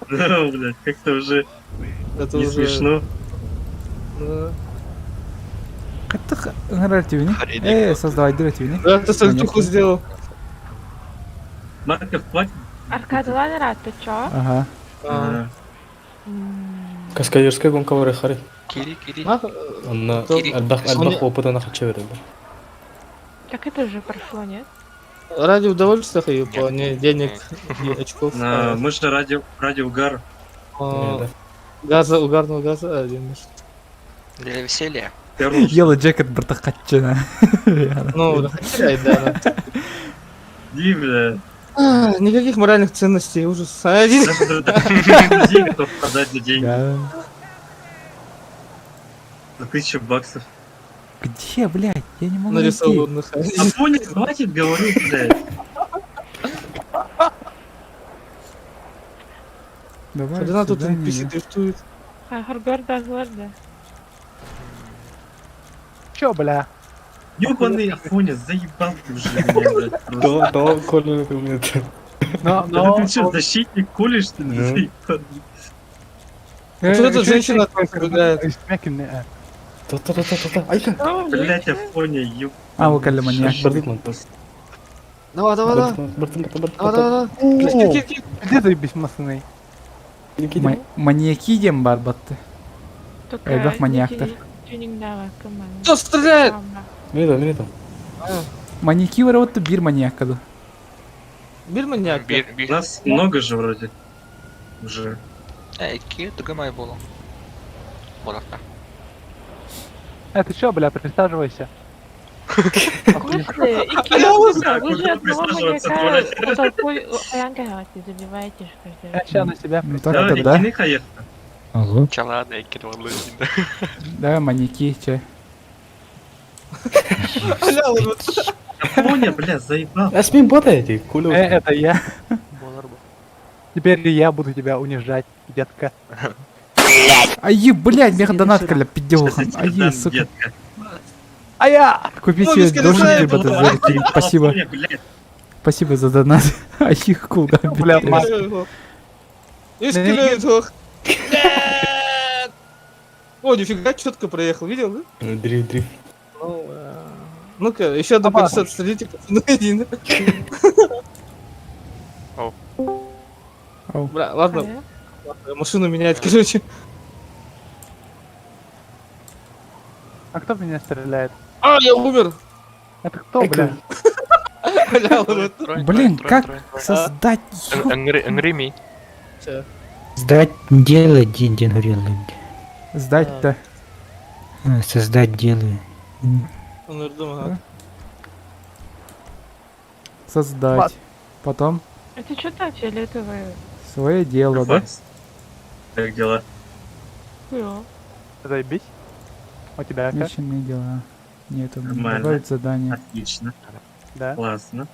Ну, блядь, как-то уже Это не уже... смешно. Да. Каттых ыңырар тюбини. Э, создавай тюбини. Да, ты сальтуху сделал. Марков, хватит. Аркадылар ты чё? Ага. А, Каскадерская гонка бар хари. Кири, кири. нахуй, Онна То- элбэх элбэх опытын хача береді. Так это же прошло, нет? Ради удовольствия хаю, не денег и очков. На, а, мы же ради, ради угара. а, Газа, угарного газа один. Для веселья. Первый. Yellow Jacket быртаккаччына. Ну, хотя, да. Иди, бля. А, Никаких моральных ценностей, ужас. А, Один. Даже даже людей готов продать за деньги. Да. За 1000 баксов. Где, блядь? Я не могу найти. Нарисованных. А понял, хватит, говорю, блядь. Давай, Хрена тут свидание. NPC дрифтует. Харгардазлар, да. Чё, бля? Ёбаный Афоня, заебал ты уже меня, блядь. просто. То то колы кымыт. Но, Да но... ты что, защитник кулишь, что ли? Ну. Заебал. Вот эта женщина там стреляет. То то то то то. Айка. Блядь, Афоня, ёб... А, выкали маньяк. Бардык ман. Давай, давай, давай. Бардык бардык Давай, давай, давай. Кир, кир, кир. Где ты бесмасный? Маньяки дем бар батты. Только Элбэх маньяктар. Кто стреляет? Мени там, мени там. Маньяки вот бир маньяк каду. Бир маньяк. Бир, бир. Нас много же вроде. Уже. Ики, тугамай болу. Болақта. Это чё, бля, присаживайся. В смысле? Ики, Да, вы же куда одного присаживаться, маньяка толпой Аянка забиваете же каждый Я раз. ща на себя Ну Давай, так-то да. икини хаехта. Алло. Чалада, ики, валлы. Давай маньяки, че. Бля, он вот. Афоня, бля, заебал. Эсмин бота эти, кулы. Это я. Теперь я буду тебя унижать, детка. Ай, блядь, меха донат каля Сейчас пиздёлхан. я тебе Ай, дам, сука. детка. А я! Купи Ну, себе без должен колеса либо было. это Спасибо. Афоня, блядь. Спасибо за донат. Ай, кулга. Бля, блядь. Марк. И стреляет, ох. Нет! О, нифига, четко проехал, видел, да? Дрифт, дрифт. Ну, Ну-ка, еще одно Опа. колесо отстрелите, пацаны, один. Ау. Бля, ладно, ладно, машину менять, короче. А кто в меня стреляет? А, я умер! Это кто, бля? Бля, он вот. Блин, как создать... ёб- Нгрими. Всё. Сдать дело, день день говорил. Сдать-то. А, Создать дело. Он умер, ага. Создать. Потом Это что там фиолетовое? свое дело, да? Факс? Как дела? Хуё. Заебись. У тебя как? Личные дела. Нет, он не Нормально. добавит задание. Отлично. Да. Классно.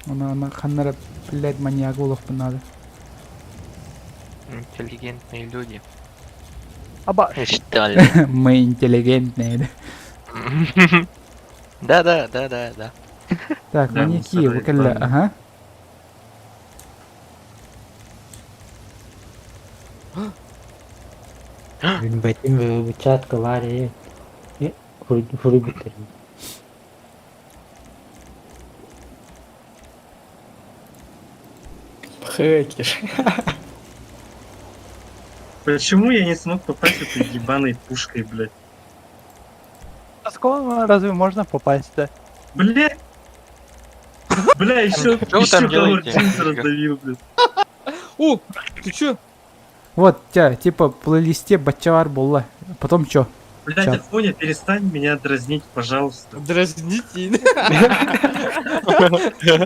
Она, она, ханнара, блядь, маньяк улах надо. Интеллигентные люди. Аба. Что ли? Мы интеллигентные, да? Да, да, да, да, да. Так, Да, маньяки, мусора выколя, ебаные. ага. Чатка лари. Фурбитер. Хекер. Почему я не смог попасть этой ебаной пушкой, блядь? А сколько разве можно попасть-то? Блядь! Бля, еще, Что вы там еще Ховард делаете? Джинс раздавил, блядь. О, ты чё? Вот, тя, типа, в плейлисте Бачавар была. Потом чё? Блядь, Чё? Афоня, перестань меня дразнить, пожалуйста. Дразните.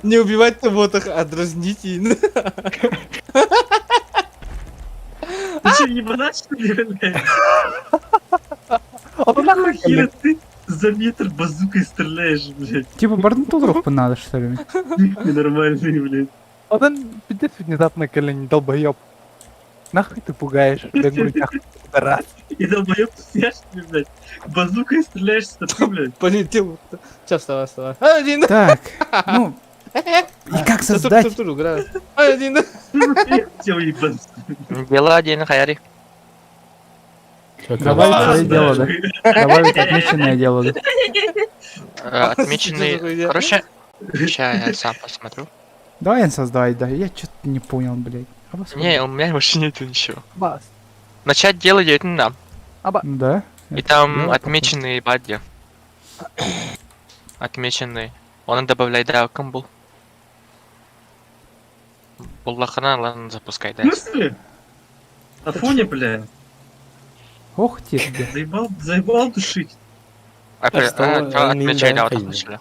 Не убивать на ботах, а дразните. Ты что, ебанат, что ли, блядь? А нахуй Хера ты за метр базукой стреляешь, блядь. Типа бардын толуруохпун надо, что ли? Ненормальный, блядь. Одан пиздец внезапно колени, долбоеб. Нахуй ты пугаешь, блядь, грудях, пидорас. И долбоеб ты стоишь, ты, блядь. Базукой стреляешь, смотри, блядь. Полетел. Сейчас, вставай, вставай. Один. Так, ну... И как создать? Тур, тур, тур, Один. Хотел ебаться. Дела один, Хаяри. Добавить свое дело, да? Добавить отмеченное дело, да? Отмеченный... Короче, сейчас я сам посмотрю. Давай я создавай, да. Я что-то не понял, блядь. Не, у меня вообще нету ничего. Бас. Начать дело делать не нам. Да. И там отмеченные бадди. Отмеченные. Он добавляет да, был. Буллахана, ладно, запускай, да. В смысле? Афоня, бля. Ох тебе. Заебал, заебал душить. Отмечай, да, вот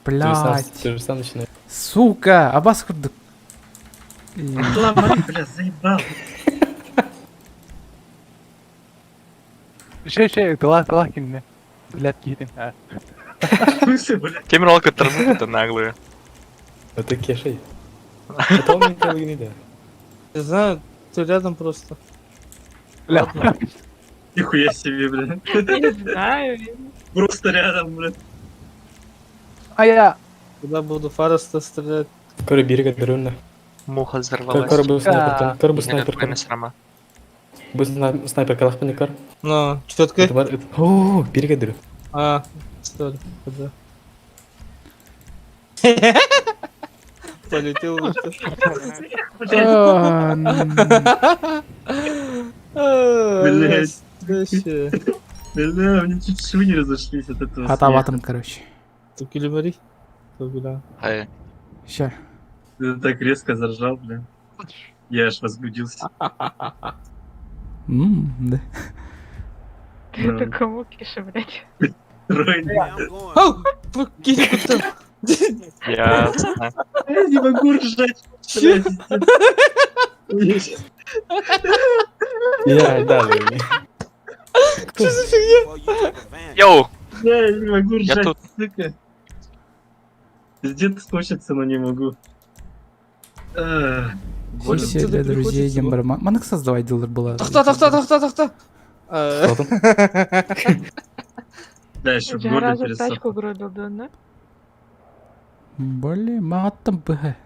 Блядь. Ты же сам начинаешь. Сука, абас курдук. Ломай, бля, заебал. Ще, ще, тыла, тыла кине. Блядь, киһитин. В смысле, бля? Темир это наглые. Это Кешей. Это он не да. Не знаю, ты рядом просто. Бля. Нихуя себе, бля. Не знаю. Просто рядом, бля. А я... Когда буду Фареста стрелять. Скоро берега деревня. Муха взорвалась. Кор был снайпер, кор был снайпер. Был снайпер, калах кор. Ну, четко. О, берега деревня. А, что ли, да. Полетел. Блять. Бля, мне чуть швы не разошлись от этого. Атаватом, короче. Тукилимари? Тугуля. Ща. Ты так резко заржал, бля. Я аж возбудился. Да. Ты это кому, Киша, блядь? Ау! Киша, Я знаю. Я не могу ржать. Я, да, Что за фигня? Йоу! Я не могу ржать, Я тут. сука. Пиздец хочется, но не могу. Сессия для друзей Дембарма. Манак создавать дилер была. Тахта, тахта, тахта, тахта. Да, еще в горле пересохло. тачку гробил, да, да? Блин, матом бы.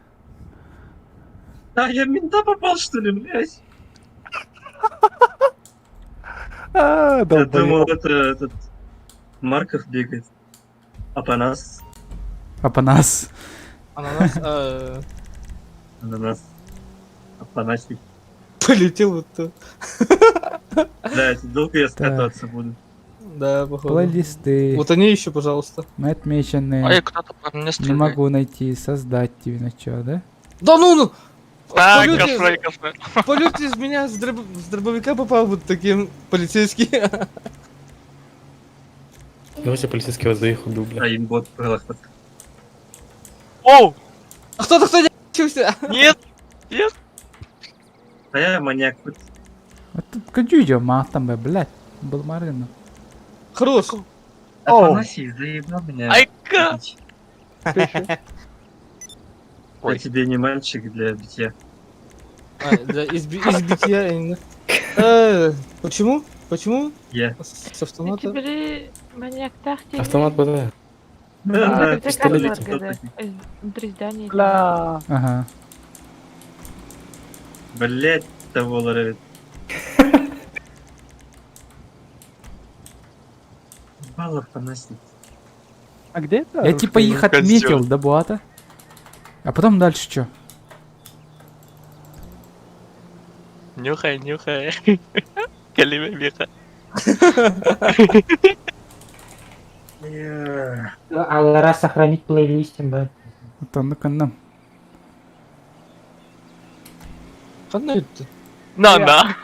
А, я в мента попал, что ли, блядь? А, Я думал, это этот Марков бегает. Апанас. Апанас. Ананас. Ананас. Апанасик. Полетел вот то. Блядь, долго я скататься буду. Да, походу. Плейлисты. Вот они еще, пожалуйста. Мы отмечены. Ой, кто-то по мне Не стреляет. могу найти, создать тебе начало, да? Да ну ну! Так, В полете- кошмар, кошмар. В полете из меня с дробовика попал вот таким полицейский. Давайте полицейского за их убил, бля. А имбот был. Оу! А кто-то кто не Нет! Нет! А я маньяк. Вот тут кадюдё матом бы, блядь. Был Марина. Хорош. Афанасий заебал меня. Айка! Я тебе не мальчик для битья. А, да, избития именно. Почему? Почему? Я. С автомата? Теперь маньяк тахти. Автомат БД. Да, пистолет. Внутри здания. Бля. Ага. Блять, того ловит. Ебал Афанасий. А где это? Я типа их отметил, да, Буата? А потом дальше что? Нюхай, нюхай. Калиме меха. Аллара сохранить плейлист, б. Ну-ка, нам. На, на.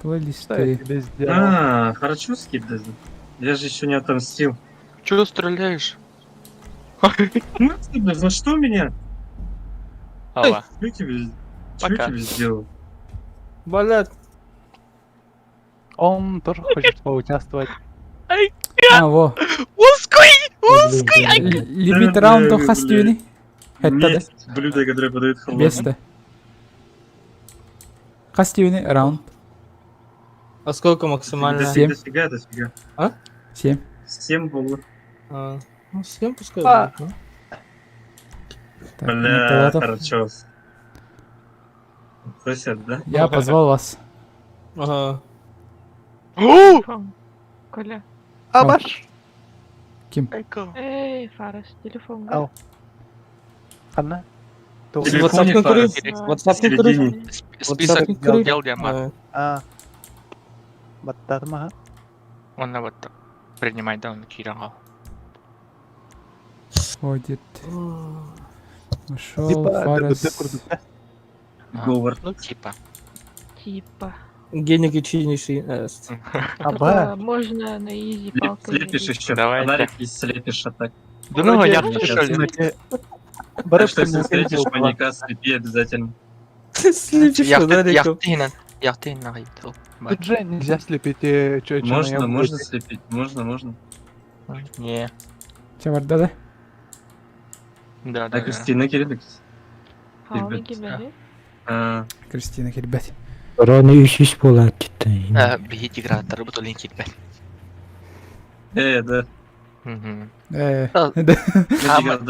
Плейлисты. А, хорошо скип даже. Я же еще не отомстил. Чего стреляешь? Ну, бля, за что меня? Алла. Что я тебе, что я Пока. тебе сделал? Блядь. Он тоже хочет поучаствовать. А, во. Узкий! Узкий! Лимит раунд хас түүнү? Хэтте да. Месть, блюдо, которое подают холодным. Бесте. Хас түүнү раунд? А сколько максимально? Семь. Дофига, дофига. А? 7. 7 было. А, ну, 7 пускай А. будет, ну. Так, Бля, Металлатов. хорошо. Сосед, да? Я позвал вас. Ага. Телефон. Коля. Абаш! Ким? Эй, Фарас, телефон. Ау. Анна? В телефоне WhatsApp Фарес. WhatsApp В середине. Список WhatsApp дел Диамар. А. Баттарма. Он на вот принимает, да, он кирал. Ходит. Ушел Типа, Фарес. ДДД Говор. Ну, типа. Типа. Гений чинейший. Эст. Аба. Только можно на изи палкой. Слепишь забить. еще. Давайте. Фонарик и слепишь, а так. Да ну, я Короче, что ли? Так что если встретишь маньяка, слепи обязательно. Слепишь фонариком. Я ты на это. Тут же нельзя слепить чё, чё Можно, наёбываете. можно слепить, можно, можно. Не. Че, барда да? Да, А да. Кристина Кирилликс? Фауна Ребят, кибери. А, Кристина, ребят. Роны үс буолааччыта. Да. Бегите игра, работал линки, да. Угу. Да.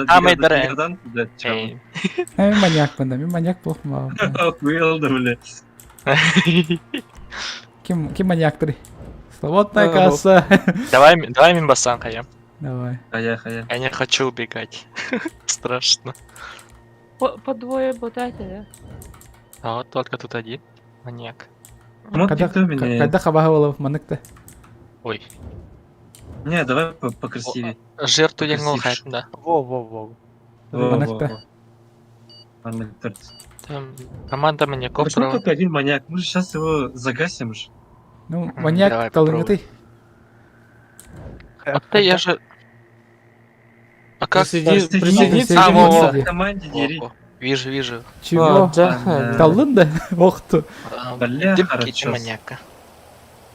Самый дорогой. Деградант, блядь, чё? Маньяк банда, мен маньяк буолум. Охуел, да, блядь. Ким, ким маньяктары? Свободная А, касса. Давай, давай Мимбасан, хаям. Давай. Хая, хая. Я не хочу убегать. Страшно. По двое ботать, да? А вот только тут один маньяк. Вот Когда, никто меня... когда хабахалов маныкта? Ой. Не, давай покрасивее. Жертву я Покрасивше. да. Во-во-во. Во, во, Маныкта. во. Маннык торт. Там команда маньяков. Почему только один маньяк? Мы же сейчас его загасим же. Ну, М, маньяк давай талынгыты. А ты я же... А как? Присоедини- Присоединиться. Присоединиться. А, во, во. В команде дери. О, о, Вижу, вижу. Чего? А, да. Да. Талын да? Ох ты. А, Бля, Киды хорошо. маньяка.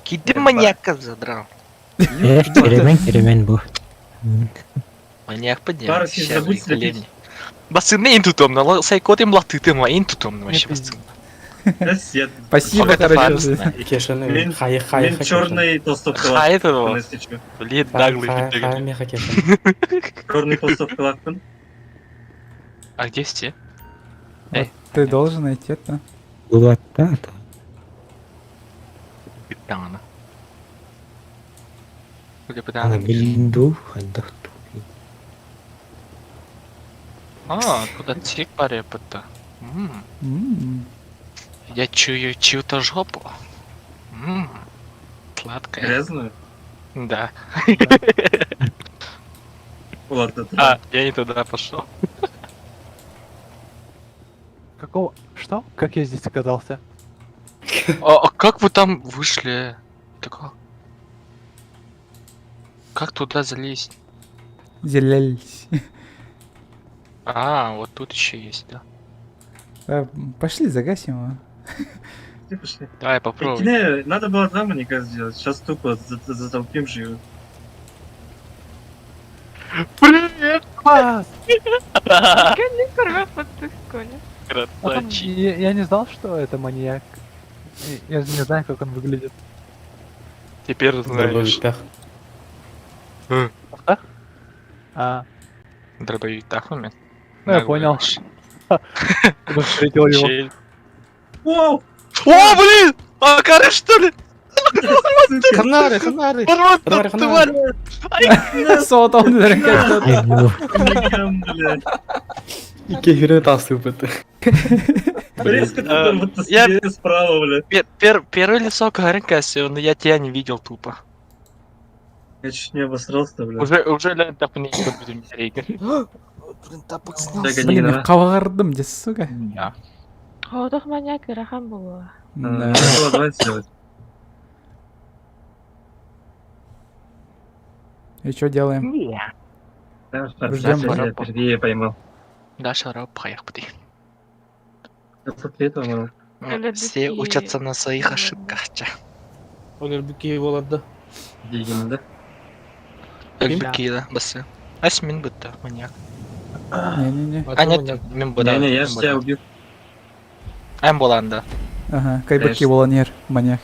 Киды Ебать. маньяка задрал. Керемен, керемен бу. Маньяк поднял. Парус, не забудь слепить. Басыны ин тутомна, сайкот им латытым, ин тутомна вообще басын. Сосед. Спасибо, Это короче. фарс, Кешаны, Мен- хай хай Мен черный толстовка Хай это лактын, вот. если чё. Блин, наглый. Хай бегает. хай меха кешаны. Черный толстовка лактын. А где все? Вот Ты должен найти это. Булатта. Битана. Где Ана битана? билинду хандахту. А, куда тик парепыта. М. Я чую чью-то жопу. М, Сладкая. Грязную? Да. Ладно, А, я не туда пошел. Какого? Что? Как я здесь оказался? А как вы там вышли? Это как? Как туда залезть? Зелель. А, вот тут еще есть, да. А, Пошли, загасим его. Пошли, пошли. Давай попробуй. Не, надо было два маньяка сделать. Сейчас тупо затолпим же его. Привет! Класс! Не корва под Коля. А там Красавчик. Я не знал, что это маньяк. Я же не знаю, как он выглядит. Теперь знаешь. Дробовик. А? А, Дробовик тахуми. ну я понял. Встретил его. Вау! О, блин! А, коры, что ли? Ханары, ханары. Ворот, Ханары, тварь! Соотон Ай, бу. Маньякам, блядь. Кефиры тасыпыты. Резко там вот справа, блядь. Первое лицо Гаренка, но я тебя не видел тупо. Я чуть не обосрался, блядь. Уже лен так не будем Блин, тапок снялся. Так, они Блин, кавардым, де, сука. Да. Хотох маньяк ырахан буолла. Да. Надо было два сделать. И что делаем? Да, Ждем. я впервые поймал. Даша раб хаях пути. Я после этого Или Все такие- учатся на своих ошибках. ча. Ол киһи буолар да. Дигин да. Өлбүт киһи да, басы. Ас мин бытта, маньяк. Не-не-не. А нет, мин быда. Не-не, я ж тебя убью. Эн буолан да. Ага, кайбаки волонер, маньяк.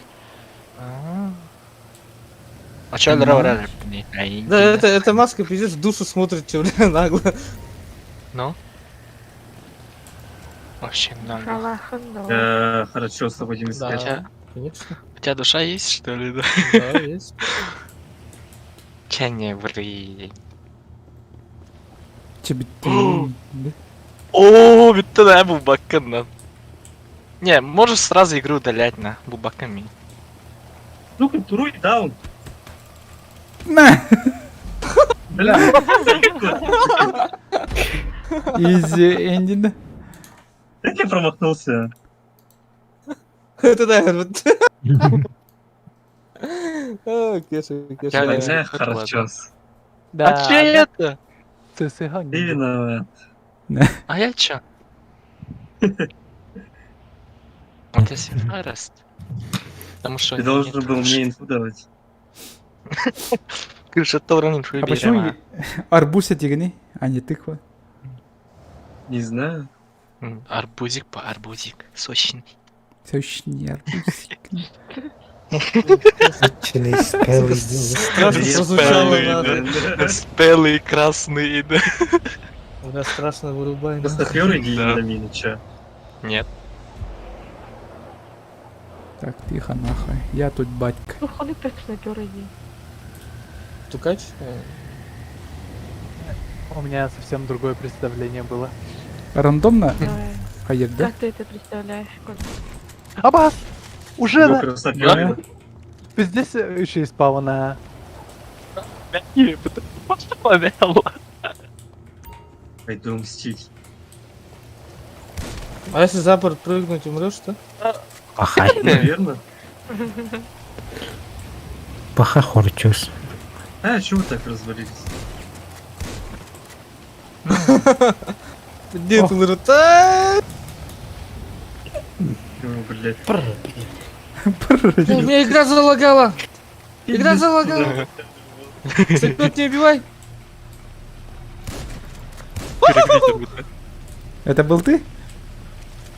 А чё өлөрө Да, это маска пиздец в душу смотрит, че, бля, нагло. Ну? Вообще нагло. Шалахын, да. Хорошо, будем искать. Да, конечно. У тебя душа есть, что ли, да? Да, есть. Че не ври. Че битти. О, битті да, бубакын да. Не, можешь сразу игру удалять на бубаками. Сука, туруй даун. На! Бля. Easy ending. Как я промахнулся? Это да, вот. А, Кеша, Кеша. Бля, хорошо. Да. А че это? ЦСГ Ты виноват. А я чё? Вот я Фарест. Потому что... Ты должен был мне инфу давать. Крыша Торн инфу А почему арбуз тигни, а не тыква? Не знаю. Арбузик по арбузик. Сочный. Сочный арбузик. Страшно прозвучало, да. Спелый красный, да. Бля, страшно вырубай. Просто сапёры иди на мины, чё? Нет. Так, тихо нахуй. Я тут батька. Ну, ходи так снайпер иди. Тукач? У меня совсем другое представление было. Рандомно? Давай. Хаер, да? Как ты это представляешь, Коль? Абас! Уже Ну, да! красопёры. Пиздец еще и спавна. Пойду мстить. А если за борт прыгнуть, умрешь, что? Паха. Наверное. Паха хорчус. А, чего вы так развалились? Где ты, Лера? Ну, блядь. У меня игра залагала! Игра залагала! Сапёр, не убивай! Это был ты?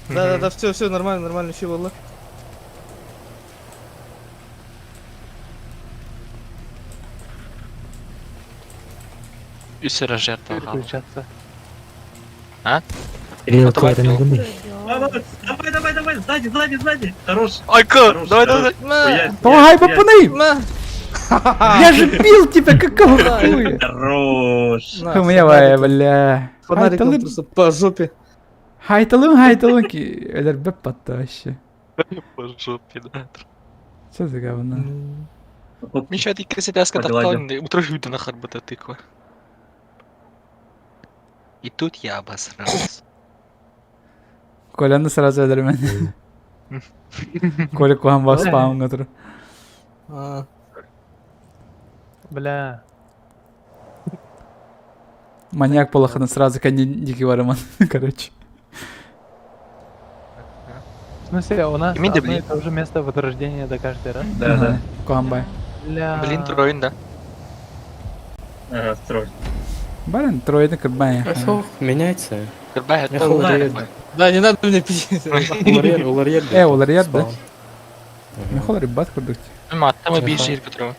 Да-да-да, все, все, нормально, нормально, все, было. Үсірі жертва. Переключаться. А? Стрелку это на губы. Давай, давай, давай, сзади, сзади, сзади. Хорош. Айка, Хорош, давай, хорош. давай. Хуя, Помогай, хуя, папаны! На! Я же бил тебя, какого хуя? Хорош. На, Хуя, бля. Фонариком Хайталым, просто по жопе. хайталым, хайталым, ки. Элербеп вообще. По жопе, да. Что за говно? Миша, ты кесетяска Погладил. таптал, утро жуйда на харбата тыква. И тут я обосрался. Коляны сразу өлөрмөн. Коля кухан бас спаун который. А, Бля. Маньяк полохана сразу коней дикий вараман, короче. В смысле, у нас Имей одно блин. и то же место возрождения до каждый раз? Да, да. Куамбай. Бля. Блин, троин, да. Ага, строй. Барин, троиный кабай. Меняется. Кырбай, Я холодею. Да, не надо мне пить. Уларьер, уларьер. Э, уларьер, да? Мехол рыбат курдукти. Маттама бир жер которого.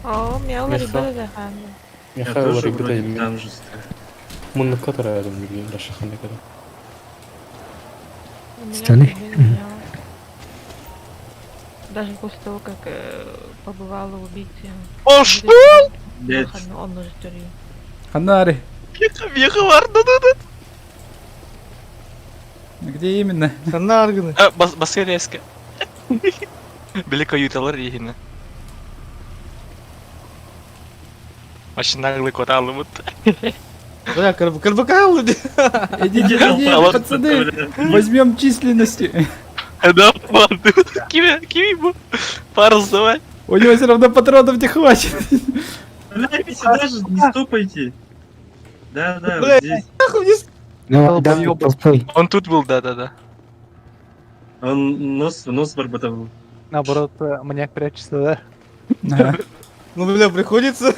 О, меня Меха. ребята заханды. Я Михаил тоже рыбата вроде там же строю. Муннукка турар билген Рашаханда кара. У меня Станы? нигде не менялось. Даже после того, как побывала убийца. О, что? Блядь. Он уже тюрьму. Ханари. Веха да, да, да. Где именно? Ханарганы. А, бас басыреске. Били каюталар ехина. Вообще наглый кот алымыт. Бля, карбакал, Идите, идите, пацаны, возьмем численности. Да, ладно. Киви, киви, бу. Парус давай. У него все равно патронов не хватит. Бля, вы сюда же не стопайте. Да, да, Бля. вот здесь. Нахуй мне Ну, да, толпой. Он тут был, да-да-да. Он нос, нос барбатовал. Наоборот, маньяк прячется, да? Ну, бля, приходится.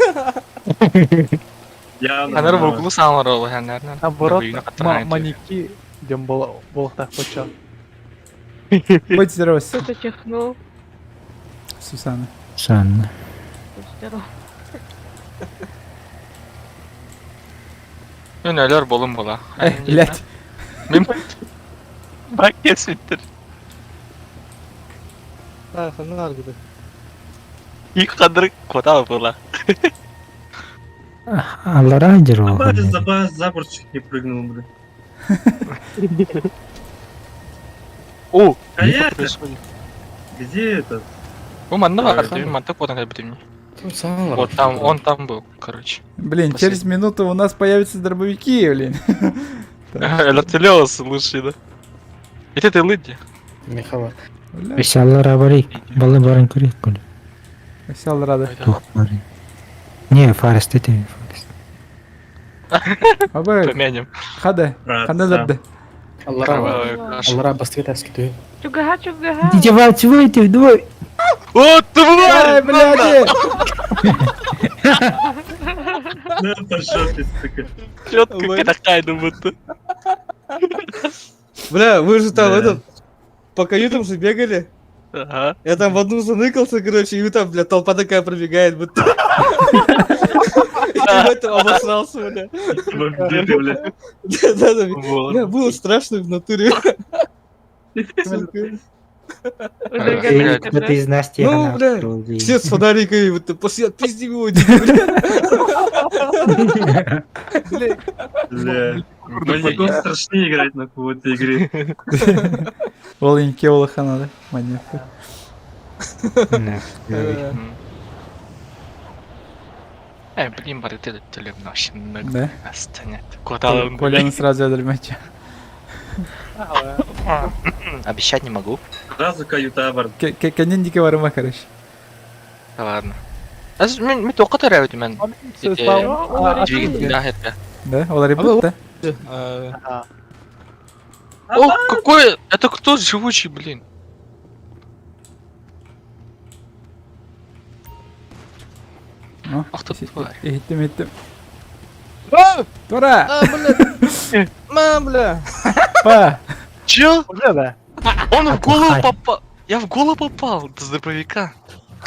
Явно. Анар в углу сам ролл, наверное. Наоборот, маньяки, дем был так почал. Будь здоров, Кто-то чихнул. Сусана. Санна. Будь здоров. Мен өлөр болум була. Э, блядь. Мен Бак кеситтер. А, ханна аргыды. Их кадр кота була. Аллара База за баз за борт чуть не прыгнул, бля. О, А я это? Где этот? Бу манна бар, манта кодан калбитим. Вот там, он там был, короче. Блин, через минуту у нас появятся дробовики, блин. Электелеос лучший, да? Это ты лыди. Михала. Өссө аллара барый. Балы барын көрейік көл. Өссө алларады. Тух барын. Не, Фарест это Фарест. Абы. Поменем. Хада. Ханда зарды. Аллара, Аллара бастыгы таскы Чугаха, чугаха. Давай, давай, давай. О, тварь! Ай, блядь! Да, пошел ты, сука. Четко катахайну будто. Бля, вы же там Да. этот... По каютам же бегали. Ага. Я там в одну заныкался, короче, и там, бля, толпа такая пробегает, будто... Я в этом обосрался, бля. Где ты, бля? Да, да, да. Вот. Бля, было страшно в натуре. Сука. Уже Кто-то из нас Ну, бля, все с фонариками, будто после отпизди его, бля. Бля. Маньяком страшнее играть на в этой игре. Ол инке олаха надо, маньяк. Блин, бары ты телем Да? Астанет. Куда Коляны сразу өлөрмөчү. Обещать не могу. Сразу каюта бар. Кенен дике барыма, короче. Да ладно. Аз мен мен тоққа тарабыт мен. Двигатель это. Да, олар бутта. О, какой это кто живучий, блин? Ах ты тварь. Иттим, иттим. Тура! А, бля. Ма, бля. Па! Чё? Уже, да. Он в голову попал. Я в голову попал с дробовика.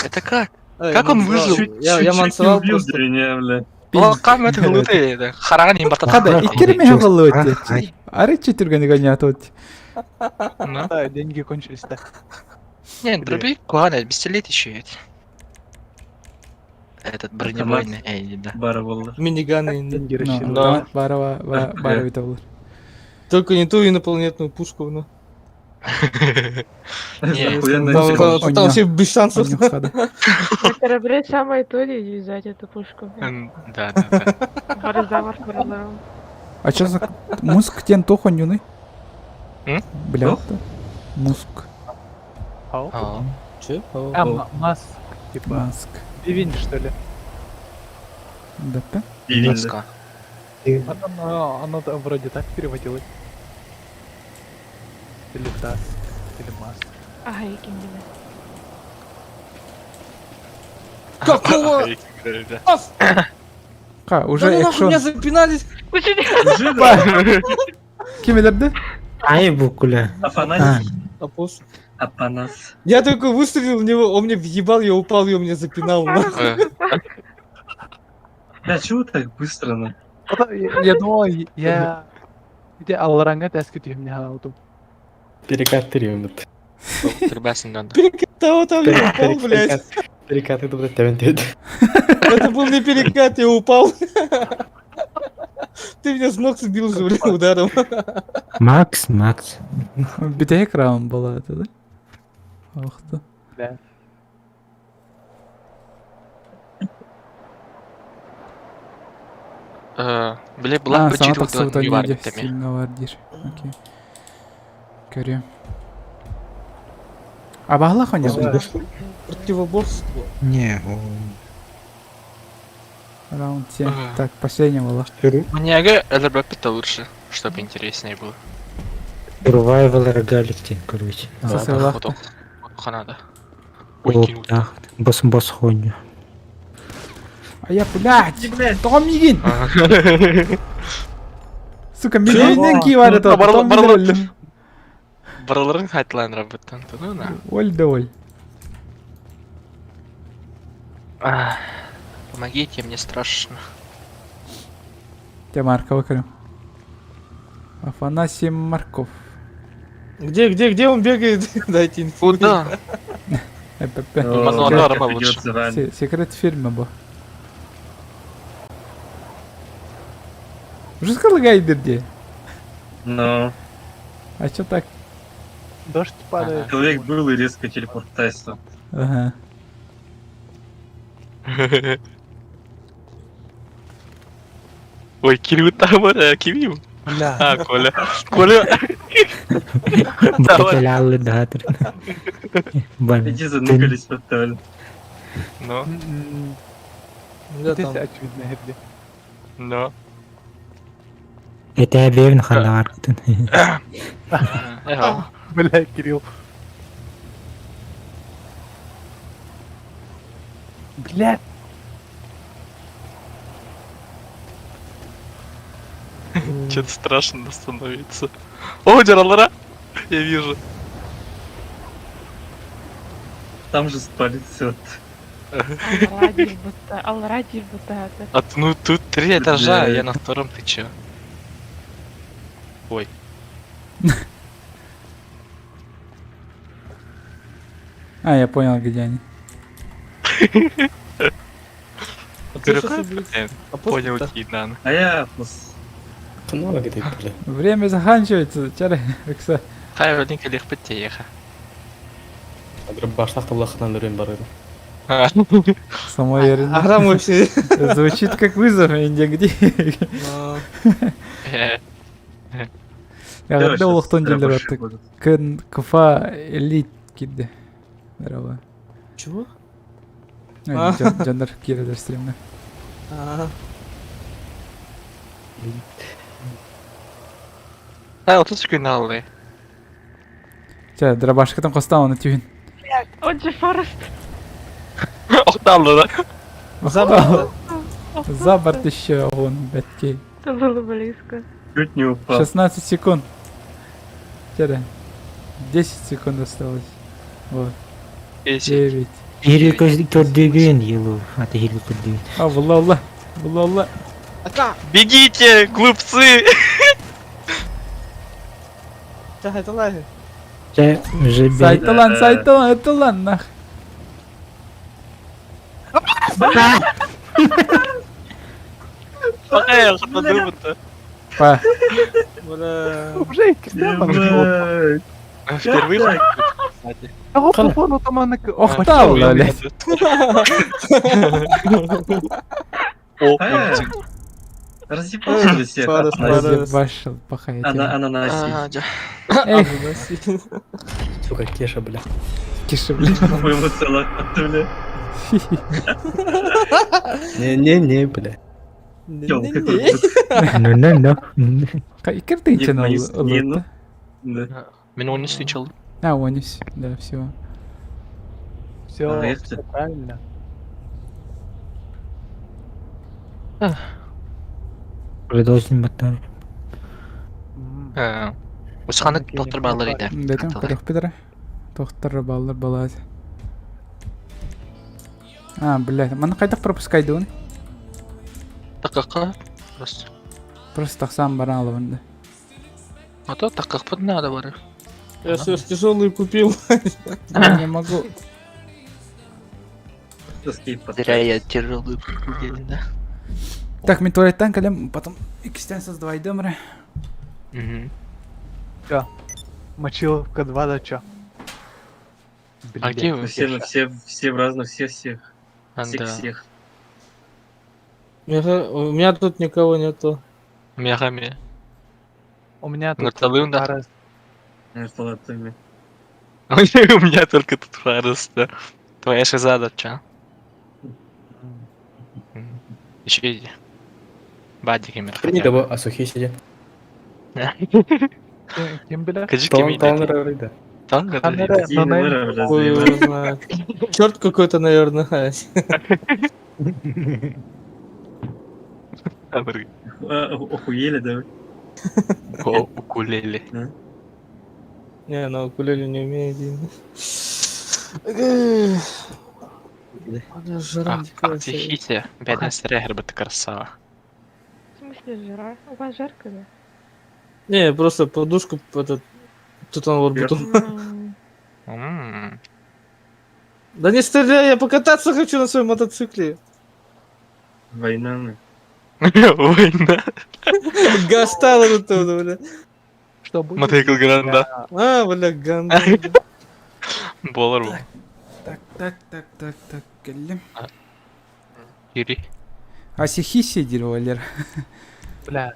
Это как? Эй, Как он мансовал. выжил? Я, я Чуть-чуть не мансовал убил просто. меня, бля. Лакам это глупые, хараган им батат. Хада, иккерме хагаллы Ары чөтүргән гонят. Да, деньги кончились, да. Не, дробовик, ладно, пистолет еще ведь. Этот бронебойный, эй, да. Бара был. Миниганы. Деньги рассчитывали. Да. Барова, бара бит Только не ту инопланетную пушку, ну. Не, Охуенная Там, тема. там, там вообще без шансов. На корабле самое то ли юзать эту пушку. Да, да, да. Барзавр, барзавр. А чё за муск тен тохонюны? М? Бля, муск. А. Че? А, маск, типа. Маск. Ливень, что ли? Да, да. Ливень, да. Оно, оно там вроде так переводилось. Или таск, или маск. Ага, яким биле. Какого? Ас! Ка, уже Да ну нахуй экшон. меня запинались! Уже, да? Ким элерди? Ай, букуля. Афанасий. Апос. Апанас. Я только выстрелил в него, он мне въебал, я упал, и он меня запинал. нахуй. Бля, чего так быстро, на? Я, я думал, я... Где Алларанга таски ты меня ауту. Перекат тириумут. Перекат, там я упал, блядь. Перекат это блядь тевен Это был не перекат, я упал. Ты меня с ног сбил же, бля, ударом. Макс, Макс. Бите экран была это, да? Ох ты. Да. Бля, была А, сама почти тахсыбыт ойнойду, стильно бар дир. Окей. Көрүм. А бағла хоня? Противоборство. Не, Раунд 7. Так, последняя была. Маньяга ЛРБ лучше, чтобы интереснее было. Survival рогалик, короче. Сосыла. Надо. Ой, кинул. Бос бос хуйню. А я, блядь, тоҕо миигин? Сука, миигиннен киевари то, потом мин өллүм. Барыларын хайтлаан рабыттан ну на. Оль да оль. Помогите, мне страшно. Те Маркова көрүм. Афанасий Марков. Где, где, где он бегает? Дайте инфу. Куда? ЭПП. Мануал лучше. Секрет фильма был. Уже сказал где? Но. А чё так? Дождь падает. Человек был и резко телепортация. Ага. Ой, Кирилл там, Кирилл. Бля. А, Коля. Коля. Бакалалы да. Иди заныкались под толь. Ну. Да, Здесь там. очевидно где. Ну. Это обеевин ханааркытын. Бля, Кирилл. Бля. Что-то страшно становится. О, Дералара! Я вижу. Там же спалится. Алла будто. А ну тут три этажа, я на втором, ты чё? Ой. А, я понял, где они. Понял, Кидан. А я... Время заканчивается, чары, Рекса. Хай, вроде легко тееха. Самоуверенно. Арам вообще. Звучит как вызов, Индия, где? Эҕэрдэ олохтон дьэллэр аттык. Кын КФА элит кирде. Здорово. Чего? Дьоннор киирэлэр стримҥэ. Хай, 30 күн аллы. Чэ, дробашкатын хостаан оны түһүн. Он же Форест. Охталлы да. За борт. За борт еще он, бәткей. Это было близко. Чуть не упал. 16 секунд. Чэ, 10 секунд осталось. Вот. 9. Ири көрдүгүн елу. Аты хири көрдүгүн. А, була алла. Була алла. Бегите, глупцы! Чэ, уже Сайталан, сайталан, эталан, нах. Эй, подумай-то. Па. Бля. Уже Кристиан Впервые? Охтал, блядь. О, Разъебашили всех. Разъебашил, пахай. Она, ананаси. Эх. Сука, Кеша, бля. Кеша, бля. По-моему, целых, бля. Не-не-не, бля. Ну-ну-ну. Икер ты Да. Мен он не слышал. А, онис, да, все. Все, все правильно. Продолжим батар. Усханы доктор баллар иде. Дэтем, көрөх бедere. Доктор баллар балат. А, блядь, маны кайдак пропускайды оны? Такакка просто. Просто тахсан баран алыбынды. А то такак надо бары. Я все тяжелый купил. Я не могу. Зря я тяжелую купил, да. Так, мен туалеттан кэлем, потом икстен создавайдым рэ. Угу. Чё? Мочиловка 2 да чё? А где вы? Все, все, все в разных, все всех. Всех Да. всех. У меня тут никого нету. Мегами. У меня тут Нарталында. Фарес. Нарталатами. У меня только тут Фарес, да. Твоя шиза, чё? Еще иди. Бадик имер. Принято, а сухие сиди. Ким, бля? Кажи Тон, кеми. тон, да. Камера, Какие нонейм. номера, бля, Хуй заебали. его знает. Черт какой-то, наверное. А, Охуели, да? О, укулеле. Не, на укулеле не умеет. Бля, жара дикая. Тихите, бедная старая ты красава. В смысле жара? У вас жарко, да? Не, я просто подушку этот... Тут он вот бутон. М, М. Да не стреляй, я покататься хочу на своем мотоцикле. Война, ну. Война. Гастало тут, бля. Что будет? Мотоцикл Гранда. А, бля, ганда. Болар бу. Так, так, так, так, так, кэллим. Ири. А сихиси диир Валер. Бля.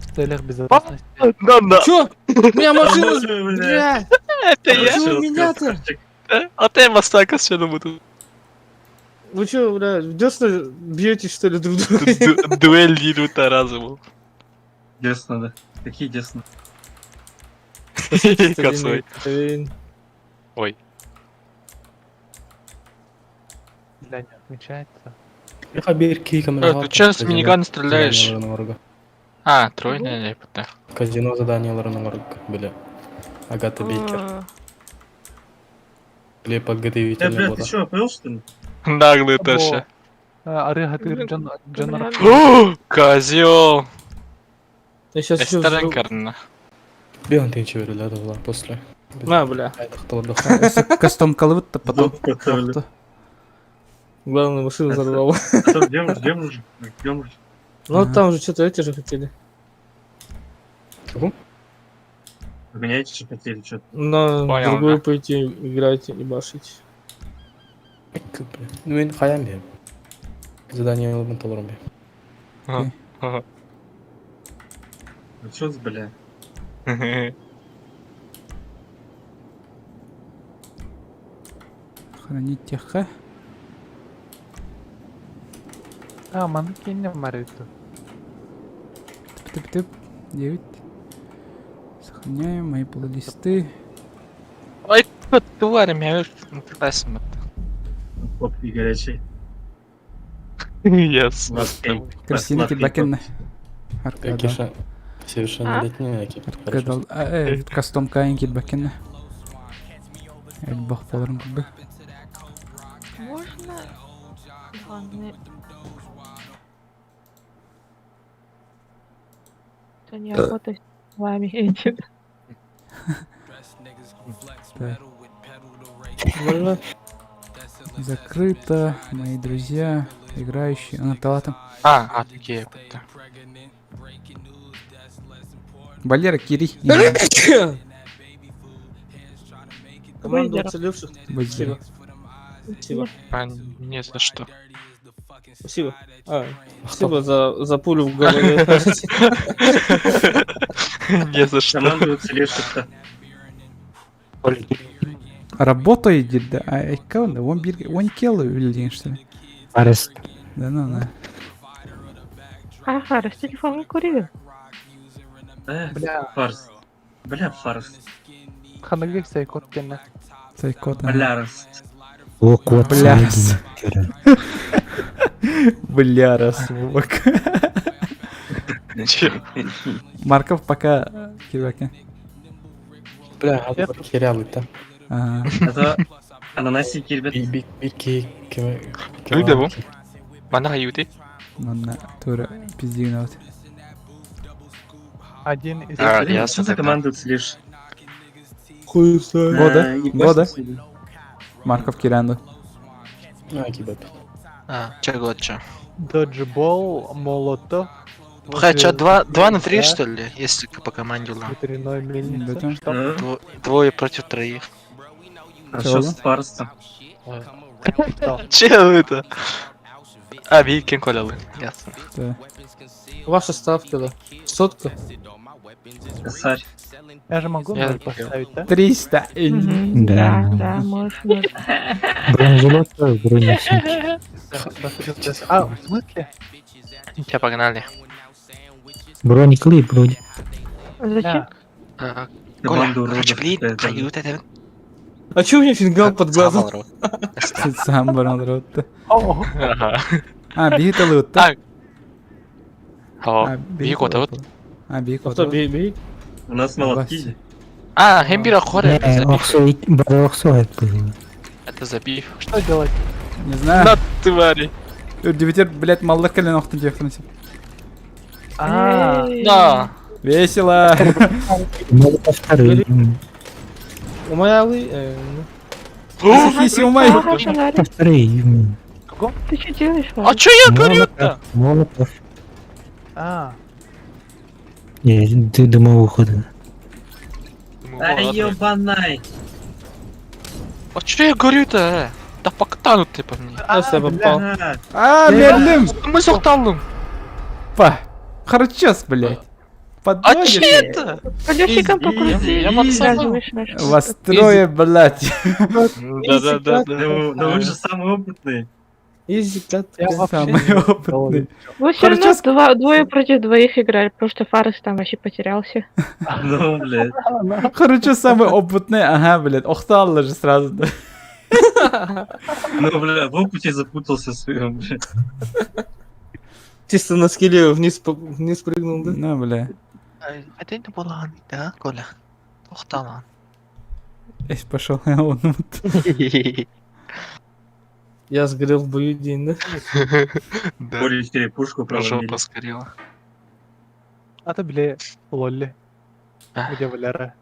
В целях безопасности. Да, да. Чё? У меня машина... Бля. Бля, Это я. Почему меня-то? А ты Мастака все буду. Вы чё, бля, в десна бьете, что ли, друг друга? Дуэль Нирута разуму. Десна, да. Какие десна? Косой. Блин. Ой. Бля, не отмечается. Э, Ты че с минигана стреляешь? А, тройная лепота. Казино заданияларын оҥорго, бile. Агата Бейкер. о, Бile Э, подготовительная бля, ты работа. чё, охуел, что ли? Наглый Таша. Ары хатыр Джон Джон бля, Козел. Я сейчас еще... Эстеренкарна. Биан тынчы берилер ола после. На, бля. Кастом калыбыт потом. Готовили. Главное, машину взорвал. А то ждем, ждем уже. Ждем уже. Ну Ага. там же что-то эти же хотели. Поменяйте, что хотели, что На Понял, другую да. пойти играть и башить. Ну мен хаян бе. Задание алып толорум бе. Ага. Ну чё, бля? Хранить теха. А, манекен мариту. Тып-тып-тып. 9. Сохраняем мои плейлисты. Ой, тварь, меня красим это. Хлопки горячие. Yes. Сладкий. Красинки Сладкий бакенна. Аркада. Кеша совершеннолетний аки. Аркада. Э, кастом кайын килбакенна. Элбах боларын курду. Можно? Ладно. Это неохота с вами этим. Так. Бля. Закрыто. Мои друзья, играющие. А, Талатом. А, такие будто. Валера, Кири. Команда Вайдер. уцелевших. Валера. Спасибо. Спасибо. А, не за что. Спасибо. А, спасибо за пулю в голове. Не за что. Команда уцелевших-то. Работает, да. А эккаунда, он бир, он келы үлден, что ли? Арес. Да, ну, да. Ага, раз телефон курили. Э, Бля. Фарс. Бля, фарс. Ханагек сайкот кенна. Сайкот. Блярс. О, кот. Блярс. Блярас, Вовок. Че? Марков пока кирбаке. Бля, херялы та. Ага. Это ананасики, ребят. Би би би ки кеме. Күйді бу? Мана юти. Манна тура пиздигин вот. Один из... А, Блин, ясно Что за тогда. команда уцелевших? Хуй знает. Года, Э, ебать, года. что ли? Марков Киранду. Аки беп. А, че год, че? Доджбол, Молотов. Хотя 2 на 3, Да. что ли, если по команде ла. Ветряной мельница. Да, Что? А, Двое против троих. Хорошо, с фарсом. Че это? А, Викин колялы. Ясно. Да. Ваша ставка, да. Сотка. Косарь. Я же могу Я ноль поставить, да? 300. Мгм. Да. Да, да, можешь, можешь. Бронежилет, бронесумки. А, в смысле? Че, погнали. Броник лы, броник. Зачем? А, Коля, Команда короче, уродов блин, какая-то. ют это. А чё у меня фингал под глазом? Сам баран олоротто. А, биһи талыытта. А, биһи котабыт. А, биһи Кто, котабыт. бей, бей? У нас молотки. А, хем бир хоре. Бары охсу Это забив. Что делать? Не знаю. На твари. Үрдүбүтэр, блядь, маллар кэлэн охтун диэхтэрин сөп. А, Да. Весело. Повторы. Умаялы? Асихиси умай. Повторы. Ты что делаешь, А Ваня? чё я горю-то? Молотов. а. Не, ты дымовуху, да. Ай, ёбанай. А чё я горю-то? э? Да поктану ты по мне. А, я попал. Бля. А, мерлим. Мы сохталым. Па. Харчес, блядь. А Подводишь? че это? Колесиком покрути. Я сразу пацан. вышла. Вас трое, блядь. Да-да-да. Ну, ну вы же самый опытный. Изи, катка. Я вообще Самый не опытный. Вы все равно Харчес- двое против двоих играли, потому что Фарес там вообще потерялся. Ну, блядь. Короче, самый опытный, ага, блядь. Охталла же сразу. да. Ну, бля, в опыте запутался своем, блядь. Чисто на скеле вниз, вниз прыгнул, да? Ну, бля. Один булан, да, Коля? Охталан. Эй, пошел, он вот. Я сгорел в бою день, да? Да. Более черепушку проломили. Жопа сгорела. А ты, бля, лолли. Где Валера?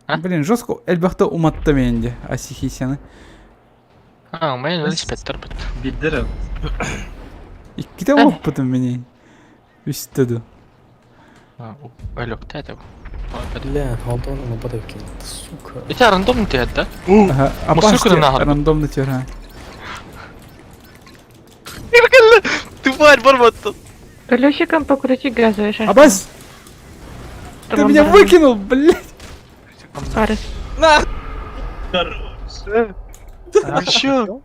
А? Блин, жестко элбахта уматта менде, асихисяны. А, у меня велосипед торпит. Бидеров. Икките опытым мени. Үстеду. Алёк, ты это. Бля, Антона на подавке. Сука. Это рандомный ты, да? Ага, Мусорку опасти на рандомно тера. Тварь, барбат. Колесиком покрути газовый шар. Абаз! Ты меня выкинул, блядь! Фарес. На! Хорош. А, чё?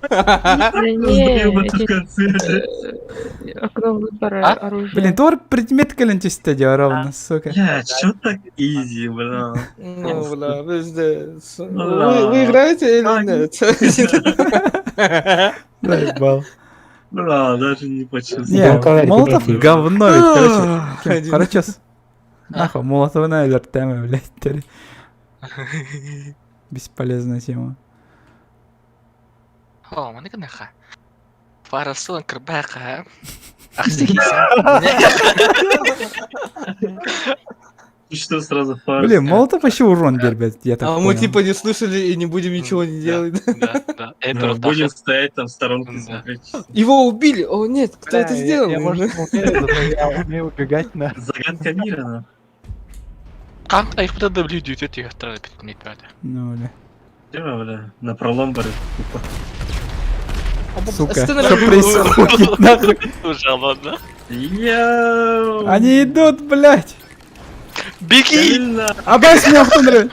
Да не, Сбил бы в эти, конце, блядь. окно выбора А? оружия. Блин, тор предмет калентисте ровно, сука. Бля, чё так изи, бля? Ну, бля, пиздец. Бля. Вы играете А, или нет? Заебал. Бля, даже не почувствовал. Не, Балкалар Молотов блядь. говно ведь, короче. Ким, Один. Короче, нахуй, Молотова на вертема, блядь, теперь. Бесполезная тема. О, мы наха. Фарасун крбаха. Ахсихиса. И что сразу фарс? Блин, Молотов вообще урон бербет, я так А мы понял. типа не слышали и не будем ничего не делать. Да, да. Это Ну, Будем стоять там в сторонке Да. смотреть. Его убили! О нет, кто Бля, это я- сделал? Я, может, не умею, зато я умею убегать на... Загадка мира, на. Как их вот это люди, эти не правда. Ну, бля. Чё, бля, на пролом бары. Тупо. Сука, что происходит, нахуй? Уже ладно. Йоу! Они идут, блядь! Беги! Сильно! Абаз меня охтанры!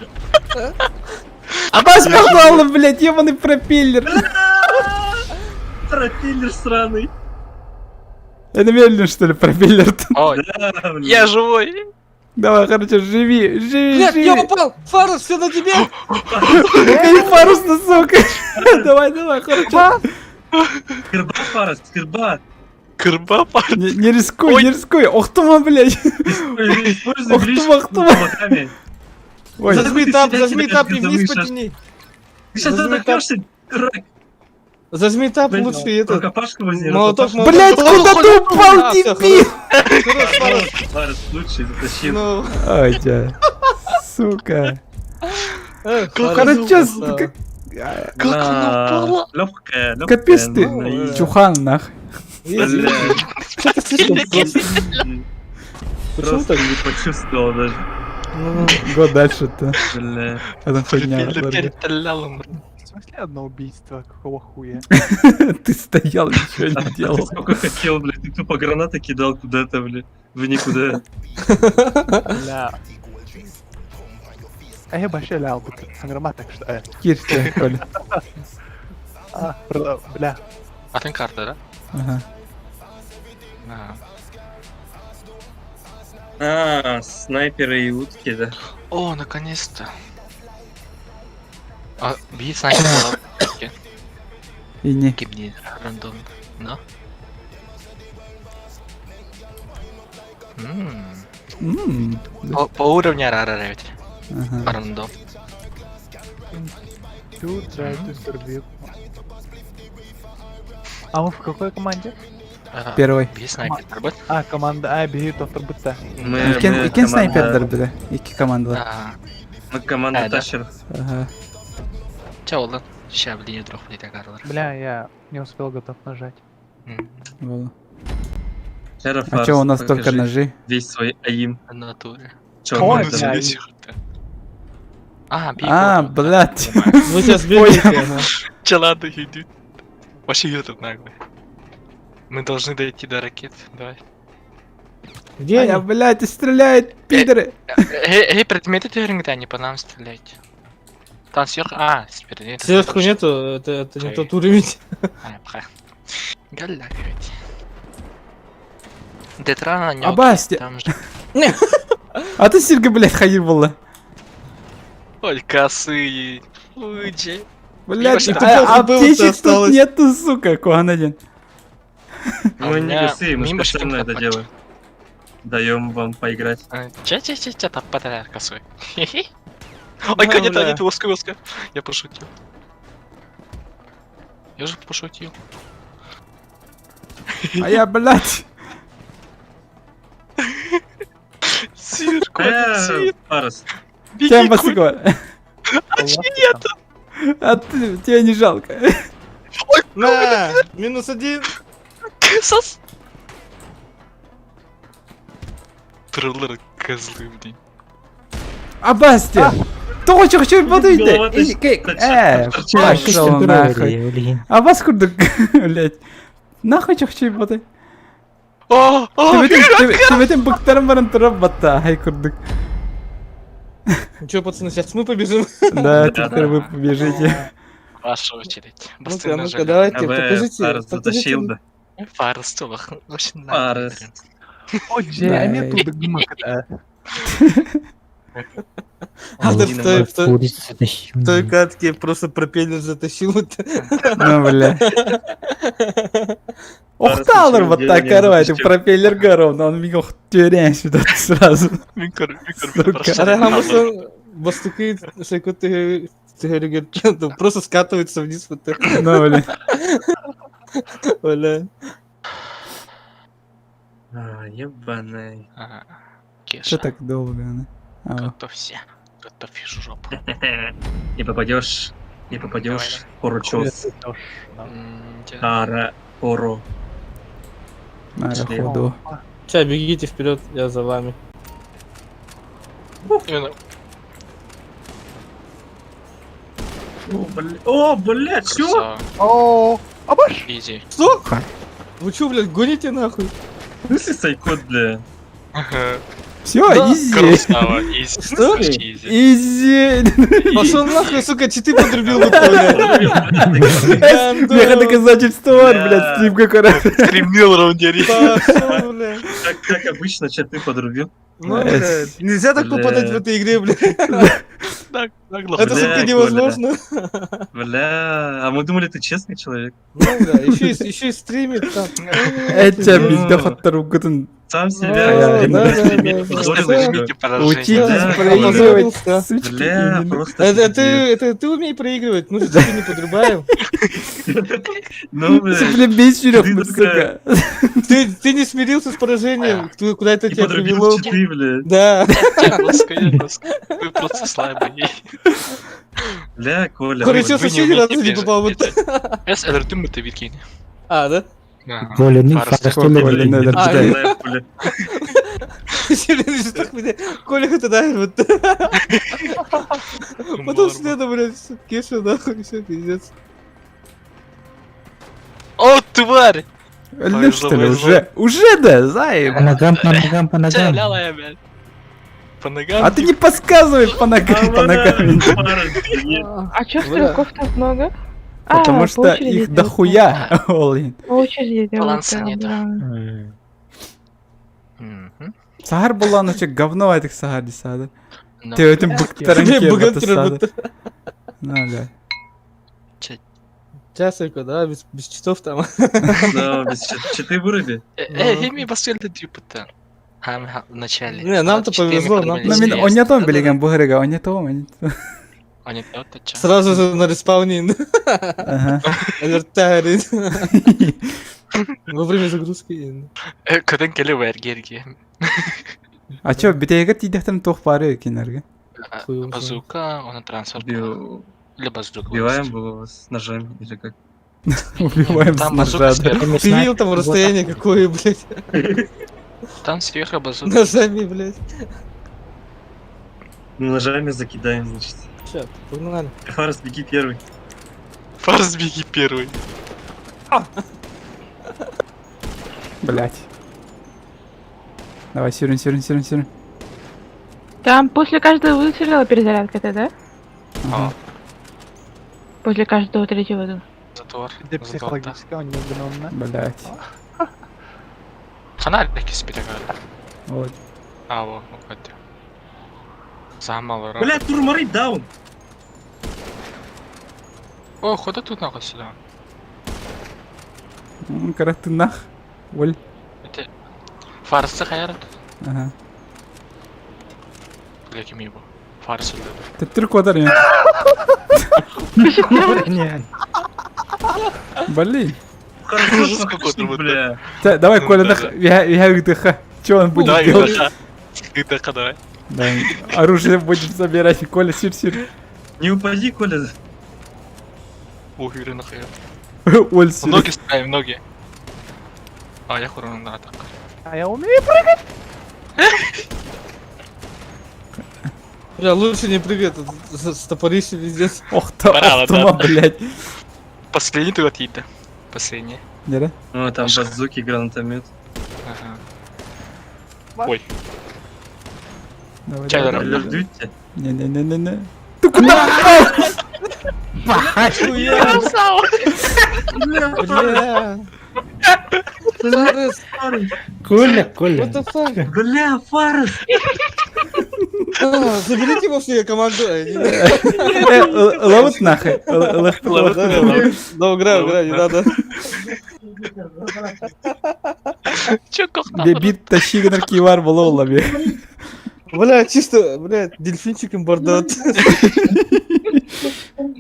Абаз меня блядь, ебаный пропеллер! Пропеллер сраный! Это медленно, что ли, пропеллер? Ой, Да, бля. я живой! Давай, короче, живи, живи, Нет, живи! я упал! Фарус, все на тебе! Какой фарус-то, сука! Давай, давай, короче. Кырба, Фарас, кырба! Кырба, пар. Не, не рискуй, Ой. не рискуй! Охтума, блядь! Используй Ох ты, глишку ох ты. кулаками. Ой, Зажми Ты тап, себя зажми кидаешь тап и вниз газовые шашки. потяни! Ты сейчас Зажми тап. задохнешься, дурак! Зажми тап, Блядь, лучше этот. Рукопашку возьми, Молоток, рукопашку. молоток. Блядь, куда ты упал, А, всё, дебил? Хорош, хорош, Фарас, лучший, затащил. Ну, Ой, тя. Сука. эх, Фарес, Короче, красава. как- Как она упала? Легкая, легкая. капец ты, Ну, чухан, нах. Изи. Бля. Что-то слишком просто. Почему Просто так? не почувствовал даже. Ну, Го дальше-то. Бля. А там хуйня. Пропеллер переталял. В смысле одно убийство? Какого хуя? Ты стоял, ничего не А Ты делал. сколько хотел, блядь, ты тупо гранаты кидал куда-то, блядь, в никуда. Бля. А я вообще лял, санграма, так что... Кирься, Коля. А, бля. А ты карта, да? Ага. А. А, снайперы и утки, да. О, наконец-то. А, биир снайпер буолар. Ини. Кимниин рандом. Но. Мм. По, по уровню рара ведь. Ага. Рандом. Two try to survive. А мы в какой команде? Первый. Биир снайпер работ. А, команда А, бери доктор Бутта. Мы, Икен, мы икен команда- снайпердер бile. Икки командалар. Мы команда А, да. Ташер. Ага. Че oldu? Ща, блин, друг блин, агарлар. Бля, я не успел готов нажать. Было. Эра А Фарс, чё у нас только покажи ножи? Весь свой aim. В натуре. Чё, Ой, мы бля. там- А, бей А, блядь. Вы сейчас бегаете, ага. Че, ладно, иди. Вообще этот наглый. Мы должны дойти до ракет, давай. Где А я, они? блядь, стреляет, пидоры. Эй, эй, предметы ты они по нам стреляйте. Там сверху... А, спереди. Сверху нету, это не тот уровень. А, пха. Галя, ведь. Детрана не Абасти. Там же... А ты сирга, блядь, ходил была. Ой, косые. Ой, че. Блядь, И а, тупо аптечек тут осталось. нету, сука, Куан один. А Мы у не меня косые, мы мимо специально шпинта это делаем. Даем вам поиграть. Че, че, че, че, там подряд косой. Ой, конец, бля. нет, узко, узко. Я пошутил. Я же пошутил. А я, блядь. Сир, Э, сир. Фарс. Беги, Кем Коль. басыгор? А А ты, тебе не жалко. На, минус один. Сос. Троллеры козлы, блин. Абасти! Того чё хочу Голова подуйте. Э, пошел нахуй. Абас курдук, блядь. Нахуй чё хочу боты. О, о, Төбетен быктарым барын турап батта, хай курдук. Ну чё, пацаны, сейчас мы побежим. Да, теперь вы побежите. Ваша очередь. Ну-ка, Быстрый ну-ка, нажали. давайте, АВ, покажите. Фарс покажите. затащил, да. Фарс, тулах. Очень Фарс. О, джей, Да. а мне тут гмак, А ты в той, в той, Курица затащил. в той катке просто пропеллер затащил. Ну, бля. Охталыр вот так, короче, пропеллер горов, но он меня охтюрен сюда сразу. Сука. Арахамусан бастуки шайкоты просто скатывается вниз вот так. Ну, бля. Бля. А, ебаный. Что Кеша, так долго, ну? А, готовься. Готовь жопу. Не попадешь, не попадешь. Хоручос. М, Ара, хоро. на ходу. Ча, бегите вперед, я за вами. Именно. О, бля, о, бля, чё? Красава. О, абаш! Изи. Что? Вы чё, блядь, гоните нахуй? В смысле сайкот, бля? Все, Да. изи. Красава, изи. Что? Вообще изи. Изи. Пошел нахуй, сука, читы подрубил вот блядь. Меха доказательство, Бля. блядь, стрим какой раз. Стремил раундери. Пошел, бля. Как, как обычно, че ты подрубил? Ну, блядь, нельзя так Бля. попадать в этой игре, блядь. Так, нагло. Это, Бля, сука, Коля. невозможно. Бля, а мы думали, ты честный человек. Ну, бля, еще и, еще и стримит там. Эча, Ну. бизде хоттар угутун. Сам Да, себя да, да, да. Просто позорил, возьмите поражение. Учитесь Да, проигрывать, да. сучки. Бля, именно. просто Это, это, пиздец. это ты умей проигрывать, мы же тебе не подрубаем. Ну, бля, Бля, бей Ты Серег, сука. Ты, ты не смирился с поражением, куда это и тебя подрубил привело. читы, бля. Да. Я просто, я просто. Вы просто слабые. Бля, Коля. Короче, Вы не вообще ни разу умеете не попал. Вот. бежать. Эс, это ты мы ты А, да? Коля, ну Фарс, фарс, Коля, Коля, ну, А, да. Бля, Коля. Коля это да, вот. Потом следом, блядь, Кеша, нахуй, все, пиздец. О, тварь! Лю, что ли, Повезло, уже? Уже, да, зай. По ногам, по ногам, по ногам. Ляла я, блядь. По ногам. А ты не подсказывай по ногам, по ногам. А чё Бля. стрелков так много? А, Потому по что очереди их делают. дохуя, Олин. По очереди делают, Баланса да, нету. да. Мгм. Сахар была, но че говно этих сахар десада. Ну. Ты этим быктаран Бля, кер быган сада. Ну, бля. Часика, да, без, без читов там. Да, без читы выруби. Э, ими басылды типа в начале. Не, нам-то повезло, нам Ну, мин онньотон билигин бу һырыга, онньотон, Сразу же на респауне. Ага. Алертарит. Во время загрузки. Көтөн келе эргерге. А чё, бүтэйгэр тиийдэхтэрин туох баары кинилэргэ? Базука, он трансфер. Или базука. Убиваем было вас ножами или как? Убиваем с Там ножа, базука да. сверху. Ты видел там расстояние какое, блядь? Там сверху базука. Ножами, блядь. Ну, ножами закидаем, значит. Сейчас, погнали. Фарс, беги первый. Фарс, беги первый. Блять. Давай, сюрин, сюрин, сюрин, сюрин. Там после каждого выстрела перезарядка это, да? Ага. После каждого третьего, да. Затор. Где психологическая, он не гномна. Блять. Фонарик себе такая. Вот. А, вот, вот. Замало. Бля, турмары даун! О, хода тут нахуй сюда. Караты нах. Оль. Это... Фарсы хаярат. Ага. Бля, кем его? Фарсы. Төттөр куотар я. Блин. Хорошо, бля. Давай, Коля, нах, я гдыха. Че он будет Давай, делать? Гдыха, давай. Да, оружие будем собирать. Коля, сюр-сюр. Не упади, Коля. Ох, Юрий, нахуй. Оль, сюр. Ноги ставим, ноги. А, я хуру на атаку. А я умею прыгать! Бля, лучше не прыгай, тут стопорище везде. Ох ты, ох ты, блядь. Последний ты вот это. Последний. Не, да? Ну, там базуки, гранатомет. Ага. Ой. Давай, Чай, давай, дорогой. давай. Ждите. Не-не-не-не-не. Ты куда? Красава! Бля. Фарес, Коля, Коля. what the fuck? Бля, Фарс! А, Заберите его все команду. Ловут нахуй. Да, угра, угра, не надо. Че, как Бит тащи гынар кивар бола бе. Бля, чисто, бля, дельфинчиком бордат.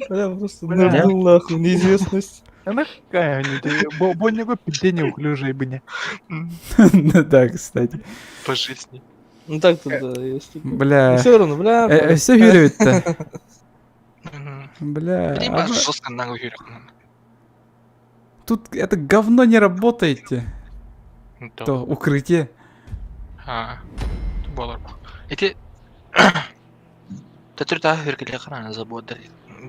Бля, просто нырнул нахуй, неизвестность. Ну какая они, больного пидение уклюжие бы Ну да, кстати. По жизни. Ну так-то да, если. Бля. Все равно, бля. Все юрит-то. Бля. Либо жестко нахуй юрит. Тут это говно не работает. То укрытие. А, болар. Эти... Төтөр тағы хүргілі қыраны забодар.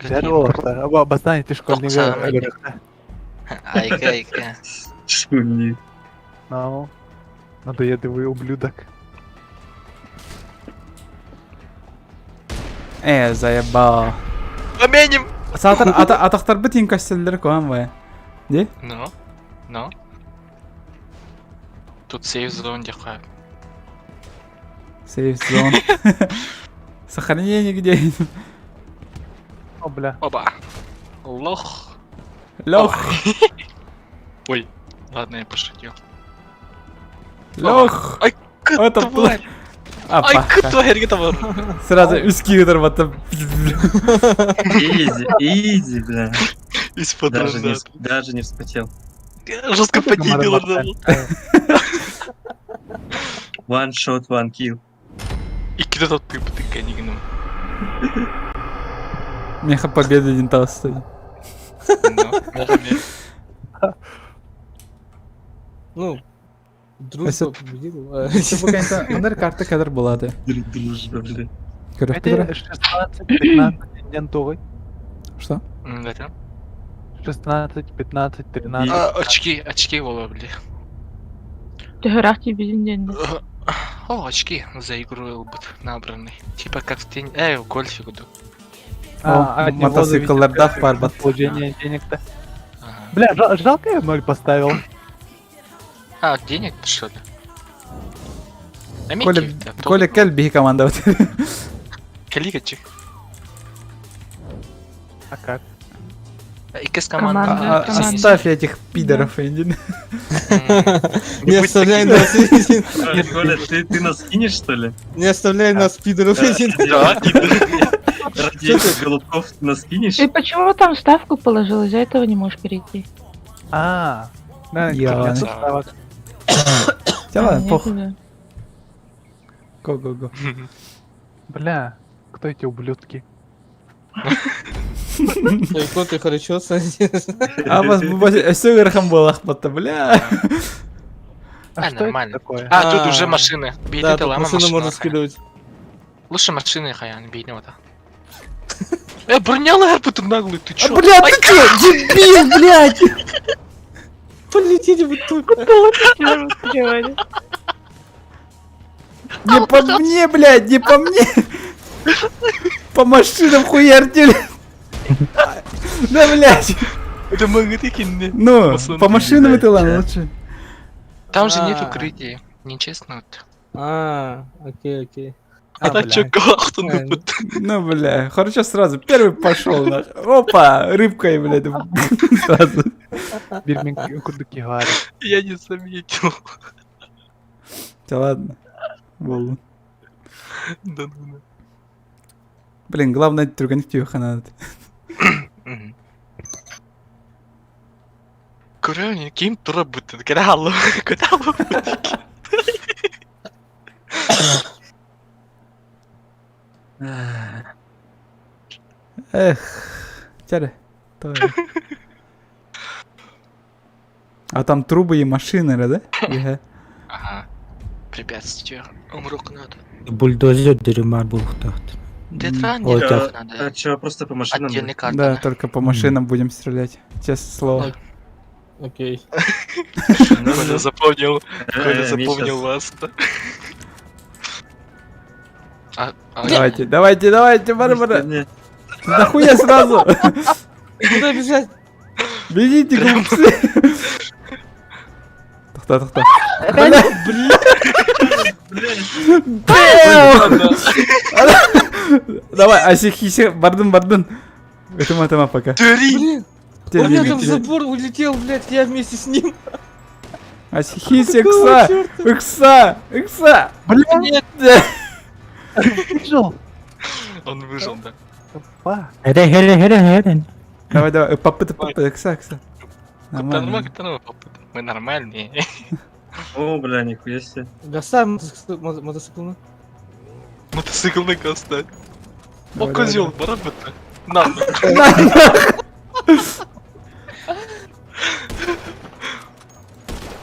Здорово, Бастан, ты школьник. Айка, айка. Школьник. Ну, надоедливый ублюдок. Заебал. Поменим! Саатар атақтар бітін костеллер коан бай. Не? Ну, ну. Тут сейф зон дехай. Сейф зон. Сохранение где? О, бля. Оба. Лох. Лох. Ой, ладно, я пошутил. Лох. Ай, Это тварь. Ай, тварь, это Сразу узкий удар Изи, изи, бля. Из-под Даже не вспотел. Жестко подебил, да. One shot, one kill. И куда ты ты канигну. Меха победы не толстой. Ну, дружба победила. Ондар карта кадр была ты. Дружба, бля. Это 16, 15, день тогой. Что? Да. 16, 15, 13. Очки, очки бля. Ты горах тебе день. О, очки за игру был набранный. Типа как в тень... Эй, в гольфе буду. А, мотоцикллардах бар бат. Получение денег-то. Бля, жалко я 0 поставил. А, денег что ли? Коля, Коля кел биһи команда. Калигачик. А как? Иккис команда. Команда, А, команда. Оставь этих пидоров, Эндин. Не оставляй нас, Эндин. Коля, ты, ты нас кинешь, что ли? Не оставляй нас, пидоров, Эндин. Да, Ради этих голубков ты нас кинешь? Ты почему там ставку положил, из-за этого не можешь перейти? А, да, Я- нет ставок. Да ладно, нет, похуй. да. Го-го-го. Бля, кто эти ублюдки? Тойко, ты хорошо, А вас все верхом был ахмата, бля. А, А, что это нормально. такое? А, тут уже А, машины. Бейди Да, ты тут лама машину машина. можно скидывать. Лучше машины хаян, бейди вот. Э, броня ты наглый, ты А, чё? бля, ты чё, дебил, блядь? Полетели вы тут. Не по мне, блядь, не по мне. По машинам хуяртили. Да, блядь. Это мы Ну, Машины по машинам это ладно, да. лучше. Там же нет А. укрытий. Нечестно. вот. А, окей, окей. А так бля. чё, кахтун Ай, тут? Ну, бля, хорошо сразу, первый пошел. нах. Опа, рыбкой, блядь, сразу. Бирминг курдуки говорят. Я не заметил. Да ладно. Волну. Да ну да. Блин, главное, трюгантюха надо. Мгм. Көрөөн ким тура бүтүн кэрэ кэрэ Эх, тяре. А там трубы и машины, да? Еге. Ага. Препятствие. Умрук надо. Бульдозер дерюмар булуктаахт. Тетран Ой, не так. надо. А чё, просто по машинам? Отдельный карта. Да, только по машинам будем стрелять. Честное слово. Окей. Коля запомнил. Коля Э, запомнил вас. А, а, Давайте, давайте, давайте, Барбара. Не, Нахуя сразу? Куда бежать? Бегите, глупцы. Тохта, тохта. Бля. Бэм! Давай, асихиси, бардын, бардын. Это матема пока. Блин, Теперь у меня беги, там теперь. забор улетел, блядь, я вместе с ним. Асихиси, Какого икса, чёрта? икса, икса. Бля, Нет, выжил. Он выжил, да. Па. Херен херен херен херен. Давай, давай, папы, папы, икса, икса. Нормально. Нормально, Мы нормальные. О, бля, нихуя себе. Гаса мотоцикл. ну. Мотоцикл на газ, да. О, Давай, козел, барабата. На,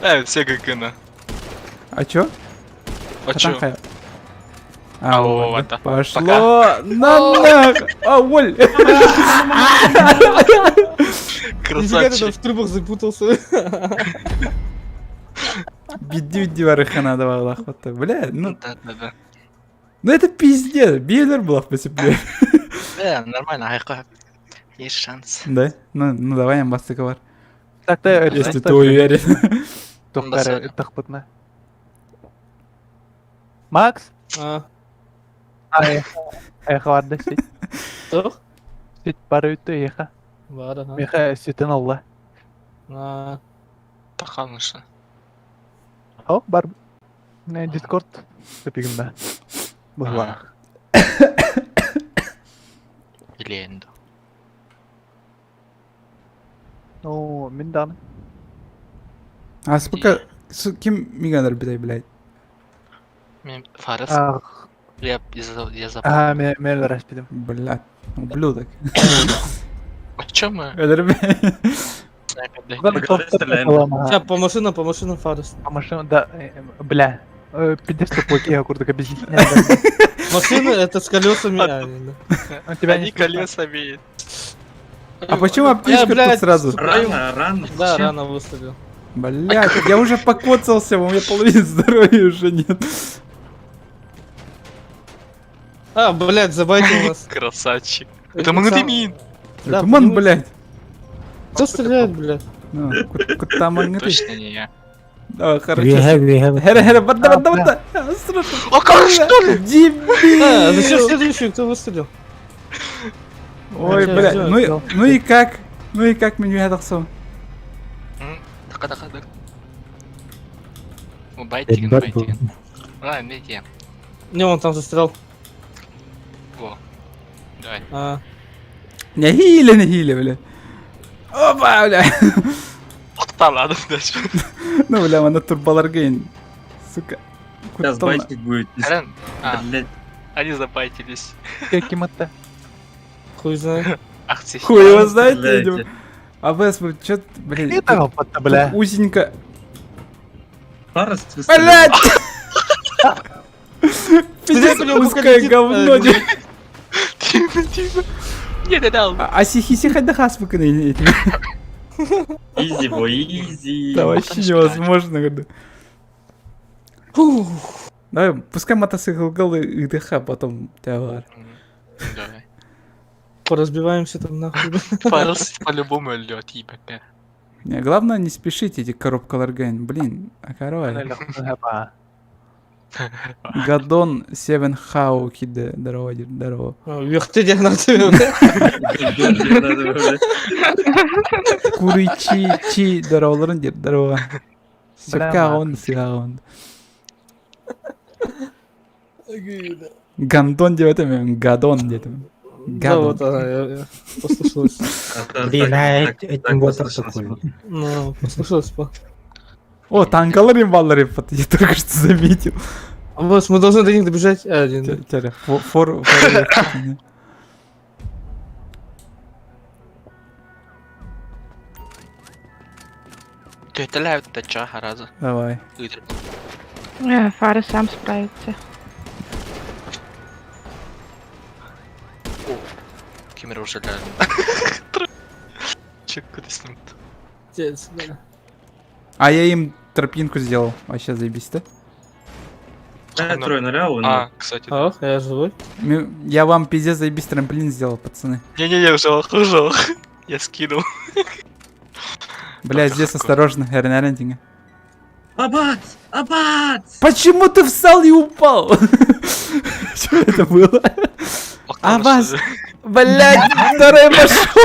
Э, все ГГ А чё? А чё? А, О, вот, это. Пошло на нах! А, Оль! Нифига ты там Красавчик. в трубах запутался. Биди диварыхана давала охота. Бля, ну, Да, да, да. ну это пиздец. Билер был по себе. Да, нормально, айка. Есть шанс. Да? Ну, ну давай, амбастыковар. Так-то, Если ты уверен. Тохтар, тахпытна. Макс? А, Эхо варда сеть. Тох? Сеть бары үтті эхо. Бар, ага. Меха сетин алла. А, Таханышы. О, бар. Не, Дискорд. Тепигінде. Бұғла. Или энду. Ну, мен даны. А сколько... С кем Миганер, блядь, блядь? Мен Фарес. Ах, Я, я забыл. а, мен, мен распидим. Блядь, ублюдок. А чё мы? Это, блядь. Снайпер, да. Погнали, стреляем. Ща, по машинам, по машинам, Фарес. По машинам, да, э, э, бля. Пиздец, тупой, я курдук объясняю. Машины это с колесами. а, не, да. У тебя Они не колесами. А почему аптечка тут блядь, сразу? Рано, рано. Да, Зачем? рано выстрелил. Блядь, я уже покоцался, у меня половины здоровья уже нет. А, блядь, забайтил нас. Красавчик. Это Мангадемин. Да, Туман, понимаю. блядь. Кто стреляет, блядь? Ну, кутаман Точно не я. Да, хорошо. We have, we have. Хера, хера, бада, А, бада, бада. Страшно. А как что ли? Дебил! А, зачем следующий? Кто выстрелил? Ой, бля, ну, ну и как? Ну и как меня тахсам? Така така так. Убайтигин, убайтигин. А, не Не, он там застрял. Во. Давай. А. Нэһиилэ, нэһиилэ, бля. Опа, бля. Охталадым даже. Ну, бля, манна турбаларга ин. Сука. Сейчас Куттална. байтик будет. Карен, а, Блядь. они забайтились. Каким это? Хуй знает. Ах, ты. Хуй его знает, Стреляйте. видимо. АБС, вы чё, блин, Ты тут, там, бля. тут узенько. Пара с- Блядь! Пиздец, у него пока узкое летит, говно. Тихо, тихо. Не, не дал. А сихиси хадахас выкинь. Easy, boy, easy. Да вообще невозможно. говорю. Давай, пускай мотоцикл голый и ДХ потом тебя Давай. Поразбиваемся там нахуй. Парус по-любому лед, ебать. Не, главное не спешите эти коробкаларгайн. Блин, а король. Гадон Севен Хау киде. Здорово, дед, здорово. Ух ты, где на тебе. Куричи чи здороволарын дед, здорово. Бля, Сюка он, сюка он. Гандон деп этим, гадон деп этим. Да, вот Гадон. она, я послушалась. Блин, а этим ботом такой. Ну, послушалась по. О, танкалар имбалар импат, я только что заметил. Вот, мы должны до них добежать. А, один. Тя- Фор, фор, фор- Төтеләп тә харазы. Давай. Фары сам справится. Кемер уже Чек кудесин. Пиздец, да. А я им тропинку сделал. Вообще заебись, да? Да, трое нуля, он. А, кстати. Ах, я живой. Я вам пиздец заебись трамплин сделал, пацаны. Не-не-не, уже уже. Я скинул. Бля, здесь осторожно, Эрнарентинга. Абат! Абат! Почему ты встал и упал? Что это было? А вас, блядь, второй пошел.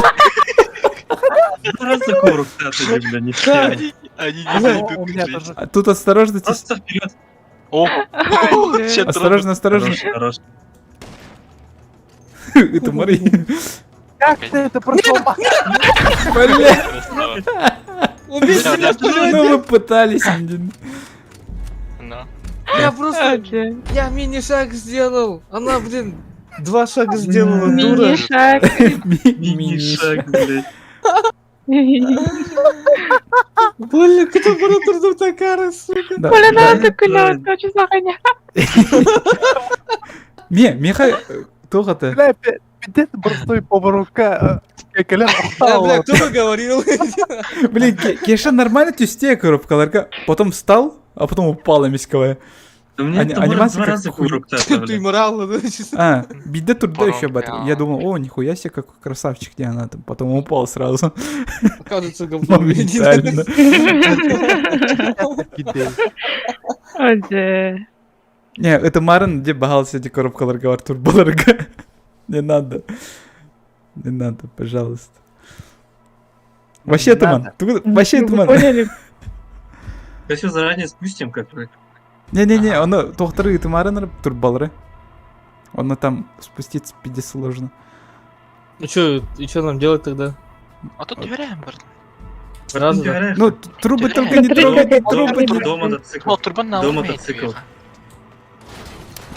Два раза коврик тратили, бля, не все. Они не У зайдут. меня тоже. А Тут осторожно, Просто вперед. О, ща осторожно, осторожно. Хорош, хорош. Это Мари. Как ты это прошел? Бля, Убить меня, ну мы пытались. блин. Ну. Я просто... Я мини-шаг сделал. Она, блин, два шага сделала, дура. Мини-шаг. Мини-шаг, блядь. Блин, кто брат такара, сука. Да, Бля, да. надо кулёт, очень загоня. Ме, меха, тоғаты. Бля, пиздец простой поварука. Кэлен Бля, бля, кто бы говорил? Блин, Кеша нормально тюсте коробкаларга. Потом встал, а потом упала мисковая. У меня Ани- это брат анимация два как раза хуй. коврик тратили. Ты морал, да? А, биде турда еще об этом. Поронка. Я думал, о, нихуя себе, какой красавчик, где она там. Потом упал сразу. Оказывается, говно. Моментально. Оде. Не, это Марин, где багался эти коробкаларга, Артур Баларга. Не надо. Не надо, пожалуйста. Вообще туман. Вообще Вы туман. поняли? Да все заранее спустим, как бы. Не-не-не, оны тоқтыры тумарын турбалары. Оны там спуститься пиздец сложно. Ну чё, и чё нам делать тогда? А тут доверяем, брат. Сразу, да? Ну, трубы только не трогайте, трубы не... До мотоцикла. О, турбан на До мотоцикл.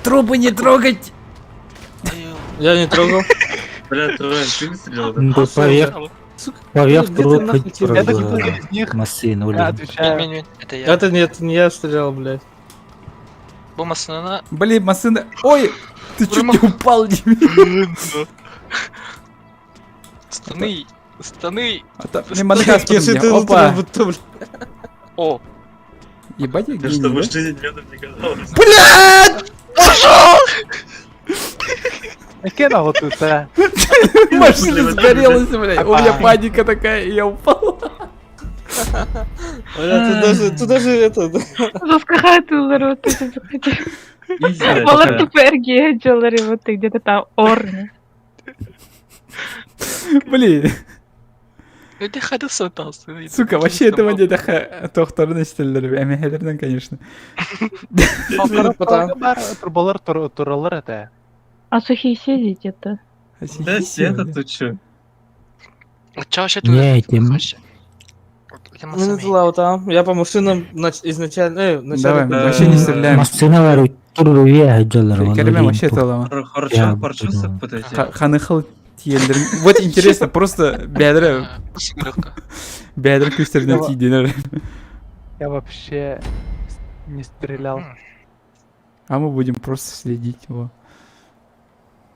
Трубы не трогать! Я не трогал. Бля, Троян, ты выстрелил, да? Ну, Поверх, поверх Где ты труб нахуй тебя Это кто из них? Массину, Я блин. отвечаю. Это я. Это нет, не я стрелял, блядь. Бу масына. Блин, машина... Ой! Ты чуть не упал, дебил. Станы. Станы. А там- Не, манекас Если ты Опа! будто, блядь. О. Ебать, я Ты гений, чтобы да? жизнь медом не казалось. Блядь! Кена вот тут, а. Машина сгорелась, блядь. У меня паника такая, и я упал. Бля, тут даже, тут даже это... Заскахаты народ, ты заходи. Изи, Мало тупо РГ делали, вот ты где-то там орни. Блин. Эти ходил сатался. Сука, вообще этого не тохторун истеллер, эмэһэлэринэн, конечно. Трубалар туралар это. А сухие сидеть это? Да, это тут что? Чё вообще тут? Не, этим. Ну, это там. Я по машинам изначально... Давай, вообще не стреляем. Массыналар туру жалар. Кереме вообще талама. Хорошо, хорошо, подойти. Ханыхал тиелдер. Вот интересно, просто бәдірі... Бәдірі күстеріне тиделер. Я вообще не стрелял. А мы будем просто следить его.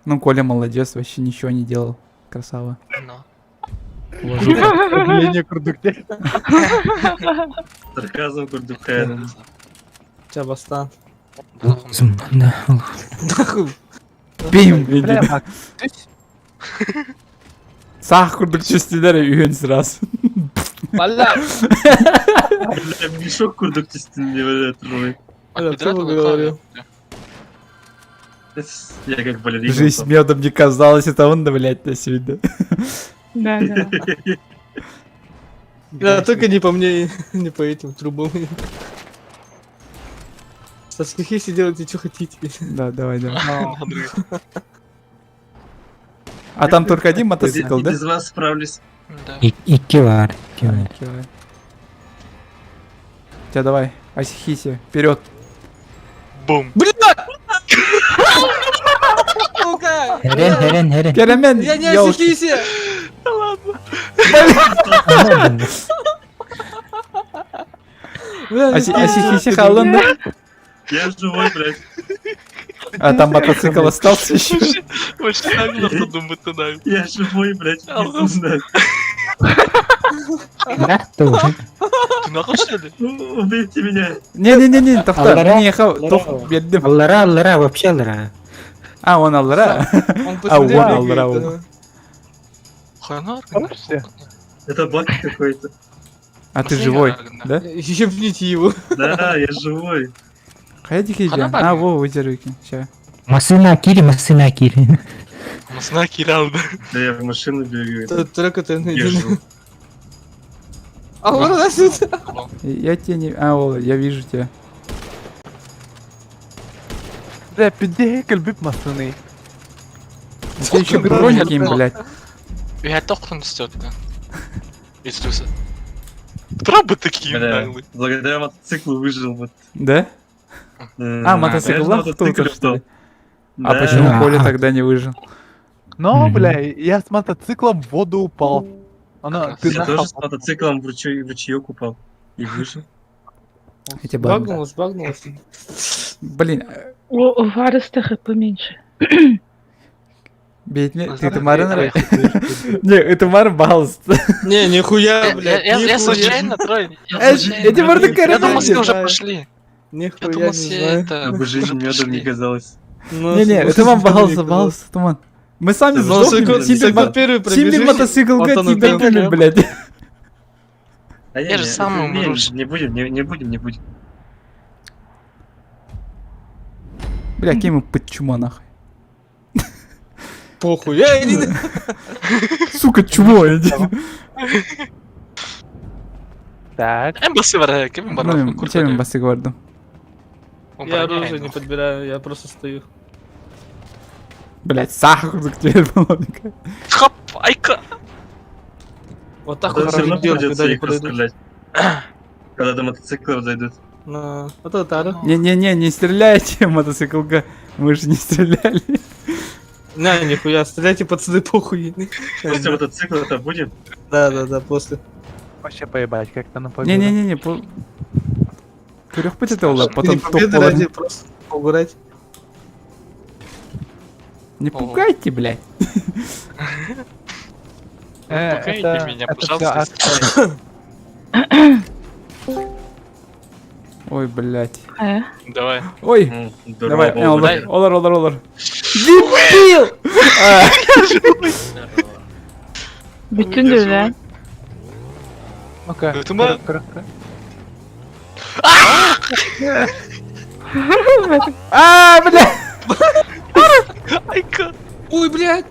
Ну, Коля молодец, вообще ничего не делал. Красава. Давление курдукте. Сарказм курдукте. Чабастан. Да. Бим! Сах курдук чувствилер үйен сразу. Бля! Бля, мешок курдук чувствилер, блядь, Бля, кто говорил? Я как балерина. Жизнь медом не казалась, это он, блядь, на сегодня. Да, да. Да, только не по мне, не по этим трубам. Со скихиси делайте, что хотите. Да, давай, давай. А там только один мотоцикл, да? Без вас справлюсь. Да. Икки бар. Тебя давай, Асихиси, вперед. Бум. Блин! Сука! Херен, херен, херен. Керемен, Я не Асихиси! Ладно. Асихиси халын, да? Я живой, блядь. А там мотоцикл остался еще. Вообще Я живой, блядь. Да, тоже. Ты нахуй что ли? Убейте меня. Не-не-не, тохта, не тох, бедным. Аллара, аллара, вообще аллара. А, он аллара. А, он аллара. Это баг какой-то. А ты живой, да? Ебните его. Да, я живой. Хайдики А, во, выдержите. Ща. Машина кири, машина кири. Машина кирал, да. Да я в машину бегаю. Только ты найди. А он нас Я тебя не... А, о, я вижу тебя. Бля, пиздец, кальбип машины. Ты еще броники им, блядь. Я тохтан стётка. Иисуса. Трабы такие наглые. Благодаря мотоциклу выжил вот. Да? А, мотоцикл кто-то, что ли? А почему Коля тогда не выжил? Ну, бля, я с мотоциклом в воду упал. Она, ты я тоже с мотоциклом в ручеёк упал. И выжил. Эти багнулось, багнулось. Блин. У Вареста хп меньше. Бедный, ты Марин? Не, это Марин балст. Не, нихуя, блядь. Я случайно, Трой. Эти морды Я думал, все уже пошли. Нихуя Я думал, все это... Бы жизнь медом не казалось. Не-не, это вам балл, балл, туман. Мы сами сдохнем, тебе мотоцикл, тебе блядь. Я же сам умру. Не будем, не будем, не будем. Бля, кем мы под чума нахуй? Похуй, я не... Сука, чмо, иди. Так. Эмбасы варя, кем Ну, чем эмбасы говорю? Я оружие не подбираю, я просто стою. Блять, сахар теперь было. Хоп, айка. Вот так вот все равно делать, придется когда они их подойдут. расстрелять. Когда до мотоцикла зайдут. На, вот это тара. Не-не-не, не стреляйте, мотоцикл, мы же не стреляли. На, нихуя, стреляйте, пацаны, похуй. После мотоцикла это будем? Да, после. Вообще поебать, как-то на победу. Не-не-не, по... Көрөх это ола, потом победы ради просто погулять. Не пугайте, блядь. Пугайте меня, пожалуйста. Ой, блядь. Давай. Ой. Давай, олар, олар, олар, олар. Дебил! Bütün да? Ну-ка. А, бля! Айка. Ой, блядь!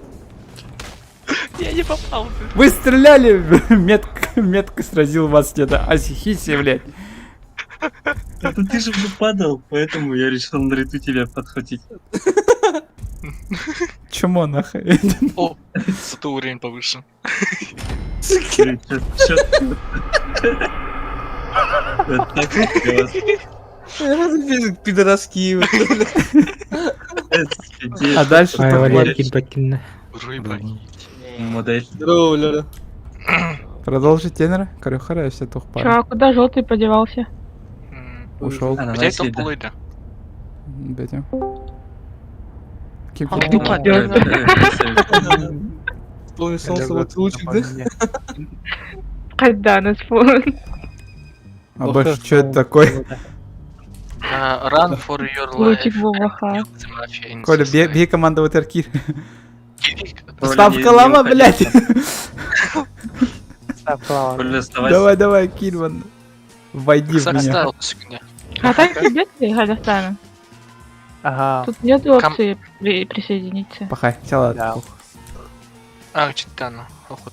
Я не попал. Вы стреляли, метко, метко сразил вас где-то. Асихиси, блядь. Это ты же уже падал, поэтому я решил на риту тебя подхватить. Чмо нахуй. О, зато уровень повыше. Блин, чё- чё- Это так вот Пидораски. А дальше Ай, что Валер, будет? кибакин. Рыба. Модель. Здорово, Лера. Продолжи тенора. Корюхара, все Чё, тухпар. а куда желтый подевался? Ушел. Где это полыда? Бетя. Ким А, ким? тупо. Полный солнца, вот лучик, да? Когда нас А больше что это такое? Run for your life. Лучик Бобаха. The mafia in Коля, бей, society. бей команду Ватеркир. Коля, Ставка не- не лама, уходи. блядь. Коля, оставайся. Давай, давай, Кирман. Войди в Кстати, меня. ставил секунду. А так тебе Гадастана? Ага. Тут нет Ком- опции присоединиться. Пахай, села. Да. А, читану. Охот.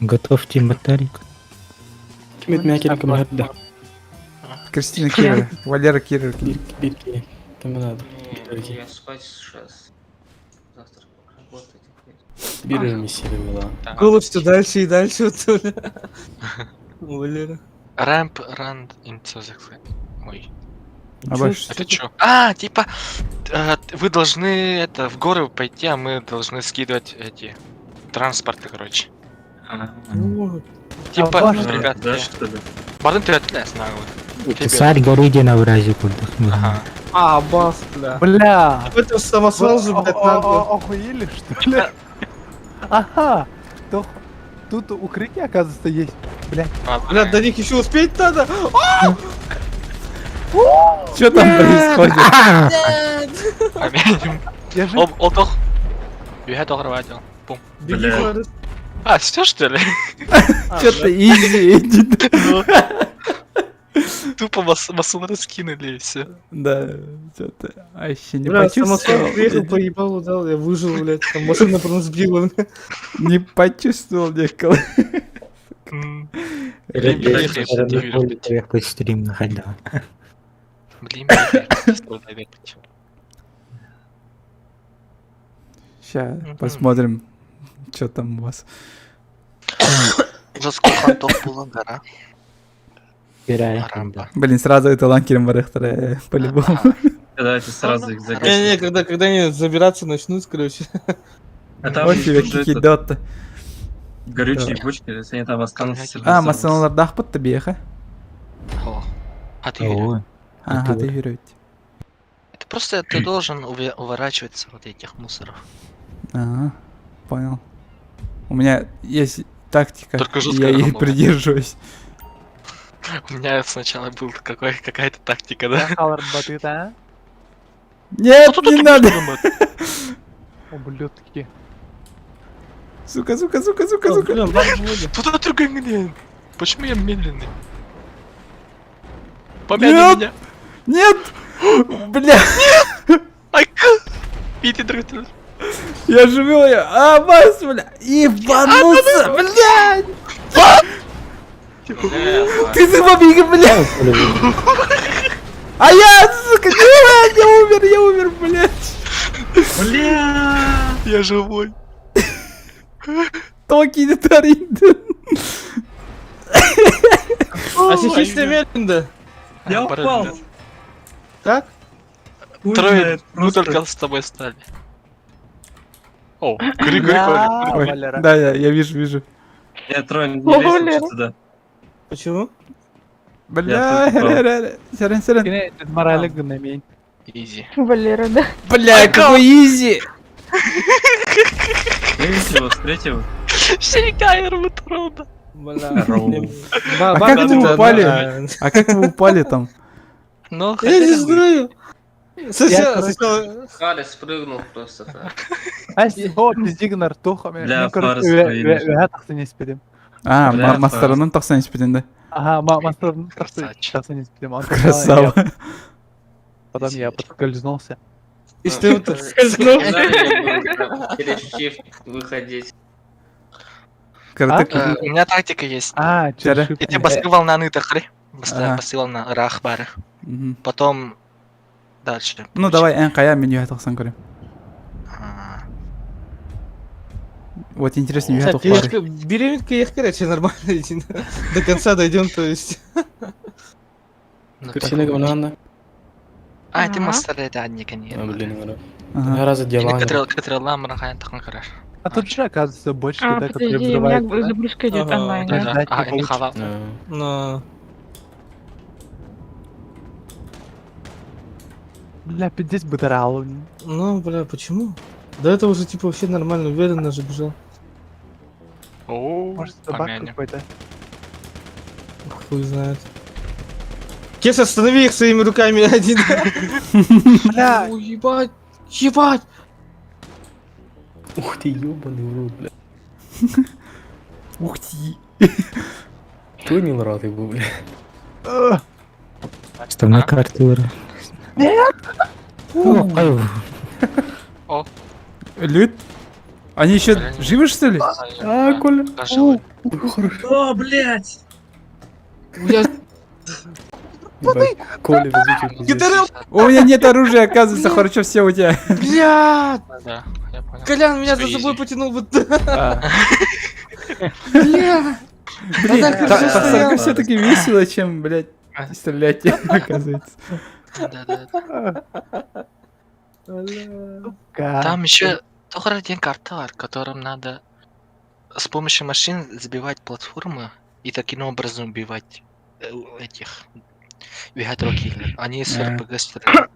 Готовьте батарейку. Кимет мякин кымһарда. Кристина Кирер. Валера Кирер. Бир бир ким надо. Я спать сейчас. Завтра работать. Бир миссия была. Голос все дальше и дальше. Вот, бля. Валера. Ramp run into the... Ой. А больше Это чё? А, типа, вы должны это в горы пойти, а мы должны скидывать эти транспорты, короче. Ну, Типа, ваш- ребят, Да, что ли? Бардын төтле, знаю. Царь горы на вразе курдах. Ага. А, бас, бля. Бля! Это самосвал же, Вы блядь, надо. Охуели, что ли? Ага! Тут укрытие, оказывается, есть. Бля. Бля, до них еще успеть надо. Что там происходит? Я же... Об, отох. Юхэ тоғырвадил. Бум. Беги, Бля. Форрест. А, все что ли? Что-то изи. Тупо масун раскинули и все. Да, что-то вообще не Бля, самосвал почувствовал. приехал, по ебалу дал, я выжил, блядь. Там машина просто сбила. бля. Не почувствовал никого. Стрим находил. Блин, Сейчас посмотрим, что там у вас. Заскохан тоқ булан гора. Рампа. Блин, сразу это ланкером барахтара, по-любому. Давайте сразу их Не-не, загасим. когда они забираться начнут, короче. А там Вот тебе уже кики этот, дота. горючие бочки, если они там останутся. всё А, взорвутся. масаналар дахпыт беха. О. А ты веришь? Ага, ты верить. Это просто ты должен уворачиваться от этих мусоров. Ага, понял. У меня есть тактика, Только и жестко я ей работает. придерживаюсь. У меня сначала был какой, какая-то тактика, да? Халар батыт, а? Нет, не надо! Ублюдки. Сука, сука, сука, сука, сука. Бля, баб вроде. Куда другой медленный? Почему я медленный? Помяни Нет! меня! Нет! Бля, Айка! Иди, друг друг. я живу, я... А, вас, бля! Ебануться, блядь! Ты забабига, блядь! А я, сука, нет, я умер, я умер, блядь! Бля! Я живой. Токи не тарин. А сейчас медленно. Я упал! Как? Хуй Трое, знает, мы просто. только с тобой стали. О, гри, гри, Бля, Ой, Валера. Да, я вижу, вижу. Я трое не лезь Валера. лучше туда. Почему? Бля, Я тут сэрэн, сэрэн. Кине морали гномей. Изи. Валера, да. Бля, какой изи! Видите его, встретил его. Шейкайр Мутрода. Бля. Роу. А как вы упали? А как вы упали там? Ну, Я не хотя бы. знаю. Сначала, короче- сначала... Халя спрыгнул просто так. Ась, о, пиздигнар, туха. Бля, Мен, короче, Фарес проигрыш. тахсан испедим. А, Бля, мастерынан тахсан испедин, да? Ага, мастерынан Красавчик. тахсан испедим. Красава. Потом я подскользнулся. Истим-то. Надо Через shift выходить. Кырдык. У меня тактика есть. А, через shift. Я тебе волна ны тахри. Ага. Басты волна рах бары. Мгм. Потом дальше. Ну давай, эн хайа меню тахсан көрүм. А, Вот интересно, үйэ туох баарый. Беременка ехать, короче, нормально идти. До конца дойдем, то есть. ну, Кристина Гавнана. А, ты Ага. мастер это одни, конечно. Блин, говорю. Ага. Раза дела. А тут же, оказывается, бочки, А, да, которые подожди, у меня взрываются, да? загрузка идет Ага. онлайн, да? Ждать А, не не получится. хавал. Но... Бля, пиздец бытарал. Ну, бля, почему? До этого уже, типа, вообще нормально, уверенно же бежал. О, Может, это баг помяни. какой-то? Хуй знает. Кеша, останови их своими руками один. Бля, Ой, ебать, ебать! Ух ты, ёбаный в рот, бля. Ух ты. Понял, рад его, бля. Ugh. Основной карталар. Нет! Люд. Они еще живы, что ли? А, Коля. Живы. О, блядь! Я... Ебать, Коля везучий пиздец. У меня нет оружия, оказывается, хорошо все у тебя. Бля! Да, я понял. Колян меня за Всё собой изи. потянул. Вот. А. Бля! Блин, так хорошо стоял. все-таки весело, чем, блядь, стрелять, оказывается. Да, да, да. Бля. Сука. Там еще только один картар, которым надо с помощью машин сбивать платформы и таким образом убивать этих вегетрокиллер. Они с А. РПГ стреляют.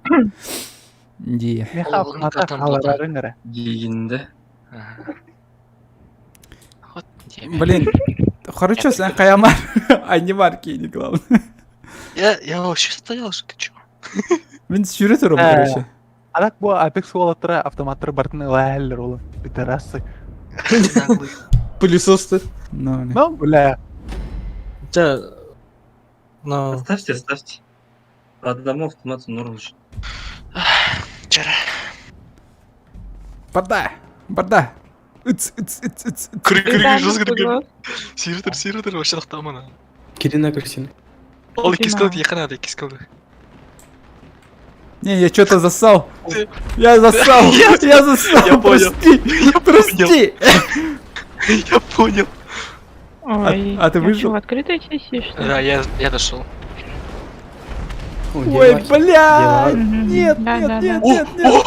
Ди. Меха Ол- автомата там халара рынгара. Дигинде. Ага. Вот тебе. Блин, хорошо, сэн хаямар, а не марки, не главное. Я вообще стоял, что ты чё? Мин сюрет турум, короче. А так бу Apex уолаттара автоматтары бартын ылаһэллэр улы. Пидорасы. Наглый. Пылесос ты. Ну, не. Ну, бля. Да. Но... Оставьте, оставьте. По одному автомату норм же. Вчера. Барда, барда. Ыц, ыц, ыц, ыц, ыц. Кры, кры, Да, жестко ну, такой. Сиртер, сиртер, вообще тохтамана. Кирина Кристина. Ол икки Кирина. скалды, яхана, икки скалды. Не, я что-то засал. Я засал, я засал, Я понял. прости, прости. Я понял. Ой, а ты я выжил? чё, в открытой сессии, что ли? Да, я дошел. Ой, бля, Мгм. нет, Да, нет, да, нет, да. нет, нет.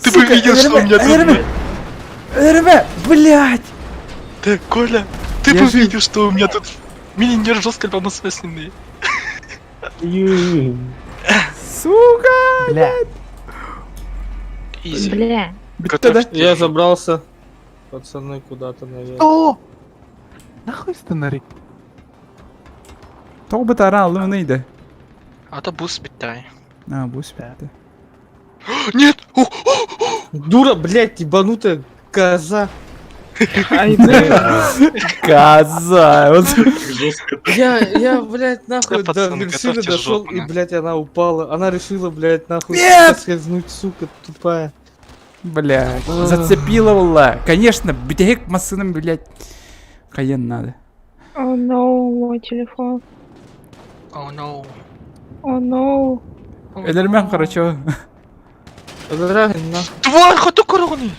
Ты бы видел, что у меня тут. РВ, блядь. Да, Коля, ты Я бы жив. видел, что у меня тут мини жестко полносмысленный. Сука. Бля. Изи. Бля. Битта, да? Я забрался. Пацаны куда-то наверх. О! Нахуй станари. Тоҕо бытааран аллым ынайды. А то бус биттай. А, бу спятты. Нет! О, Дура, блядь, ебанутая коза. Ай, бля. Коза. Вот. Жестко. Я, блядь, нахуй Да, до пацаны, вершины готовьте дошел, жопу, и, на. блядь, она упала. Она решила, блядь, нахуй Нет! соскользнуть, сука, тупая. Блядь. Зацепила была. Конечно, битек масыным, блядь. Каен надо. Oh no, мой телефон. Oh no. Oh no. Элермен, хорошо. Драгон, нахуй. Тварь, хоту короны!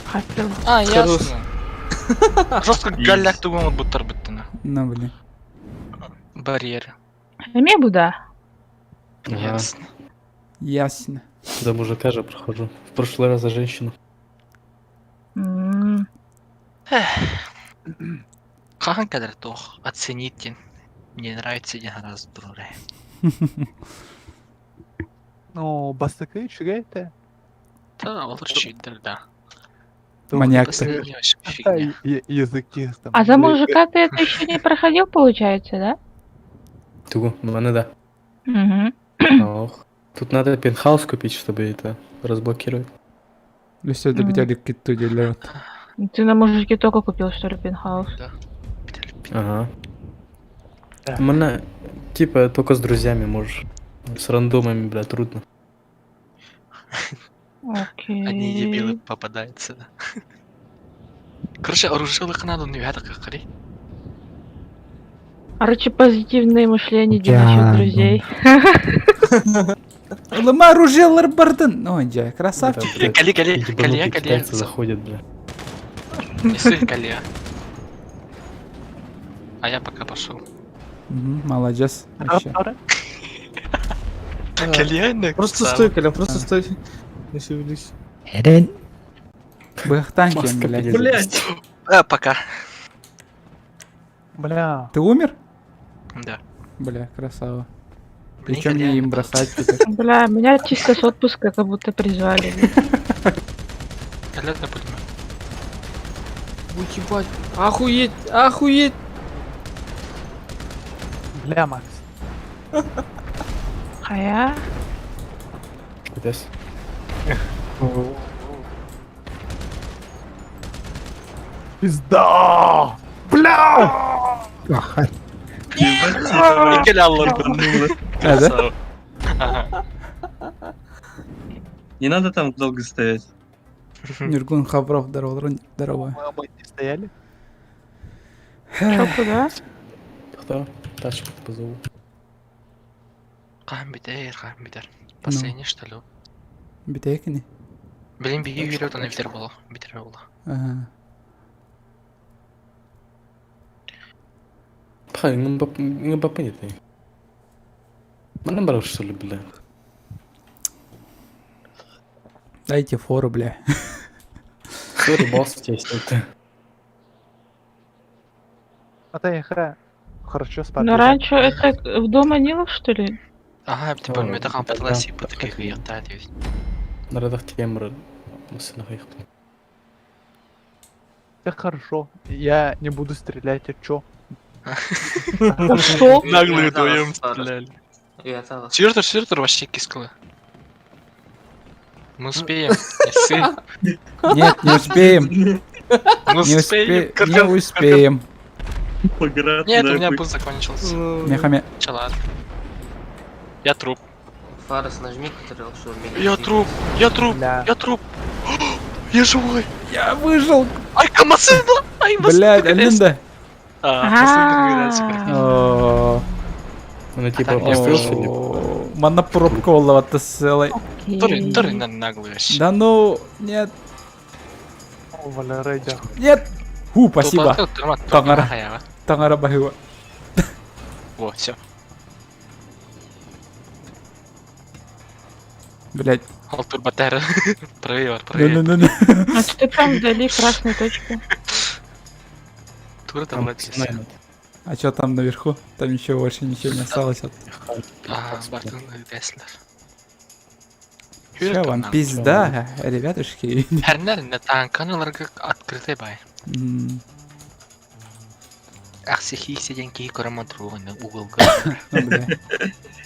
Хотел. А, Хорош. ясно. Жестко галяк тугун буттар буттана. Ну, блин. Барьер. Эме буда. Ага. Ясно. Ясно. За мужика же прохожу. В прошлый раз за женщину. М. Хахан кадр тох. Оцените. Мне нравится один раз дуре. Ну, бастакы чугайте. Да, лучше читер, да. Маньяк ты. Последняя вообще фигня. Языки там. А за мужика ты это еще не проходил, получается, да? Тугу, маны да. Угу. Ох. Тут надо пентхаус купить, чтобы это разблокировать. Все, это Мгм. битялик китту делают. Ты на мужике только купил, что ли, пентхаус? Да. Ага. Мана, типа, только с друзьями можешь. С рандомами, бля, трудно. Одни дебилы Окей. попадаются, да. Короче, оружие надо, не какари. Короче, позитивное мышление не насчет Я, друзей. Лыма оружие бардын. Ой, дя, красавчик. Блядь, Кали, кали, кали, ебанутые кали. китайцы заходят, бля. Неси кали. А я пока пошел. Мгм, Молодец. Вообще. Кальянный. Просто стой, Колян, просто стой. Не шевелись. Эрен. Бэхтанкин, Маска блядь. перезапись. Блять! А, пока. Бля. Ты умер? Да. Бля, красава. И Блин, чё мне кальян. им бросать теперь? Бля, меня чисто с отпуска как будто призвали. Кальян на пулемет. Ой, ебать. Охуеть, охуеть. Бля, Макс. А я? Пиздец. Пизда! Бля! Ага. И кальян лорбанула. А, да? Ага. Не надо там долго стоять. Нюргун Хавров, здорово, Рон- здорово. Мы оба не стояли. Чё, куда? Кто? Тачку позову. Кам битер, кам битер. Последний, что ли? Битекини? Блин, беги вперед, он битер было. Битер было. Ага. Пхай, не ты. Нам брал, что ли, бля? Дайте фору, бля. Сори, босс, тебе это. А ты ха. Хорошо спать. Но раньше это в дом Анилов, что ли? Ага, типа, О, мы так да, пыталась и да, таких да. ертать. Нарадах темр. Масына хайх. Все хорошо. Я не буду стрелять, а чё? А что? Наглые вдвоем стреляли. Я осталась. Сиртер, сиртер вообще кискала. Мы успеем. Неси. Нет, не успеем. Мы Не успеем. успе... Не успеем. Поград, Нет, у меня нахуй. буст закончился. Мехаме. Че, ладно. Я труп. Фарес нажми, который что умеет. Я труп. Я труп. Бля. Я труп. Я живой. Я выжил. Ай, камасына. Ай, Блядь, Алинда. А, масына О, Он типа так я опустился или? о, Монопробка уловата целой. Тори, тори на наглый вообще. Да ну, нет, О, Валера, иди. нет. Ху, спасибо. Тангара. Тангара. Тангара бахива. Во, все. Блядь. Алтур Батера. Правее, правее. Ну, ну, ну, ну. А что там вдали красная точка? Тура там Там летит. А что там наверху? Там еще больше ничего не осталось. от- А, Бартон Теслер. Всё, вам пизда, ребятушки. Хернер не танканаларга открытый бай. М, Ахсихи сиденки короматруганы угол. Ну, бля.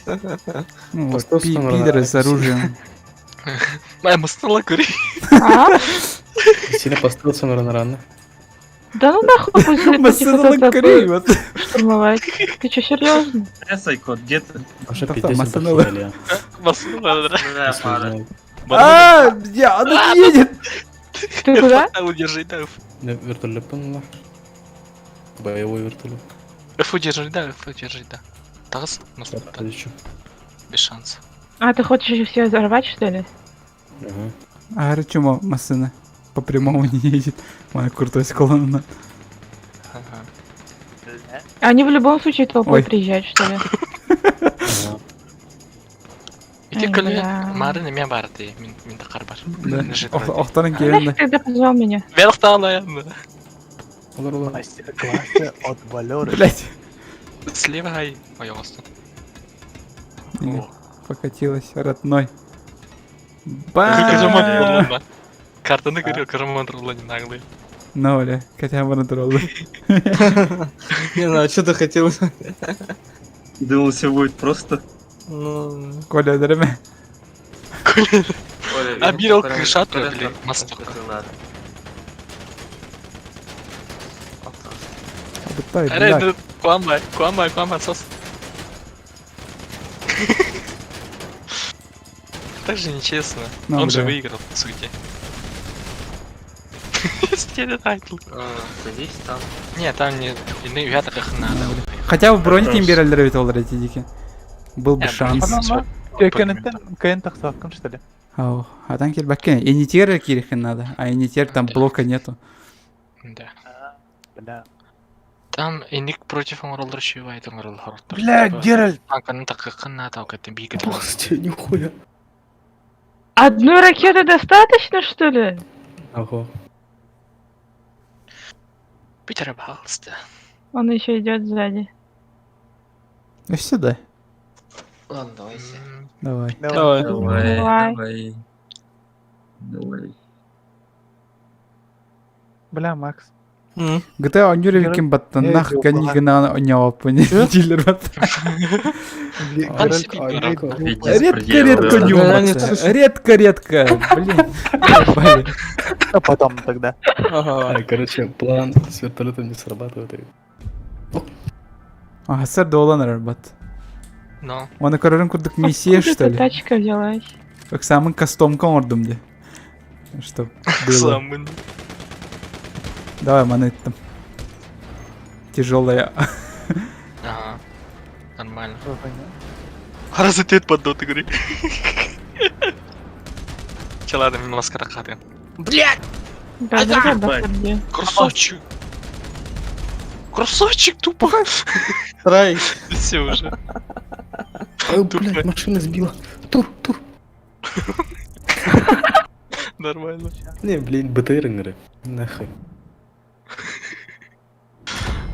Ну, вот, Просто установлено. пидоры с оружием. Моя мастала кури. А? Сильно постился на рано. Да ну нахуй пусть этих Масына вот это лакари, вот. штурмовать. Ты что, серьезно? Бля, Сайкот, где ты? Уже Да пиздец, там масына. Масына, Да, Фарес. А, я, она не едет. Ты куда? Удержи, да. Вертолет поняла. Боевой вертолет. Ф удержи, да, Ф удержи, да. Тас, Еще. без шанса. А, ты хочешь их все взорвать, что ли? Ага. А чему масына по прямому не едет? Моя крутой колонна. Ага. Они в любом случае толпой Ой. приезжают, что ли? Ага. Ити Ай, көле бля. марын эме бар ти, мин мин тақар бар. Да. Нежит Охтарын Нафиг келді. тогда позвал меня? Верхтала. Олар, олар. Мастер-классы от Валеры. Блять. Слева ай. Ой, остан. Не, Покатилась, родной. Караман Ба. Картаны көрү, караман турла не наглый. Ну, бля, хотя бы натуралды. Не знаю, что ты хотел. Думал, все будет просто. Ну, Коля, дреме. А бирел крыша блин, масток. Абытай, Аре, блядь. куамай, куамай, куамай, сос. Так же нечестно. Ну, Он же да. выиграл, по сути. Стеля тайтл. Садись там. Не, там не... Не, я так надо. Хотя бы бронь Хорош. берелер ведь олар эти дики. Был бы Э, шанс. Анан Кэнеттен кэн тахсааккын что ли? Ау, а там келбәккен. Инитер кирихин надо, а инитер там блока нету. Да. Бля. Там иник против оңролдор чуйбайт оңрол хорттор. Бля, Геральт! Танканы такыкын надо, алкатын бийге. Полностью, нихуя. Одной ракеты достаточно, что ли? Ого. Питер, пожалуйста. Он еще идет сзади. Ну сюда. Ладно, давайте. Давай. Давай. Давай, Давай. давай. Давай. Бля, Макс. GTA онюревикин баттаннах Эй, ганигана оняваппын дилер бат. Геральт, Пиздец, Редко-редко проделал. не уматься. Редко-редко. Блин. Ебали. А потом тогда. Ага. А, короче, план с вертолетом не срабатывает. А, сэр доллар бат. Но. Оны көрөрүн курдук миссия, Откуда что эта ли? тачка взялась? Как самын кастомка ордум де. Чтоб было. Самын. Давай, маны там. Тяжелая. Ага. Нормально. Паразитет под доту, говори. Че, ладно, мимо маскара хаты. Блять! Да, да, да, да. Красавчик! Красавчик, тупо! Трай. Все уже. Ой, блядь, машина сбила. Тур, тур. Нормально. Не, блин, БТР игры. Нахуй.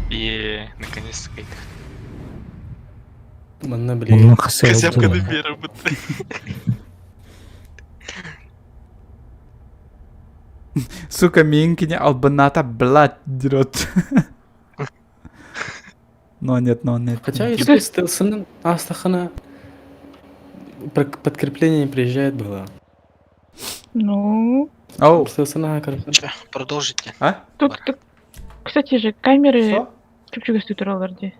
Е, наконец-то какая-то. Манна, блин. Онун хасы Козявка oldu. на первом. Сука, Минкини албаната блядь дерет. Но нет, но нет. Хотя, если стелсынан Астахана подкрепление не приезжает было. Ну, Оу. Стелсана, короче. Че, продолжите. А? тут, тут, кстати же, камеры Что? чупчуга стутроларди.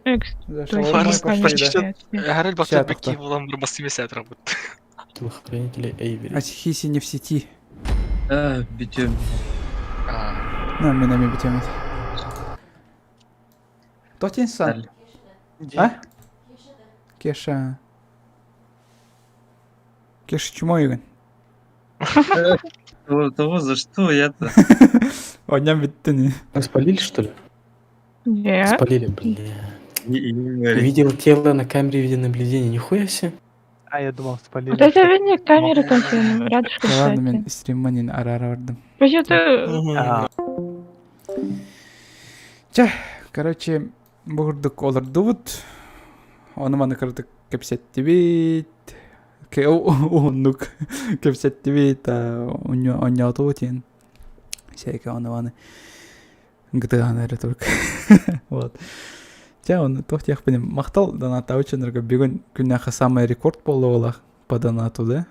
За То есть шаурмой есть пошли, камеры да. стоят, нет. Гарель Ща, Бахтет тоқта. Беки Волан Барбасимисят работает. Телохранители Эйвери. А хиси не в сети. А, битем. А, На, мен эми битемет. Тотин сан. А? Кеша. Кеша чмо югэн. Того, того, за что я-то? Оням биттини. А спалили, что ли? Нет. Спалили, бля. Не, не говори. Увидел тело на камере видеонаблюдения. Нихуя себе. А, я думал, спалили. Вот это видно, камеры там все рядышком Ладно, стоят. мен стримманин арара бардым. Вообще-то А, Чэ, короче, бугурдук олордубут. Ону маны кырдык кэпсэттибит. Уһуннук кэпсэттибит, онньоотубут иэн. Сээкэ ону маны гытыган эрэ только. Вот. Чэ, оны туох диэхпиний махтал донаттаабыт бүгүн күннээххэ самый рекорд буолла по донату, да?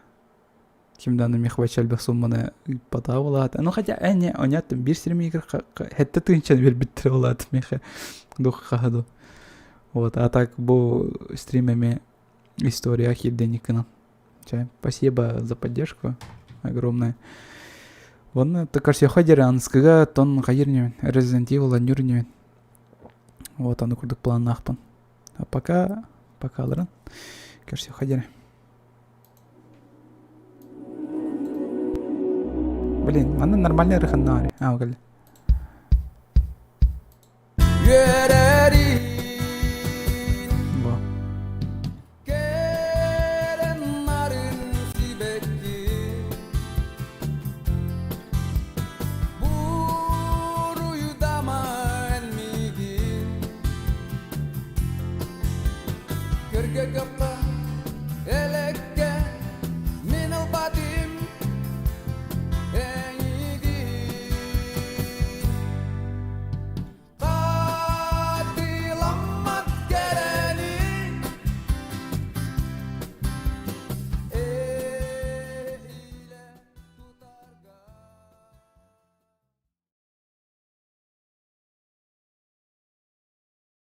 Ким даҕаны миэхэ элбэх сумманы ыыппатаҕа буолаата. Ну хотя э не оньяттым биир стримигэр хэттэ тыһыынчаны биэрбиттэрэ буолаат миэхэ дух хаһаду. Вот, а так бу стрим эмиэ история киирдэ Чэ, спасибо за поддержку огромное. Вон көрсүөххэ диэри аныскыга тон хайыр ньүөн Resident Evil анньыр ньүөн. Вот аны курдук планнаахпын. А пока пока алырын көрсүөххэ диэри. Блин, манна нормальный ырыханнаары. А, кэллэ. Во. Көргө көппө элек